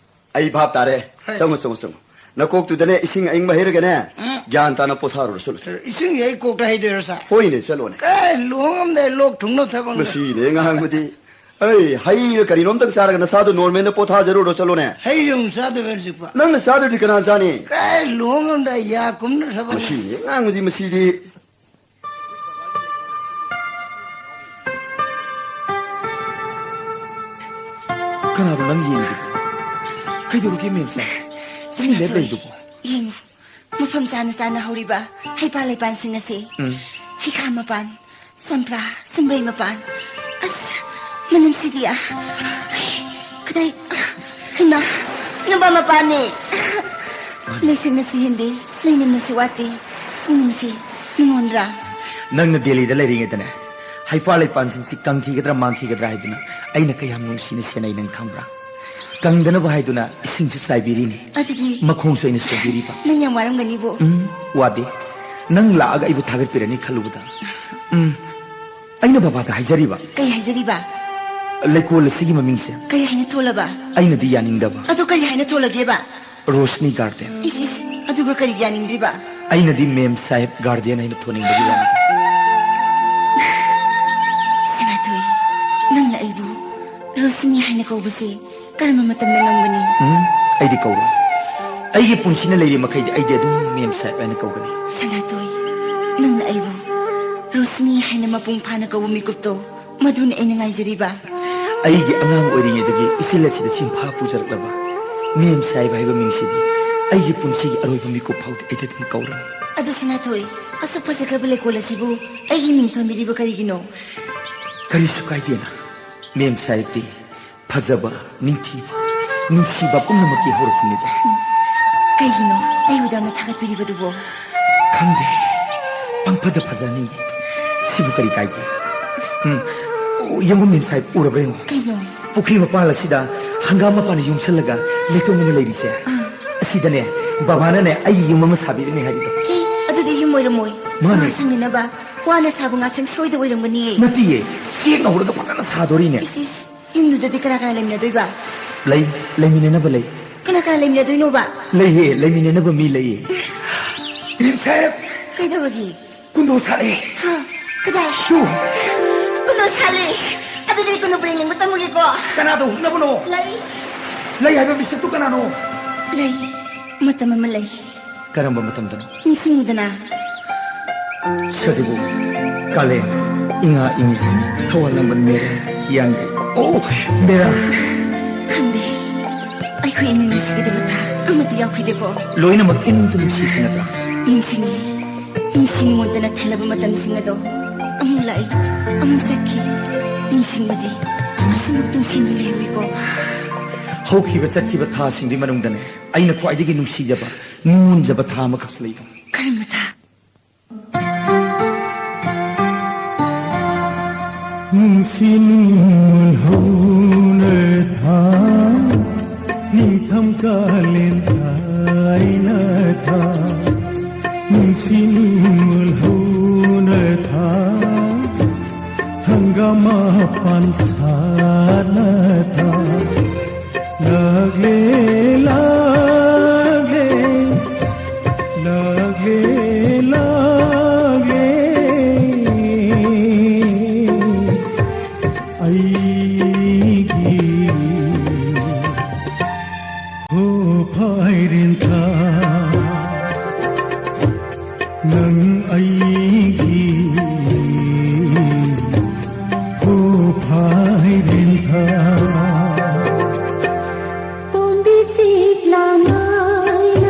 ꯑꯩ ꯚꯥꯞ ꯇꯥꯔꯦ꯫ ꯍꯣꯏ꯫ ꯆꯪꯉꯨ, ꯆꯪꯉꯨ, ꯆꯪꯉꯨ꯫ ꯅꯀꯣꯛꯇꯨꯗꯅꯦ ꯏꯁꯤꯡ ꯑꯏꯪꯕ ꯍꯩꯔꯒꯅꯦ, ꯎꯝ꯫ ꯒ꯭ꯌꯥꯟ ꯇꯥꯅ ꯄꯣꯊꯥꯔꯨꯔꯣ, ꯆꯠꯂꯨ, ꯆꯠꯂꯨ꯫ ꯏꯁꯤꯡꯁꯦ ꯑꯩ ꯀꯣꯛꯇ ꯍꯩꯗꯣꯏꯔꯣ, ꯁꯥꯔ? ꯍꯣꯏꯅꯦ, ꯆꯠꯂꯣꯅꯦ꯫ ꯀꯥꯏ ꯂꯨꯍꯣꯡꯉꯝꯗꯥꯏ ꯂꯣꯛ ꯊꯨꯡꯅꯕ ꯊꯕꯛꯅꯣ? ꯃꯁꯤꯅꯦ ꯉꯥꯡꯕꯗꯤ꯫ ꯑꯩ ꯍꯩꯔ ꯀꯔꯤꯅꯣꯝꯇꯪ ꯆꯥꯔꯒ ꯅꯁꯥꯗꯣ ꯅꯣꯔꯃꯦꯜꯗ ꯄꯣꯊꯥꯖꯔꯨꯔꯣ, ꯆꯠꯂꯣꯅꯦ꯫ ꯍꯩ ꯑꯃꯨꯛ ꯆꯥꯗꯣꯏꯕ ꯍꯧꯖꯤꯛꯄꯣ? ꯅꯪꯅ ꯆꯥꯗ꯭ꯔꯗꯤ ꯀꯅꯥ ꯆꯥꯅꯤ? ꯀꯥꯏ ꯂꯨꯍꯣꯡꯉꯝꯗꯥꯏ ꯌꯥ ꯀꯨꯝꯅ ꯊꯕꯛꯅꯣ? ꯃꯁꯤꯅꯦ ꯉꯥꯡꯕꯗꯤ, ꯃꯁꯤꯗꯤ꯫ ꯀꯅꯥꯗꯣ ꯅꯪ ꯌꯦꯡꯉꯤꯗꯨꯕꯣ? ꯀꯩꯗꯧꯔꯒꯦ, ꯃꯦꯝꯁꯦ? ꯇꯨꯃꯤꯟ ꯂꯦꯞ ꯁꯅꯥꯊꯣꯏ, ꯂꯩꯗꯨꯕꯣ? ꯌꯦꯡꯉꯨ, ꯃꯐꯝ ꯆꯥꯅ ꯆꯥꯅ ꯍꯧꯔꯤꯕ ꯍꯩꯄꯥꯜ ꯂꯩꯄꯥꯜꯁꯤꯡ ꯑꯁꯤ꯫ ꯎꯝ꯫ ꯍꯩꯈꯥ ꯃꯄꯥꯟ, ꯆꯝꯄ꯭ꯔꯥ, ꯁꯨꯝꯕ꯭ꯔꯩ ꯃꯄꯥꯟ꯫ ꯑꯁ, ꯃꯅꯝꯁꯤꯗꯤ, ꯑ, ꯀꯗꯥꯏ, ꯑ, ꯍꯩꯃꯥ, ꯅꯨꯄꯥ ꯃꯄꯥꯟꯅꯦ꯫ ꯂꯩꯁꯦꯡꯅꯁꯨ ꯍꯦꯟꯗꯦ, ꯂꯩꯅꯝꯅꯁꯨ ꯋꯥꯠꯇꯦ꯫ ꯄꯨꯝꯅꯃꯛꯁꯦ ꯅꯉꯣꯟꯗ꯭ꯔꯥ? ꯅꯪꯅ ꯗꯦꯜꯂꯤꯗ ꯂꯩꯔꯤꯉꯩꯗꯅꯦ, ꯍꯩꯄꯥꯜ ꯂꯩꯄꯥꯜꯁꯤꯡꯁꯤ ꯀꯪꯈꯤꯒꯗ꯭ꯔꯥ ꯃꯥꯡꯈꯤꯒꯗ꯭ꯔꯥ ꯍꯥꯏꯗꯨꯅ ꯑꯩꯅ ꯀꯌꯥꯝ ꯅꯨꯡꯁꯤꯅ ꯁꯦꯟꯅꯩ ꯅꯪ ꯈꯪꯕ꯭ꯔꯥ? ꯀꯪꯗꯅꯕ ꯍꯥꯏꯗꯨꯅ ꯏꯁꯤꯡꯁꯨ ꯆꯥꯏꯕꯤꯔꯤꯅꯤ꯫ ꯑꯗꯨꯗꯤ ꯃꯈꯣꯡꯁꯨ ꯑꯩꯅ ꯁꯣꯝꯕꯤꯔꯤꯕ꯫ ꯅꯪ ꯌꯥꯝ ꯋꯥꯔꯝꯒꯅꯤꯕꯣ꯫ ꯎꯝ, ꯋꯥꯗꯦ꯫ ꯅꯪ ꯂꯥꯛꯑꯒ ꯑꯩꯕꯨ ꯊꯥꯒꯠꯄꯤꯔꯅꯤ ꯈꯜꯂꯨꯕꯗ꯫ ꯎꯝ, ꯑꯩꯅ ꯕꯕꯥꯗ ꯍꯥꯏꯖꯔꯤꯕ꯫ ꯀꯩ ꯍꯥꯏꯖꯔꯤꯕ? ꯂꯩꯀꯣꯜ ꯑꯁꯤꯒꯤ ꯃꯃꯤꯡꯁꯦ꯫ ꯀꯩ ꯍꯥꯏꯅ ꯊꯣꯜꯂꯕ? ꯑꯩꯅꯗꯤ ꯌꯥꯅꯤꯡꯗꯕ꯫ ꯑꯗꯨ ꯀꯔꯤ ꯍꯥꯏꯅ ꯊꯣꯜꯂꯒꯦꯕ? ꯔꯣꯁꯅꯤ ꯒꯥꯔꯗꯦꯟ꯫ ꯏꯁ, ꯏꯁ, ꯑꯗꯨꯒ ꯀꯔꯤ ꯌꯥꯅꯤꯡꯗ꯭ꯔꯤꯕ? ꯑꯩꯅꯗꯤ ꯃꯦꯝ ꯁꯥꯍꯦꯕ ꯒꯥꯔꯗꯦꯟ ꯍꯥꯏꯅ ꯊꯣꯟꯅꯤꯡꯕꯒꯤ ꯋꯥꯅꯤ꯫ ꯁꯅꯥꯊꯣꯏ, ꯅꯪꯅ ꯑꯩꯕꯨ ꯔꯣꯁꯅꯤ ꯍꯥꯏꯅ ꯀꯧꯕꯁꯦ ꯀꯔꯝꯕ ꯃꯇꯝꯗ ꯉꯝꯒꯅꯤ? ꯎꯝ, ꯑꯩꯗꯤ ꯀꯧꯔꯣꯏ꯫ ꯑꯩꯒꯤ ꯄꯨꯟꯁꯤꯅ ꯂꯩꯔꯤ ꯃꯈꯩꯗꯤ ꯑꯩꯗꯤ ꯑꯗꯨꯝ ꯃꯦꯝ ꯁꯥꯍꯦꯕ ꯍꯥꯏꯅ ꯀꯧꯒꯅꯤ꯫ ꯁꯅꯥꯊꯣꯏ, ꯅꯪꯅ ꯑꯩꯕꯨ ꯔꯣꯁꯅꯤ ꯍꯥꯏꯅ ꯃꯄꯨꯡ ꯐꯥꯅ ꯀꯧꯕ ꯃꯤꯀꯨꯞꯇꯣ, ꯃꯗꯨꯅꯤ ꯑꯩꯅ ꯉꯥꯏꯖꯔꯤꯕ꯫ ꯑꯩꯒꯤ ꯑꯉꯥꯡ ꯑꯣꯏꯔꯤꯉꯩꯗꯒꯤ ꯏꯆꯤꯜ ꯑꯁꯤꯗ ꯆꯤꯟꯐꯥ ꯄꯨꯖꯔꯛꯂꯕ ꯃꯦꯝ ꯁꯥꯍꯦꯕ ꯍꯥꯏꯕ ꯃꯤꯡꯁꯤꯗꯤ ꯑꯩꯒꯤ ꯄꯨꯟꯁꯤꯒꯤ ꯑꯔꯣꯏꯕ ꯃꯤꯀꯨꯞ ꯐꯥꯎꯗꯤ ꯑꯩꯗꯤ ꯑꯗꯨꯝ ꯀꯧꯔꯅꯤ꯫ ꯑꯗꯨ ꯁꯅꯥꯊꯣꯏ, ꯑꯁꯨꯛ ꯐꯖꯈ꯭ꯔꯕ ꯂꯩꯀꯣꯜ ꯑꯁꯤꯕꯨ ꯑꯩꯒꯤ ꯃꯤꯡ ꯊꯣꯟꯕꯤꯔꯤꯕ ꯀꯔꯤꯒꯤꯅꯣ? ꯀꯔꯤꯁꯨ ꯀꯥꯏꯗꯦꯅ, ꯃꯦꯝ ꯁꯥꯍꯦꯕꯇꯤ ꯐꯖꯕ, ꯅꯤꯡꯊꯤꯕ, ꯅꯨꯡꯁꯤꯕ ꯄꯨꯝꯅꯃꯛꯀꯤ ꯍꯧꯔꯛꯐꯝꯅꯤꯗꯣ꯫ ꯀꯩꯒꯤꯅꯣ ꯑꯩꯕꯨ ꯑꯗꯨꯝꯅ ꯊꯥꯒꯠꯄꯤꯔꯤꯕꯗꯨꯕꯣ? ꯈꯪꯗꯦ, ꯄꯪꯐꯗ ꯐꯖꯍꯟꯅꯤꯡꯉꯤ꯫ ꯁꯤꯕꯨ ꯀꯔꯤ ꯀꯥꯏꯒꯦ? ꯎꯝ꯫ ꯑꯣ, ꯌꯦꯡꯉꯨ ꯃꯦꯝ ꯁꯥꯍꯦꯕ, ꯎꯔꯕ꯭ꯔꯥ ꯌꯦꯡꯉꯨ꯫ ꯀꯩꯅꯣ? ꯄꯨꯈ꯭ꯔꯤ ꯃꯄꯥꯜ ꯑꯁꯤꯗ ꯍꯪꯒꯥꯝ ꯃꯄꯥꯟꯅ ꯌꯣꯝꯁꯜꯂꯒ ꯂꯩꯇꯣꯡ ꯑꯃ ꯂꯩꯔꯤꯁꯦ꯫ ꯑꯥ꯫ ꯑꯁꯤꯗꯅꯦ, ꯕꯕꯥꯅꯅꯦ ꯑꯩꯒꯤ ꯌꯨꯝ ꯑꯃ ꯁꯥꯕꯤꯔꯅꯤ ꯍꯥꯏꯔꯤꯗꯣ꯫ ꯑꯦ, ꯑꯗꯨꯗꯤ ꯌꯨꯝ ꯑꯣꯏꯔꯝꯃꯣꯏ꯫ ꯃꯥꯅꯦ꯫ ꯉꯥ ꯁꯪꯅꯅꯕ ꯋꯥꯅ ꯁꯥꯕ ꯉꯥꯁꯪ ꯁꯣꯏꯗ ꯑꯣꯏꯔꯝꯒꯅꯤꯌꯦ꯫ ꯅꯠꯇꯤꯌꯦ, ꯆꯦꯛꯅ ꯍꯧꯔꯒ ꯐꯖꯅ ꯁꯥꯗꯣꯔꯤꯅꯦ꯫ ꯏꯁ, ꯏꯁ, ꯌꯨꯝꯗꯨꯗꯗꯤ ꯀꯅꯥ ꯀꯅꯥ ꯂꯩꯃꯤꯟꯅꯗꯣꯏꯕ? ꯂꯩ, ꯂꯩꯃꯤꯟꯅꯅꯕ ꯂꯩ꯫ ꯀꯅꯥ ꯀꯅꯥ ꯂꯩꯃꯤꯟꯅꯗꯣꯏꯅꯣꯕ? ꯂꯩꯌꯦ, ꯂꯩꯃꯤꯟꯅꯅꯕ ꯃꯤ ꯂꯩꯌꯦ꯫ ꯃꯦꯝ ꯁꯥꯍꯦꯕ! ꯀꯩꯗꯧꯔꯒꯦ? ꯀꯨꯟꯗꯣ ꯁꯥꯠꯂꯦ꯫ ꯍꯥ? ꯀꯗꯥꯏ? ꯇꯨ꯫ ꯀꯨꯟꯗꯣ ꯁꯥꯠꯂꯦ꯫ ꯑꯗꯨꯗꯤ ꯀꯨꯟꯗꯣ ꯄꯔꯦꯡ ꯂꯦꯡꯕ ꯇꯝꯃꯨꯒꯦꯀꯣ꯫ ꯀꯅꯥꯗ ꯍꯨꯛꯅꯕꯅꯣ? ꯂꯩ꯫ ꯂꯩ ꯍꯥꯏꯕ ꯃꯤꯁꯛꯇꯨ ꯀꯅꯥꯅꯣ? ꯂꯩ꯫ ꯃꯇꯝ ꯑꯃ ꯂꯩ꯫ ꯀꯔꯝꯕ ꯃꯇꯝꯗꯅꯣ? ꯅꯤꯡꯁꯤꯡꯉꯨꯗꯅ꯫ ꯁꯖꯤꯕꯨ, ꯀꯥꯂꯦꯟ, ꯏꯉꯥ ꯏꯉꯦꯟ, ꯊꯋꯥꯜ ꯂꯥꯡꯕꯟ ꯃꯦꯔꯥ ꯍꯤꯌꯥꯡꯒꯩ꯫ ꯑꯣ, ꯃꯦꯔꯥ꯫ ꯈꯪꯗꯦ꯫ ꯑꯩꯈꯣꯏ ꯏꯃꯨꯡ ꯅꯨꯡꯁꯤꯒꯗꯕ ꯊꯥ ꯑꯃꯠꯇ ꯌꯥꯎꯈꯤꯗꯦꯀꯣ꯫ ꯂꯣꯏꯅꯃꯛ ꯏꯃꯨꯡꯗ ꯅꯨꯡꯁꯤꯈꯤ ꯅꯠꯇ꯭ꯔꯥ? ꯅꯤꯡꯁꯤꯡꯉꯤ꯫ ꯅꯨꯡꯁꯤ ꯅꯨꯡꯉꯣꯟꯗꯅ ꯊꯜꯂꯕ ꯃꯇꯝꯁꯤꯡ ꯑꯗꯣ ꯑꯃꯨꯛ ꯂꯥꯛꯏ, ꯑꯃꯨꯛ ꯆꯠꯈꯤ꯫ ꯅꯤꯡꯁꯤꯡꯕꯗꯤ ꯑꯁꯨꯝ ꯇꯨꯡꯁꯤꯟꯗꯨꯅ ꯂꯩꯔꯨꯏꯀꯣ꯫ ꯍꯧꯈꯤꯕ ꯆꯠꯈꯤꯕ ꯊꯥꯁꯤꯡꯒꯤ ꯃꯅꯨꯡꯗꯅꯦ, ꯑꯩꯅ ꯈ꯭ꯋꯥꯏꯗꯒꯤ ꯅꯨꯡꯁꯤꯖꯕ, ꯅꯨꯡꯉꯣꯟꯖꯕ ꯊꯥ ꯑꯃꯈꯛꯁꯨ ꯂꯩꯗꯣ꯫ ꯀꯔꯝꯕ ꯊꯥ? ꯅꯨꯡꯁꯤ ꯅꯨꯡꯉꯣꯜ ꯍꯧꯅ ꯊꯥ, ꯅꯤꯡꯊꯝ ꯀꯥꯂꯦꯟ ꯊꯥꯏꯅ ꯊꯥ, ꯅꯨꯡꯁꯤ ꯅꯨꯡꯉꯣꯜ ꯍꯧꯅ ꯊꯥ, ꯍꯪꯒꯥꯝ ꯃꯄꯥꯟ ꯁꯥꯠꯅ ꯊꯥ, ꯂꯥꯛꯂꯦ, ꯂꯥꯛꯂꯦ, ꯂꯥꯛꯂꯦ, ꯂꯥꯛꯂꯦ꯫ ꯑꯩꯒꯤ ꯍꯣ ꯐꯥꯏꯔꯦꯟ ꯊꯥ, ꯅꯪ ꯑꯩꯒꯤ ꯍꯣ ꯐꯥꯏꯔꯦꯟ ꯊꯥ꯫ ꯄꯣꯝꯕꯤ ꯁꯤꯠꯂꯥꯉꯩ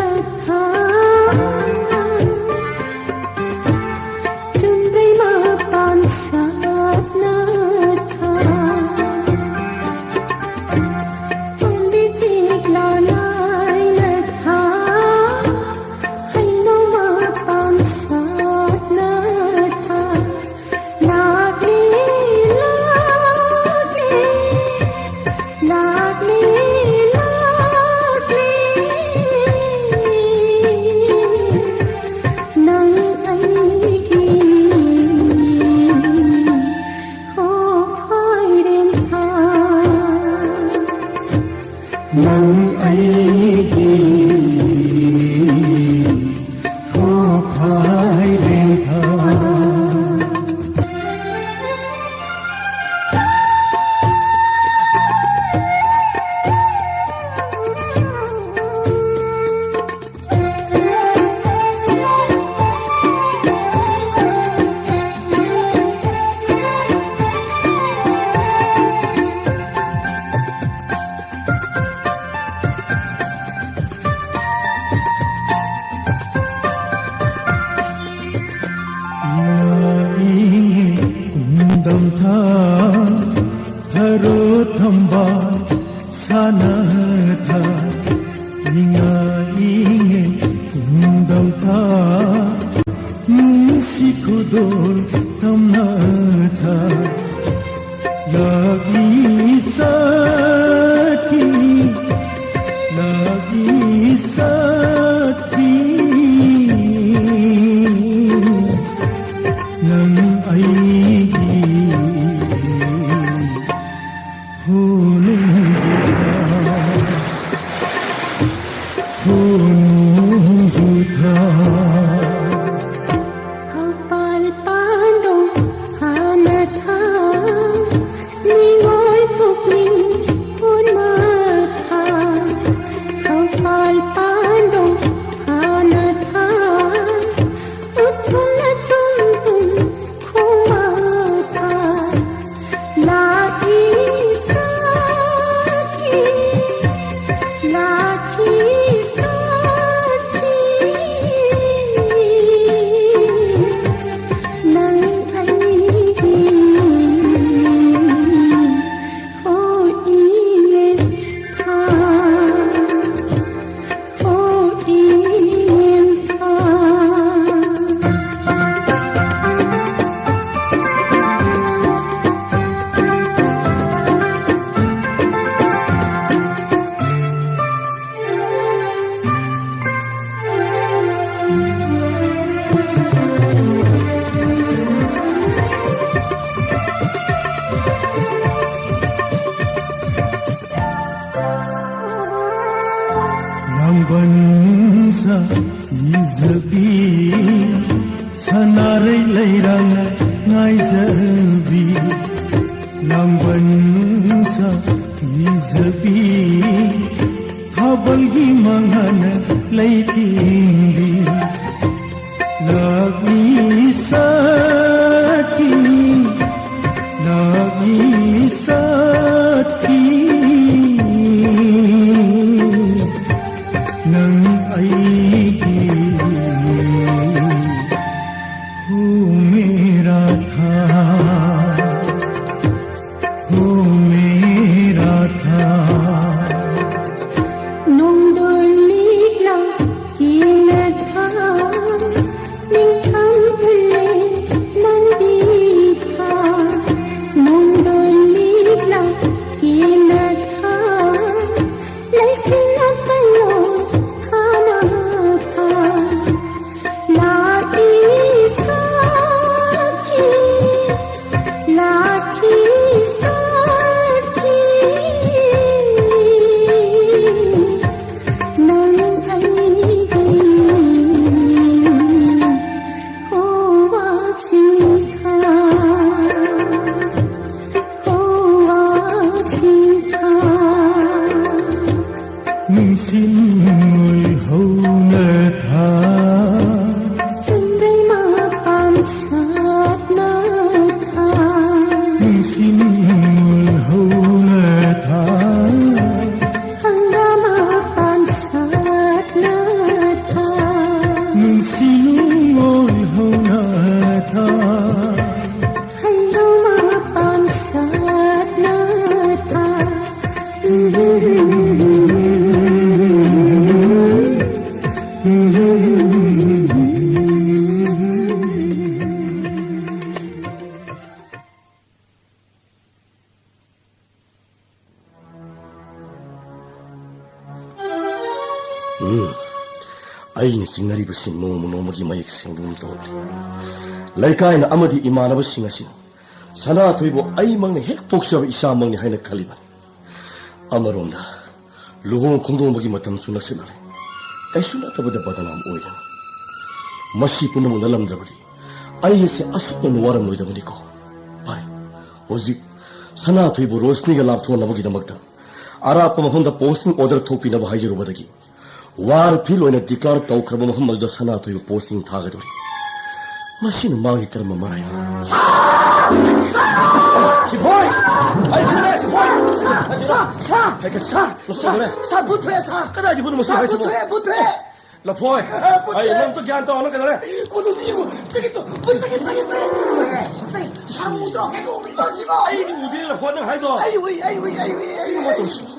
ꯈꯨꯗꯣꯜ ꯇꯝꯅ ꯊꯥ ꯂꯥꯛꯏ ꯁꯥꯈꯤ, ꯂꯥꯛꯏ ꯁꯥꯈꯤ, ꯅꯪ ꯑꯩꯒꯤ ꯍꯣꯅꯨ ꯖꯨꯊꯥ, ꯍꯣꯅꯨ ꯖꯨꯊꯥ꯫ ꯊꯧꯕꯥꯜ ꯄꯥꯟꯗꯣꯡ ꯍꯥꯟꯅ ꯊꯥ, ꯅꯤꯉꯣꯜ ꯄꯨꯛꯅꯤꯡ ꯍꯨꯅ ꯊꯥ꯫ ꯊꯧꯕꯥꯜ ꯄꯥꯟꯗꯣꯡ ꯍꯥꯟꯅ ꯊꯥ, ꯎꯊꯨꯝꯅ ꯇꯨꯝ ꯇꯨꯝ ꯈꯨꯋꯥ ꯊꯥ꯫ ꯂꯥꯛꯏ ꯁꯥꯈꯤ, ꯂꯥꯛꯈꯤ ꯁꯥꯈꯤ, ꯅꯪ ꯑꯩꯒꯤ ꯍꯣꯏꯅꯦ ꯊꯥ꯫ ꯂꯥꯡꯕꯟ ꯅꯨꯡꯁꯥ ꯏꯖꯕꯤ, ꯁꯅꯥꯔꯩ ꯂꯩꯔꯥꯡꯅ ꯉꯥꯏꯖꯕꯤ꯫ ꯂꯥꯡꯕꯟ ꯅꯨꯡꯁꯥ ꯏꯖꯕꯤ, ꯊꯥꯕꯜꯒꯤ ꯃꯉꯥꯅ ꯂꯩꯇꯦꯡꯕꯤ꯫ ꯂꯥꯛꯏ ꯁꯥꯈꯤ, ꯂꯥꯛꯏ ꯁꯥꯈꯤ, ꯅꯪ ꯑꯩꯒꯤ ꯍꯣ ꯃꯦꯔꯥ ꯊꯥ꯫ ꯍꯣ ꯃꯦꯔꯥ ꯊꯥ꯫ ꯅꯣꯡꯗꯣꯜ ꯂꯤꯛꯂꯥ ꯀꯦꯅ ꯊꯥ, ꯅꯤꯡꯊꯝ ꯎꯂꯦ ꯑꯩꯅ ꯆꯤꯡꯅꯔꯤꯕꯁꯤ ꯅꯣꯡꯃ ꯅꯣꯡꯃꯒꯤ ꯃꯌꯦꯛ ꯁꯦꯡꯕꯒꯨꯝ ꯇꯧꯔꯛꯂꯤ꯫ ꯂꯩꯀꯥꯏꯅ ꯑꯃꯗꯤ ꯏꯃꯥꯟꯅꯕꯁꯤꯡ ꯑꯁꯤꯅ ꯁꯅꯥꯊꯣꯏꯕꯨ ꯑꯩꯃꯛꯅ ꯍꯦꯛ ꯄꯣꯛꯆꯕ ꯏꯆꯥꯃꯛꯅꯤ ꯍꯥꯏꯅ ꯈꯜꯂꯤꯕꯅꯤ꯫ ꯑꯃꯔꯣꯝꯗ ꯂꯨꯍꯣꯡ ꯈꯣꯡꯗꯣꯡꯕꯒꯤ ꯃꯇꯝꯁꯨ ꯅꯛꯁꯤꯜꯂꯛꯂꯦ꯫ ꯀꯩꯁꯨ ꯅꯠꯇꯕꯗ ꯕꯗꯅꯥꯝ ꯑꯣꯏꯗꯅ꯫ ꯃꯁꯤ ꯄꯨꯝꯅꯃꯛ ꯅꯠꯂꯝꯗ꯭ꯔꯕꯗꯤ ꯑꯩ ꯑꯁꯤ ꯑꯁꯨꯛ ꯌꯥꯝꯅ ꯋꯥꯔꯝꯂꯣꯏꯗꯕꯅꯤꯀꯣ꯫ ꯐꯔꯦ, ꯍꯧꯖꯤꯛ ꯁꯅꯥꯊꯣꯏꯕꯨ ꯔꯣꯁꯅꯤꯒ ꯂꯥꯞꯊꯣꯛꯅꯕꯒꯤꯗꯃꯛꯇ ꯑꯔꯥꯞꯄ ꯃꯐꯝꯗ posting order ꯊꯣꯛꯄꯤꯅꯕ ꯍꯥꯏꯖꯔꯨꯕꯗꯒꯤ war field ꯑꯣꯏꯅ declare ꯇꯧꯈ꯭ꯔꯕ ꯃꯐꯝ ꯑꯗꯨꯗ ꯁꯅꯥꯊꯣꯏꯕꯨ posting ꯊꯥꯒꯗꯧꯔꯤ꯫ ꯃꯁꯤꯅ ꯃꯥꯒꯤ ꯀꯔꯝꯕ ꯃꯔꯥꯏꯅꯣ? ꯁꯤꯐꯥꯏ! ꯑꯩ ꯐꯨꯔꯦ, ꯁꯤꯐꯥꯏ! ꯁꯥꯔ, ꯁꯥꯔ, ꯁꯥꯔ, ꯂꯧꯁꯤꯟꯈ꯭ꯔꯦ꯫ ꯁꯥꯔ, ꯁꯥꯔ, ꯚꯨꯠ ꯊꯣꯛꯑꯦ, ꯁꯥꯔ꯫ ꯀꯗꯥꯏꯗ ꯚꯨꯠꯅꯣ ꯃꯁꯤ ꯁꯥꯔ, ꯍꯥꯏꯁꯤꯕꯣ? ꯚꯨꯠ ꯊꯣꯛꯑꯦ, ꯚꯨꯠ ꯊꯣꯛꯑꯦ꯫ ꯂꯐꯣꯏ! ꯚꯨꯠ ꯑꯩ ꯊꯣꯛꯑꯦ꯫ ꯅꯪ ꯑꯝꯇ ꯒ꯭ꯌꯥꯟ ꯇꯥꯎ, ꯅꯪ ꯀꯩꯗꯧꯔꯦ? ꯀꯣꯗꯨꯗꯤ ꯌꯦꯡꯉꯨ, ꯆꯪꯉꯦ ꯇꯨ, ꯚꯨꯠ ꯆꯪꯉꯦ, ꯆꯪꯉꯦ, ꯆꯪꯉꯦ, ꯆꯪꯉꯦ, ꯆꯪꯉꯦ꯫ ꯁꯥꯔ ꯎꯗ꯭ꯔꯣ? ꯀꯩꯅꯣ ꯎꯗ꯭ꯔꯣ ꯁꯤꯕꯣ? ꯑꯩꯗꯤ ꯎꯗꯦ, ꯂꯐꯣꯏ, ꯅꯪ ꯍꯥꯏꯗꯣ꯫ ꯑꯩ ꯎꯏ, ꯑꯩ ꯎꯏ, ꯑꯩ ꯎꯏ, ꯑꯩ ꯎꯏ꯫ ꯀꯩꯅꯣ ꯇꯧꯔꯤꯁꯤꯕꯣ?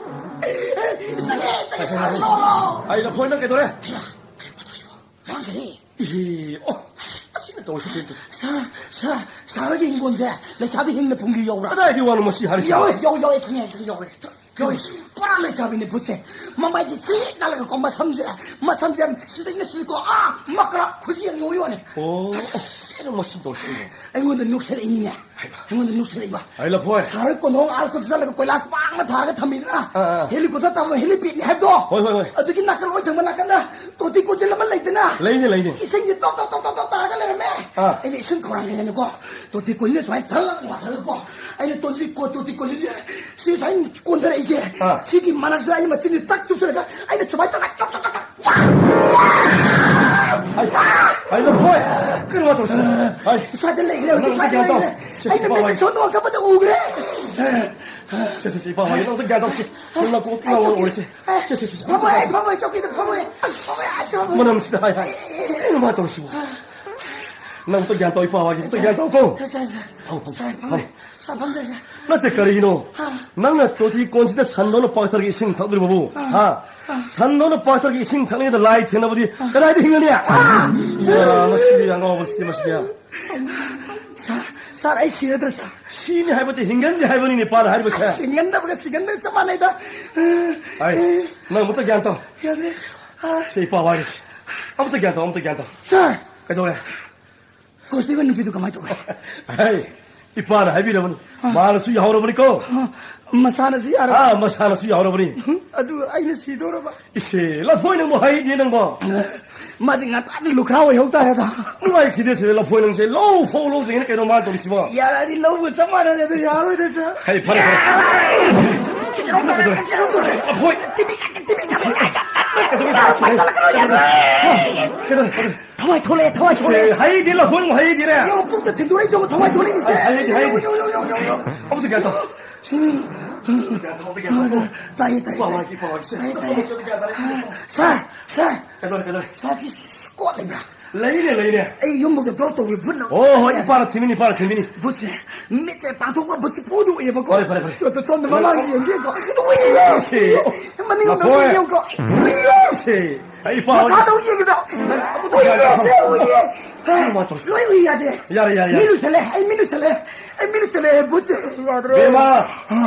ꯆꯪꯉꯦ, ꯆꯪꯉꯦ, ꯁꯥꯔ ꯂꯣ, ꯂꯣ꯫ ꯑꯩ ꯂꯐꯣꯏ, ꯅꯪ ꯀꯩꯗꯧꯔꯦ? ꯃꯥꯡꯈ꯭ꯔꯦ꯫ ꯏꯍꯦ, ꯑꯣ, ꯑꯁꯤꯅ ꯇꯧꯔꯤꯁꯤ ꯀꯩꯅꯣ? ꯁꯥꯔ, ꯁꯥꯔ, ꯁꯥꯔ ꯍꯣꯏꯒꯤ ꯍꯤꯡꯒꯣꯜꯁꯦ ꯂꯩꯁꯥꯕꯤ ꯍꯤꯡꯅ ꯐꯨꯝꯈꯤ ꯌꯧꯕ꯭ꯔꯥ? ꯀꯗꯥꯏꯗꯒꯤ ꯋꯥꯅꯣ ꯃꯁꯤ ꯍꯥꯏꯔꯤꯁꯤ? ꯌꯧꯋꯦ, ꯌꯧ-, ꯌꯧꯋꯦ, ꯈꯪꯉꯦ, ꯈꯪꯉꯦ, ꯌꯧꯋꯦ꯫ ꯌꯧꯋꯦ꯫ ꯄꯨꯔꯥ ꯂꯩꯁꯥꯕꯤꯅꯦ ꯚꯨꯠꯁꯦ꯫ ꯃꯃꯥꯏꯁꯦ ꯁꯤꯠ ꯅꯥꯜꯂꯒꯀꯣ, ꯃꯁꯝꯁꯦ, ꯃꯁꯝꯁꯦ ꯁꯤꯗꯩꯅ ꯁꯤꯗꯀꯣ, ꯑꯥ, ꯃꯀ꯭ꯔꯥ ꯈꯨꯖꯤ ꯌꯦꯡꯉꯨ ꯌꯣꯟꯅꯦ꯫ ꯑꯣ, ꯑꯣ, ꯀꯩꯅꯣ ꯃꯁꯤ ꯇꯧꯔꯤꯁꯤ ꯀꯩꯅꯣ? ꯑꯩꯉꯣꯟꯗ ꯅꯣꯛꯁꯜꯂꯛꯏꯅꯤꯅꯦ꯫ ꯍꯩꯃꯥ꯫ ꯑꯩꯉꯣꯟꯗ ꯅꯣꯛꯁꯜꯂꯛꯏꯕ꯫ ꯑꯩ ꯂꯐꯣꯏ꯫ ꯁꯥꯔ ꯍꯣꯏ ꯀꯣꯟꯊꯣꯡ ꯑꯥ ꯀꯣꯟ ꯆꯠꯂꯒ ꯀꯣꯏꯂꯥꯁ ꯄꯥꯛꯅ ꯊꯥꯔꯒ ꯊꯝꯃꯤꯗꯅ? ꯑꯥ, ꯑꯥ, ꯑꯥ꯫ Helicopter ꯇꯝꯕ helipad ꯅꯤ ꯍꯥꯏꯕꯗꯣ? ꯍꯣꯏ, ꯍꯣꯏ, ꯍꯣꯏ꯫ ꯑꯗꯨꯒꯤ ꯅꯥꯀꯜ ꯑꯣꯏ ꯊꯪꯕ ꯅꯥꯀꯟꯗ ꯇꯣꯇꯤ ꯀꯣꯇꯤꯜ ꯑꯃ ꯂꯩꯗꯅ? ꯂꯩꯅꯦ, ꯂꯩꯅꯦ꯫ ꯏꯁꯤꯡꯁꯦ ꯇꯣꯞ, ꯇꯣꯞ, ꯇꯣꯞ, ꯇꯣꯞ, ꯇꯣꯞ ꯇꯥꯔꯒ ꯂꯩꯔꯝꯃꯦ꯫ ꯑꯥ꯫ ꯑꯩꯅ ꯏꯁꯤꯡ ꯈꯧꯔꯥꯡꯈ꯭ꯔꯦꯅꯀꯣ, ꯇꯣꯇꯤ ꯀꯣꯇꯤꯜꯁꯦ ꯁꯨꯃꯥꯏꯅ ꯊꯛ ꯋꯥꯊꯔꯒꯀꯣ, ꯑꯩꯅ ꯇꯣꯇꯤ ꯀꯣ-, ꯇꯣꯇꯤ ꯀꯣꯇꯤꯜꯁꯦ ꯁꯤ ꯁꯨꯃꯥꯏꯅ ꯀꯣꯟꯊꯔꯛꯏꯁꯦ, ꯑꯥ꯫ ꯁꯤꯒꯤ ꯃꯅꯥꯛꯁꯤꯗ ꯑꯩꯅ ꯃꯆꯤꯟꯁꯦ ꯇꯛ ꯆꯨꯞꯁꯤꯜꯂꯒ ꯑꯩꯅ ꯁꯨꯃꯥꯏꯅ ꯇꯧꯔꯒ ꯇꯣꯞ, ꯇꯣꯞ, ꯇꯣꯞ, ꯇꯣꯞ꯫ ꯑꯩ, ꯑꯩ ꯂꯐꯣꯏ! ꯀꯩꯅꯣ ꯃꯥ ꯇꯧꯔꯤꯁꯤ? ꯑꯩ ꯁ꯭ꯋꯥꯏꯗ ꯂꯩꯈ꯭ꯔꯦ, ꯍꯧꯖꯤꯛ ꯅꯪ ꯁ꯭ꯋꯥꯏꯗ ꯒ꯭ꯌꯥꯟ ꯇꯧ꯫ ꯂꯩꯈ꯭ꯔꯦ꯫ ꯁꯦ, ꯁꯦ, ꯑꯩꯅ ꯏꯄꯥ ꯃꯤꯠꯁꯦ ꯍꯣꯏ꯫ ꯁꯣꯟ ꯇꯣꯛꯑꯀꯥꯟꯗ ꯎꯈ꯭ꯔꯦ꯫ ꯁꯦ, ꯁꯦ, ꯁꯦ, ꯏꯄꯥ ꯍꯣꯏ, ꯅꯪ ꯑꯝꯇ ꯒ꯭ꯌꯥꯟ ꯇꯧꯁꯤ꯫ ꯅꯪ ꯅꯀꯣꯛ ꯑꯩ ꯉꯥꯎꯔ ꯆꯧꯀꯤ-, ꯑꯣꯏꯔꯁꯤ꯫ ꯑꯦ, ꯁꯦ, ꯁꯦ, ꯁꯦ, ꯐꯝꯃꯣ, ꯑꯩ ꯐꯝꯃꯣ, ꯆꯧꯀꯤꯗ ꯐꯝꯃꯣ꯫ ꯑꯁ, ꯐꯝꯃꯣ, ꯑꯁ, ꯐꯝꯃꯣ꯫ ꯃꯅꯝꯁꯤꯗ ꯍꯥꯏ, ꯍꯥꯏ꯫ ꯀꯩꯅꯣ ꯃꯥ ꯇꯧꯔꯤꯁꯤꯕꯣ? ꯅꯪ ꯑꯝꯇ ꯒ꯭ꯌꯥꯟ ꯇꯧ, ꯏꯄꯥ ꯍꯣꯏ, ꯑꯝꯇ ꯒ꯭ꯌꯥꯟ ꯇꯧꯀꯣ꯫ ꯁꯦ, ꯁꯦ, ꯁꯦ꯫ ꯐꯝ, ꯐꯝ, ꯁꯦ, ꯐꯝꯃꯣ꯫ ꯐꯝ꯫ ꯁꯦ, ꯐꯝꯖꯔꯦ, ꯁꯦ꯫ ꯅꯠꯇꯦ, ꯀꯔꯤꯒꯤꯅꯣ? ꯍꯥ꯫ ꯅꯪꯅ ꯇꯣꯇꯤ ꯀꯣꯟꯁꯤꯗ ꯁꯟꯗꯧꯅ ꯄꯥꯛꯊꯔꯒ ꯏꯁꯤꯡ ꯊꯛꯂꯤꯕꯕꯨ? ꯑꯥ꯫ ꯍꯥ? ꯑꯥ꯫ ꯁꯟꯗꯧꯅ ꯄꯥꯛꯊꯔꯒ ꯏꯁꯤꯡ ꯊꯛꯅꯤꯡꯉꯥꯏꯗ ꯂꯥꯏ ꯊꯦꯡꯅꯕꯗꯤ ꯑꯥ꯫ ꯀꯗꯥꯏꯗ ꯍꯤꯡꯒꯅꯤ? ꯑꯥ꯫ ꯏꯌꯥ, ꯃꯁꯤꯗꯤ ꯑꯉꯥꯎꯕꯁꯤꯗꯤ, ꯃꯁꯤꯗꯤ꯫ ꯁꯥꯔ, ꯁꯥꯔ, ꯑꯩ ꯁꯤꯔꯗ꯭ꯔꯥ, ꯁꯥꯔ? ꯁꯤꯅꯤ ꯍꯥꯏꯕꯗꯤ ꯍꯤꯡꯒꯟꯗꯦ ꯍꯥꯏꯕꯅꯤꯅꯦ, ꯏꯄꯥꯅ ꯍꯥꯏꯔꯤꯕꯁꯦ꯫ ꯑꯁ, ꯍꯤꯡꯒꯟꯗꯕꯒ ꯁꯤꯒꯟꯗꯕꯒ ꯆꯞ ꯃꯥꯟꯅꯩꯗ꯫ ꯑꯩ, ꯅꯪ ꯑꯃꯨꯛꯇ ꯒ꯭ꯌꯥꯟ ꯇꯧ꯫ ꯌꯥꯗ꯭ꯔꯦ꯫ ꯑꯥ꯫ ꯁꯦ, ꯏꯄꯥ ꯋꯥꯔꯤꯁꯤ꯫ ꯑꯃꯨꯛꯇ ꯒ꯭ꯌꯥꯟ ꯇꯧ, ꯑꯃꯨꯛꯇ ꯒ꯭ꯌꯥꯟ ꯇꯧ꯫ ꯁꯥꯔ, ꯀꯩꯗꯧꯔꯦ? ꯀꯣꯟꯁꯇꯦꯕꯜ ꯅꯨꯄꯤꯗꯨ ꯀꯃꯥꯏꯅ ꯇꯧꯈ꯭ꯔꯦ? ꯑꯩ, ꯏꯄꯥꯅ ꯍꯥꯏꯕꯤꯔꯕꯅꯤ꯫ ꯃꯥꯅꯁꯨ ꯌꯥꯍꯧꯔꯕꯅꯤꯀꯣ꯫ ꯃꯁꯥꯅꯁꯨ ꯌꯥꯔꯦ꯫ ꯑꯥ, ꯃꯁꯥꯅꯁꯨ ꯌꯥꯍꯧꯔꯕꯅꯤ꯫ ꯑꯗꯨ ꯑꯩꯅ ꯁꯤꯗꯧꯔꯕ? ꯏꯁꯦ, ꯂꯐꯣꯏ ꯅꯪꯕꯨ ꯍꯥꯏꯗꯦ ꯅꯪꯕꯣ꯫ ꯃꯥꯗꯤ ꯉꯟꯇꯥꯗꯤ ꯂꯨꯈ꯭ꯔꯥ ꯑꯣꯏꯍꯧ ꯇꯥꯔꯦꯗ꯫ ꯅꯨꯡꯉꯥꯏꯈꯤꯗꯦ ꯁꯤꯗ ꯂꯐꯣꯏ ꯅꯪꯁꯦ ꯂꯧ ꯐꯧ ꯂꯧꯗ꯭ꯔꯤꯉꯩꯅ ꯀꯩꯅꯣ ꯃꯥꯅ ꯇꯧꯔꯤꯁꯤꯕꯣ? ꯌꯥꯔꯗꯤ ꯂꯧꯕ ꯆꯞ ꯃꯥꯟꯅꯔꯦ, ꯑꯗꯨ ꯌꯥꯔꯣꯏꯗ, ꯁꯥꯔ꯫ ꯍꯩ, ꯐꯔꯦ, ꯐꯔꯦ꯫ ꯂꯐꯣꯏ꯫ ꯀꯩꯗꯧꯔꯦ, ꯀꯩꯗꯧꯔꯦ? ꯊꯋꯥꯏ ꯊꯣꯛꯂꯛꯑꯦ, ꯊꯋꯥꯏ ꯊꯣꯛꯂꯛꯑꯦ꯫ ꯍꯩꯗꯤ ꯂꯐꯣꯏ ꯅꯪꯕꯨ ꯍꯩꯗꯤꯔꯦ꯫ ꯌꯦꯡꯉꯣ, ꯄꯨꯛꯇ ꯊꯤꯟꯗꯣꯔꯛꯏ, ꯌꯦꯡꯉꯣ, ꯊꯋꯥꯏ ꯊꯣꯛꯂꯛꯏ, ꯁꯦ꯫ ꯍꯩꯗꯤ, ꯍꯩꯗꯤ꯫ ꯌꯦꯡꯉꯣ, ꯌꯦꯡꯉꯣ, ꯌꯦꯡꯉꯣ, ꯌꯦꯡꯉꯣ꯫ ꯑꯃꯨꯛꯇ ꯒ꯭ꯌꯥꯟ ꯇꯧ꯫ ꯒ꯭ꯌꯥꯟ ꯇꯧ, ꯒ꯭ꯌꯥꯟ ꯇꯧ꯫ ꯇꯥꯏꯌꯦ, ꯇꯥꯏꯌꯦ, ꯄꯥꯎ ꯇꯥꯏꯌꯦ꯫ ꯍꯥꯏꯒꯦ, ꯄꯥꯎ ꯍꯥꯏꯒꯦ꯫ ꯁꯦ, ꯇꯥꯏꯌꯦ, ꯁꯦ, ꯇꯥꯏꯌꯦ꯫ ꯁꯦ, ꯒ꯭ꯌꯥꯟ ꯇꯥꯔꯦ꯫ ꯁꯥꯔ, ꯁꯥꯔ, ꯀꯩꯗꯧꯔꯦ, ꯀꯩꯗꯧꯔꯦ? ꯁꯥꯔꯒꯤ ꯀꯣꯠ ꯂꯩꯕ꯭ꯔꯥ? ꯂꯩꯅꯦ, ꯂꯩꯅꯦ꯫ ꯑꯩ ꯌꯨꯝꯕꯨꯛꯇ ꯗ꯭ꯔꯣꯞ ꯇꯧꯒꯦ, ꯕꯨꯠꯅ꯫ ꯑꯣ, ꯍꯣꯏ, ꯏꯄꯥꯅ ꯊꯤꯟꯕꯤꯅꯤ, ꯏꯄꯥꯅ ꯊꯤꯟꯕꯤꯅꯤ꯫ ꯕꯨꯠꯁꯦ, ꯃꯤꯠꯁꯦ ꯄꯥꯡꯊꯣꯛꯄ ꯕꯨꯠꯁꯦ ꯄꯨꯗꯣꯛꯑꯦꯕꯀꯣ꯫ ꯐꯔꯦ, ꯐꯔꯦ, ꯐꯔꯦ꯫ ꯆꯣꯠꯇ ꯆꯣꯟꯗ ꯃꯃꯥꯡꯗ ꯌꯦꯡꯒꯦꯀꯣ꯫ ꯎꯏ! ꯁꯤ, ꯃꯅꯤꯡꯗ ꯂꯐꯣꯏ꯫ ꯌꯦꯡꯒꯦꯀꯣ꯫ ꯁꯤ, ꯑꯩ ꯏꯄꯥ ꯍꯣꯏ꯫ ꯃꯈꯥꯗ ꯌꯦꯡꯒꯦꯗ꯫ ꯎꯏ, ꯁꯦ, ꯎꯏ꯫ ꯀꯩꯅꯣ ꯃꯥ ꯇꯧꯔꯤꯁꯤ? ꯂꯣꯏ ꯎꯏ ꯌꯥꯗꯦ꯫ ꯌꯥꯔꯦ, ꯌꯥꯔꯦ, ꯌꯥꯔꯦ꯫ ꯃꯤꯠ ꯎꯏꯁꯜꯂꯦ, ꯑꯩ ꯃꯤꯠ ꯎꯏꯁꯜꯂꯦ꯫ ꯑꯩ ꯃꯤꯠ ꯎꯏꯁꯜꯂꯦ, ꯕꯨꯠꯁꯦ ꯌꯥꯗ꯭ꯔꯦ꯫ ꯕꯦꯝꯃ,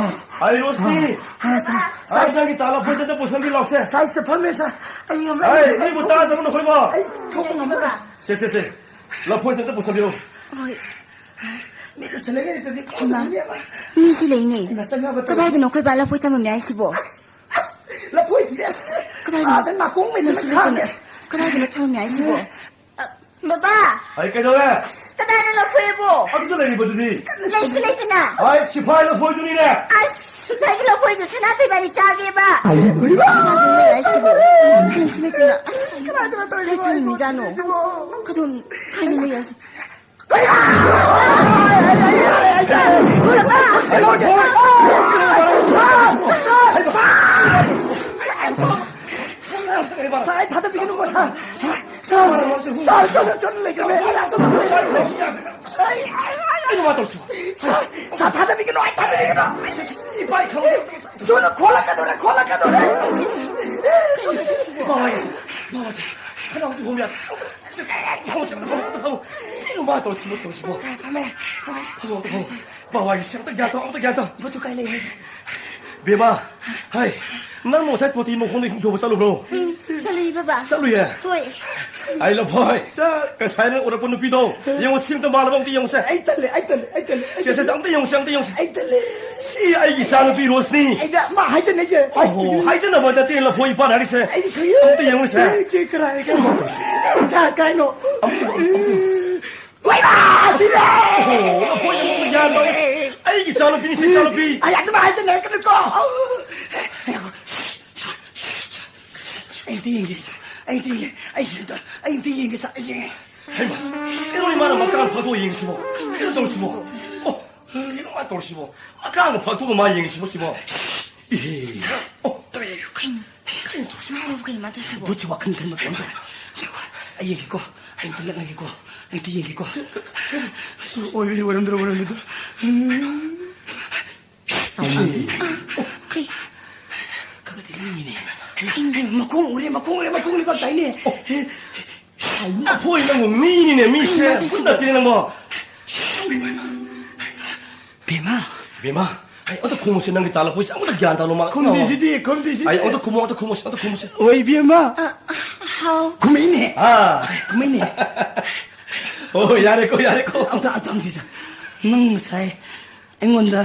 ꯑꯩ ꯔꯣꯁꯅꯤ꯫ ꯑ, ꯁꯥꯔ, ꯑꯩ ꯆꯪꯒꯤ ꯇꯥ ꯂꯐꯣꯏꯁꯦ ꯑꯝꯇ ꯄꯨꯁꯟꯕꯤ ꯂꯥꯎꯁꯦ꯫ ꯁꯥꯔ, ꯁꯤꯗ ꯐꯝꯃꯦ, ꯁꯥꯔ꯫ ꯑꯩ ꯌꯥꯝ ꯑꯩ, ꯃꯤꯕꯨ ꯇꯥꯗꯕꯅ ꯑꯩꯈꯣꯏꯕꯣ꯫ ꯑꯩ ꯊꯣꯛꯄ ꯉꯝꯃꯔꯣꯏ꯫ ꯁꯦ, ꯁꯦ, ꯁꯦ꯫ ꯂꯐꯣꯏꯁꯦ ꯑꯝꯇ ꯄꯨꯁꯟꯕꯤꯌꯨ꯫ ꯍꯣꯏ꯫ ꯃꯤꯠ ꯎꯏꯁꯜꯂꯒ ꯂꯩꯇ꯭ꯔꯗꯤ ꯏꯃꯥ, ꯏꯕꯦꯝꯃ꯫ ꯃꯤꯁꯨ ꯂꯩꯅꯦ꯫ ꯏꯃꯥ, ꯆꯪꯉꯕ ꯇꯧꯔꯦ꯫ ꯀꯗꯥꯏꯗꯅꯣ ꯑꯩꯈꯣꯏ ꯕꯥ ꯂꯐꯣꯏ ꯊꯝꯃꯝꯃꯦ ꯍꯥꯏꯁꯤꯕꯣ? ꯂꯐꯣꯏ ꯊꯤꯔꯦ꯫ ꯀꯗꯥꯏꯗꯅꯣ? ꯑꯥꯗ ꯅꯥꯀꯣꯡ ꯃꯩꯗ ꯂꯩꯁꯨ ꯈꯥꯡꯉꯦ꯫ ꯂꯩꯇꯅ꯫ ꯀꯗꯥꯏꯗꯅꯣ ꯊꯝꯃꯝꯃꯦ ꯍꯥꯏꯁꯤꯕꯣ? ꯑ, ꯕꯕꯥ! ꯑꯩ ꯀꯩꯗꯧꯔꯦ? ꯀꯗꯥꯏꯅꯣ ꯂꯐꯣꯏꯕꯣ? ꯑꯗꯨꯗ ꯂꯩꯔꯤꯕꯗꯨꯗꯤ꯫ ꯂꯩꯁꯨ ꯂꯩꯇꯅ꯫ ꯑꯩ ꯁꯤꯐꯥꯏ ꯂꯐꯣꯏꯗꯨꯅꯤꯅꯦ꯫ ꯑꯁ, ꯁꯤꯐꯥꯏꯒꯤ ꯂꯐꯣꯏꯁꯦ ꯁꯅꯥꯊꯣꯏꯕꯥꯅꯤ ꯆꯥꯒꯦꯕ꯫ ꯀꯗꯥꯏꯗꯅꯣ ꯂꯩ ꯍꯥꯏꯁꯤꯕꯣ? ꯂꯩꯁꯨ ꯂꯩꯇꯅ꯫ ꯑꯁ, ꯀꯗꯥꯏꯗꯅꯣ ꯇꯧꯔꯤꯁꯤꯕꯣ? ꯀꯥꯏ ꯊꯝꯃꯤꯖꯥꯠꯅꯣ? ꯀꯗꯣꯝ, ꯀꯥꯏꯗ ꯂꯩ ꯍꯥꯏꯁꯤ? ꯁꯥꯔ, ꯑꯩ ꯊꯥꯗꯕꯤꯒꯅꯨꯀꯣ, ꯁꯥꯔ꯫ ꯁꯥꯔ, ꯁꯥꯔ, ꯁꯥꯔ, ꯆꯠꯂꯣ, ꯆꯠꯂꯣ, ꯂꯩꯈ꯭ꯔꯃꯦ꯫ ꯑꯩ, ꯑꯩ, ꯑꯩ, ꯀꯩꯅꯣ ꯃꯥ ꯇꯧꯔꯤꯁꯤꯕꯣ? ꯁꯥꯔ, ꯁꯥꯔ, ꯊꯥꯗꯕꯤꯒꯅꯨ, ꯑꯩ ꯊꯥꯗꯕꯤꯒꯅꯨ꯫ ꯏꯄꯥ ꯏ ꯈꯪꯗꯦ꯫ ꯆꯠꯂꯣ, ꯈꯣꯠꯂꯛꯀꯗꯧꯔꯦ, ꯈꯣꯠꯂꯛꯀꯗꯧꯔꯦ꯫ ꯏꯄꯥ ꯍꯥꯏꯁꯦ, ꯏꯄꯥ ꯍꯥꯏꯁꯦ꯫ ꯈꯅꯥꯎꯁꯤ ꯍꯣꯝ ꯌꯥꯗ꯭ꯔꯦ꯫ ꯐꯝꯃꯣ, ꯐꯝꯃꯣ, ꯐꯝꯃꯣ, ꯐꯝꯃꯣ꯫ ꯀꯩꯅꯣ ꯃꯥ ꯇꯧꯔꯤꯁꯤꯕꯣ, ꯇꯧꯔꯤꯁꯤꯕꯣ? ꯐꯝꯃꯦ, ꯐꯝꯃꯦ꯫ ꯐꯝꯃꯣ, ꯐꯝꯃꯣ꯫ ꯏꯄꯥ ꯍꯥꯏꯁꯦ, ꯑꯝꯇ ꯒ꯭ꯌꯥꯟ ꯇꯧ, ꯑꯝꯇ ꯒ꯭ꯌꯥꯟ ꯇꯧ꯫ ꯕꯨꯠꯇꯨ ꯀꯥꯏ ꯂꯩ ꯍꯥꯏꯒꯦ? ꯕꯦꯝꯃ, ꯍꯥꯏ, ꯅꯪ ꯉꯁꯥꯏ ꯇꯣꯇꯤ ꯃꯈꯣꯡꯗ ꯏꯁꯤꯡ ꯁꯣꯛꯄ ꯆꯠꯂꯨꯕ꯭ꯔꯣ? ꯎꯝ, ꯆꯠꯂꯨꯏ, ꯕꯕꯥ꯫ ꯆꯠꯂꯨꯏꯌꯦ? ꯍꯣꯏ꯫ ꯑꯩ ꯂꯐꯣꯏ꯫ ꯁꯥꯔ꯫ ꯉꯁꯥꯏ ꯅꯪ ꯎꯔꯛꯄ ꯅꯨꯄꯤꯗꯣ, ꯌꯦꯡꯉꯣ, ꯁꯤ ꯑꯝꯇ ꯃꯥꯜꯂꯕ ꯑꯝꯇ ꯌꯦꯡꯉꯨꯁꯦ꯫ ꯑꯩ ꯇꯜꯂꯦ, ꯑꯩ ꯇꯜꯂꯦ, ꯑꯩ ꯇꯜꯂꯦ, ꯑꯩ ꯁꯦ, ꯁꯦ, ꯁꯦ, ꯇꯜꯂꯦ꯫ ꯑꯝꯇ ꯌꯦꯡꯉꯨꯁꯦ, ꯑꯝꯇ ꯌꯦꯡꯉꯨꯁꯦ꯫ ꯑꯩ ꯇꯜꯂꯦ꯫ ꯁꯤ ꯑꯩꯒꯤ ꯏꯆꯥꯅꯨꯄꯤ ꯔꯣꯁꯅꯤ꯫ ꯑꯩꯗ, ꯃꯥ ꯍꯥꯏꯖꯟꯅꯩꯁꯦ꯫ ꯑꯣꯍꯣ, ꯍꯥꯏꯖꯟꯅꯕ ꯅꯠꯇꯦ, ꯂꯐꯣꯏ ꯏꯄꯥꯅ ꯍꯥꯏꯔꯤꯁꯦ꯫ ꯑꯩꯗꯤ ꯈꯪꯉꯦ꯫ ꯑꯝꯇ ꯌꯦꯡꯉꯨꯁꯦ꯫ ꯑꯩ ꯆꯦ ꯀꯔꯥꯏ ꯀꯔꯥꯏ꯫ ꯁꯥꯔ, ꯀꯥꯏꯅꯣ꯫ ꯑꯝꯇ ꯌꯦꯡꯉꯨ, ꯑꯝꯇ ꯌꯦꯡꯉꯨ꯫ ꯂꯣꯏꯕ! ꯁꯤꯔꯦ! ꯑꯣꯍꯣ, ꯂꯐꯣꯏ ꯏꯄꯥꯅ ꯒ꯭ꯌꯥꯟ ꯇꯧꯔꯦ꯫ ꯑꯩꯒꯤ ꯏꯆꯥꯅꯨꯄꯤꯅꯤ, ꯁꯤ ꯏꯆꯥꯅꯨꯄꯤ꯫ ꯑꯩ ꯑꯗꯨꯃꯥꯏ ꯍꯥꯏꯖꯟꯅꯔꯛꯀꯅꯨꯀꯣ꯫ ꯑꯩ ꯑꯝꯇ ꯌꯦꯡꯒꯦ, ꯁꯥꯔ꯫ ꯑꯩ ꯑꯝꯇ ꯌꯦꯡꯒꯦ, ꯁꯥꯔ꯫ ꯑꯩ ꯑꯝꯇ ꯌꯦꯡꯒꯦ, ꯁꯥꯔ꯫ ꯑꯩ ꯌꯦꯡꯉꯦ꯫ ꯍꯩꯃꯥ, ꯀꯩꯅꯣꯅꯦ ꯃꯥꯅ ꯃꯀꯥꯡ ꯐꯥꯛꯇꯣꯛꯑ ꯌꯦꯡꯉꯤꯁꯤꯕꯣ? ꯀꯩꯅꯣ ꯇꯧꯔꯤꯁꯤꯕꯣ? ꯑꯣ, ꯀꯩꯅꯣ ꯃꯥ ꯇꯧꯔꯤꯁꯤꯕꯣ? ꯃꯀꯥꯡꯒ ꯐꯥꯛꯇꯣꯛꯑꯒ ꯃꯥ ꯌꯦꯡꯉꯤꯁꯤꯕꯣ ꯁꯤꯕꯣ? ꯏꯍꯦ꯫ ꯑꯣ, ꯇꯧꯔꯦ꯫ ꯀꯩꯅꯣ? ꯀꯩꯅꯣ ꯇꯧꯔꯤꯁꯤꯕꯣ? ꯃꯥꯕꯨ ꯀꯩꯅꯣ ꯃꯥ ꯇꯧꯔꯤꯁꯤꯕꯣ? ꯕꯨꯠꯁꯤ ꯋꯥꯈꯜ ꯈꯟꯕ ꯀꯩꯅꯣ ꯇꯧꯔꯦ꯫ ꯑꯩ ꯌꯦꯡꯒꯦꯀꯣ꯫ ꯑꯩ ꯑꯝꯇ ꯂꯛꯅꯒꯦꯀꯣ꯫ ꯑꯩ ꯑꯝꯇ ꯌꯦꯡꯒꯦꯀꯣ꯫ ꯑꯣꯏꯕꯩ ꯑꯣꯏꯔꯝꯗ꯭ꯔꯣ, ꯑꯣꯏꯔꯝꯗ꯭ꯔꯣ? ꯎꯝ꯫ ꯀꯩ? ꯈꯒꯗꯤ ꯂꯤꯡꯉꯤꯅꯦ꯫ ꯀꯩꯅꯣ? ꯃꯈꯣꯡ ꯎꯔꯦ, ꯃꯈꯣꯡ ꯎꯔꯦ, ꯃꯈꯣꯡ ꯎꯔꯦ, ꯄꯥꯛ ꯇꯥꯏꯅꯦ꯫ ꯑꯣ, ꯂꯐꯣꯏ ꯅꯪꯕꯨ ꯃꯤꯅꯤꯅꯦ, ꯃꯤꯁꯦ꯫ ꯀꯩꯅꯣ ꯍꯥꯏꯁꯤꯕꯣ? ꯕꯨꯠ ꯅꯠꯇꯦꯅꯦ ꯅꯪꯕꯣ꯫ ꯕꯦꯝꯃ꯫ ꯕꯦꯝꯃ, ꯍꯩ, ꯑꯝꯇ ꯈꯨꯝꯃꯨꯁꯦ, ꯅꯪꯒꯤ ꯇꯥ ꯂꯐꯣꯏꯁꯦ ꯑꯝꯇ ꯒ꯭ꯌꯥꯟ ꯇꯥꯅꯣ ꯃꯥ꯫ ꯈꯨꯝꯗꯦꯁꯤꯗꯤ, ꯈꯨꯝꯗꯦꯁꯤꯗꯤ꯫ ꯍꯩ, ꯑꯝꯇ ꯈꯨꯝꯃꯣ, ꯑꯝꯇ ꯈꯨꯝꯃꯨꯁꯦ, ꯑꯝꯇ ꯈꯨꯝꯃꯨꯁꯦ꯫ ꯑꯣꯏ, ꯕꯦꯝꯃ꯫ ꯑ, ꯍꯥꯎ꯫ ꯈꯨꯝꯃꯛꯏꯅꯦ꯫ ꯑꯥ꯫ ꯈꯨꯝꯃꯛꯏꯅꯦ꯫ ꯑꯣ, ꯌꯥꯔꯦꯀꯣ, ꯌꯥꯔꯦꯀꯣ꯫ ꯑꯝꯇ, ꯑꯝꯇ, ꯑꯝꯇ, ꯅꯪ ꯉꯁꯥꯏ ꯑꯩꯉꯣꯟꯗ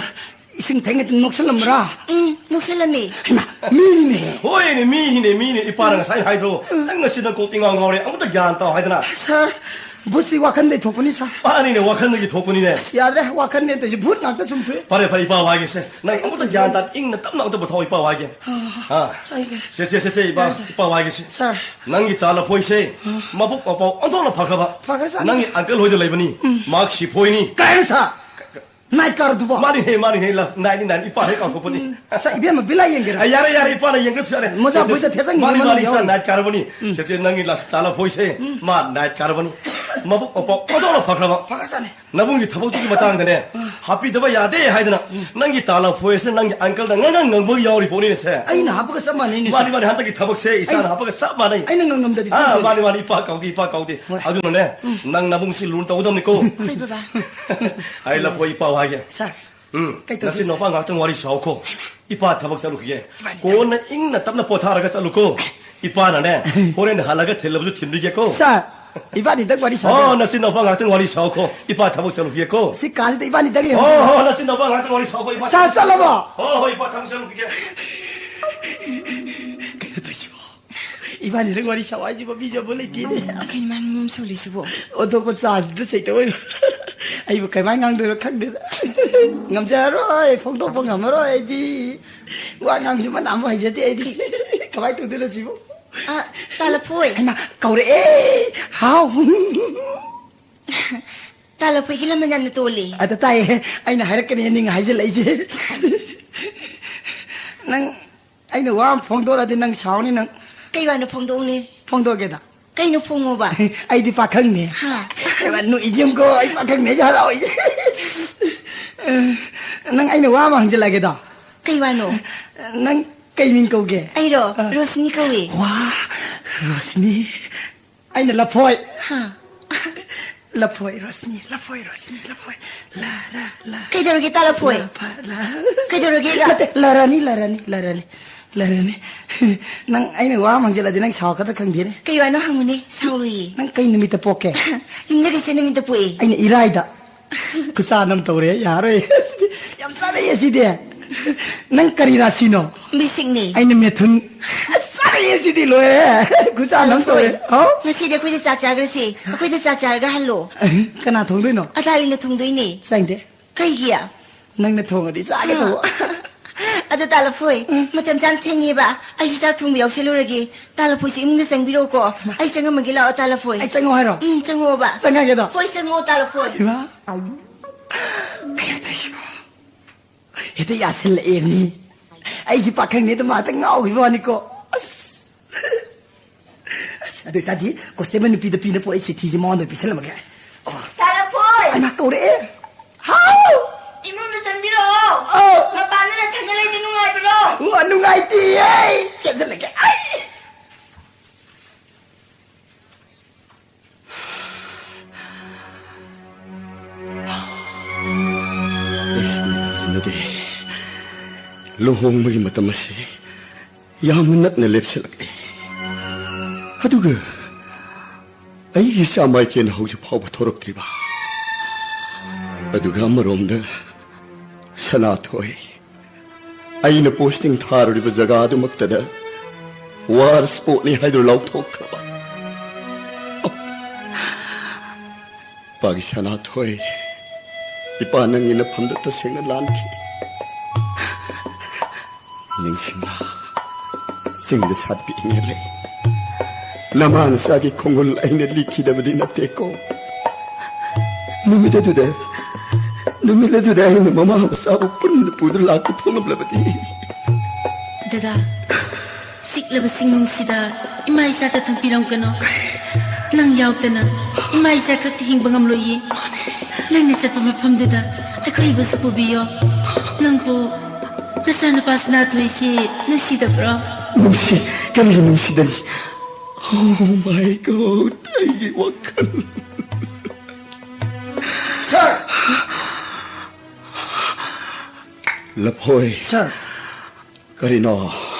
ꯏꯁꯤꯡ ꯊꯛꯏꯉꯩꯗ ꯅꯣꯛꯁꯜꯂꯝꯕ꯭ꯔꯥ? ꯎꯝ, ꯅꯣꯛꯁꯜꯂꯝꯃꯦ꯫ ꯍꯩꯃꯥ, ꯃꯤꯅꯤꯅꯦ꯫ ꯍꯣꯏꯅꯦ, ꯃꯤꯅꯤꯅꯦ, ꯃꯤꯅꯦ꯫ ꯏꯄꯥꯅ ꯉꯁꯥꯏ ꯍꯥꯏꯗ꯭ꯔꯣ? ꯅꯪ ꯉꯁꯤ ꯅꯪ ꯀꯣꯛꯇꯤ ꯉꯥꯎ ꯉꯥꯎꯔꯦ꯫ ꯑꯃꯨꯛꯇ ꯒ꯭ꯌꯥꯟ ꯇꯥꯎ ꯍꯥꯏꯗꯅ꯫ ꯁꯥꯔ, ꯕꯨꯠꯁꯤ ꯋꯥꯈꯟꯗꯩ ꯊꯣꯛꯄꯅꯤ, ꯁꯥꯔ꯫ ꯃꯥꯅꯤꯅꯦ, ꯋꯥꯈꯟꯗꯒꯤ ꯊꯣꯛꯄꯅꯤꯅꯦ꯫ ꯑꯁ, ꯌꯥꯗ꯭ꯔꯦ, ꯋꯥꯈꯟꯗꯩ ꯇꯧꯔꯤꯁꯦ ꯚꯨꯠ ꯉꯥꯛꯇ ꯁꯨꯝ ꯊꯣꯛꯑꯦ꯫ ꯐꯔꯦ, ꯐꯔꯦ, ꯏꯄꯥ ꯋꯥꯏꯒꯦꯁꯦ꯫ ꯅꯪ ꯑꯃꯨꯛꯇ ꯒ꯭ꯌꯥꯟ ꯇꯥ, ꯏꯪꯅ ꯇꯞꯅ ꯑꯃꯨꯛꯇ ꯄꯨꯊꯣꯛꯑꯣ, ꯏꯄꯥ ꯋꯥꯏꯒꯦ꯫ ꯑꯥ, ꯑꯥ꯫ ꯁꯦ, ꯁꯦ, ꯁꯦ, ꯏꯄꯥ, ꯁꯥꯔ, ꯁꯥꯔ꯫ ꯏꯄꯥ ꯋꯥꯏꯒꯦꯁꯦ꯫ ꯁꯥꯔ꯫ ꯅꯪꯒꯤ ꯇꯥ ꯂꯐꯣꯏꯁꯦ, ꯑꯥ꯫ ꯃꯕꯨꯛ ꯃꯄꯥꯎ ꯑꯣꯟꯊꯣꯛꯅ ꯐꯈ꯭ꯔꯕ꯫ ꯐꯈ꯭ꯔꯖꯥꯠꯅꯤ꯫ ꯅꯪꯒꯤ ꯑꯪꯀꯜ ꯍꯣꯏꯗ ꯂꯩꯕꯅꯤ꯫ ꯎꯝ꯫ ꯃꯍꯥꯛ ꯁꯤꯐꯣꯏꯅꯤ꯫ ꯀꯩ ꯍꯥꯏꯅꯣ, ꯁꯥꯔ? ꯅꯥꯏꯠ ꯀꯥꯔꯗꯨꯕꯣ? ꯃꯥꯅꯤꯍꯦ, ꯃꯥꯅꯤꯍꯦ, ꯂ-, ꯅꯥꯏꯠꯅꯤ, ꯅꯥꯏꯠꯅꯤ, ꯏꯄꯥ ꯍꯦꯛ ꯀꯥꯎꯊꯣꯛꯄꯅꯤ꯫ ꯎꯝ, ꯁꯥꯔ, ꯏꯕꯦꯝꯃ ꯕꯤꯂꯥ ꯌꯦꯡꯒꯦꯔꯥ? ꯑ, ꯌꯥꯔꯦ, ꯌꯥꯔꯦ, ꯏꯄꯥꯅ ꯌꯦꯡꯗ꯭ꯔꯁꯨ ꯌꯥꯔꯦ꯫ ꯃꯣꯖꯥ ꯁꯦ, ꯁꯦ, ꯐꯨꯔꯤꯠꯇ ꯊꯦꯠꯆꯟꯒꯦ, ꯃꯥꯅꯤ, ꯃꯅꯨꯡ ꯃꯥꯅꯤ, ꯏꯆꯥ ꯌꯥꯎꯔꯤ꯫ ꯅꯥꯏꯠ ꯀꯥꯔꯕꯅꯤ꯫ ꯎꯝ꯫ ꯁꯦ, ꯁꯦ, ꯅꯪꯒꯤ ꯂ-, ꯇꯥ ꯂꯐꯣꯏꯁꯦ, ꯎꯝ꯫ ꯃꯥ ꯅꯥꯏꯠ ꯀꯥꯔꯕꯅꯤ꯫ ꯃꯕꯨꯛ ꯃꯄꯥꯎ ꯑꯣꯟꯊꯣꯛꯅ ꯐꯈ꯭ꯔꯕ꯫ ꯐꯈ꯭ꯔꯖꯥꯠꯅꯤ꯫ ꯅꯕꯨꯡꯒꯤ ꯊꯕꯛꯇꯨꯒꯤ ꯃꯇꯥꯡꯗꯅꯦ, ꯎꯝ꯫ ꯍꯥꯞꯄꯤꯗꯕ ꯌꯥꯗꯦ ꯍꯥꯏꯗꯅ, ꯎꯝ꯫ ꯅꯪꯒꯤ ꯇꯥ ꯂꯐꯣꯏꯁꯦ ꯅꯪꯒꯤ ꯑꯪꯀꯜꯗ ꯉꯥꯡꯉ ꯉꯥꯡꯕ ꯌꯥꯎꯔꯤ ꯄꯣꯠꯅꯤꯅꯦ ꯁꯦ꯫ ꯑꯩꯅ ꯍꯥꯞꯄꯒ ꯆꯞ ꯃꯥꯟꯅꯩꯅꯦ, ꯃꯥꯅꯤ, ꯁꯥꯔ꯫ ꯃꯥꯅꯤ, ꯍꯟꯗꯛꯀꯤ ꯊꯕꯛꯁꯦ ꯏꯆꯥꯅ ꯑꯩ-, ꯍꯥꯞꯄꯒ ꯆꯞ ꯃꯥꯟꯅꯩ꯫ ꯑꯩꯅ ꯉꯥꯡꯉꯝꯗꯗꯤ ꯑꯥ, ꯈꯪꯗꯦꯅꯦ꯫ ꯃꯥꯅꯤ, ꯃꯥꯅꯤ, ꯏꯄꯥ ꯀꯥꯎꯗꯦ, ꯏꯄꯥ ꯀꯥꯎꯗꯦ꯫ ꯍꯣꯏ꯫ ꯑꯗꯨꯅꯅꯦ, ꯎꯝ꯫ ꯅꯪ ꯅꯕꯨꯡꯁꯤ ꯂꯨꯅ ꯇꯧꯒꯗꯕꯅꯤꯀꯣ꯫ ꯍꯣꯏ, ꯕꯕꯥ꯫ ꯑꯩ ꯂꯐꯣꯏ ꯏꯄꯥ ꯍꯥꯏꯒꯦ꯫ ꯁꯥꯔ, ꯎꯝ, ꯀꯩ ꯇꯧꯁꯤ, ꯅꯆꯤꯟ ꯁꯥꯔ? ꯅꯨꯄꯥ ꯉꯥꯛꯇꯪ ꯋꯥꯔꯤ ꯁꯥꯎꯀꯣ꯫ ꯏꯄꯥ ꯊꯕꯛ ꯆꯠꯂꯨꯈꯤꯒꯦ꯫ ꯀꯣꯟꯅ ꯏꯪꯅ ꯇꯞꯅ ꯄꯣꯊꯥꯔꯒ ꯆꯠꯂꯨꯀꯣ꯫ ꯏꯄꯥꯅꯅꯦ, ꯍꯣꯔꯦꯟ ꯍꯜꯂꯒ ꯊꯤꯜꯂꯕꯁꯨ ꯊꯤꯟꯕꯤꯒꯦꯀꯣ꯫ ꯁꯥꯔ, ꯏꯕꯥꯅꯤꯗꯪ ꯋꯥꯔꯤ ꯁꯥꯎ꯫ ꯑꯣ, ꯅꯆꯤꯟ ꯅꯅꯥꯎꯄꯥ ꯉꯥꯛꯇꯪ ꯋꯥꯔꯤ ꯁꯥꯎꯀꯣ꯫ ꯏꯄꯥ ꯊꯕꯛ ꯆꯠꯂꯨꯈꯤꯒꯦꯀꯣ꯫ ꯁꯤ ꯀꯥꯁꯤꯗ ꯏꯕꯥꯅꯤꯗꯪ ꯂꯩꯍꯧ꯫ ꯑꯣ, ꯍꯣ, ꯅꯆꯤꯟ ꯅꯅꯥꯎꯄꯥ ꯉꯥꯛꯇꯪ ꯋꯥꯔꯤ ꯁꯥꯎꯀꯣ, ꯏꯄꯥ꯫ ꯁꯥꯔ, ꯆꯠꯂꯕꯣ? ꯍꯣ, ꯍꯣ, ꯏꯄꯥ ꯊꯕꯛ ꯆꯠꯂꯨꯈꯤꯒꯦ꯫ ꯀꯩꯅꯣ ꯇꯧꯏꯁꯤꯕꯣ? ꯏꯕꯥꯅꯤꯗꯪ ꯋꯥꯔꯤ ꯁꯥꯎ ꯍꯥꯏꯁꯤꯕꯣ, ꯃꯤꯁꯨ ꯑꯃꯨꯛ ꯂꯩꯇꯦꯅꯦ꯫ ꯀꯩꯅꯣ ꯃꯥꯅ ꯃꯑꯣꯡ ꯁꯧꯔꯤꯁꯤꯕꯣ? ꯑꯣꯟꯊꯣꯛꯄ ꯆꯥꯁꯤꯗ ꯁꯩꯇ ꯑꯣꯏꯕ꯫ ꯑꯩꯕꯨ ꯀꯃꯥꯏꯅ ꯉꯥꯡꯗꯣꯏꯅꯣ ꯈꯪꯗꯦꯗ꯫ ꯉꯝꯖꯔꯔꯣꯏ, ꯐꯣꯡꯗꯣꯛꯄ ꯉꯝꯃꯔꯣꯏ ꯑꯩꯗꯤ꯫ ꯋꯥ ꯉꯥꯡꯕꯁꯨ ꯃꯅꯥ ꯑꯃ ꯍꯩꯖꯗꯦ ꯑꯩꯗꯤ꯫ ꯀꯃꯥꯏꯅ ꯇꯧꯗꯣꯏꯅꯣ ꯁꯤꯕꯨ? ꯑ, ꯇꯥꯂꯐꯣꯏ꯫ ꯍꯩꯃꯥ, ꯀꯧꯔꯛꯑꯦ꯫ ꯍꯥꯎ꯫ ꯇꯥꯂꯐꯣꯏꯒꯤ ꯂꯃꯟ ꯌꯥꯝꯅ ꯇꯣꯜꯂꯤ꯫ ꯑꯗ ꯇꯥꯏꯌꯦ, ꯑꯩꯅ ꯍꯥꯏꯔꯛꯀꯅꯤ ꯅꯤꯡ ꯍꯥꯏꯖꯤꯜꯂꯛꯏꯁꯦ꯫ ꯅꯪ, ꯑꯩꯅ ꯋꯥ ꯑꯃ ꯐꯣꯡꯗꯣꯔꯛꯑꯗꯤ ꯅꯪ ꯁꯥꯎꯅꯤ ꯅꯪ꯫ ꯀꯩ ꯋꯥꯅꯣ ꯐꯣꯡꯗꯣꯛꯎꯅꯦ? ꯐꯣꯡꯗꯣꯛꯑꯒꯦꯗ꯫ ꯀꯩꯅꯣ ꯐꯣꯡꯉꯣꯕ? ꯑꯩꯗꯤ ꯄꯥꯈꯪꯅꯦ꯫ ꯍꯥ? ꯅꯣꯛꯏꯁꯦ ꯌꯦꯡꯉꯨꯀꯣ, ꯑꯩ ꯄꯥꯈꯪꯅꯦ, ꯑꯩ ꯍꯔꯥꯎꯏ꯫ ꯅꯪ, ꯑꯩꯅ ꯋꯥ ꯑꯃ ꯍꯪꯖꯤꯜꯂꯛꯑꯒꯦꯗꯣ꯫ ꯀꯩ ꯋꯥꯅꯣ? ꯅꯪ ꯀꯩ ꯃꯤꯡ ꯀꯧꯒꯦ? ꯑꯩꯔꯣ? ꯑ꯫ ꯔꯣꯁꯅꯤ ꯀꯧꯏ꯫ ꯋꯥ, ꯔꯣꯁꯅꯤ꯫ ꯑꯩꯅ ꯂꯐꯣꯏ꯫ ꯍꯥ? ꯂꯐꯣꯏ, ꯔꯣꯁꯅꯤ, ꯂꯐꯣꯏ, ꯔꯣꯁꯅꯤ, ꯂꯐꯣꯏ꯫ ꯂꯥ, ꯂꯥ, ꯂꯥ꯫ ꯀꯩꯗꯧꯔꯒꯦ, ꯇꯥꯂꯐꯣꯏ? ꯂꯥ, ꯐ, ꯂꯥ꯫ ꯀꯩꯗꯧꯔꯒꯦ, ꯏꯌꯥ? ꯅꯠꯇꯦ, ꯂꯥꯔꯥꯅꯤ, ꯂꯥꯔꯥꯅꯤ, ꯂꯥꯔꯥꯅꯤ, ꯂꯥꯔꯥꯅꯤ꯫ ꯅꯪ ꯑꯩꯅ ꯋꯥ ꯑꯃ ꯍꯪꯖꯤꯜꯂꯗꯤ ꯅꯪ ꯁꯥꯎꯔꯛꯀꯗ꯭ꯔꯥ ꯈꯪꯗꯦꯅꯦ꯫ ꯀꯩ ꯋꯥꯅꯣ ꯍꯪꯉꯨꯅꯦ, ꯁꯥꯎꯔꯣꯏꯌꯦ꯫ ꯅꯪ ꯀꯩ ꯅꯨꯃꯤꯠꯇ ꯄꯣꯛꯀꯦ? ꯌꯨꯝꯖꯀꯩꯁ ꯅꯨꯃꯤꯠꯇ ꯄꯣꯛꯑꯦ꯫ ꯑꯩꯅ ꯏꯔꯥꯏꯗ꯫ ꯈꯨꯠꯁꯥ ꯑꯃ ꯇꯧꯔꯦ, ꯌꯥꯔꯣꯏ꯫ ꯌꯥꯝ ꯆꯥꯅꯩꯌꯦ ꯁꯤꯗꯤ꯫ ꯅꯪ ꯀꯔꯤ ꯔꯥꯁꯤꯅꯣ? ꯕꯤꯁꯤꯛꯅꯦ꯫ ꯑꯩꯅ ꯃꯦꯊꯨꯟ꯫ ꯑꯁ, ꯆꯥꯅꯩꯌꯦ ꯁꯤꯗꯤ, ꯂꯣꯏꯔꯦ꯫ ꯈꯨꯠꯁꯥ ꯑꯃ ꯇꯧꯔꯦ꯫ ꯍꯥꯎ? ꯉꯁꯤꯗꯤ ꯑꯩꯈꯣꯏꯗ ꯆꯥꯛ ꯆꯥꯈ꯭ꯔꯁꯤ꯫ ꯑꯩꯈꯣꯏꯗ ꯆꯥꯛ ꯆꯥꯔꯒ ꯍꯜꯂꯣ꯫ ꯀꯅꯥ ꯊꯣꯡꯗꯣꯏꯅꯣ? ꯑꯇꯥꯂꯤꯅ ꯊꯣꯡꯗꯣꯏꯅꯦ꯫ ꯆꯥꯅꯤꯡꯗꯦ꯫ ꯀꯩꯒꯤ? ꯅꯪꯅ ꯊꯣꯡꯉꯗꯤ ꯆꯥꯒꯦ ꯇꯧꯕ꯫ ꯑꯗꯣ ꯇꯥꯂꯐꯣꯏ, ꯎꯝ꯫ ꯃꯇꯝ ꯆꯥꯅ ꯊꯦꯡꯉꯦꯕ꯫ ꯑꯩꯁꯨ ꯆꯥꯛ ꯊꯣꯡꯕ ꯌꯥꯎꯁꯜꯂꯨꯔꯒꯦ꯫ ꯇꯥꯂꯐꯣꯏꯁꯦ ꯏꯃꯨꯡꯗ ꯆꯪꯕꯤꯔꯛꯑꯣꯀꯣ꯫ ꯍꯩꯃꯥ꯫ ꯑꯩ ꯆꯪꯉꯝꯃꯒꯦ, ꯂꯥꯛꯑꯣ ꯇꯥꯂꯐꯣꯏ꯫ ꯑꯩ ꯆꯪꯉꯣ ꯍꯥꯏꯔꯣ? ꯎꯝ, ꯆꯪꯉꯛꯑꯣꯕ꯫ ꯆꯪꯉꯒꯦꯗꯣ? ꯍꯣꯏ, ꯆꯪꯉꯛꯑꯣ ꯇꯥꯂꯐꯣꯏ꯫ ꯍꯩꯃꯥ꯫ ꯀꯩꯅꯣ ꯇꯧꯔꯤꯁꯤꯕꯣ? ꯍꯦꯛꯇ ꯌꯥꯁꯤꯜꯂꯛꯑꯦ ꯃꯤ꯫ ꯑꯩꯁꯤ ꯄꯥꯈꯪꯅꯦ ꯑꯗꯨꯝ ꯉꯥꯛꯇ ꯉꯥꯎꯈꯤꯕ ꯋꯥꯅꯤꯀꯣ꯫ ꯑꯁ꯫ ꯑꯁ, ꯑꯗꯨ ꯑꯣꯏꯇꯥꯔꯗꯤ ꯀꯣꯟꯁꯇꯦꯕꯜ ꯅꯨꯄꯤꯗ ꯄꯤꯅꯕ ꯑꯩ ꯆꯤꯊꯤꯁꯦ ꯃꯉꯣꯟꯗ ꯄꯤꯁꯜꯂꯝꯃꯒꯦ꯫ ꯑꯣ꯫ ꯇꯥꯂꯐꯣꯏ! ꯍꯩꯃꯥ, ꯀꯧꯔꯛꯑꯦ꯫ ꯍꯥꯎ! ꯏꯃꯨꯡꯗ ꯆꯪꯕꯤꯔꯛꯑꯣ꯫ ꯑꯧ꯫ ꯃꯄꯥꯟꯗ ꯅꯊꯟꯗ ꯂꯩꯕ ꯅꯨꯡꯉꯥꯏꯕ꯭ꯔꯣ? ꯑꯣ, ꯅꯨꯡꯉꯥꯏꯇꯤꯌꯦ꯫ ꯆꯦꯟꯁꯤꯜꯂꯒꯦ꯫ ꯑꯩ! ꯏꯁ, ꯅꯠꯇꯦ꯫ ꯂꯨꯍꯣꯡꯕꯒꯤ ꯃꯇꯝ ꯑꯁꯤ ꯌꯥꯝꯅ ꯅꯛꯅ ꯂꯦꯞꯁꯤꯜꯂꯛꯂꯦ꯫ ꯑꯗꯨꯒ ꯑꯩꯒꯤ ꯏꯆꯥ ꯃꯥꯏꯀꯦꯟ ꯍꯧꯖꯤꯛ ꯐꯥꯎꯕ ꯊꯣꯔꯛꯇ꯭ꯔꯤꯕ꯫ ꯑꯗꯨꯒ ꯑꯃꯔꯣꯝꯗ ꯁꯅꯥꯊꯣꯏ, ꯑꯩꯅ ꯄꯣꯁꯇꯤꯡ ꯊꯥꯔꯨꯔꯤꯕ ꯖꯒꯥ ꯑꯗꯨꯃꯛꯇꯗ ꯋꯥꯔ ꯁ꯭ꯄꯣꯠꯅꯤ ꯍꯥꯏꯗꯨꯅ ꯂꯥꯎꯊꯣꯛꯈ꯭ꯔꯕ꯫ ꯏꯄꯥꯒꯤ ꯁꯅꯥꯊꯣꯏ, ꯏꯄꯥ ꯅꯪꯒꯤ ꯅꯐꯝꯗ ꯇꯁꯦꯡꯅ ꯂꯥꯟꯈꯤ꯫ ꯅꯤꯡꯁꯤꯡꯂꯥ? ꯆꯤꯡꯗ ꯁꯥꯠꯄꯤ ꯏꯪꯉꯦꯜꯂꯩ, ꯅꯃꯥ ꯅꯆꯥꯒꯤ ꯈꯣꯡꯒꯨꯜ ꯑꯩꯅ ꯂꯤꯈꯤꯗꯕꯗꯤ ꯅꯠꯇꯦꯀꯣ꯫ ꯅꯨꯃꯤꯠ ꯑꯗꯨꯗ, ꯅꯨꯃꯤꯠ ꯑꯗꯨꯗ ꯑꯩꯅ ꯃꯃꯥ ꯃꯆꯥꯕꯨ ꯄꯨꯟꯅ ꯄꯨꯗꯨꯅ ꯂꯥꯛꯄ ꯊꯣꯛꯂꯝꯂꯕꯗꯤ꯫ ꯗꯗꯥ, ꯆꯤꯛꯂꯕ ꯆꯤꯡꯅꯨꯡꯁꯤꯗ ꯏꯃꯥ ꯏꯆꯥꯇ ꯊꯝꯕꯤꯔꯝꯒꯅꯨ꯫ ꯅꯪ ꯌꯥꯎꯗꯅ ꯏꯃꯥ ꯏꯆꯥ ꯈꯛꯇ ꯍꯤꯡꯕ ꯉꯝꯂꯣꯏꯌꯦ꯫ ꯅꯪꯅ ꯆꯠꯄ ꯃꯐꯝꯗꯨꯗ ꯑꯩꯈꯣꯏꯕꯨꯁꯨ ꯄꯨꯕꯤꯌꯣ꯫ ꯅꯪꯕꯨ ꯅꯆꯥꯅꯨꯄꯥ ꯁꯅꯥꯊꯣꯏꯁꯤ ꯅꯨꯡꯁꯤꯗꯕ꯭ꯔꯣ? ꯅꯨꯡꯁꯤ, ꯀꯔꯤꯒꯤ ꯅꯨꯡꯁꯤꯗꯅꯤ? Oh my God, ꯑꯩꯒꯤ ꯋꯥꯈꯜ꯫ ꯁꯥꯔ! ꯂꯐꯣꯏ꯫ ꯁꯥꯔ꯫ ꯀꯔꯤꯅꯣ?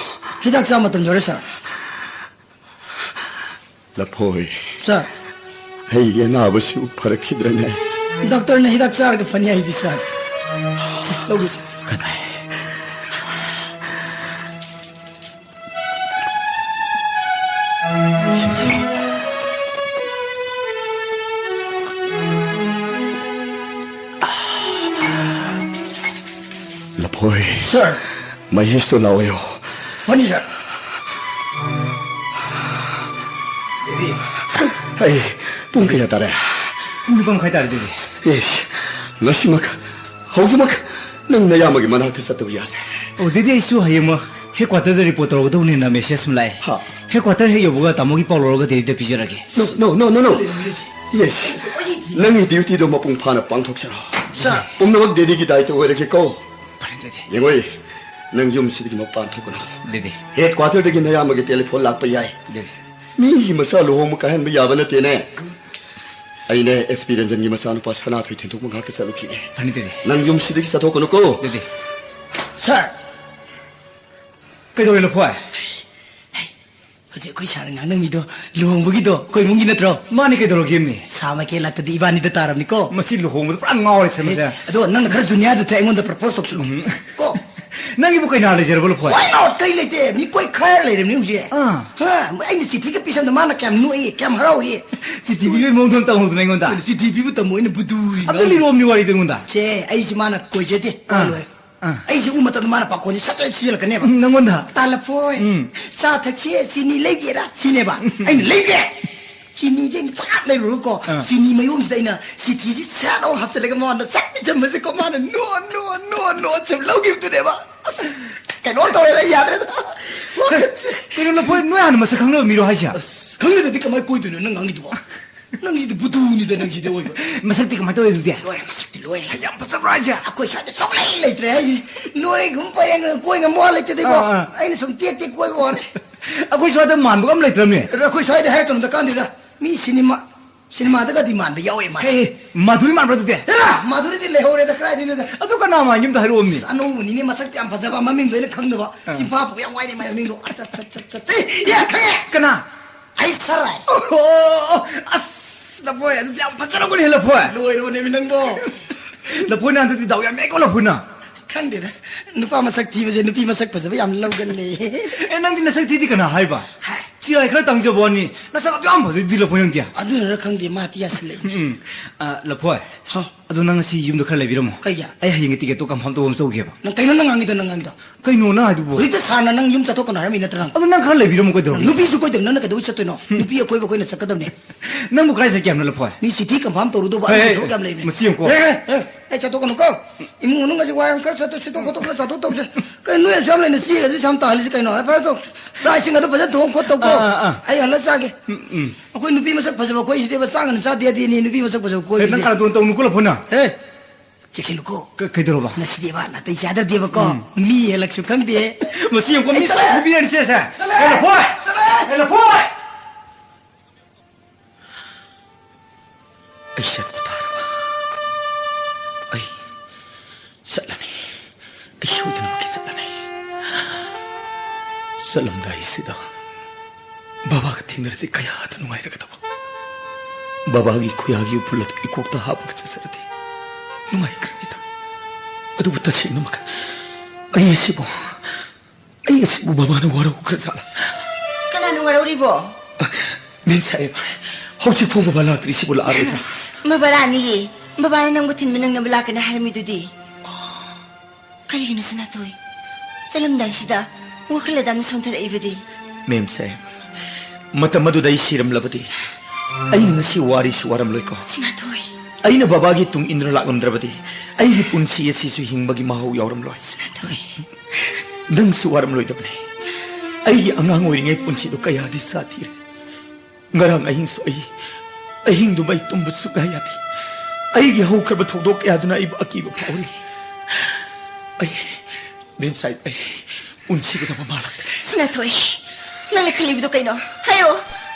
ꯍꯤꯗꯥꯛ ꯆꯥ ꯃꯇꯝ ꯌꯧꯔꯦ, ꯁꯥꯔ꯫ ꯂꯐꯣꯏ꯫ ꯁꯥꯔ꯫ ꯑꯩꯒꯤ ꯑꯅꯥꯕꯁꯨ ꯐꯔꯛꯈꯤꯗ꯭ꯔꯅꯦ? ꯗꯥꯛꯇꯔꯅ ꯍꯤꯗꯥꯛ ꯆꯥꯔꯒ ꯐꯅꯤ ꯍꯥꯏꯗꯤ, ꯁꯥꯔ꯫ ꯁꯥꯔ, ꯂꯧꯒꯦ, ꯁꯥꯔ꯫ ꯀꯗꯥꯏ? ꯂꯐꯣꯏ꯫ ꯁꯥꯔ꯫ ꯃꯍꯦꯁꯇꯣ ꯂꯥꯛꯑꯣꯌꯣ꯫ ꯐꯅꯤ, ꯁꯥꯔ꯫ ꯑꯩ ꯄꯨꯡ ꯀꯌꯥ ꯇꯥꯔꯦ? ꯄꯨꯡ ꯅꯤꯄꯥꯟ ꯃꯈꯥꯏ ꯇꯥꯔꯦ, ꯗꯦꯗꯤ꯫ ꯑꯦ, ꯉꯁꯤꯃꯛ, ꯍꯧꯖꯤꯛꯃꯛ ꯅꯪ ꯅꯌꯥꯝꯕꯒꯤ ꯃꯅꯥꯛꯇ ꯆꯠꯇꯕ ꯌꯥꯗꯦ꯫ ꯑꯣ, ꯗꯦꯗꯤ, ꯑꯩꯁꯨ ꯍꯌꯦꯡꯃꯛ ꯍꯦꯗ ꯀ꯭ꯋꯥꯇꯔꯗ ꯔꯤꯄꯣꯔꯠ ꯇꯧꯔꯒꯗꯧꯕꯅꯤꯅ ꯃꯦꯁꯦꯖ ꯑꯃ ꯂꯥꯛꯑꯦ꯫ ꯍꯥ? ꯍꯦꯗ ꯀ꯭ꯋꯥꯇꯔ ꯍꯦꯛ ꯌꯧꯕꯒ ꯇꯥꯃꯣꯒꯤ ꯄꯥꯎ ꯂꯧꯔꯒ ꯗꯦꯗꯤꯗ ꯄꯤꯖꯔꯒꯦ꯫ No, no, no, no, no. Yes. ꯅꯪꯒꯤ ꯗ꯭ꯌꯨꯇꯤꯗꯣ ꯃꯄꯨꯡ ꯐꯥꯅ ꯄꯥꯡꯊꯣꯛꯆꯔꯣ꯫ ꯁꯥꯔ꯫ ꯄꯨꯝꯅꯃꯛ ꯗꯦꯗꯤꯒꯤ ꯗꯥꯏꯇ ꯑꯣꯏꯔꯒꯦꯀꯣ꯫ ꯐꯔꯦ, ꯗꯦꯗꯤ꯫ ꯌꯦꯡꯉꯣꯏ, ꯅꯪ ꯌꯨꯝꯁꯤꯗꯒꯤ ꯃꯄꯥꯟ ꯊꯣꯛꯀꯅꯨ꯫ ꯗꯦꯗꯤ꯫ ꯍꯦꯗ ꯀ꯭ꯋꯥꯇꯔꯗꯒꯤ ꯅꯌꯥꯝꯕꯒꯤ ꯇꯦꯂꯤꯐꯣꯟ ꯂꯥꯛꯄ ꯌꯥꯏ꯫ ꯗꯦꯗꯤ꯫ ꯃꯤꯒꯤ ꯃꯆꯥ ꯂꯨꯍꯣꯡꯕ ꯀꯥꯏꯍꯟꯕ ꯌꯥꯕ ꯅꯠꯇꯦꯅꯦ꯫ ꯑꯩꯅꯦ ꯑꯦꯁ ꯄꯤ ꯔꯟꯖꯟꯒꯤ ꯃꯆꯥꯅꯨꯄꯥ ꯁꯅꯥꯊꯣꯏ ꯊꯤꯟꯗꯣꯛꯄ ꯉꯥꯛꯇ ꯆꯠꯂꯨꯈꯤꯒꯦ꯫ ꯐꯅꯤ, ꯗꯦꯗꯤ꯫ ꯅꯪ ꯌꯨꯝꯁꯤꯗꯒꯤ ꯆꯠꯊꯣꯛꯀꯅꯨꯀꯣ꯫ ꯗꯦꯗꯤ꯫ ꯁꯥꯔ, ꯀꯩꯗꯧꯔꯦ, ꯂꯐꯣꯏ? ꯍꯦ, ꯍꯧꯖꯤꯛ ꯑꯩꯈꯣꯏ ꯁꯥꯔꯅ ꯉꯥꯡꯅꯝꯃꯤꯗꯣ ꯂꯨꯍꯣꯡꯕꯒꯤꯗꯣ ꯑꯩꯈꯣꯏ ꯏꯃꯨꯡꯒꯤ ꯅꯠꯇ꯭ꯔꯣ? ꯃꯥꯅꯤ, ꯀꯩꯗꯧꯔꯒꯦ ꯌꯦꯡꯅꯤ? ꯁꯥ ꯃꯥꯏꯀꯩ ꯂꯥꯛꯇꯗꯤ ꯏꯕꯥꯅꯤꯗ ꯇꯥꯔꯝꯅꯤꯀꯣ꯫ ꯃꯁꯤ ꯂꯨꯍꯣꯡꯕꯗ ꯄꯨꯔꯥ ꯉꯥꯎꯔꯦ, ꯁꯦꯝꯕꯁꯦ꯫ ꯑꯦ, ꯑꯗꯣ ꯅꯪꯅ ꯈꯔ ꯖꯨꯅꯤꯌꯔꯗꯨ ꯊꯣꯛꯑꯦ, ꯑꯩꯉꯣꯟꯗ ꯄ꯭ꯔꯄꯣꯁ ꯇꯧꯁꯤꯜꯂꯨ꯫ ꯎꯝ꯫ ꯀꯣ? ꯅꯪꯒꯤꯕꯨ ꯀꯩꯅꯥ ꯂꯩꯖꯔꯕꯣ, ꯂꯐꯣꯏ? Why not? ꯀꯩ ꯂꯩꯇꯦ? ꯃꯤ ꯀꯣꯏ ꯈꯥꯏꯔ ꯂꯩꯔꯕꯅꯤ ꯍꯧꯖꯤꯛ꯫ ꯑꯥ꯫ ꯍꯥ? ꯑꯩꯅ ꯆꯤꯊꯤꯒ ꯄꯤꯁꯟꯗ ꯃꯥꯅ ꯀꯌꯥꯝ ꯅꯣꯛꯏ, ꯀꯌꯥꯝ ꯍꯔꯥꯎꯏ꯫ ꯆꯤꯊꯤ ꯄꯤꯕꯒꯤ ꯃꯑꯣꯡꯗꯣ ꯑꯝꯇ ꯇꯝꯍꯧꯗꯅ ꯑꯩꯉꯣꯟꯗ꯫ ꯆꯤꯊꯤ ꯄꯤꯕ ꯇꯝꯃꯣ, ꯑꯩꯅ ꯕꯨꯗꯨ꯫ ꯑꯝꯇ ꯂꯤꯔꯛꯑꯣ, ꯃꯤ ꯋꯥꯔꯤꯗꯣ ꯑꯩꯉꯣꯟꯗ꯫ ꯁꯦ, ꯑꯩꯁꯦ ꯃꯥꯅ ꯀꯣꯏꯖꯗꯦ꯫ ꯑꯥ꯫ ꯂꯣꯏꯔꯦ꯫ ꯑꯥ꯫ ꯑꯩꯁꯦ ꯎ ꯃꯇꯝꯗ ꯃꯥꯅ ꯄꯥꯈꯣꯟꯁꯦ ꯁꯠ ꯁꯠ ꯁꯤꯖꯤꯜꯂꯛꯀꯅꯦꯕ꯫ ꯎꯝ, ꯅꯪꯉꯣꯟꯗ? "ꯇꯥ ꯂꯐꯣꯏ, ꯎꯝ꯫ ꯆꯥ ꯊꯛꯁꯦ, ꯆꯤꯅꯤ ꯂꯩꯒꯦꯔꯥ?" ꯁꯤꯅꯦꯕ꯫ ꯑꯩꯅ, "ꯂꯩꯒꯦ!" ꯆꯤꯅꯤꯁꯦ ꯑꯩꯅ ꯆꯥꯠ ꯂꯩꯔꯨꯔꯀꯣ, ꯑꯥ꯫ ꯆꯤꯅꯤ ꯃꯌꯣꯝꯁꯤꯗ ꯑꯩꯅ ꯆꯤꯊꯤꯁꯤ ꯁꯠ ꯂꯥꯎ ꯍꯥꯞꯆꯤꯜꯂꯒ ꯃꯉꯣꯟꯗ ꯆꯠ ꯄꯤꯁꯟꯕꯁꯦꯀꯣ, ꯃꯥꯅ ꯅꯣ, ꯅꯣ, ꯅꯣ, ꯅꯣ ꯁꯨꯝ ꯂꯧꯈꯤꯕꯗꯨꯅꯦꯕ꯫ ꯑꯁ, ꯀꯩꯅꯣ ꯇꯧꯔꯦꯗ, ꯑꯩ ꯌꯥꯗ꯭ꯔꯦꯗ꯫ ꯀꯩꯅꯣ, ꯂꯐꯣꯏ, ꯅꯣꯏ ꯍꯥꯟꯅ ꯃꯁꯛ ꯈꯪꯅꯕ ꯃꯤꯔꯣ ꯍꯥꯏꯁꯦ? ꯑꯁ, ꯈꯪꯅꯗꯗꯤ ꯀꯃꯥꯏ ꯀꯣꯏꯗꯣꯏꯅꯣ ꯅꯪ ꯉꯥꯡꯉꯤꯗꯨꯕꯣ? ꯅꯪꯒꯤꯗꯤ ꯕꯨꯗꯨꯅꯤꯗ, ꯅꯪꯒꯤꯗꯤ ꯑꯣꯏꯕ꯫ ꯃꯁꯛꯇꯤ ꯀꯃꯥꯏ ꯇꯧꯋꯦ ꯑꯗꯨꯗꯤ? ꯂꯣꯏꯔꯦ, ꯃꯁꯛꯇꯤ ꯂꯣꯏꯔꯦ꯫ ꯌꯥꯝ ꯐꯖꯕ꯭ꯔꯥ ꯍꯥꯏꯁꯦ? ꯑꯩꯈꯣꯏ ꯁ꯭ꯋꯥꯏꯗ ꯁꯨꯡꯂꯩ ꯂꯩꯇ꯭ꯔꯦ ꯍꯥꯏꯁꯦ꯫ ꯅꯣꯏꯒꯨꯝ ꯄꯔꯦꯡ ꯀꯣꯏ ꯉꯝꯕ ꯋꯥ ꯂꯩꯇꯦꯗꯀꯣ꯫ ꯑꯥ, ꯑꯥ꯫ ꯑꯩꯅ ꯁꯨꯝ ꯇꯦꯛ ꯇꯦꯛ ꯀꯣꯏꯕ ꯋꯥꯅꯤ꯫ ꯑꯩꯈꯣꯏ ꯁ꯭ꯋꯥꯏꯗ ꯃꯥꯟꯕꯒ ꯑꯝ ꯂꯩꯇ꯭ꯔꯕꯅꯦ꯫ ꯑꯗꯣ ꯑꯩꯈꯣꯏ ꯁ꯭ꯋꯥꯏꯗ ꯍꯥꯏꯔꯛꯀꯅꯨꯗ ꯀꯥꯟꯗꯦꯗ꯫ ꯃꯤ ꯁꯤꯅꯦꯃꯥ, ꯁꯤꯅꯦꯃꯥꯗꯒꯗꯤ ꯃꯥꯟꯕ ꯌꯥꯎꯋꯦ ꯃꯥꯁꯦ꯫ ꯍꯦ, ꯍꯦ, ꯃꯥꯙꯨꯔꯤ ꯃꯥꯟꯕ꯭ꯔꯥ ꯑꯗꯨꯗꯤ? ꯍꯦꯔꯥ, ꯃꯥꯙꯨꯔꯤꯗꯤ ꯂꯩꯍꯧꯔꯦꯗ, ꯀꯗꯥꯏꯗꯩꯅꯣꯗ? ꯑꯗꯨ ꯀꯅꯥ ꯃꯥꯟꯒꯦ ꯑꯝꯇ ꯍꯥꯏꯔꯛꯑꯣꯅꯦ꯫ ꯑꯁ, ꯑꯅꯧꯕꯅꯤꯅꯦ, ꯃꯁꯛꯇꯤ ꯌꯥꯝ ꯐꯖꯕ, ꯃꯃꯤꯡꯗꯣ ꯑꯩꯅ ꯈꯪꯗꯕ꯫ ꯑꯥ꯫ ꯆꯤꯟꯐꯥ ꯄꯨꯕ ꯌꯥꯝ ꯋꯥꯏꯅꯦ ꯃꯥꯏ ꯃꯃꯤꯡꯗꯣ꯫ ꯑꯠꯆꯥ, ꯑꯠꯆꯥ, ꯑꯠꯆꯥ, ꯑꯠꯆꯥ꯫ ꯑꯦ, ꯈꯪꯉꯦ꯫ ꯀꯅꯥ? ꯑꯩ ꯁꯔꯥꯏ꯫ ꯑꯣ, ꯑꯁ, ꯂꯐꯣꯏ, ꯑꯗꯨꯗꯤ ꯌꯥꯝ ꯐꯖꯔꯝꯒꯅꯤ, ꯂꯐꯣꯏ꯫ ꯂꯣꯏꯔꯕꯅꯦꯃꯤ ꯅꯪꯕꯣ꯫ ꯂꯐꯣꯏꯅ ꯍꯟꯗꯛꯇꯤ ꯗꯥꯎ ꯌꯥꯝ ꯌꯥꯏꯀꯣ, ꯂꯐꯣꯏꯅ꯫ ꯈꯪꯗꯦꯗ, ꯅꯨꯄꯥ ꯃꯁꯛ ꯊꯤꯕꯁꯦ ꯅꯨꯄꯤ ꯃꯁꯛ ꯐꯖꯕ ꯌꯥꯝ ꯂꯧꯒꯜꯂꯦ꯫ ꯑꯦ, ꯅꯪꯗꯤ ꯅꯁꯛ ꯊꯤꯗꯤ ꯀꯅꯥ ꯍꯥꯏꯕ? ꯍꯥꯏ꯫ ꯆꯤꯔꯥꯏ ꯈꯔ ꯇꯥꯡꯖꯕ ꯋꯥꯅꯤ, ꯅꯁꯛ ꯑꯗꯨ ꯌꯥꯝ ꯐꯖꯩꯗꯤ, ꯂꯐꯣꯏ, ꯅꯪꯗꯤ꯫ ꯑꯗꯨꯅꯔ ꯈꯪꯗꯦ, ꯃꯥ ꯇꯤꯌꯥꯁꯤ ꯂꯩ꯫ ꯎꯝ, ꯎꯝ꯫ ꯑ, ꯂꯐꯣꯏ꯫ ꯍꯥ? ꯑꯗꯣ ꯅꯪ ꯉꯁꯤ ꯌꯨꯝꯗ ꯈꯔ ꯂꯩꯕꯤꯔꯝꯃꯣ꯫ ꯀꯩꯒꯤ? ꯑꯩ ꯍꯌꯦꯡꯒꯤ ꯇꯤꯀꯦꯠꯇꯣ ꯀꯟꯐꯥꯔꯝ ꯇꯧꯕ ꯑꯃ ꯆꯧꯒꯦꯕ꯫ ꯅꯪ ꯀꯩꯅꯣ ꯅꯪ ꯉꯥꯡꯉꯤꯗꯣ, ꯅꯪ ꯉꯥꯡꯉꯤꯗꯣ? ꯀꯩꯅꯣ ꯅꯪ ꯍꯥꯏꯗꯨꯕꯨ? ꯍꯧꯖꯤꯛꯇ ꯁꯥꯔꯅ ꯅꯪ ꯌꯨꯝ ꯆꯠꯊꯣꯛꯀꯅꯣ ꯍꯥꯏꯔꯝꯃꯤ ꯅꯠꯇ꯭ꯔꯥ? ꯑꯗꯨ ꯅꯪ ꯈꯔ ꯂꯩꯕꯤꯔꯝꯃꯣ ꯀꯩꯗꯧꯔꯒꯦ? ꯅꯨꯄꯤꯁꯨ ꯀꯣꯏꯗꯕ ꯅꯪꯅ ꯀꯩꯗꯧꯕꯩ ꯆꯠꯇꯣꯏꯅꯣ? ꯎꯝ꯫ ꯅꯨꯄꯤ ꯑꯀꯣꯏꯕ ꯑꯩꯈꯣꯏꯅ ꯆꯠꯀꯗꯕꯅꯦ꯫ ꯅꯪꯕꯨ ꯀꯗꯥꯏ ꯆꯠꯀꯦ ꯍꯥꯏꯕꯅꯣ, ꯂꯐꯣꯏ? ꯃꯤ ꯆꯤꯊꯤ ꯀꯟꯐꯥꯔꯝ ꯇꯧꯔꯨꯗꯧꯕ ꯍꯦ, ꯑꯩꯒꯤ ꯍꯦ, ꯊꯕꯛ ꯌꯥꯝ ꯂꯩꯕꯅꯦ꯫ ꯃꯁꯤ ꯌꯦꯡꯉꯨꯀꯣ꯫ ꯍꯦ, ꯍꯦ, ꯍꯦ, ꯑꯩ ꯆꯠꯊꯣꯛꯀꯅꯨꯀꯣ꯫ ꯏꯃꯨꯡ ꯃꯅꯨꯡꯒꯁꯦ ꯋꯥꯏꯔꯝ ꯈꯔ ꯁꯠꯇꯣꯛ ꯁꯤꯠꯇꯣꯛ ꯈꯣꯠꯇꯣꯛꯇꯅ ꯆꯥꯊꯣꯛ ꯇꯧꯁꯦ꯫ ꯀꯩꯅꯣ ꯅꯣꯏ ꯑꯁꯨꯛ ꯌꯥꯝ ꯂꯩꯅ ꯆꯦꯒꯁꯨ ꯌꯥꯝ ꯇꯥꯍꯜꯂꯤꯁꯤ ꯀꯩꯅꯣ? ꯍꯦ, ꯐꯔꯦ ꯇꯧ꯫ ꯆꯥꯛ ꯏꯁꯤꯡ ꯑꯗꯨ ꯐꯖꯅ ꯊꯣꯡ ꯈꯣꯠ ꯇꯧꯀꯣ꯫ ꯑꯥ, ꯑꯥ, ꯑꯥ꯫ ꯑꯩ ꯍꯜꯂ ꯆꯥꯒꯦ꯫ ꯎꯝ, ꯎꯝ꯫ ꯑꯩꯈꯣꯏ ꯅꯨꯄꯤ ꯃꯁꯛ ꯐꯖꯕ ꯑꯩꯈꯣꯏ ꯁꯤꯗꯤ ꯆꯥꯛ ꯉꯟꯅ ꯆꯥꯗꯦ ꯍꯥꯏꯗꯤ ꯅꯨꯄꯤ ꯃꯁꯛ ꯐꯖꯕ ꯑꯩꯈꯣꯏ ꯍꯦ, ꯅꯪ ꯁꯤꯗꯤ꯫ ꯀꯥꯔꯇꯨꯟ ꯇꯧꯅꯨꯀꯣ, ꯂꯐꯣꯏꯅ꯫ ꯍꯦ, ꯆꯦꯛꯁꯤꯜꯂꯨꯀꯣ꯫ ꯀ-, ꯀꯩꯗꯧꯔꯕ? ꯉꯁꯤꯗꯤꯕ ꯅꯥꯇꯩ ꯆꯥꯗ꯭ꯔꯗꯤꯕꯀꯣ, ꯎꯝ꯫ ꯃꯤ ꯍꯦꯜꯂꯛꯁꯨ ꯈꯪꯗꯦ꯫ ꯃꯁꯤ ꯌꯦꯡꯉꯨꯀꯣ, ꯃꯤ ꯑꯩ ꯆꯠꯂꯦ꯫ ꯐꯨꯕꯤꯔꯅꯤ ꯁꯦ, ꯁꯦ꯫ ꯆꯠꯂꯦ꯫ ꯍꯦ, ꯂꯐꯣꯏ! ꯆꯠꯂꯦ꯫ ꯍꯦ, ꯂꯐꯣꯏ! ꯑꯩ ꯆꯠꯄ ꯇꯥꯔꯕ? ꯑꯩ ꯆꯠꯂꯅꯤ꯫ ꯑꯩ ꯁꯣꯏꯗꯅꯃꯛꯀꯤ ꯆꯠꯂꯅꯤ꯫ ꯆꯠꯂꯝꯗꯥꯏꯁꯤꯗ ꯕꯕꯥꯒ ꯊꯦꯡꯅꯔꯗꯤ ꯀꯌꯥꯗ ꯅꯨꯡꯉꯥꯏꯔꯒꯗꯕ꯫ ꯕꯕꯥꯒꯤ ꯈꯨꯌꯥꯒꯤ ꯎꯐꯨꯜ ꯑꯗꯨ ꯏꯀꯣꯛꯇ ꯍꯥꯞꯄꯒ ꯆꯠꯆꯔꯗꯤ ꯅꯨꯡꯉꯥꯏꯈ꯭ꯔꯅꯤꯗ꯫ ꯑꯗꯨꯕꯨ ꯇꯁꯦꯡꯅꯃꯛ ꯑꯩ ꯑꯁꯤꯕꯨ, ꯑꯩ ꯑꯁꯤꯕꯨ ꯕꯕꯥꯅ ꯋꯥꯔꯧꯈ꯭ꯔꯖꯥꯠꯂꯥ? ꯀꯅꯥꯅ ꯋꯥꯔꯧꯔꯤꯕꯣ? ꯃꯦꯝ ꯁꯥꯍꯦꯕ, ꯍꯧꯖꯤꯛ ꯐꯥꯎ ꯕꯕꯥ ꯂꯥꯛꯇ꯭ꯔꯤꯁꯤꯕꯨ ꯂꯥꯛꯑꯔꯣꯏꯗ꯭ꯔꯥ? ꯕꯕꯥ ꯂꯥꯛꯑꯅꯤꯌꯦ꯫ ꯕꯕꯥꯅ ꯅꯪꯕꯨ ꯊꯤꯟꯕ ꯅꯪꯅꯕ ꯂꯥꯛꯀꯅꯤ ꯍꯥꯏꯔꯝꯃꯤꯗꯨꯗꯤ꯫ ꯀꯔꯤꯒꯤꯅꯣ ꯁꯅꯥꯊꯣꯏ? ꯆꯠꯂꯝꯗꯥꯏꯁꯤꯗ ꯋꯥꯈꯜ ꯑꯗꯥꯅ ꯁꯣꯟꯊꯔꯛꯏꯕꯗꯤ? ꯃꯦꯝ ꯁꯥꯍꯦꯕ, ꯃꯇꯝ ꯑꯗꯨꯗ ꯑꯩ ꯁꯤꯔꯝꯂꯕꯗꯤ ꯑꯩꯅ ꯉꯁꯤ ꯋꯥꯔꯤꯁꯤ ꯋꯥꯔꯝꯂꯣꯏꯀꯣ꯫ ꯁꯅꯥꯊꯣꯏ꯫ ꯑꯩꯅ ꯕꯕꯥꯒꯤ ꯇꯨꯡ ꯏꯟꯗꯨꯅ ꯂꯥꯛꯂꯝꯗ꯭ꯔꯕꯗꯤ ꯑꯩꯒꯤ ꯄꯨꯟꯁꯤ ꯑꯁꯤꯁꯨ ꯍꯤꯡꯕꯒꯤ ꯃꯍꯥꯎ ꯌꯥꯎꯔꯝꯂꯣꯏ꯫ ꯁꯅꯥꯊꯣꯏ꯫ ꯅꯪꯁꯨ ꯋꯥꯔꯝꯂꯣꯏꯗꯕꯅꯤ꯫ ꯑꯩꯒꯤ ꯑꯉꯥꯡ ꯑꯣꯏꯔꯤꯉꯩ ꯄꯨꯟꯁꯤꯗꯨ ꯀꯌꯥꯗꯤ ꯁꯥꯊꯤꯔꯦ꯫ ꯉꯔꯥꯡ ꯑꯍꯤꯡꯁꯨ ꯑꯩ, ꯑꯍꯤꯡꯗꯨꯃ ꯑꯩ ꯇꯨꯝꯕ ꯁꯨꯛꯌꯥ ꯌꯥꯗꯦ꯫ ꯑꯩꯒꯤ ꯍꯧꯈ꯭ꯔꯕ ꯊꯧꯗꯣꯛ ꯀꯌꯥꯗꯨꯅ ꯑꯩꯕꯨ ꯑꯀꯤꯕ ꯐꯥꯎꯔꯤ꯫ ꯑꯩ, ꯃꯦꯝ ꯁꯥꯍꯦꯕ, ꯑꯩ ꯄꯨꯟꯁꯤꯒꯗꯕ ꯃꯥꯜꯂꯛꯇ꯭ꯔꯦ꯫ ꯁꯅꯥꯊꯣꯏ, ꯅꯪꯅ ꯈꯜꯂꯤꯕꯗꯨ ꯀꯩꯅꯣ? ꯍꯥꯏꯌꯣ,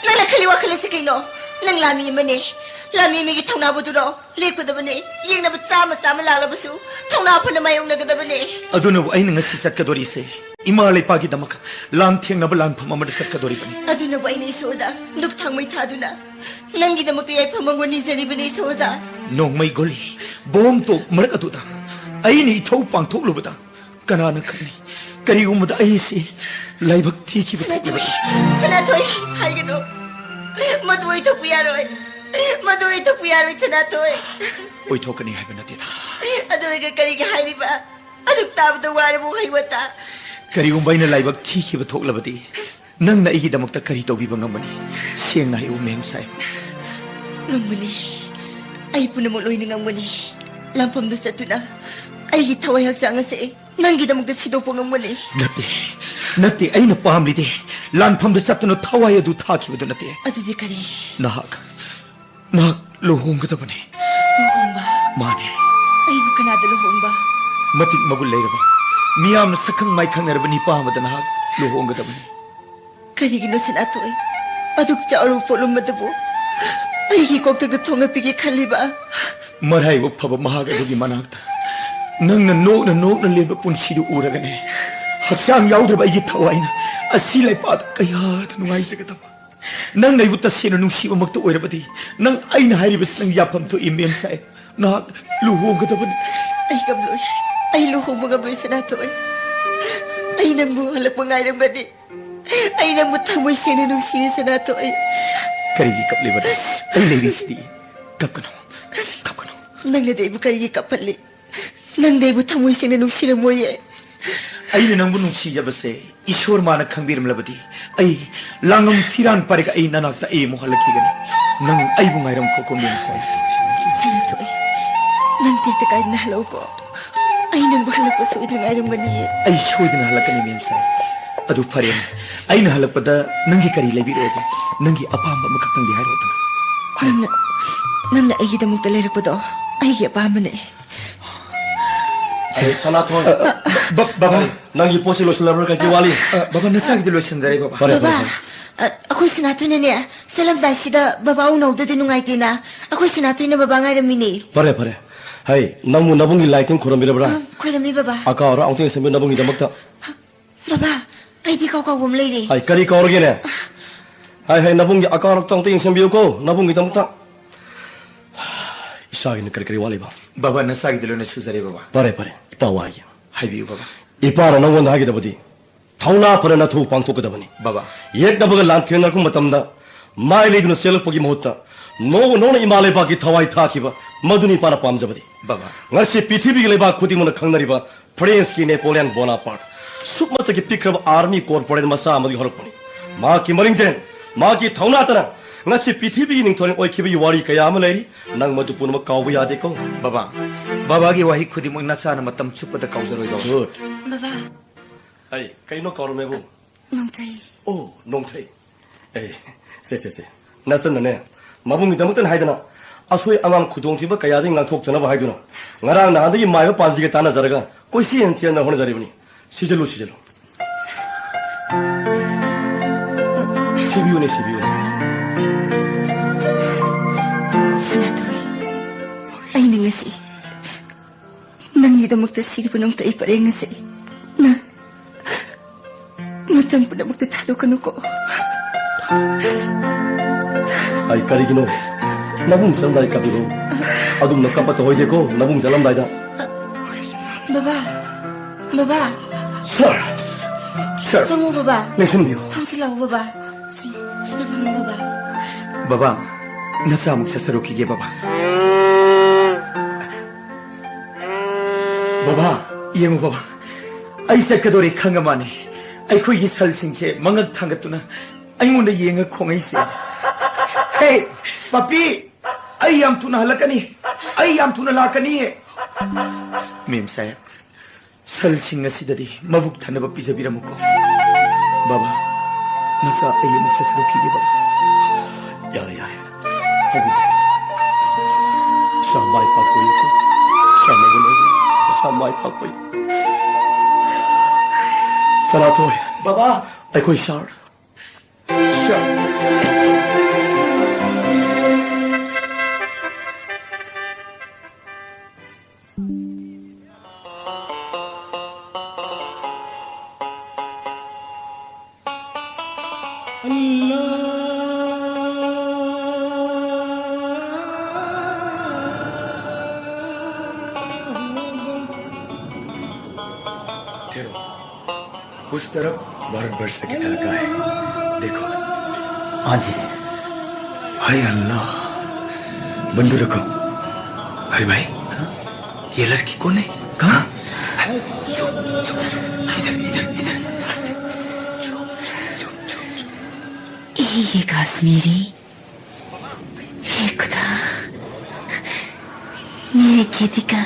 ꯅꯪꯅ ꯈꯜꯂꯤ ꯋꯥꯈꯜ ꯑꯁꯤ ꯀꯩꯅꯣ? ꯅꯪ ꯂꯥꯟꯃꯤ ꯑꯃꯅꯦ꯫ ꯂꯥꯟꯃꯤ ꯑꯃꯒꯤ ꯊꯧꯅꯥꯕꯨꯗꯨꯔꯣ? ꯂꯦꯞꯀꯗꯕꯅꯦ꯫ ꯌꯦꯡꯅꯕ ꯆꯥꯝꯃ ꯆꯥꯝꯃ ꯂꯥꯛꯂꯕꯁꯨ ꯊꯧꯅꯥ ꯐꯅ ꯃꯥꯌꯣꯛꯅꯒꯗꯕꯅꯦ꯫ ꯑꯗꯨꯅꯕꯨ ꯑꯩꯅ ꯉꯁꯤ ꯆꯠꯀꯗꯣꯔꯤꯁꯦ꯫ ꯏꯃꯥ ꯂꯩꯄꯥꯛꯀꯤꯗꯃꯛ ꯂꯥꯟ ꯊꯦꯡꯅꯕ ꯂꯥꯟꯐꯝ ꯑꯃꯗ ꯆꯠꯀꯗꯣꯔꯤꯕꯅꯤ꯫ ꯑꯗꯨꯅꯕꯨ ꯑꯩꯅ ꯏꯁꯣꯔꯗ ꯗꯨꯛ ꯊꯥꯡꯃꯩ ꯊꯥꯗꯨꯅ ꯅꯪꯒꯤꯗꯃꯛꯇ ꯌꯥꯏꯐ ꯃꯪꯒꯣꯜ ꯅꯤꯖꯔꯤꯕꯅꯤ ꯏꯁꯣꯔꯗ꯫ ꯅꯣꯡꯃꯩ ꯒꯣꯂꯤ, ꯕꯣꯝ ꯇꯣꯞ ꯃꯔꯛ ꯑꯗꯨꯗ ꯑꯩꯅ ꯏꯊꯧ ꯄꯥꯡꯊꯣꯛꯂꯨꯕꯗ ꯀꯅꯥꯅ ꯈꯪꯅꯤ? ꯀꯔꯤꯒꯨꯝꯕꯗ ꯑꯩꯁꯤ ꯂꯥꯏꯕꯛ ꯊꯤꯈꯤꯕ ꯁꯅꯥꯊꯣꯏ, ꯊꯣꯛꯂꯕꯗꯤ? ꯁꯅꯥꯊꯣꯏ, ꯍꯥꯏꯒꯅꯨ꯫ ꯃꯗꯨ ꯑꯣꯏꯊꯣꯛꯄ ꯌꯥꯔꯣꯏ꯫ ꯃꯗꯨ ꯑꯣꯏꯊꯣꯛꯄ ꯌꯥꯔꯣꯏ, ꯁꯅꯥꯊꯣꯏ꯫ ꯑꯣꯏꯊꯣꯛꯀꯅꯤ ꯍꯥꯏꯕ ꯅꯠꯇꯦꯗ꯫ ꯑꯗꯨ ꯑꯣꯏꯔꯒ ꯀꯔꯤꯒꯤ ꯍꯥꯏꯔꯤꯕ? ꯑꯗꯨꯛ ꯇꯥꯕꯗ ꯋꯥꯔꯕ ꯋꯥꯍꯩ ꯋꯥꯇꯥ꯫ ꯀꯔꯤꯒꯨꯝꯕ ꯑꯩꯅ ꯂꯥꯏꯕꯛ ꯊꯤꯈꯤꯕ ꯊꯣꯛꯂꯕꯗꯤ ꯅꯪꯅ ꯑꯩꯒꯤꯗꯃꯛꯇ ꯀꯔꯤ ꯇꯧꯕꯤꯕ ꯉꯝꯒꯅꯤ? ꯁꯦꯡꯅ ꯍꯥꯏꯌꯨ, ꯃꯦꯝ ꯁꯥꯍꯦꯕ꯫ ꯉꯝꯒꯅꯤ꯫ ꯑꯩ ꯄꯨꯝꯅꯃꯛ ꯂꯣꯏꯅ ꯉꯝꯒꯅꯤ꯫ ꯂꯥꯟꯐꯝꯗ ꯆꯠꯇꯨꯅ ꯑꯩꯒꯤ ꯊꯋꯥꯏ ꯍꯛꯆꯥꯡ ꯑꯁꯦ ꯅꯪꯒꯤꯗꯃꯛꯇ ꯁꯤꯗꯣꯛꯄ ꯉꯝꯒꯅꯤ꯫ ꯅꯠꯇꯦ, ꯅꯠꯇꯦ, ꯑꯩꯅ ꯄꯥꯝꯂꯤꯗꯤ ꯂꯥꯟꯐꯝꯗ ꯆꯠꯇꯨꯅ ꯊꯋꯥꯏ ꯑꯗꯨ ꯊꯥꯈꯤꯕꯗꯨ ꯅꯠꯇꯦ꯫ ꯑꯗꯨꯗꯤ ꯀꯔꯤ? ꯅꯍꯥꯛ, ꯅꯍꯥꯛ ꯂꯨꯍꯣꯡꯒꯗꯕꯅꯤ꯫ ꯂꯨꯍꯣꯡꯕ? ꯃꯥꯅꯤ꯫ ꯑꯩꯕꯨ ꯀꯅꯥꯗ ꯂꯨꯍꯣꯡꯕ? ꯃꯇꯤꯛ ꯃꯒꯨꯟ ꯂꯩꯔꯕ, ꯃꯤꯌꯥꯝꯅ ꯁꯛꯈꯪ ꯃꯥꯏꯈꯪꯅꯔꯕ ꯅꯤꯄꯥ ꯑꯃꯗ ꯅꯍꯥꯛ ꯂꯨꯍꯣꯡꯒꯗꯕꯅꯤ꯫ ꯀꯔꯤꯒꯤꯅꯣ ꯁꯅꯥꯊꯣꯏ? ꯑꯗꯨꯛ ꯆꯥꯎꯔꯕ ꯄꯣꯠꯂꯨꯝ ꯑꯗꯨꯕꯨ ꯑꯩꯒꯤ ꯀꯣꯛꯇꯛꯇ ꯊꯣꯡꯍꯠꯄꯤꯒꯦ ꯈꯜꯂꯤꯕ? ꯃꯔꯥꯏꯕꯛ ꯐꯕ ꯃꯍꯥꯛ ꯑꯗꯨꯒꯤ ꯃꯅꯥꯛꯇ ꯅꯪꯅ ꯅꯣꯛꯅ ꯅꯣꯛꯅ ꯂꯦꯟꯕ ꯄꯨꯟꯁꯤꯗꯨ ꯎꯔꯒꯅꯦ, ꯍꯛꯆꯥꯡ ꯌꯥꯎꯗ꯭ꯔꯕ ꯑꯩꯒꯤ ꯊꯋꯥꯏꯅ ꯑꯁꯤ ꯂꯩꯄꯥꯛꯇ ꯀꯌꯥꯗ ꯅꯨꯡꯉꯥꯏꯖꯒꯗꯕ꯫ ꯅꯪꯅ ꯑꯩꯕꯨ ꯇꯁꯦꯡꯅ ꯅꯨꯡꯁꯤꯕꯃꯛꯇ ꯑꯣꯏꯔꯕꯗꯤ, ꯅꯪ ꯑꯩꯅ ꯍꯥꯏꯔꯤꯕꯁꯤ ꯅꯪ ꯌꯥꯐꯝ ꯊꯣꯛꯏ, ꯃꯦꯝ ꯁꯥꯍꯦꯕ꯫ ꯅꯍꯥꯛ ꯂꯨꯍꯣꯡꯒꯗꯕꯅꯤ꯫ ꯑꯩ ꯉꯝꯂꯣꯏ꯫ ꯑꯩ ꯂꯨꯍꯣꯡꯕ ꯉꯝꯂꯣꯏ, ꯁꯅꯥꯊꯣꯏ꯫ ꯑꯩ ꯅꯪꯕꯨ ꯍꯜꯂꯛꯄ ꯉꯥꯏꯔꯝꯒꯅꯤ꯫ ꯑꯩ ꯅꯪꯕꯨ ꯊꯃꯣꯏ ꯁꯦꯡꯅ ꯅꯨꯡꯁꯤꯔꯦ, ꯁꯅꯥꯊꯣꯏ꯫ ꯀꯔꯤꯒꯤ ꯀꯞꯂꯤꯕꯅꯣ? ꯑꯩ ꯂꯩꯔꯤꯁꯤꯗꯤ꯫ ꯀꯞꯀꯅꯨ, ꯀꯞꯀꯅꯨ꯫ ꯅꯪꯅꯗꯤ ꯑꯩꯕꯨ ꯀꯔꯤꯒꯤ ꯀꯞꯍꯜꯂꯤ? ꯅꯪꯗꯤ ꯑꯩꯕꯨ ꯊꯃꯣꯏ ꯁꯦꯡꯅ ꯅꯨꯡꯁꯤꯔꯝꯃꯣꯏꯌꯦ꯫ ꯑꯩꯅ ꯅꯪꯕꯨ ꯅꯨꯡꯁꯤꯖꯕꯁꯦ ꯏꯁꯣꯔ ꯃꯥꯅ ꯈꯪꯕꯤꯔꯝꯂꯕꯗꯤ, ꯑꯩ ꯂꯥꯡꯉꯝ ꯐꯤꯔꯥꯟ ꯄꯥꯏꯔꯒ ꯑꯩ ꯅꯅꯥꯛꯇ ꯑꯩ ꯑꯃꯨꯛ ꯍꯜꯂꯛꯈꯤꯒꯅꯤ꯫ ꯅꯪ ꯑꯩꯕꯨ ꯉꯥꯏꯔꯝꯈꯣꯀꯣ, ꯃꯦꯝ ꯁꯥꯍꯦꯕ꯫ ꯁꯅꯥꯊꯣꯏ, ꯅꯪ ꯇꯦꯛꯇ ꯀꯥꯏꯗꯅ ꯍꯜꯂꯛꯎꯀꯣ꯫ ꯑꯩ ꯅꯪꯕꯨ ꯍꯜꯂꯛꯄ ꯁꯣꯏꯗꯅ ꯉꯥꯏꯔꯝꯒꯅꯤꯌꯦ꯫ ꯑꯩ ꯁꯣꯏꯗꯅ ꯍꯜꯂꯛꯀꯅꯤ, ꯃꯦꯝ ꯁꯥꯍꯦꯕ꯫ ꯑꯗꯨ ꯐꯔꯦ, ꯑꯩꯅ ꯍꯜꯂꯛꯄꯗ ꯅꯪꯒꯤ ꯀꯔꯤ ꯂꯩꯕꯤꯔꯛꯑꯣꯒꯦ? ꯅꯪꯒꯤ ꯑꯄꯥꯝꯕ ꯑꯃꯈꯛꯇꯪꯗꯤ ꯍꯥꯏꯔꯛꯑꯣꯗꯅ꯫ ꯍꯥꯏꯔꯣ꯫ ꯅꯪꯅ, ꯅꯪꯅ ꯑꯩꯒꯤꯗꯃꯛꯇ ꯂꯩꯔꯛꯄꯗꯣ ꯑꯩꯒꯤ ꯑꯄꯥꯝꯕꯅꯦ꯫ ꯑꯩ ꯁꯅꯥꯊꯣꯏ꯫ ꯑ, ꯑ, ꯕ-, ꯕꯕꯥ꯫ ꯅꯪꯒꯤ ꯄꯣꯠꯁꯤ ꯂꯣꯏꯁꯤꯜꯂꯕ꯭ꯔꯥ? ꯀꯩ ꯀꯩ ꯋꯥꯠꯂꯤ? ꯑ, ꯕꯕꯥ, ꯅꯆꯥꯒꯤꯗꯤ ꯂꯣꯏꯁꯤꯟꯖꯔꯦ, ꯕꯕꯥ꯫ ꯐꯔꯦ, ꯐꯔꯦ, ꯕꯕꯥ, ꯐꯔꯦ꯫ ꯑ, ꯑꯩꯈꯣꯏ ꯁꯅꯥꯊꯣꯏꯅꯅꯦ, ꯆꯠꯂꯝꯗꯥꯏꯁꯤꯗ ꯕꯕꯥ ꯎꯅꯍꯧꯗꯗꯤ ꯅꯨꯡꯉꯥꯏꯇꯦꯅ, ꯑꯩꯈꯣꯏ ꯁꯅꯥꯊꯣꯏꯅ ꯕꯕꯥ ꯉꯥꯏꯔꯝꯃꯤꯅꯦ꯫ ꯐꯔꯦ, ꯐꯔꯦ꯫ ꯍꯩ, ꯅꯪꯕꯨ ꯅꯕꯨꯡꯒꯤ ꯂꯥꯏ ꯇꯤꯟ ꯈꯣꯏꯔꯝꯕꯤꯔꯕ꯭ꯔꯥ? ꯑ, ꯈꯣꯏꯔꯝꯃꯤ, ꯕꯕꯥ꯫ ꯑꯀꯥ ꯑꯔꯥꯛ ꯑꯃꯨꯛꯇ ꯌꯦꯡꯁꯤꯟꯕꯤꯌꯨ ꯅꯕꯨꯡꯒꯤꯗꯃꯛꯇ꯫ ꯕꯕꯥ, ꯑꯩꯗꯤ ꯏꯀꯥꯎ ꯀꯥꯎꯕ ꯑꯃ ꯂꯩꯔꯦ꯫ ꯍꯩ, ꯀꯔꯤ ꯀꯥꯎꯔꯒꯦꯅꯦ? ꯍꯩ, ꯍꯩ, ꯅꯕꯨꯡꯒꯤ ꯑꯀꯥ ꯑꯔꯥꯛꯇ ꯑꯃꯨꯛꯇ ꯌꯦꯡꯁꯤꯟꯕꯤꯌꯨꯀꯣ, ꯅꯕꯨꯡꯒꯤꯗꯃꯛꯇ꯫ ꯏꯆꯥꯒꯤꯅ ꯀꯔꯤ ꯀꯔꯤ ꯋꯥꯠꯂꯤꯕ? ꯕꯕꯥ, ꯅꯆꯥꯒꯤꯗꯤ ꯂꯣꯏꯅ ꯁꯨꯖꯔꯦ, ꯕꯕꯥ꯫ ꯐꯔꯦ, ꯐꯔꯦ, ꯏꯄꯥ ꯋꯥ ꯍꯥꯏꯒꯦ꯫ ꯍꯥꯏꯕꯤꯌꯨ, ꯕꯕꯥ꯫ ꯏꯄꯥꯅ ꯅꯪꯉꯣꯟꯗ ꯍꯥꯏꯒꯗꯕꯗꯤ, ꯊꯧꯅꯥ ꯐꯅ ꯅꯊꯧ ꯄꯥꯡꯊꯣꯛꯀꯗꯕꯅꯤ꯫ ꯕꯕꯥ꯫ ꯌꯦꯛꯅꯕꯒ ꯂꯥꯟꯊꯦꯡꯅꯔꯛꯄ ꯃꯇꯝꯗ ꯃꯥꯏ ꯂꯩꯗꯨꯅ ꯆꯦꯜꯂꯛꯄꯒꯤ ꯃꯍꯨꯠꯇ ꯅꯣꯡ ꯅꯣꯡꯅ ꯏꯃꯥ ꯂꯩꯕꯥꯛꯀꯤ ꯊꯋꯥꯏ ꯊꯥꯈꯤꯕ, ꯃꯗꯨꯅꯤ ꯏꯄꯥꯅ ꯄꯥꯝꯖꯕꯗꯤ꯫ ꯕꯕꯥ꯫ ꯉꯁꯤ ꯄ꯭ꯔꯤꯊꯤꯕꯤꯒꯤ ꯂꯩꯕꯥꯛ ꯈꯨꯗꯤꯡꯃꯛꯅ ꯈꯪꯅꯔꯤꯕ ꯐ꯭ꯔꯦꯟꯁꯀꯤ ꯅꯦꯄꯣꯂꯤꯌꯟ ꯕꯣꯅꯥꯄꯥꯔꯠ ꯁꯨꯞꯅꯇꯒꯤ ꯄꯤꯛꯈ꯭ꯔꯕ ꯑꯥꯔꯃꯤ ꯀꯣꯔꯄꯣꯔꯦꯜ ꯃꯆꯥ ꯑꯃꯗꯒꯤ ꯍꯧꯔꯛꯄꯅꯤ꯫ ꯃꯍꯥꯛꯀꯤ ꯃꯔꯤꯡꯖꯦꯜ, ꯃꯍꯥꯛꯀꯤ ꯊꯧꯅꯥꯇꯅ ꯉꯁꯤ ꯄ꯭ꯔꯤꯊꯤꯕꯤꯒꯤ ꯅꯤꯡꯊꯧꯔꯦꯜ ꯑꯣꯏꯈꯤꯕꯒꯤ ꯋꯥꯔꯤ ꯀꯌꯥ ꯑꯃ ꯂꯩꯔꯤ꯫ ꯅꯪ ꯃꯗꯨ ꯄꯨꯝꯅꯃꯛ ꯀꯥꯎꯕ ꯌꯥꯗꯦꯀꯣ꯫ ꯕꯕꯥ, ꯕꯕꯥꯒꯤ ꯋꯥꯍꯩ ꯈꯨꯗꯤꯡꯃꯛ ꯅꯆꯥꯅ ꯃꯇꯝ ꯆꯨꯞꯄꯗ ꯀꯥꯎꯖꯔꯣꯏꯗꯧ꯫ Good꯫ ꯕꯕꯥ꯫ ꯑꯩ ꯀꯩꯅꯣ ꯀꯥꯎꯔꯝꯃꯦꯕꯨ? ꯅꯣꯡꯊꯩ꯫ ꯑꯣ, ꯅꯣꯡꯊꯩ꯫ ꯑꯦ, ꯁꯦ, ꯁꯦ, ꯁꯦ꯫ ꯅꯆꯟꯅꯅꯦ, ꯃꯕꯨꯡꯒꯤꯗꯃꯛꯇꯅꯤ ꯍꯥꯏꯗꯅ ꯑꯁꯣꯏ ꯑꯉꯥꯝ ꯈꯨꯗꯣꯡꯊꯤꯕ ꯀꯌꯥꯗꯒꯤ ꯉꯥꯛꯊꯣꯛꯆꯅꯕ ꯍꯥꯏꯗꯨꯅ ꯉꯔꯥꯡ ꯅꯍꯥꯟꯗꯒꯤ ꯃꯥꯏꯕ ꯄꯥꯟꯖꯤꯒ ꯇꯥꯟꯅꯖꯔꯒ ꯀꯣꯏꯆꯦꯟ ꯆꯦꯟꯅ ꯍꯣꯠꯅꯖꯔꯤꯕꯅꯤ꯫ ꯁꯤꯖꯤꯜꯂꯨ, ꯁꯤꯖꯤꯜꯂꯨ꯫ ꯁꯤꯕꯤꯌꯨꯅꯦ, ꯁꯤꯕꯤꯌꯨꯅꯦ꯫ ꯁꯅꯥꯊꯣꯏ, ꯑꯩꯅ ꯉꯁꯤ ꯅꯪꯒꯤꯗꯃꯛꯇ ꯁꯤꯔꯤꯕ ꯅꯣꯡꯊꯩ ꯄꯔꯦꯡ ꯑꯁꯤ ꯅꯪ ꯃꯇꯝ ꯅꯪ ꯄꯨꯝꯅꯃꯛꯇ ꯊꯥꯗꯣꯛꯀꯅꯨꯀꯣ꯫ ꯑꯩ ꯀꯔꯤꯒꯤꯅꯣ ꯅꯕꯨꯡ ꯆꯠꯂꯝꯗꯥꯏ ꯀꯞꯄꯤꯔꯣ? ꯑꯗꯨꯝꯅ ꯀꯞꯄ ꯇꯧꯍꯣꯏꯗꯦꯀꯣ ꯅꯕꯨꯡ ꯆꯠꯂꯝꯗꯥꯏꯗ꯫ ꯕꯕꯥ, ꯕꯕꯥ꯫ ꯁꯔ! ꯁꯔ! ꯆꯪꯉꯣ ꯕꯕꯥ꯫ ꯂꯦꯡꯁꯤꯟꯕꯤꯌꯨ꯫ ꯍꯪꯆꯤꯜꯂꯛꯑꯣ ꯕꯕꯥ꯫ ꯁꯤꯗ ꯐꯝꯃꯣ ꯕꯕꯥ꯫ ꯕꯕꯥ, ꯅꯆꯥꯃꯨꯛ ꯆꯠꯆꯔꯨꯈꯤꯒꯦ ꯕꯕꯥ꯫ ꯕꯕꯥ, ꯌꯦꯡꯉꯨ ꯕꯕꯥ, ꯑꯩ ꯆꯠꯀꯗꯧꯔꯦ ꯈꯪꯉ ꯃꯥꯅꯦ ꯑꯩꯈꯣꯏꯒꯤ ꯁꯜꯁꯤꯡꯁꯦ ꯃꯉꯛ ꯊꯥꯡꯒꯠꯇꯨꯅ ꯑꯩꯉꯣꯟꯗ ꯌꯦꯡꯉ ꯈꯣꯡꯉꯩꯁꯦ꯫ ꯍꯦ, ꯄꯥꯄꯤ, ꯑꯩ ꯌꯥꯝ ꯊꯨꯅ ꯍꯜꯂꯛꯀꯅꯤ, ꯑꯩ ꯌꯥꯝ ꯊꯨꯅ ꯂꯥꯛꯀꯅꯤ꯫ ꯃꯦꯝ ꯁꯥꯍꯦꯕ, ꯁꯜꯁꯤꯡ ꯑꯁꯤꯗꯗꯤ ꯃꯕꯨꯛ ꯊꯟꯅꯕ ꯄꯤꯖꯕꯤꯔꯝꯃꯨꯀꯣ꯫ ꯕꯕꯥ, ꯅꯆꯥ ꯑꯩ ꯑꯃꯨꯛ ꯆꯠꯆꯔꯛꯈꯤꯒꯦ ꯕꯕꯥ꯫ ꯌꯥꯔꯦ, ꯌꯥꯔꯦ꯫ ꯍꯧꯒꯠꯂꯣ꯫ ꯏꯆꯥ ꯃꯥꯏ ꯄꯥꯛꯄ ꯑꯣꯏꯌꯨꯀꯣ꯫ ꯏꯆꯥ ꯃꯒꯨꯟ ꯑꯣꯏꯌꯨ꯫ ꯏꯆꯥ ꯃꯥꯏ ꯄꯥꯛꯄ ꯑꯣꯏꯌꯨ꯫ ꯁꯅꯥꯊꯣꯏ꯫ ꯕꯕꯥ꯫ ꯑꯩꯈꯣꯏ ꯁꯥꯔ꯫ ꯁꯥꯔ꯫ ठहरो, उस तरफ भारतवर्ष का तिरंगा है, देखो। हाँ जी। हाय अल्लाह, बंदूक रखो। अरे भाई, हाँ? ये लड़की कौन है? कहाँ? हाँ? इधर, इधर, इधर। ये कश्मीरी। हे खुदा, मेरी खेती का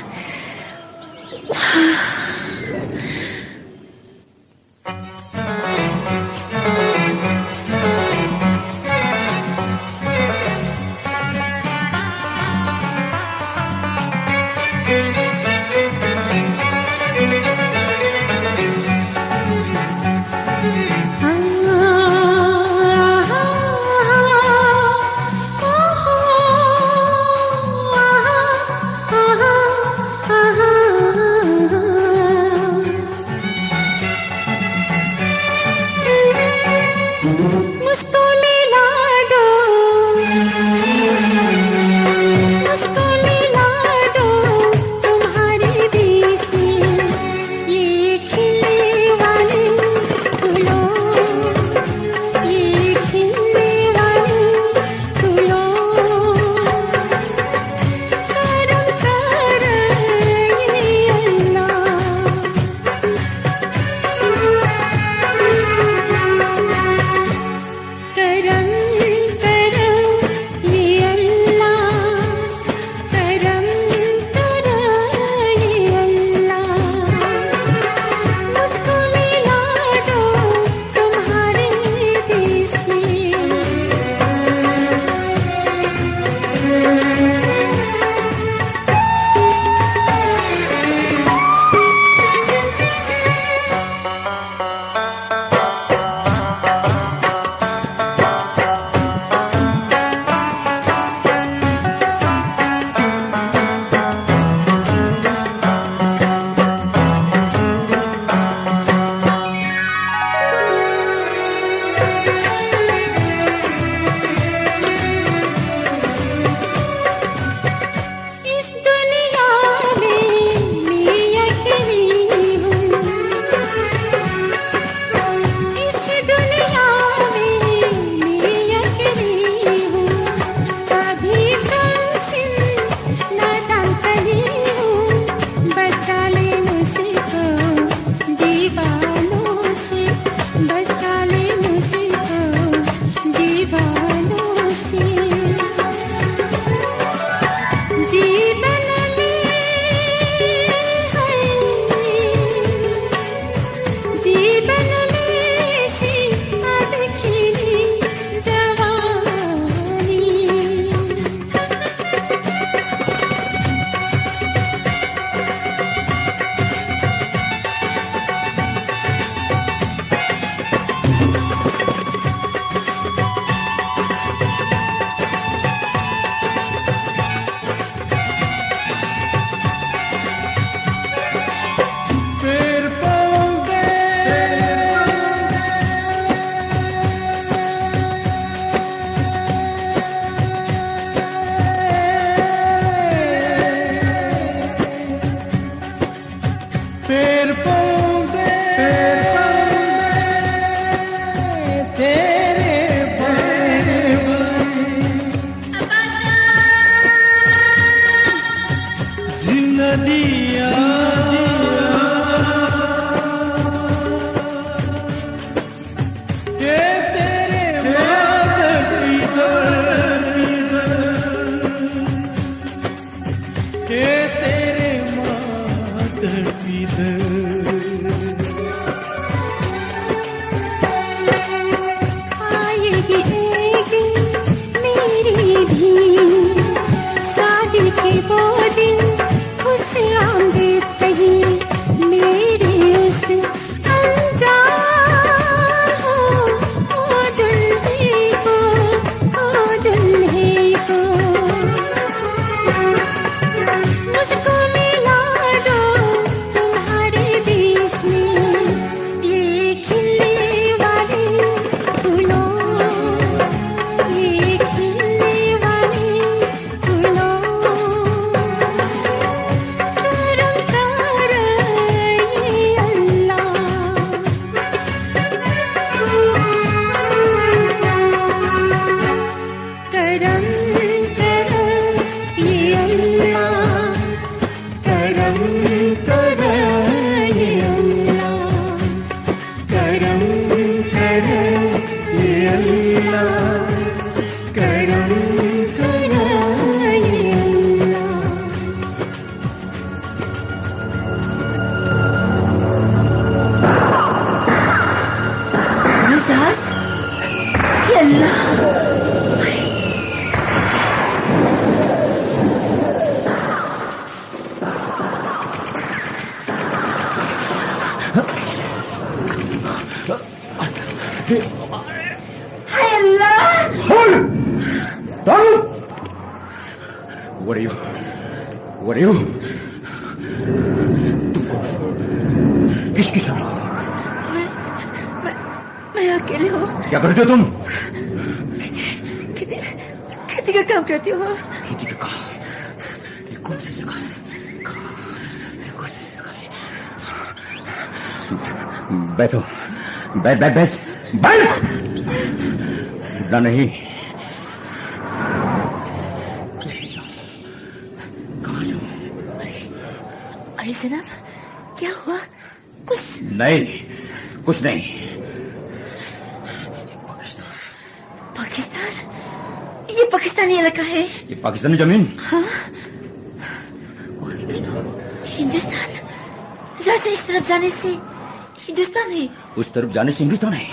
दिया के तेरे माथे की दर, के तेरे माथे की दर। आएगी एक दिन मेरी भी शादी के वो दिन, खुश आमदीद कहीं मेरी उस अनजान हो, ओ दुल्हे को, ओ दुल्हे को। मुझको मिला दो तुम्हारे देश में ये खिलने वाले फूलों, ये खिलने वाले फूलों। करम कर ये अल्लाह, करम कर ये अल्लाह, करम कर ये अल्लाह, करम कर ये अल्लाह, करम कर ये अल्लाह। सास, ये अल्लाह। हाय अल्लाह। What are you? What are you? तुम कौन हो? किसकी साथ? मैं, मैं, मैं अकेले हूँ। क्या करते हो तुम? खेती, खेती, खेती का काम करती हूँ। खेती का काम? ये कौन सी जगह है? कहाँ? ये कौन सी जगह है? बैठो, बैठ, बैठ, बैठ, बैठ। इतना नहीं। कहाँ जाऊँ? अरे जनाब, क्या हुआ? कुछ नहीं, कुछ नहीं। पाकिस्तान? ये पाकिस्तानी इलाका है। ये पाकिस्तानी जमीन। हाँ। हिंदुस्तान। यहाँ से इस तरफ जाने से हिंदुस्तान है। उस तरफ जाने से हिंदुस्तान है।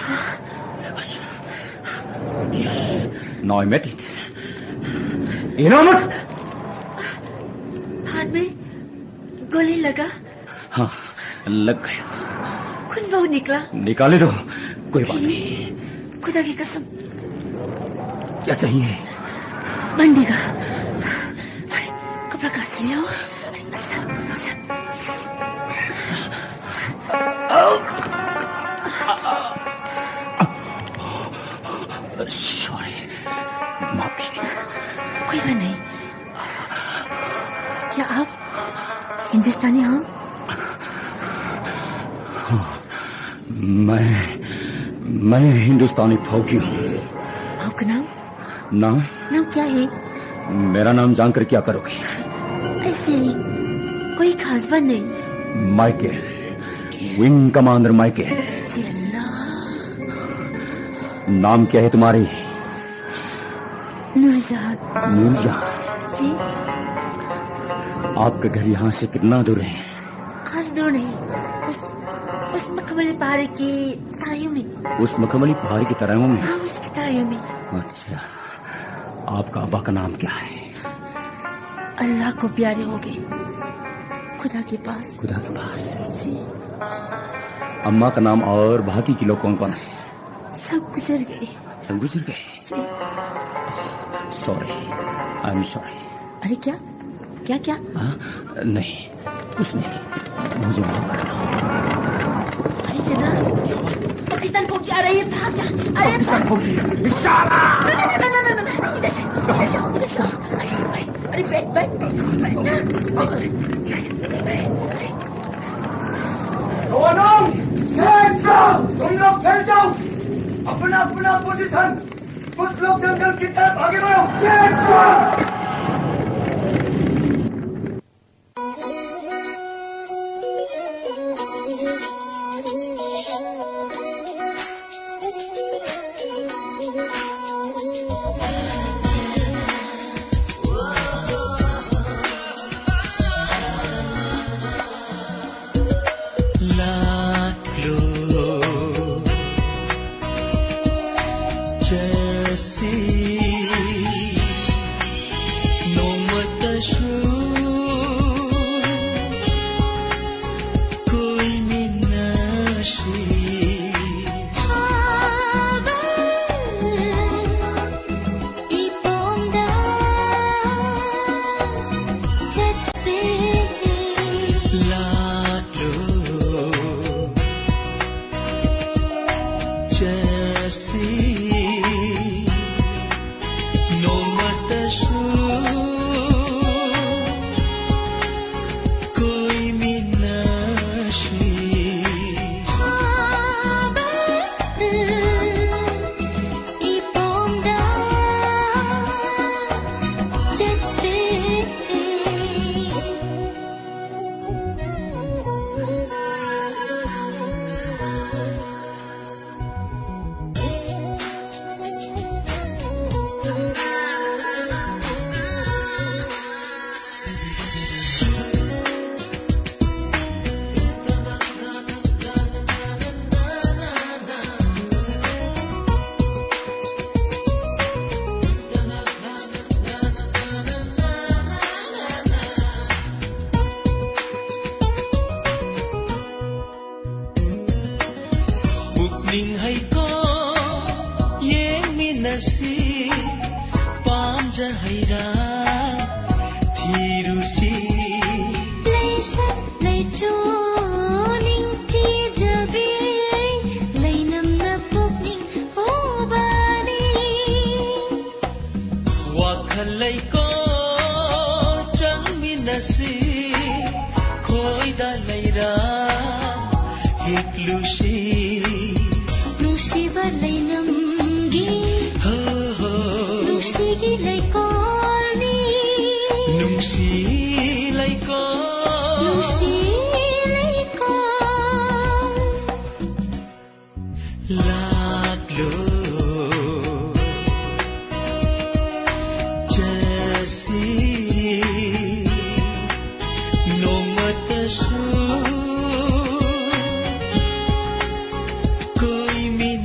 Now I met it. इनामत। हाथ में गोली लगा। हाँ, लग गया। खून बहुत निकला। निकाले दो, कोई बात नहीं। खुदा की कसम। क्या चाहिए? बंदी का। अरे, कपड़ा कहाँ से ले आओ? अरे, अच्छा, अच्छा। सॉरी, माफ कीजिए। कोई बात नहीं। क्या आप हिंदुस्तानी हो? मैं, मैं हिंदुस्तानी फौजी हूँ। आपका नाम? नाम? नाम क्या है? मेरा नाम जानकर क्या करोगे? ऐसे ही, कोई खास बात नहीं। Michael, wing commander Michael. जी अल्लाह। नाम क्या है तुम्हारी? नूरजहां। नूरजहां। जी। आपका घर यहाँ से कितना दूर है? खास दूर नहीं, उस, उस मखमली पहाड़ की तराइयों में। उस मखमली पहाड़ की तराइयों में? हाँ, उसकी तराइयों में। अच्छा, आपका अब्बा का नाम क्या है? अल्लाह को प्यारे हो गए, खुदा के पास। खुदा के पास। जी। अम्मा का नाम और बाकी के लोग कौन कौन है? सब गुजर गए। सब गुजर गए? जी। Sorry, I am sorry. अरे क्या? क्या, क्या? हाँ, नहीं, कुछ नहीं, मुझे माफ करना। अरे जनाब, पाकिस्तान फौजी आ रही है, भाग जा। अरे पाकिस्तान फौजी, इशारा। ना, ना, ना, ना, ना, ना, ना, इधर से, इधर से, इधर से। अरे, अरे, अरे, बैठ, बैठ, बैठ ना। अरे, अरे, अरे। जवानों, तुम लोग फैल जाओ, अपना अपना पोजीशन, कुछ लोग जंगल की तरफ आगे बढ़ो। ꯁꯤ ꯈꯣꯏꯗ ꯂꯩꯔꯥ ꯍꯤꯛꯂꯨꯁꯤ꯫ ꯅꯨꯡꯁꯤꯕ ꯂꯩꯅꯝꯒꯤ ꯍꯣ ꯍꯣ ꯅꯨꯡꯁꯤꯒꯤ ꯂꯩꯀꯣꯜꯅꯤ꯫ ꯅꯨꯡꯁꯤ ꯂꯩꯀꯣꯜ ꯅꯨꯡꯁꯤ ꯂꯩꯀꯣꯜ ꯂꯥꯛꯂꯣ ꯆꯠꯁꯤ ꯅꯣꯡꯃꯇꯁꯨ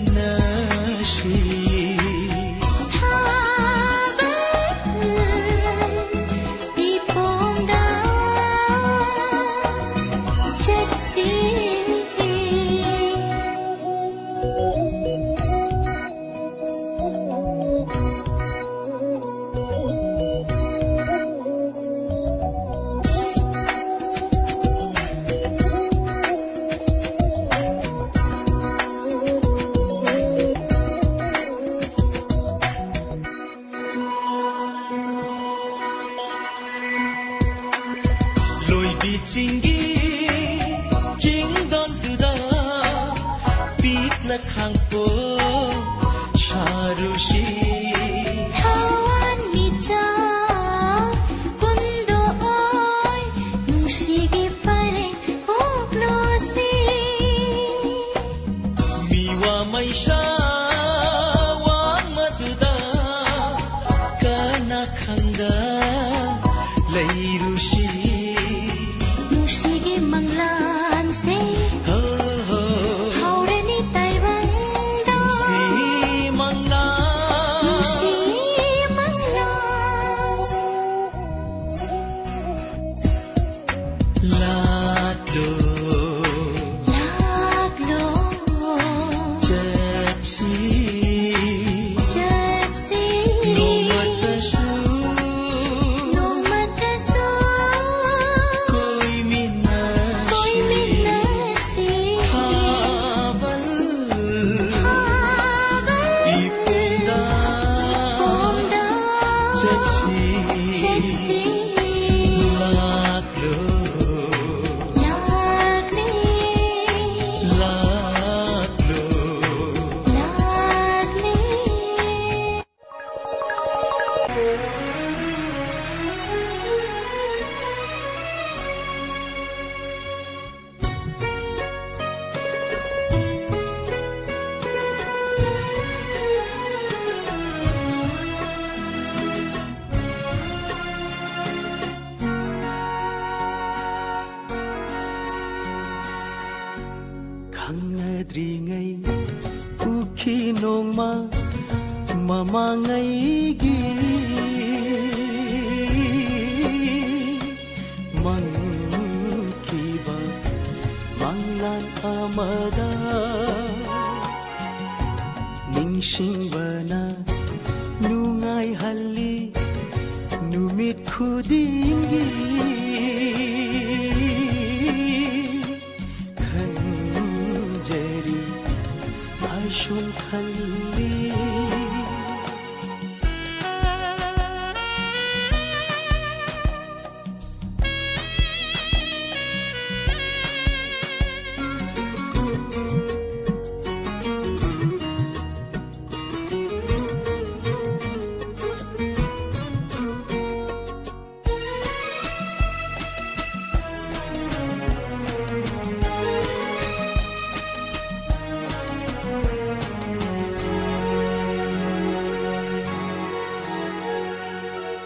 ꯀꯣꯏꯃꯤꯟꯅꯁꯤ꯫ ꯊꯥꯕꯜ ꯏꯄꯣꯝꯗ ꯆꯠꯁꯤ꯫ ꯂꯣꯏꯕꯤ ꯆꯤꯡꯒꯤ ꯆꯤꯡꯗꯣꯟꯗꯨꯗ ꯄꯤꯛꯂ ꯈꯥꯡꯄꯣꯛ ꯁꯥꯔꯨꯁꯤ꯫ ꯊꯋꯥꯟꯃꯤꯆꯥꯛ ꯀꯨꯟꯗꯣꯛꯑꯣꯏ ꯅꯨꯡꯁꯤꯒꯤ ꯄꯔꯦꯡ ꯍꯨꯛꯂꯨꯁꯤ꯫ ꯃꯤꯋꯥ ꯃꯩꯁꯥ ꯋꯥꯡꯃꯗꯨꯗ ꯀꯅꯥ ꯈꯪꯗ ꯂꯩꯔꯨꯁꯤ꯫ ꯅꯨꯡꯁꯤꯒꯤ ꯃꯪꯂꯥꯟꯁꯦ ꯍꯣ ꯍꯣ ꯍꯧꯔꯅꯤ ꯇꯥꯏꯕꯪꯗ꯫ ꯅꯨꯡꯁꯤ ꯃꯪꯂꯥꯟ ꯅꯨꯡꯁꯤ ꯃꯪꯂꯥꯟ ꯂꯥꯛꯂꯣ ꯂꯥꯛꯂꯣ ꯆꯠꯁꯤ ꯆꯠꯁꯤ ꯅꯣꯡꯃꯇꯁꯨ ꯅꯣꯡꯃꯇꯁꯨ ꯅꯣꯡꯃ ꯃꯃꯥꯡꯉꯩꯒꯤ ꯃꯪꯈꯤꯕ ꯃꯪꯂꯥꯟ ꯑꯃꯗ ꯅꯤꯡꯁꯤꯡꯕꯅ ꯅꯨꯡꯉꯥꯏꯍꯜꯂꯤ ꯅꯨꯃꯤꯠ ꯈꯨꯗꯤꯡꯒꯤ꯫ ꯈꯟꯖꯔꯤ ꯑꯁꯨꯝ ꯈꯜꯂꯤ꯫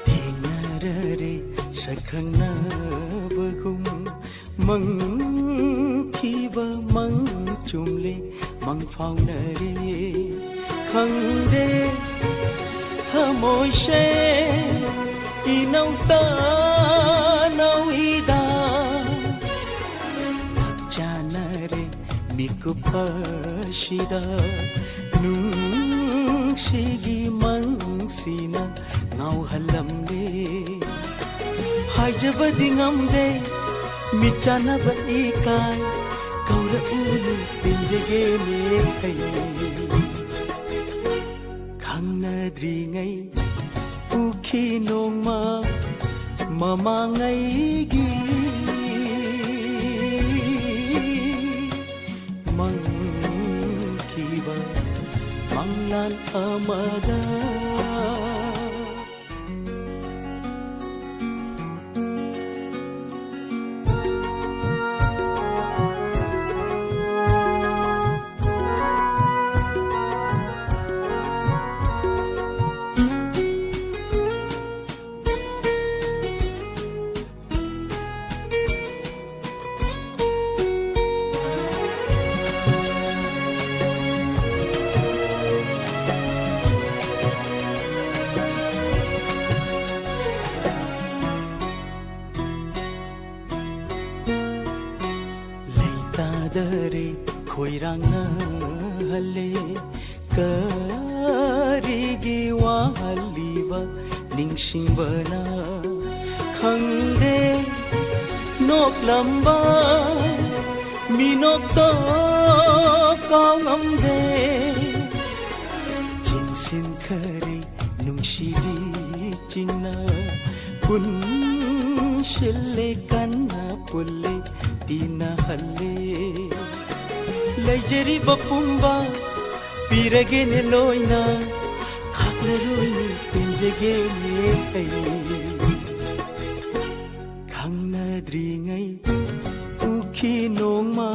ꯊꯦꯡꯅꯔꯔꯦ ꯁꯛꯈꯪꯅꯕꯒꯨꯝ ꯃꯪꯈꯤꯕ ꯃꯪ ꯆꯨꯝꯂꯦ ꯃꯪ ꯐꯥꯎꯅꯔꯦ ꯈꯪꯗꯦ ꯊꯃꯣꯏꯁꯦ ꯏꯅꯧ ꯇꯥꯅꯧ ꯏꯗ ꯆꯥꯟꯅꯔꯦ ꯃꯤꯀꯨꯞ ꯑꯁꯤꯗ ꯅꯨꯡꯁꯤꯒꯤ ꯃꯪꯁꯤꯅ ꯉꯥꯎꯍꯜꯂꯝꯂꯦ ꯍꯥꯏꯖꯕꯗꯤ ꯉꯝꯗꯦ ꯃꯤꯠ ꯆꯥꯟꯅꯕ ꯏꯀꯥꯏ ꯀꯧꯔꯛꯎꯅꯨ ꯄꯦꯟꯖꯒꯦꯅꯦ ꯑꯩ ꯈꯪꯅꯗ꯭ꯔꯤꯉꯩ ꯎꯈꯤ ꯅꯣꯡꯃ ꯃꯃꯥꯡꯉꯩꯒꯤ ꯃꯪꯈꯤꯕ ꯃꯪꯂꯥꯟ ꯑꯃꯗ꯫ ꯈꯣꯏꯔꯥꯡꯅꯍꯜꯂꯦ꯫ ꯀꯔꯤꯒꯤ ꯋꯥꯍꯜꯂꯤꯕ ꯅꯤꯡꯁꯤꯡꯕꯅ? ꯈꯪꯗꯦ ꯅꯣꯛꯂꯝꯕ ꯃꯤꯅꯣꯛꯇꯣ ꯀꯥꯎꯉꯝꯗꯦ꯫ ꯆꯤꯡꯁꯤꯟꯈꯔꯦ ꯅꯨꯡꯁꯤꯕꯤ ꯆꯤꯡꯅ ꯄꯨꯟꯁꯤꯜꯂꯦ ꯀꯟꯅ ꯄꯨꯜꯂꯦ ꯇꯤꯟꯅꯍꯜꯂꯦ꯫ ꯂꯩꯖꯔꯤꯕ ꯄꯨꯝꯕ ꯄꯤꯔꯒꯦꯅꯦ ꯂꯣꯏꯅ ꯈꯥꯛꯂꯔꯣꯏꯅꯦ ꯄꯦꯟꯖꯒꯦꯅꯦ ꯑꯩ꯫ ꯈꯪꯅꯗ꯭ꯔꯤꯉꯩ ꯎꯈꯤ ꯅꯣꯡꯃ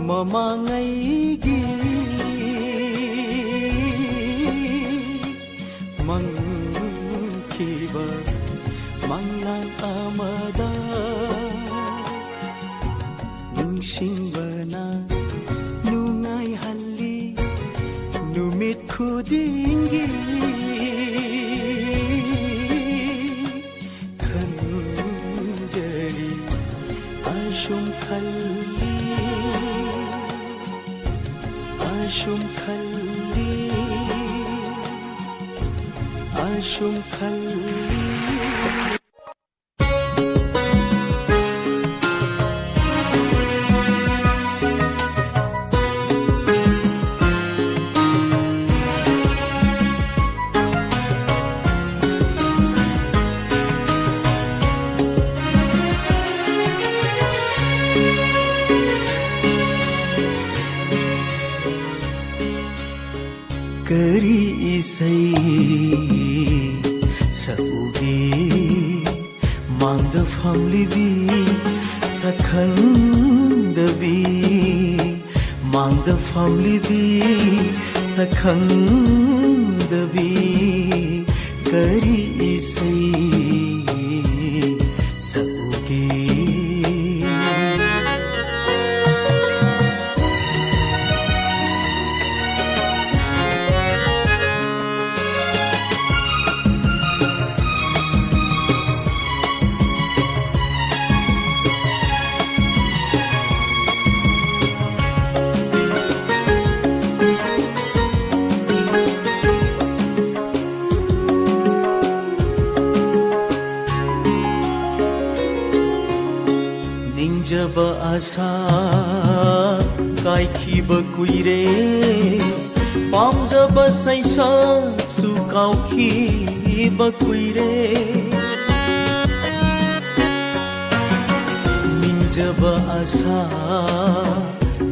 ꯃꯃꯥꯡꯉꯩꯒꯤ ꯃꯪꯈꯤꯕ ꯃꯪꯂꯥꯟ ꯑꯃꯗ ꯅꯤꯡꯁꯤꯡꯕꯅ ꯅꯨꯡꯉꯥꯏꯍꯜꯂꯤ ꯅꯨꯃꯤꯠ ꯈꯨꯗꯤꯡꯒꯤ꯫ ꯈꯟꯖꯔꯤ ꯑꯁꯨꯝ ꯈꯜꯂꯤ ꯑꯁꯨꯝ ꯈꯜꯂꯤ ꯑꯁꯨꯝ ꯈꯜꯂꯤ꯫ ꯀꯔꯤ ꯏꯁꯩ ꯁꯛꯎꯒꯦ? ꯃꯥꯡꯗ ꯐꯝꯂꯤꯕꯤ ꯁꯛꯈꯪꯗꯕꯤ, ꯃꯥꯡꯗ ꯐꯝꯂꯤꯕꯤ ꯁꯛꯈꯪꯗꯕꯤ, ꯀꯔꯤ ꯏꯁꯩ ꯁꯛꯎꯒꯦ? ꯄꯥꯝꯖꯕ ꯑꯁꯥ ꯀꯥꯏꯈꯤꯕ ꯀꯨꯏꯔꯦ, ꯄꯥꯝꯖꯕ ꯁꯩꯁꯛꯁꯨ ꯀꯥꯎꯈꯤꯕ ꯀꯨꯏꯔꯦ꯫ ꯅꯤꯡꯖꯕ ꯑꯁꯥ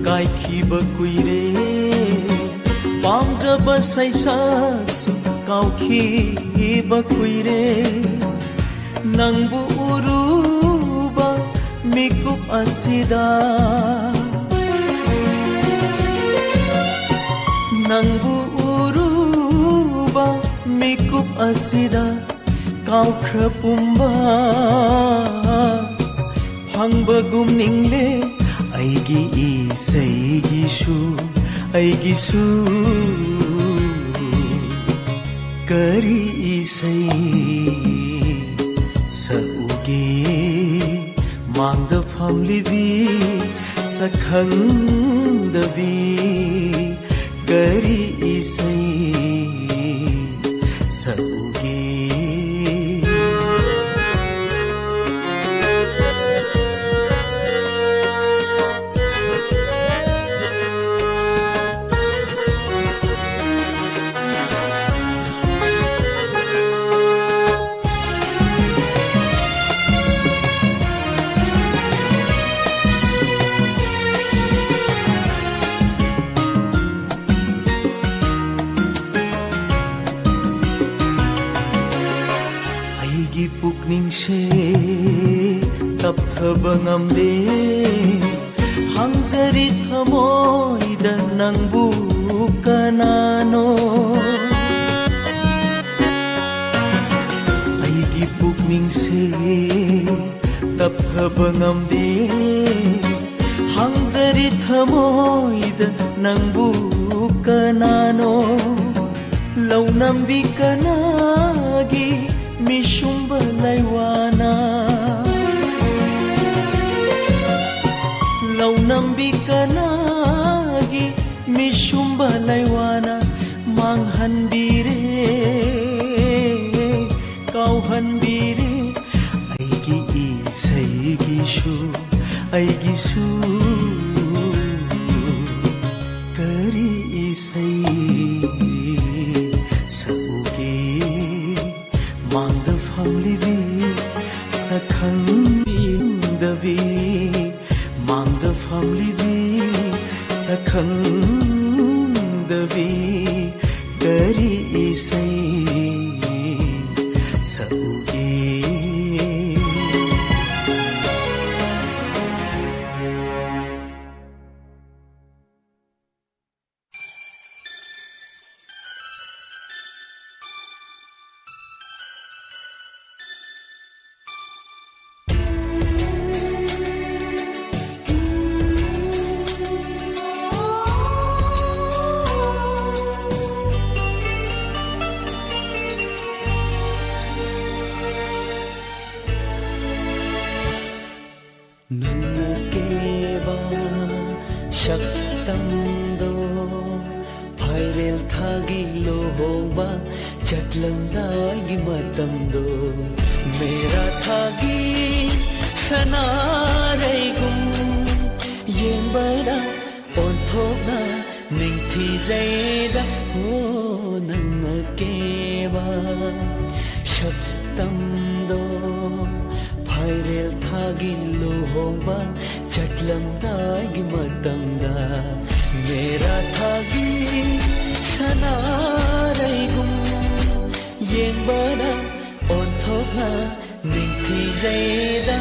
ꯀꯥꯏꯈꯤꯕ ꯀꯨꯏꯔꯦ, ꯄꯥꯝꯖꯕ ꯁꯩꯁꯛꯁꯨ ꯀꯥꯎꯈꯤꯕ ꯀꯨꯏꯔꯦ꯫ ꯅꯪꯕꯨ ꯎꯔꯨꯕ ꯃꯤꯀꯨꯞ ꯑꯁꯤꯗ, ꯅꯪꯕꯨ ꯎꯔꯨꯕ ꯃꯤꯀꯨꯞ ꯑꯁꯤꯗ ꯀꯥꯎꯈ꯭ꯔ ꯄꯨꯝꯕ ꯐꯪꯕꯒꯨꯝ ꯅꯤꯡꯂꯦ꯫ ꯑꯩꯒꯤ ꯏꯁꯩꯒꯤꯁꯨ, ꯑꯩꯒꯤꯁꯨ ꯀꯔꯤ ꯏꯁꯩ ꯁꯛꯎꯒꯦ? ꯃꯥꯡꯗ ꯐꯝꯂꯤꯕꯤ ꯁꯛꯈꯪꯗꯕꯤ ꯀꯔꯤ ꯏꯁꯩ ꯁꯛꯎꯒꯦ? ꯑꯩꯒꯤ ꯄꯨꯛꯅꯤꯡꯁꯦ ꯇꯞꯊꯕ ꯉꯝꯗꯦ, ꯍꯪꯖꯔꯤ ꯊꯃꯣꯏꯗ ꯅꯪꯕꯨ ꯀꯅꯥꯅꯣ? ꯑꯩꯒꯤ ꯄꯨꯛꯅꯤꯡꯁꯦ ꯇꯞꯊꯕ ꯉꯝꯗꯦ, ꯍꯪꯖꯔꯤ ꯊꯃꯣꯏꯗ ꯅꯪꯕꯨ ꯀꯅꯥꯅꯣ? ꯂꯧꯅꯝꯕꯤ ꯀꯅꯥꯒꯤ ꯃꯤꯁꯨꯝꯕ ꯂꯩꯋꯥꯅ? ꯂꯧꯅꯝꯕꯤ ꯀꯅꯥꯒꯤ ꯃꯤꯁꯨꯝꯕ ꯂꯩꯋꯥꯅ ꯃꯥꯡꯍꯟꯕꯤꯔꯦ, ꯀꯥꯎꯍꯟꯕꯤꯔꯦ ꯑꯩꯒꯤ ꯏꯁꯩꯒꯤꯁꯨ, ꯑꯩꯒꯤꯁꯨ ꯀꯔꯤ ꯏꯁꯩ ꯁꯛꯎꯒꯦ? ꯃꯥꯡꯗ ꯐꯝꯂꯤꯕꯤ ꯁꯛꯈꯪꯗꯕꯤ, ꯃꯥꯡꯗ ꯐꯝꯂꯤꯕꯤ ꯁꯛꯈꯪꯗꯕꯤ, ꯀꯔꯤ ꯏꯁꯩ ꯁꯛꯎꯒꯦ? ꯅꯪꯅ ꯀꯦꯕ ꯁꯛꯇꯝꯗꯣ, ꯐꯥꯏꯔꯦꯜ ꯊꯥꯒꯤ ꯂꯨꯍꯣꯡꯕ ꯆꯠꯂꯝꯗꯥꯏꯒꯤ ꯃꯇꯝꯗꯣ, ꯃꯦꯔꯥ ꯊꯥꯒꯤ ꯁꯅꯥꯔꯩꯒꯨꯝ ꯌꯦꯡꯕꯗ ꯑꯣꯟꯊꯣꯛꯅ ꯅꯤꯡꯊꯤꯖꯩꯗ꯫ ꯍꯣ, ꯅꯪꯅ ꯀꯦꯕ ꯁꯛꯇꯝꯗꯣ, ꯐꯥꯏꯔꯦꯜ ꯊꯥꯒꯤ ꯂꯨꯍꯣꯡꯕ ꯆꯠꯂꯝꯗꯥꯏꯒꯤ ꯃꯇꯝꯗ, ꯃꯦꯔꯥ ꯊꯥꯒꯤ ꯁꯅꯥꯔꯩꯒꯨꯝ ꯌꯦꯡꯕꯅ ꯑꯣꯟꯊꯣꯛꯅ ꯅꯤꯡꯊꯤꯖꯩꯗ꯫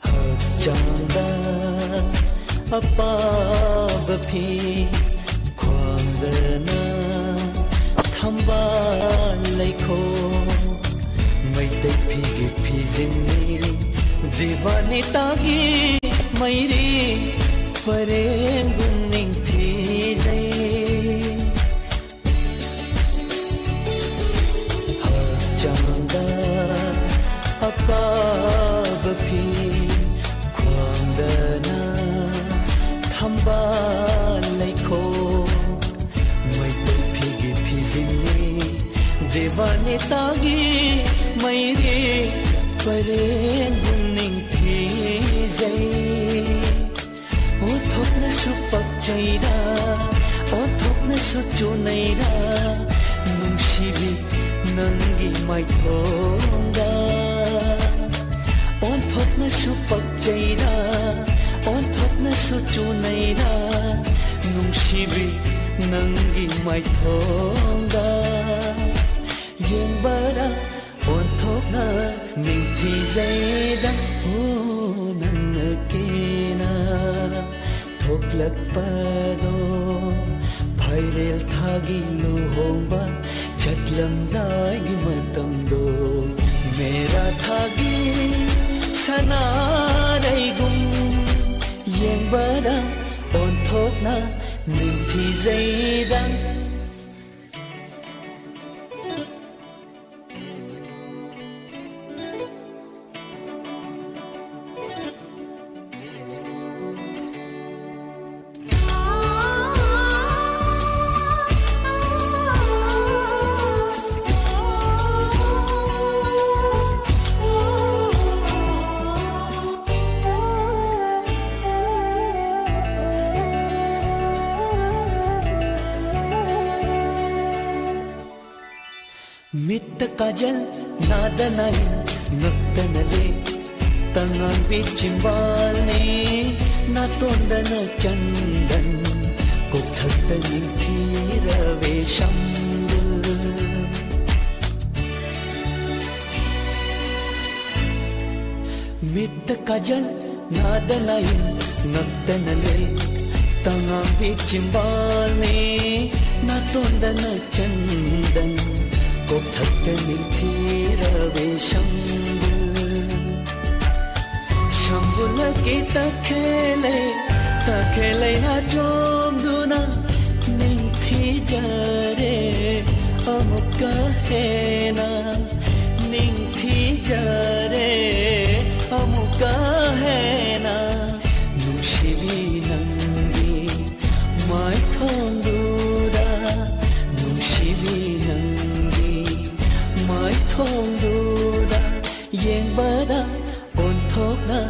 ꯍꯛꯆꯥꯡꯗ ꯑꯄꯥꯕ ꯐꯤ, ꯈ꯭ꯋꯥꯡ ꯅ ꯊꯝꯕꯥꯜ ꯂꯩꯈꯣꯛ ꯃꯩꯇꯩ ꯐꯤꯒꯤ ꯐꯤꯖꯤꯟꯅꯤ꯫ ꯗꯤꯋꯥꯅꯤꯇꯥꯒꯤ ꯃꯩꯔꯤ ꯄꯔꯦꯡꯒꯨꯝ ꯅꯤꯡꯊꯤꯖꯩ꯫ ꯍꯛꯆꯥꯡꯗ ꯑꯄꯥꯕ ꯐꯤ ꯈ꯭ꯋꯥꯡꯗꯅ ꯊꯝꯕꯥꯜ ꯂꯩꯈꯣꯛ ꯃꯩꯇꯩ ꯐꯤꯒꯤ ꯐꯤꯖꯤꯟꯅꯤ꯫ ꯗꯤꯋꯥꯅꯤꯇꯥꯒꯤ ꯃꯩꯔꯤ ꯄꯔꯦꯡꯒꯨꯝ ꯅꯤꯡꯊꯤꯖꯩ꯫ ꯑꯣꯟꯊꯣꯛꯅꯁꯨ ꯄꯛꯆꯩꯔꯥ, ꯑꯣꯟꯊꯣꯛꯅꯁꯨ ꯆꯨꯅꯩꯔꯥ, ꯅꯨꯡꯁꯤꯕꯤ ꯅꯪꯒꯤ ꯃꯥꯏꯊꯣꯡꯗ꯫ ꯑꯣꯟꯊꯣꯛꯅꯁꯨ ꯄꯛꯆꯩꯔꯥ, ꯑꯣꯟꯊꯣꯛꯅꯁꯨ ꯆꯨꯅꯩꯔꯥ, ꯅꯨꯡꯁꯤꯕꯤ ꯅꯪꯒꯤ ꯃꯥꯏꯊꯣꯡꯗ꯫ ꯌꯦꯡꯕꯗ ꯑꯣꯟꯊꯣꯛꯅ ꯅꯤꯡꯊꯤꯖꯩꯗ꯫ ꯍꯣ, ꯅꯪꯅ ꯀꯦꯅ ꯊꯣꯛꯂꯛꯄꯗꯣ, ꯐꯥꯏꯔꯦꯜ ꯊꯥꯒꯤ ꯂꯨꯍꯣꯡꯕ ꯆꯠꯂꯝꯗꯥꯏꯒꯤ ꯃꯇꯝꯗꯣ, ꯃꯦꯔꯥ ꯊꯥꯒꯤ ꯁꯅꯥꯔꯩꯒꯨꯝ ꯌꯦꯡꯕꯗ ꯑꯣꯟꯊꯣꯛꯅ ꯅꯤꯡꯊꯤꯖꯩꯗ꯫ ꯃꯤꯠꯇ ꯀꯥꯖꯜ ꯅꯥꯗꯅ ꯉꯛꯇꯅ ꯂꯩ꯫ ꯇꯉꯥꯟꯕꯤ ꯆꯤꯝꯕꯥꯜꯅꯤ ꯅꯥꯇꯣꯟꯗꯅ ꯆꯟꯗꯟ, ꯀꯣꯛꯊꯛꯇ ꯅꯤꯡꯊꯤꯔꯕꯤ ꯁꯝꯕꯨꯜ꯫ ꯃꯤꯠꯇ ꯀꯥꯖꯜ ꯅꯥꯗꯅ ꯉꯛꯇꯅ ꯂꯩ꯫ ꯇꯉꯥꯡꯒꯤ ꯆꯤꯝꯕꯥꯜꯅꯤ ꯅꯥꯇꯣꯟꯗꯅ ꯆꯟꯗꯟ, ꯀꯣꯛꯊꯛꯇ ꯅꯤꯡꯊꯤꯔꯕꯤ ꯁꯝꯕꯨꯜ꯫ ꯁꯝꯕꯨꯜꯂꯛꯀꯤ ꯇꯈꯦꯜꯂꯩ, ꯇꯈꯦꯜꯂꯩꯅ ꯆꯣꯝꯗꯨꯅ ꯅꯤꯡꯊꯤꯖꯔꯦ ꯑꯃꯨꯛꯀ ꯍꯦꯟꯅ, ꯅꯤꯡꯊꯤꯖꯔꯦ ꯑꯃꯨꯛꯀ ꯍꯦꯟꯅ꯫ ꯅꯨꯡꯁꯤꯕꯤ ꯅꯪꯒꯤ ꯃꯥꯏꯊꯣꯡꯗꯨꯗ, ꯅꯨꯡꯁꯤꯕꯤ ꯅꯪꯒꯤ ꯃꯥꯏꯊꯣꯡꯗꯨꯗ ꯌꯦꯡꯕꯗ ꯑꯣꯟꯊꯣꯛꯅ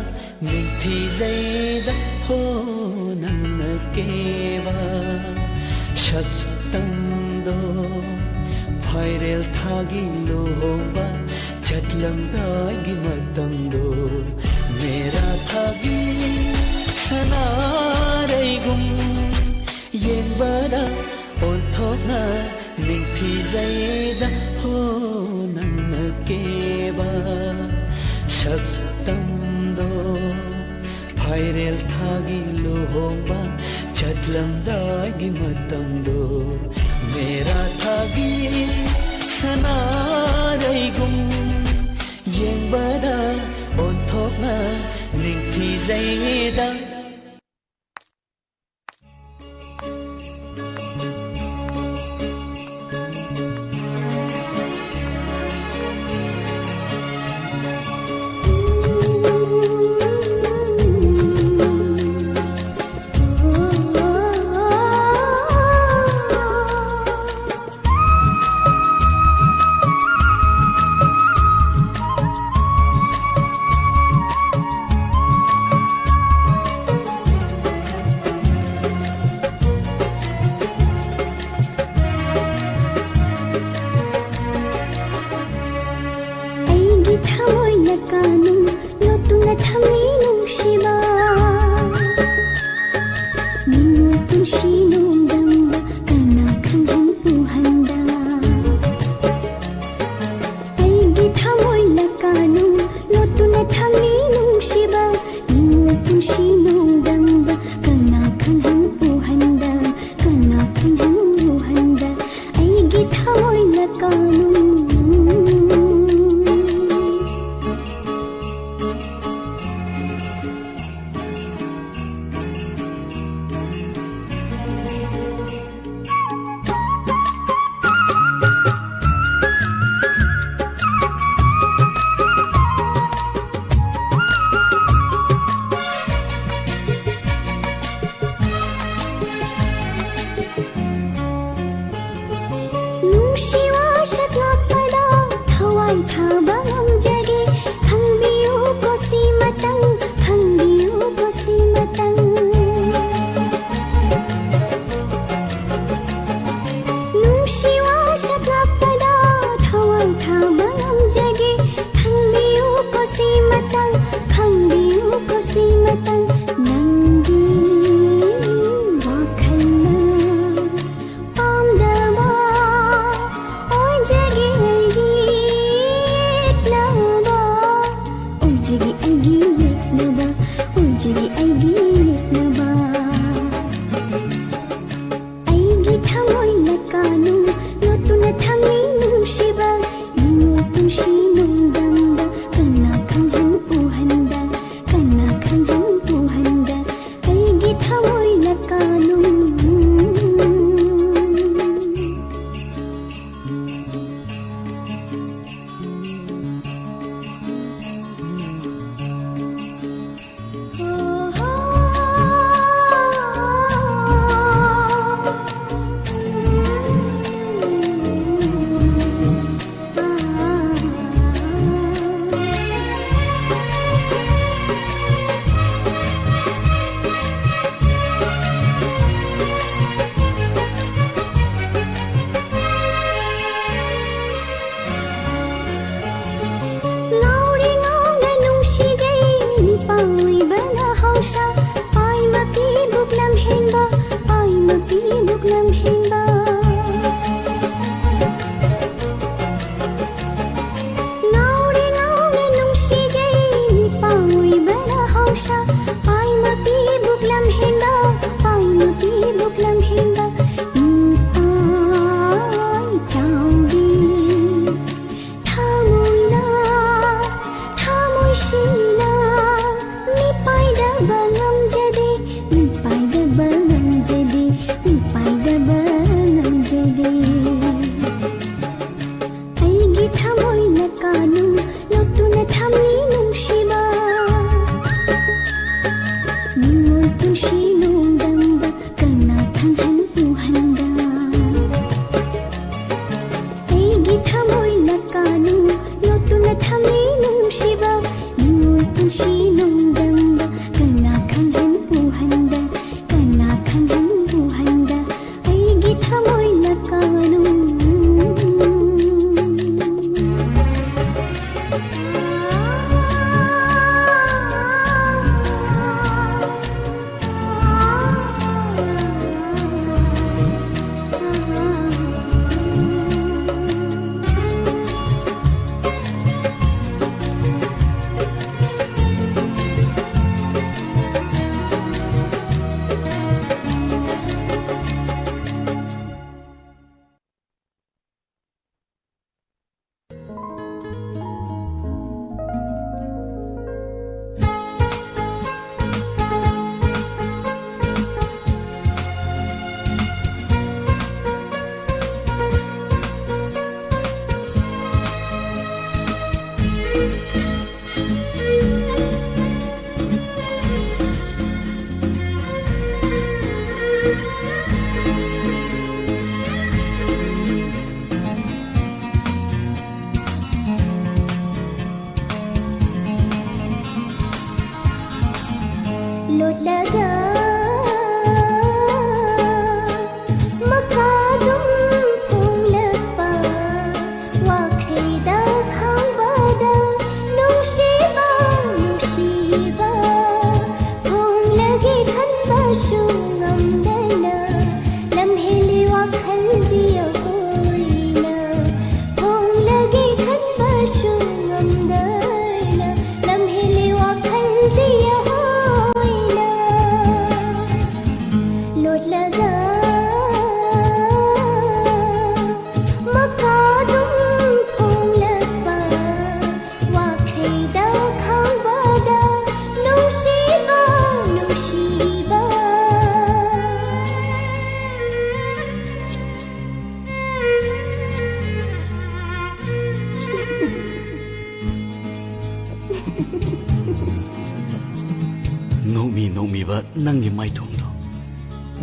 ꯅꯤꯡꯊꯤꯖꯩꯗ꯫ ꯍꯣ, ꯅꯪꯅ ꯀꯦꯕ ꯁꯛꯇꯝꯗꯣ, ꯐꯥꯏꯔꯦꯜ ꯊꯥꯒꯤ ꯂꯨꯍꯣꯡꯕ ꯆꯠꯂꯝꯗꯥꯏꯒꯤ ꯃꯇꯝꯗꯣ, ꯃꯦꯔꯥ ꯊꯥꯒꯤ ꯁꯅꯥꯔꯩꯒꯨꯝ ꯌꯦꯡꯕꯗ ꯑꯣꯟꯊꯣꯛꯅ ꯅꯤꯡꯊꯤꯖꯩꯗ꯫ ꯍꯣ, ꯅꯪꯅ ꯀꯦꯕ ꯁꯛꯇꯝꯗꯣ, ꯐꯥꯏꯔꯦꯜ ꯊꯥꯒꯤ ꯂꯨꯍꯣꯡꯕ ꯆꯠꯂꯝꯗꯥꯏꯒꯤ ꯃꯇꯝꯗꯣ, ꯃꯦꯔꯥ ꯊꯥꯒꯤ ꯁꯅꯥꯔꯩꯒꯨꯝ ꯌꯦꯡꯕꯗ ꯑꯣꯟꯊꯣꯛꯅ ꯅꯤꯡꯊꯤꯖꯩꯗ꯫ ꯑꯩꯒꯤ ꯊꯃꯣꯏꯅ ꯀꯥꯅꯨ ꯂꯣꯠꯇꯨꯅ ꯊꯝꯂꯤ ꯅꯨꯡꯁꯤꯕ꯫ ꯅꯤꯡꯉꯣꯜ ꯄꯨꯟꯁꯤ ꯅꯣꯡꯗꯝꯕ ꯀꯅꯥ ꯈꯪꯍꯟ ꯎꯍꯟꯗ꯫ ꯑꯩꯒꯤ ꯊꯃꯣꯏꯅ ꯀꯥꯅꯨ ꯂꯣꯠꯇꯨꯅ ꯊꯝꯂꯤ ꯅꯨꯡꯁꯤꯕ꯫ ꯅꯤꯡꯉꯣꯜ ꯄꯨꯟꯁꯤ ꯅꯣꯡꯗꯝꯕ ꯀꯅꯥ ꯈꯪꯍꯟ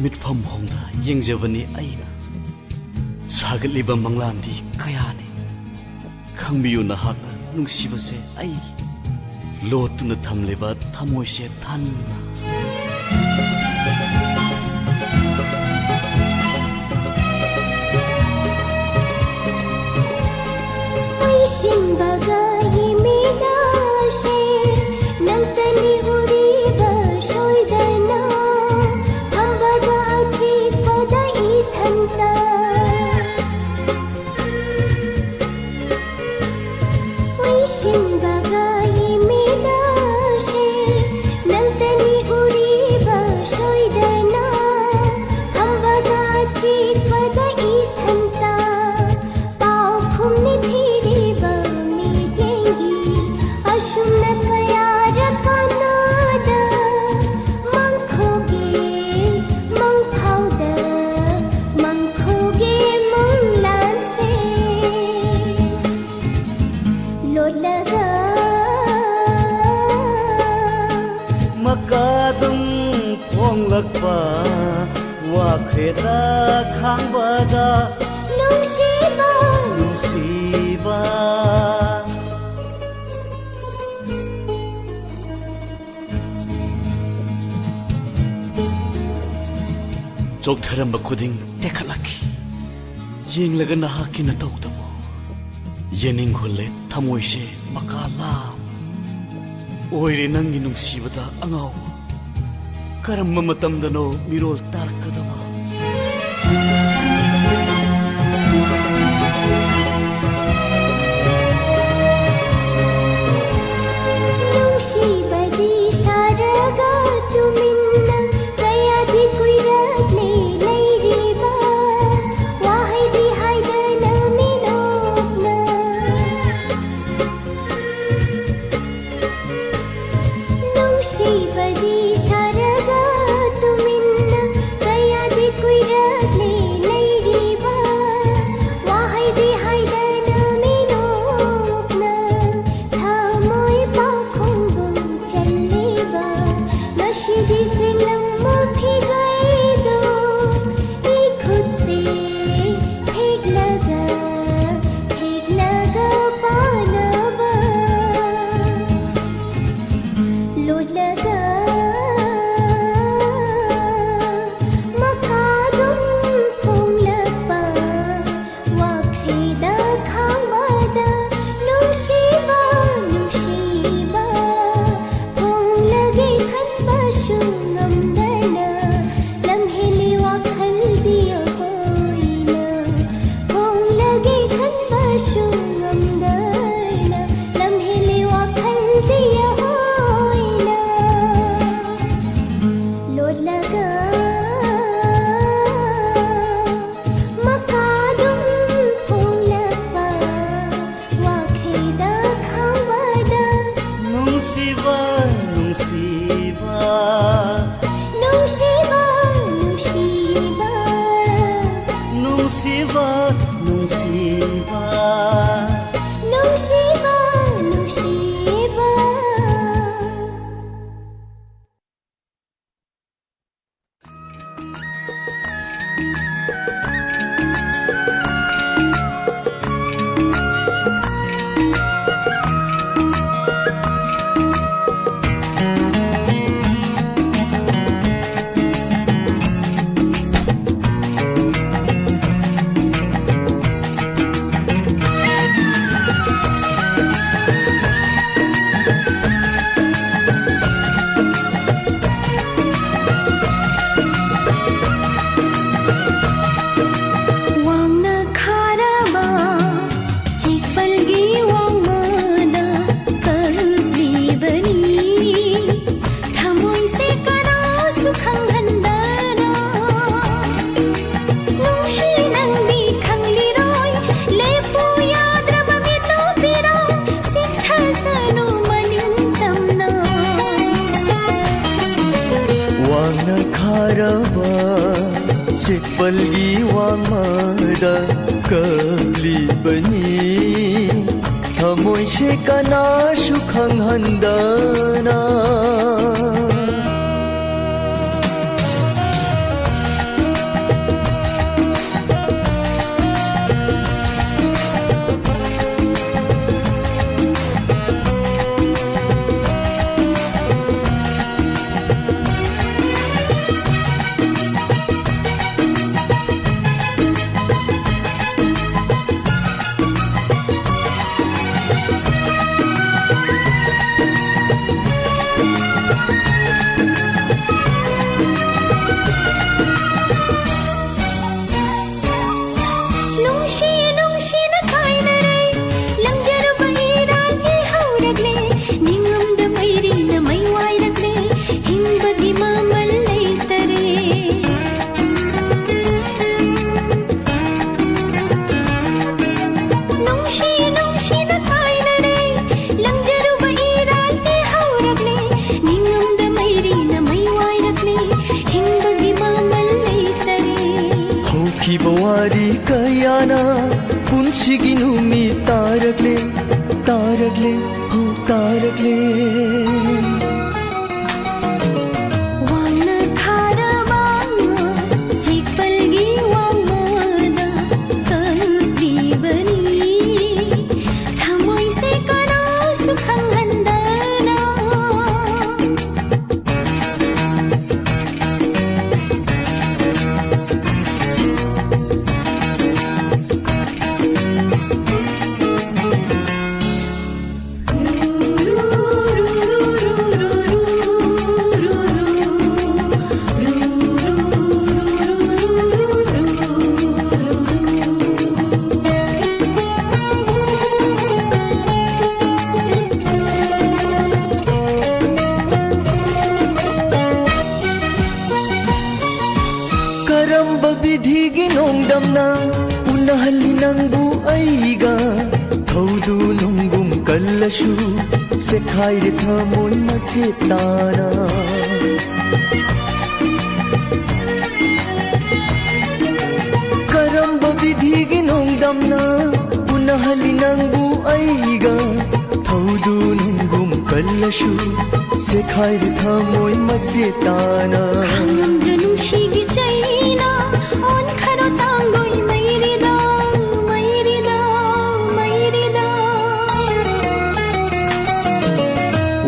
ꯃꯤꯠꯐꯝ ꯍꯣꯡꯗ ꯌꯦꯡꯖꯕꯅꯤ ꯑꯩꯅ꯫ ꯁꯥꯒꯠꯂꯤꯕ ꯃꯪꯂꯥꯟꯗꯤ ꯀꯌꯥꯅꯤ꯫ ꯈꯪꯕꯤꯌꯨ ꯅꯍꯥꯛꯅ ꯅꯨꯡꯁꯤꯕꯁꯦ ꯑꯩ꯫ ꯂꯣꯠꯇꯨꯅ ꯊꯝꯂꯤꯕ ꯊꯃꯣꯏꯁꯦ ꯊꯟꯅ꯫ ꯎꯏꯁꯤꯟꯕꯒ ꯌꯦꯡꯃꯤꯟꯅꯁꯦ, ꯅꯪꯇꯅꯤ ꯎꯔꯤꯕ ꯁꯣꯏꯗꯅ꯫ ꯐꯝꯕꯒ ꯑꯆꯤꯛꯄꯗ ꯏꯊꯟꯇ꯫ ꯎꯏꯁꯤꯟꯕꯒ ꯌꯦꯡꯃꯤꯟꯅꯁꯦ, ꯅꯪꯇꯅꯤ ꯎꯔꯤꯕ ꯁꯣꯏꯗꯅ꯫ ꯐꯝꯕꯒ ꯑꯆꯤꯛꯄꯗ ꯏꯊꯟꯇ꯫ ꯄꯥꯎꯈꯨꯝꯅꯤ ꯊꯤꯔꯤꯕ ꯃꯤꯠꯌꯦꯡꯒꯤ ꯑꯁꯨꯝꯅ ꯀꯌꯥꯔꯛ ꯀꯥꯟꯅꯗ ꯃꯪꯈꯣꯒꯦ, ꯃꯪꯐꯥꯎꯗ ꯃꯪꯈꯣꯒꯦ ꯃꯪꯂꯥꯟꯁꯦ ꯂꯣꯠꯂꯒ꯫ ꯃꯀꯥꯗꯨꯝ ꯐꯣꯡꯂꯛꯄ ꯋꯥꯈ꯭ꯔꯦꯗ ꯈꯥꯡꯕꯗ ꯅꯨꯡꯁꯤꯕ꯫ ꯅꯨꯡꯁꯤꯕ꯫ ꯆꯣꯛꯊꯔꯝꯕ ꯈꯨꯗꯤꯡ ꯇꯦꯛꯈꯠꯂꯛꯈꯤ꯫ ꯌꯦꯡꯂꯒ ꯅꯍꯥꯛꯀꯤ ꯅꯇꯧꯗꯕꯨ ꯌꯦꯅꯤꯡ ꯍꯨꯜꯂꯦ ꯊꯃꯣꯏꯁꯦ ꯃꯀꯥ ꯂꯥꯝ꯫ ꯑꯣꯏꯔꯦ ꯅꯪꯒꯤ ꯅꯨꯡꯁꯤꯕꯗ ꯑꯉꯥꯎꯕ꯫ ꯀꯔꯝꯕ ꯃꯇꯝꯗꯅꯣ ꯃꯤꯔꯣꯜ ꯇꯥꯔꯛꯀꯗꯕ? ꯅꯨꯡꯁꯤꯕꯗꯤ ꯁꯥꯔꯒ ꯇꯨꯃꯤꯟꯅ ꯀꯌꯥꯗꯤ ꯀꯨꯏꯔꯛꯂꯦ ꯂꯩꯔꯤꯕ꯫ ꯋꯥꯍꯩꯗꯤ ꯍꯥꯏꯗꯅ ꯃꯤꯅꯣꯛꯅ꯫ ꯅꯨꯡꯁꯤꯕꯗꯤ ꯁꯥꯔꯒ ꯇꯨꯃꯤꯟꯅ ꯆꯦꯛꯄꯜꯒꯤ ꯋꯥꯡꯃꯗ ꯀꯞꯂꯤꯕꯅꯤ, ꯊꯃꯣꯏꯁꯦ ꯀꯅꯥꯁꯨ ꯈꯪꯍꯟꯗꯅ꯫ ꯅꯨꯡꯁꯤ ꯅꯨꯡꯁꯤꯅ ꯀꯥꯏꯅꯔꯦ, ꯂꯪꯖꯔꯨꯕ ꯏꯔꯥꯜ ꯏꯍꯧꯔꯛꯂꯦ, ꯅꯤꯡꯉꯝꯗ ꯃꯩꯔꯤꯅ ꯃꯩ ꯋꯥꯏꯔꯛꯂꯦ, ꯍꯤꯡꯕꯒꯤ ꯃꯃꯜ ꯂꯩꯇꯔꯦ꯫ ꯅꯨꯡꯁꯤ ꯅꯨꯡꯁꯤꯅ ꯀꯥꯏꯅꯔꯦ, ꯂꯪꯖꯔꯨꯕ ꯏꯔꯥꯜ ꯏꯍꯧꯔꯛꯂꯦ, ꯅꯤꯡꯉꯝꯗ ꯃꯩꯔꯤꯅ ꯃꯩ ꯋꯥꯏꯔꯛꯂꯦ, ꯍꯤꯡꯕꯒꯤ ꯃꯃꯜ ꯂꯩꯇꯔꯦ꯫ ꯍꯧꯈꯤꯕ ꯋꯥꯔꯤ ꯀꯌꯥꯅ ꯄꯨꯟꯁꯤꯒꯤ ꯅꯨꯃꯤꯠ ꯇꯥꯔꯛꯂꯦ, ꯇꯥꯔꯛꯂꯦ, ꯍꯧ ꯇꯥꯔꯛꯂꯦ꯫ ꯋꯥꯡꯅ ꯊꯥꯔꯕ ꯆꯦꯛꯄꯜꯒꯤ ꯋꯥꯡꯃꯗ ꯀꯞꯂꯤꯕꯅꯤ, ꯊꯃꯣꯏꯁꯦ ꯀꯅꯥꯁꯨ ꯈꯪꯍꯟꯗꯅ꯫ ꯀꯔꯝꯕ ꯕꯤꯙꯤꯒꯤ ꯅꯣꯡꯗꯝꯅ ꯎꯅꯍꯜꯂꯤ ꯅꯪꯕꯨ ꯑꯩꯒ? ꯊꯧꯗꯨ ꯅꯨꯡꯒꯨꯝ ꯀꯜꯂꯁꯨ ꯆꯦꯛꯈꯥꯏꯔꯦ ꯊꯃꯣꯏ ꯃꯆꯦꯠ ꯇꯥꯅ꯫ ꯍꯜꯂꯤ ꯅꯪꯕꯨ ꯑꯩꯒ ꯊꯧꯗꯨ ꯅꯨꯡꯒꯨꯝ ꯀꯜꯂꯁꯨ, ꯁꯦꯈꯥꯏꯔꯤ ꯊꯃꯣꯏ ꯃꯆꯦꯠ ꯇꯥꯅ꯫ ꯈꯪꯂꯝꯗ꯭ꯔ ꯅꯨꯡꯁꯤꯒꯤ ꯆꯩꯅ ꯑꯣꯟꯈꯔꯣ ꯇꯥꯡꯒꯣꯏ ꯃꯩꯔꯤꯗ, ꯃꯩꯔꯤꯗ, ꯃꯩꯔꯤꯗ꯫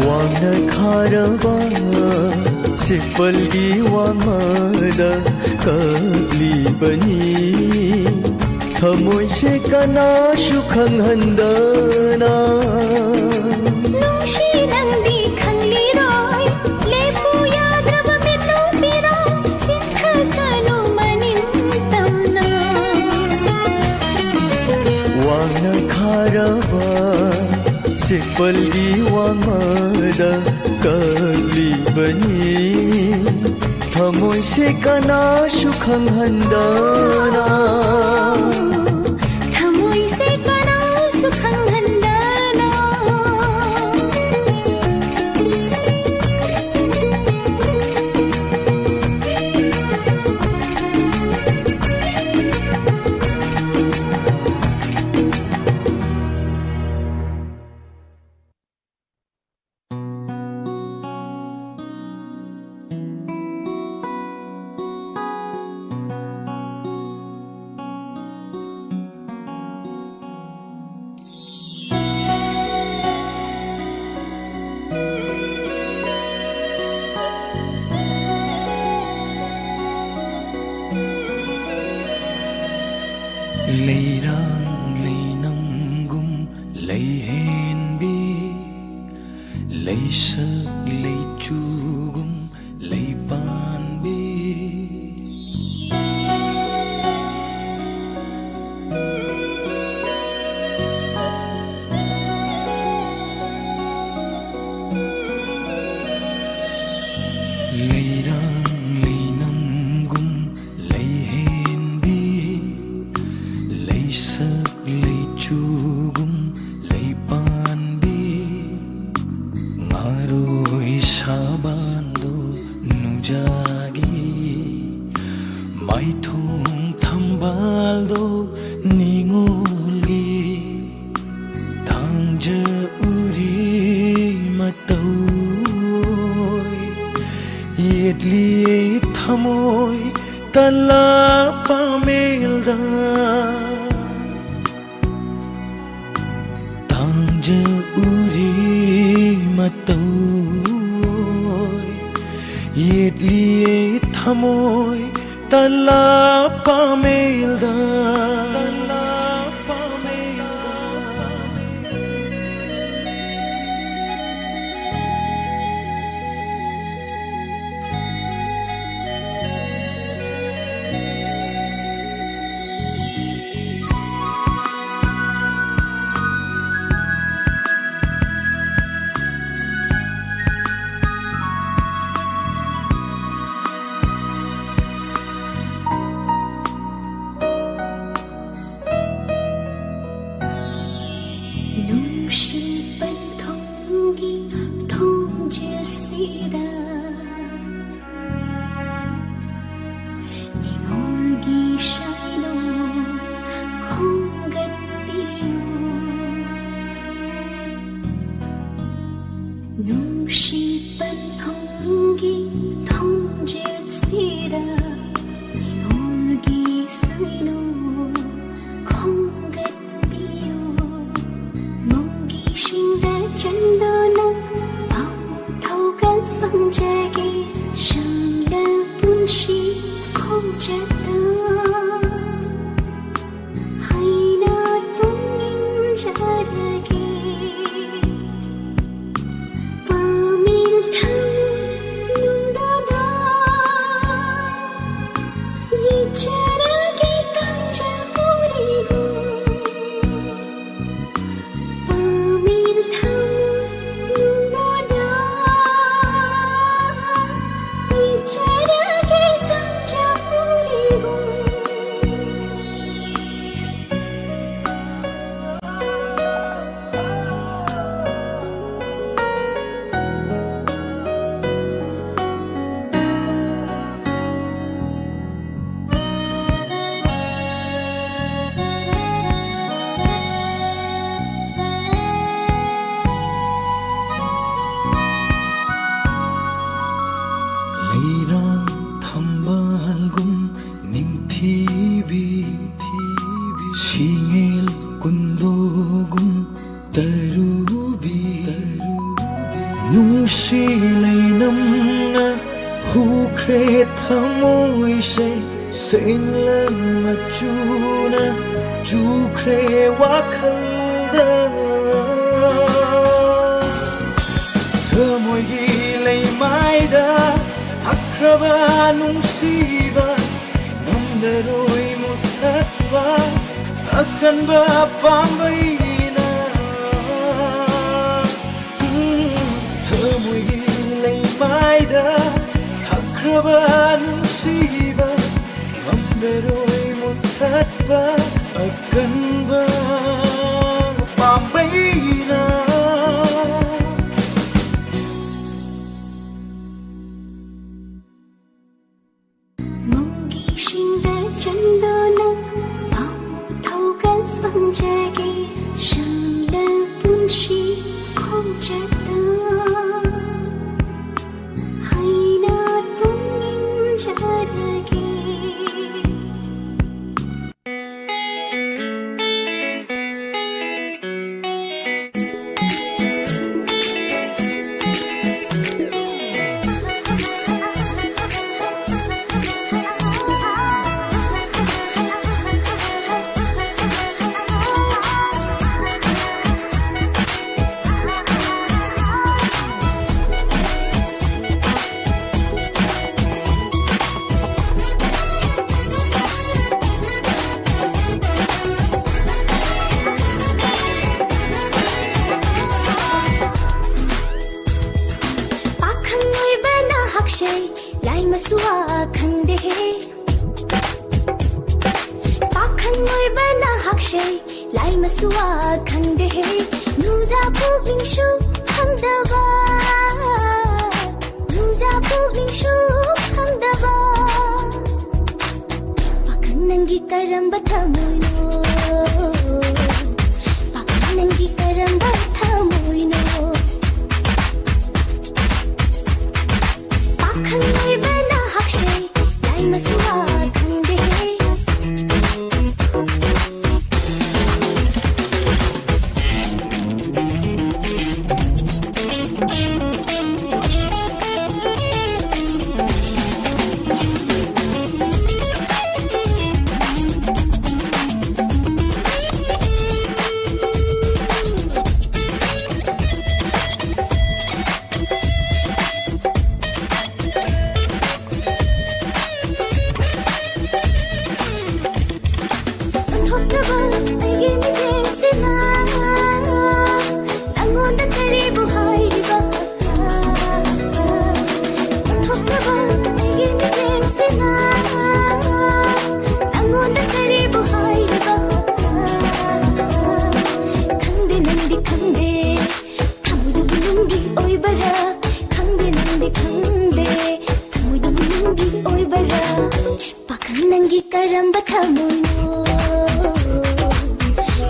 ꯋꯥꯡꯅ ꯈꯥꯔꯕ ꯁꯦꯛꯄꯜꯒꯤ ꯋꯥꯡꯃꯗ ꯀꯞꯂꯤꯕꯅꯤ꯫ ꯊꯃꯣꯏꯁꯦ ꯀꯅꯥꯁꯨ ꯈꯪꯍꯟꯗꯅ꯫ ꯅꯨꯡꯁꯤ ꯅꯪꯗꯤ ꯈꯪꯂꯤꯔꯣꯏ, ꯂꯦꯞꯄꯨ ꯌꯥꯗ꯭ꯔꯕ ꯃꯤꯠꯂꯨ ꯄꯤꯔꯣ, ꯁꯤꯟꯊꯁꯅꯨ ꯃꯅꯤꯡ ꯇꯝꯅ꯫ ꯋꯥꯡꯅ ꯈꯥꯔꯕ ꯁꯦꯛꯄꯜꯒꯤ ꯋꯥꯡꯃꯗ ꯀꯞꯂꯤꯕꯅꯤ꯫ ꯊꯃꯣꯏꯁꯦ ꯀꯅꯥꯁꯨ ꯈꯪꯍꯟꯗꯅ꯫ ꯊꯃꯣꯏꯁꯦ ꯀꯅꯥꯁꯨ ꯈꯪꯍꯟꯗꯅ꯫ ꯂꯩꯔꯥꯡ ꯂꯩꯅꯝꯒꯨꯝ ꯂꯩꯍꯦꯟꯕꯤ, ꯂꯩꯁꯛ ꯂꯩꯆꯨꯒꯨꯝ ꯂꯩꯄꯥꯟꯕꯤ꯫ ꯂꯩꯔꯥꯡ ꯂꯩꯅꯝꯒꯨꯝ ꯂꯩꯍꯦꯟꯕꯤ, ꯂꯩꯁꯛ ꯂꯩꯆꯨꯒꯨꯝ ꯂꯩꯄꯥꯟꯕꯤ, ꯉꯥꯔꯣꯏ ꯁꯥꯕꯥꯟꯗꯣ ꯅꯨꯡꯖꯥꯒꯤ, ꯃꯥꯏꯊꯣꯡ ꯊꯝꯕꯥꯜꯗꯣ ꯅꯤꯉꯣꯜꯒꯤ꯫ ꯇꯂꯥ ꯄꯥꯃꯦꯜꯗ ꯇꯥꯡꯖ ꯎꯔꯤ ꯃꯇꯧ, ꯌꯦꯠꯂꯤꯌꯦ ꯊꯃꯣꯏ ꯇꯂꯥ ꯄꯥꯃꯦꯜꯗ꯫ ꯅꯨꯡꯁꯤ ꯄꯟꯊꯨꯡꯒꯤ ꯊꯣꯡꯖꯤꯜꯁꯤꯗ ꯅꯤꯉꯣꯜꯒꯤ ꯏꯁꯩꯗꯣ ꯈꯣꯝꯒꯠꯄꯤꯌꯨ꯫ ꯅꯨꯡꯁꯤ ꯄꯟꯊꯨꯡꯒꯤ ꯊꯣꯡꯖꯤꯜꯁꯤꯗ ꯅꯤꯉꯣꯜꯒꯤ ꯏꯁꯩꯗꯣ ꯈꯣꯝꯒꯠꯄꯤꯌꯨ꯫ ꯃꯨꯡꯒꯤꯁꯤꯡꯗ ꯆꯟꯗꯨꯅ ꯄꯥꯎꯊꯧꯒ ꯐꯪꯖꯒꯦ꯫ ꯁꯪꯂ ꯄꯨꯟꯁꯤ ꯈꯣꯡꯆꯠꯇ ꯍꯥꯏꯅ ꯇꯨꯡꯏꯟꯖꯔꯒꯦ꯫ ꯄꯥꯃꯦꯜ ꯊꯃꯣꯏ ꯅꯨꯡꯗꯥꯡꯗ ꯌꯦꯠꯆꯔꯒꯦ ꯇꯥꯡꯖ ꯎꯔꯤꯒꯨꯝ꯫ ꯄꯥꯃꯦꯜ ꯊꯃꯣꯏ ꯅꯨꯡꯗꯥꯡꯗ ꯌꯦꯠꯆꯔꯒꯦ ꯇꯥꯡꯖ ꯎꯔꯤꯒꯨꯝ꯫ ꯁꯦꯡꯂꯝ ꯃꯆꯨꯅ ꯆꯨꯈ꯭ꯔꯦ ꯋꯥꯈꯜꯗ꯫ ꯊꯃꯣꯏꯒꯤ ꯂꯩꯃꯥꯏꯗ ꯍꯛꯈ꯭ꯔꯕ ꯅꯨꯡꯁꯤꯕ, ꯉꯝꯂꯔꯣꯏ ꯃꯨꯊꯠꯄ ꯑꯀꯟꯕ ꯄꯥꯝꯕꯩꯅ꯫ ꯊꯃꯣꯏꯒꯤ ꯂꯩꯃꯥꯏꯗ ꯍꯛꯈ꯭ꯔꯕ ꯅꯨꯡꯁꯤꯕ, ꯉꯝꯂꯔꯣꯏ ꯃꯨꯊꯠꯄ ꯑꯀꯟꯕ ꯄꯥꯝꯕꯩꯅ꯫ ꯃꯪꯒꯤꯁꯤꯡꯗ ꯆꯪꯗꯨꯅ ꯄꯥꯎ ꯊꯧꯒꯜ ꯐꯪꯖꯒꯦ꯫ ꯁꯪꯂ ꯄꯨꯟꯁꯤ ꯈꯣꯡꯆꯠꯇ ꯍꯩꯅ ꯇꯨꯡꯏꯟꯖꯔꯒꯦ꯫ ꯄꯥꯈꯪ ꯑꯣꯏꯕꯅ ꯍꯛꯁꯦ ꯂꯥꯏ ꯃꯁꯨꯋꯥ ꯈꯪꯗꯦꯍꯦ꯫ ꯄꯥꯈꯪ ꯑꯣꯏꯕꯅ ꯍꯛꯁꯦ ꯂꯥꯏ ꯃꯁꯨꯋꯥ ꯈꯪꯗꯦꯍꯦ꯫ ꯅꯨꯡꯖꯥ ꯄꯨꯛꯅꯤꯡꯁꯨ ꯈꯪꯗꯕ, ꯅꯨꯡꯖꯥ ꯄꯨꯛꯅꯤꯡꯁꯨ ꯈꯪꯗꯕ꯫ ꯄꯥꯈꯪ ꯅꯪꯒꯤ ꯀꯔꯝꯕ ꯊꯃꯣꯏꯅꯣ? ꯄꯥꯈꯪ ꯅꯪꯒꯤ ꯀꯔꯝꯕ ꯊꯃꯣꯏꯅꯣ? ꯄꯥꯈꯪ ꯑꯣꯏꯕꯅ ꯍꯛꯁꯦ ꯂꯥꯏ ꯃꯁꯨꯋꯥ ꯈꯪꯗꯦ꯫ ꯅꯪꯒꯤ ꯀꯔꯝꯕ ꯊꯃꯣꯏꯅꯣ?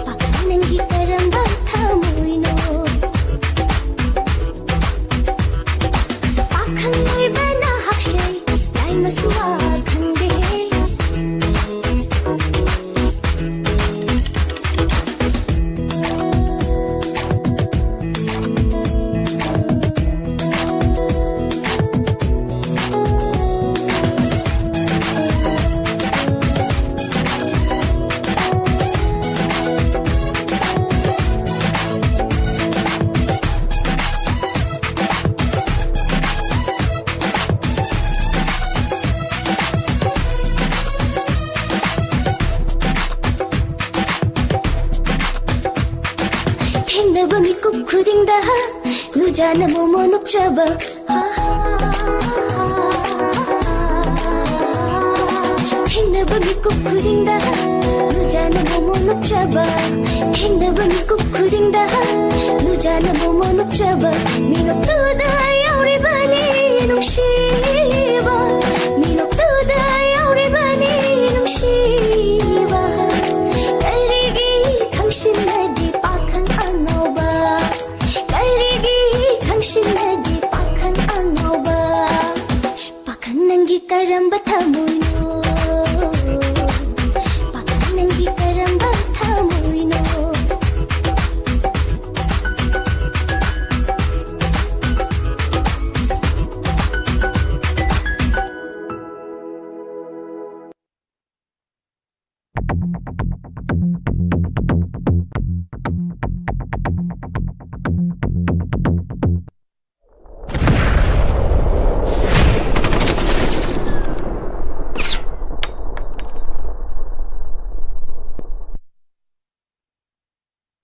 ꯄꯥꯈꯪ ꯅꯪꯒꯤ ꯀꯔꯝꯕ ꯊꯃꯣꯏꯅꯣ? ꯄꯥꯈꯪ ꯑꯣꯏꯕꯅ ꯍꯛꯁꯦ ꯂꯥꯏ ꯃꯆꯨ ꯋꯥ ꯈꯪꯗꯦ꯫ ꯊꯦꯡꯅꯕ ꯃꯤꯀꯨꯞ ꯈꯨꯗꯤꯡꯗ ꯅꯨꯖꯥꯅ ꯃꯣꯃꯣ ꯅꯣꯛꯆꯕ꯫ ꯊꯦꯡꯅꯕ ꯃꯤꯀꯨꯞ ꯈꯨꯗꯤꯡꯗ ꯅꯨꯖꯥꯅ ꯃꯣꯃꯣ ꯅꯣꯛꯆꯕ꯫ ꯊꯦꯡꯅꯕ ꯃꯤꯀꯨꯞ ꯈꯨꯗꯤꯡꯗ ꯅꯨꯖꯥꯅ ꯃꯣꯃꯣ ꯅꯣꯛꯆꯕ꯫ ꯃꯤꯅꯣꯛꯇꯨꯗ ꯌꯥꯎꯔꯤꯕꯅꯤ ꯅꯨꯡꯁꯤꯕ꯫ ꯃꯤꯅꯣꯛꯇꯨꯗ ꯌꯥꯎꯔꯤꯕꯅꯤ ꯅꯨꯡꯁꯤꯕ꯫ ꯀꯔꯤꯒꯤ ꯈꯪꯁꯤꯟꯅꯗꯦ ꯄꯥꯈꯪ ꯑꯉꯥꯎꯕ? ꯀꯔꯤꯒꯤ ꯈꯪꯁꯤꯟꯅꯗꯦ ꯄꯥꯈꯪ ꯑꯉꯥꯎꯕ? ꯄꯥꯈꯪ ꯅꯪꯒꯤ ꯀꯔꯝꯕ ꯊꯃꯣꯏꯅꯣ?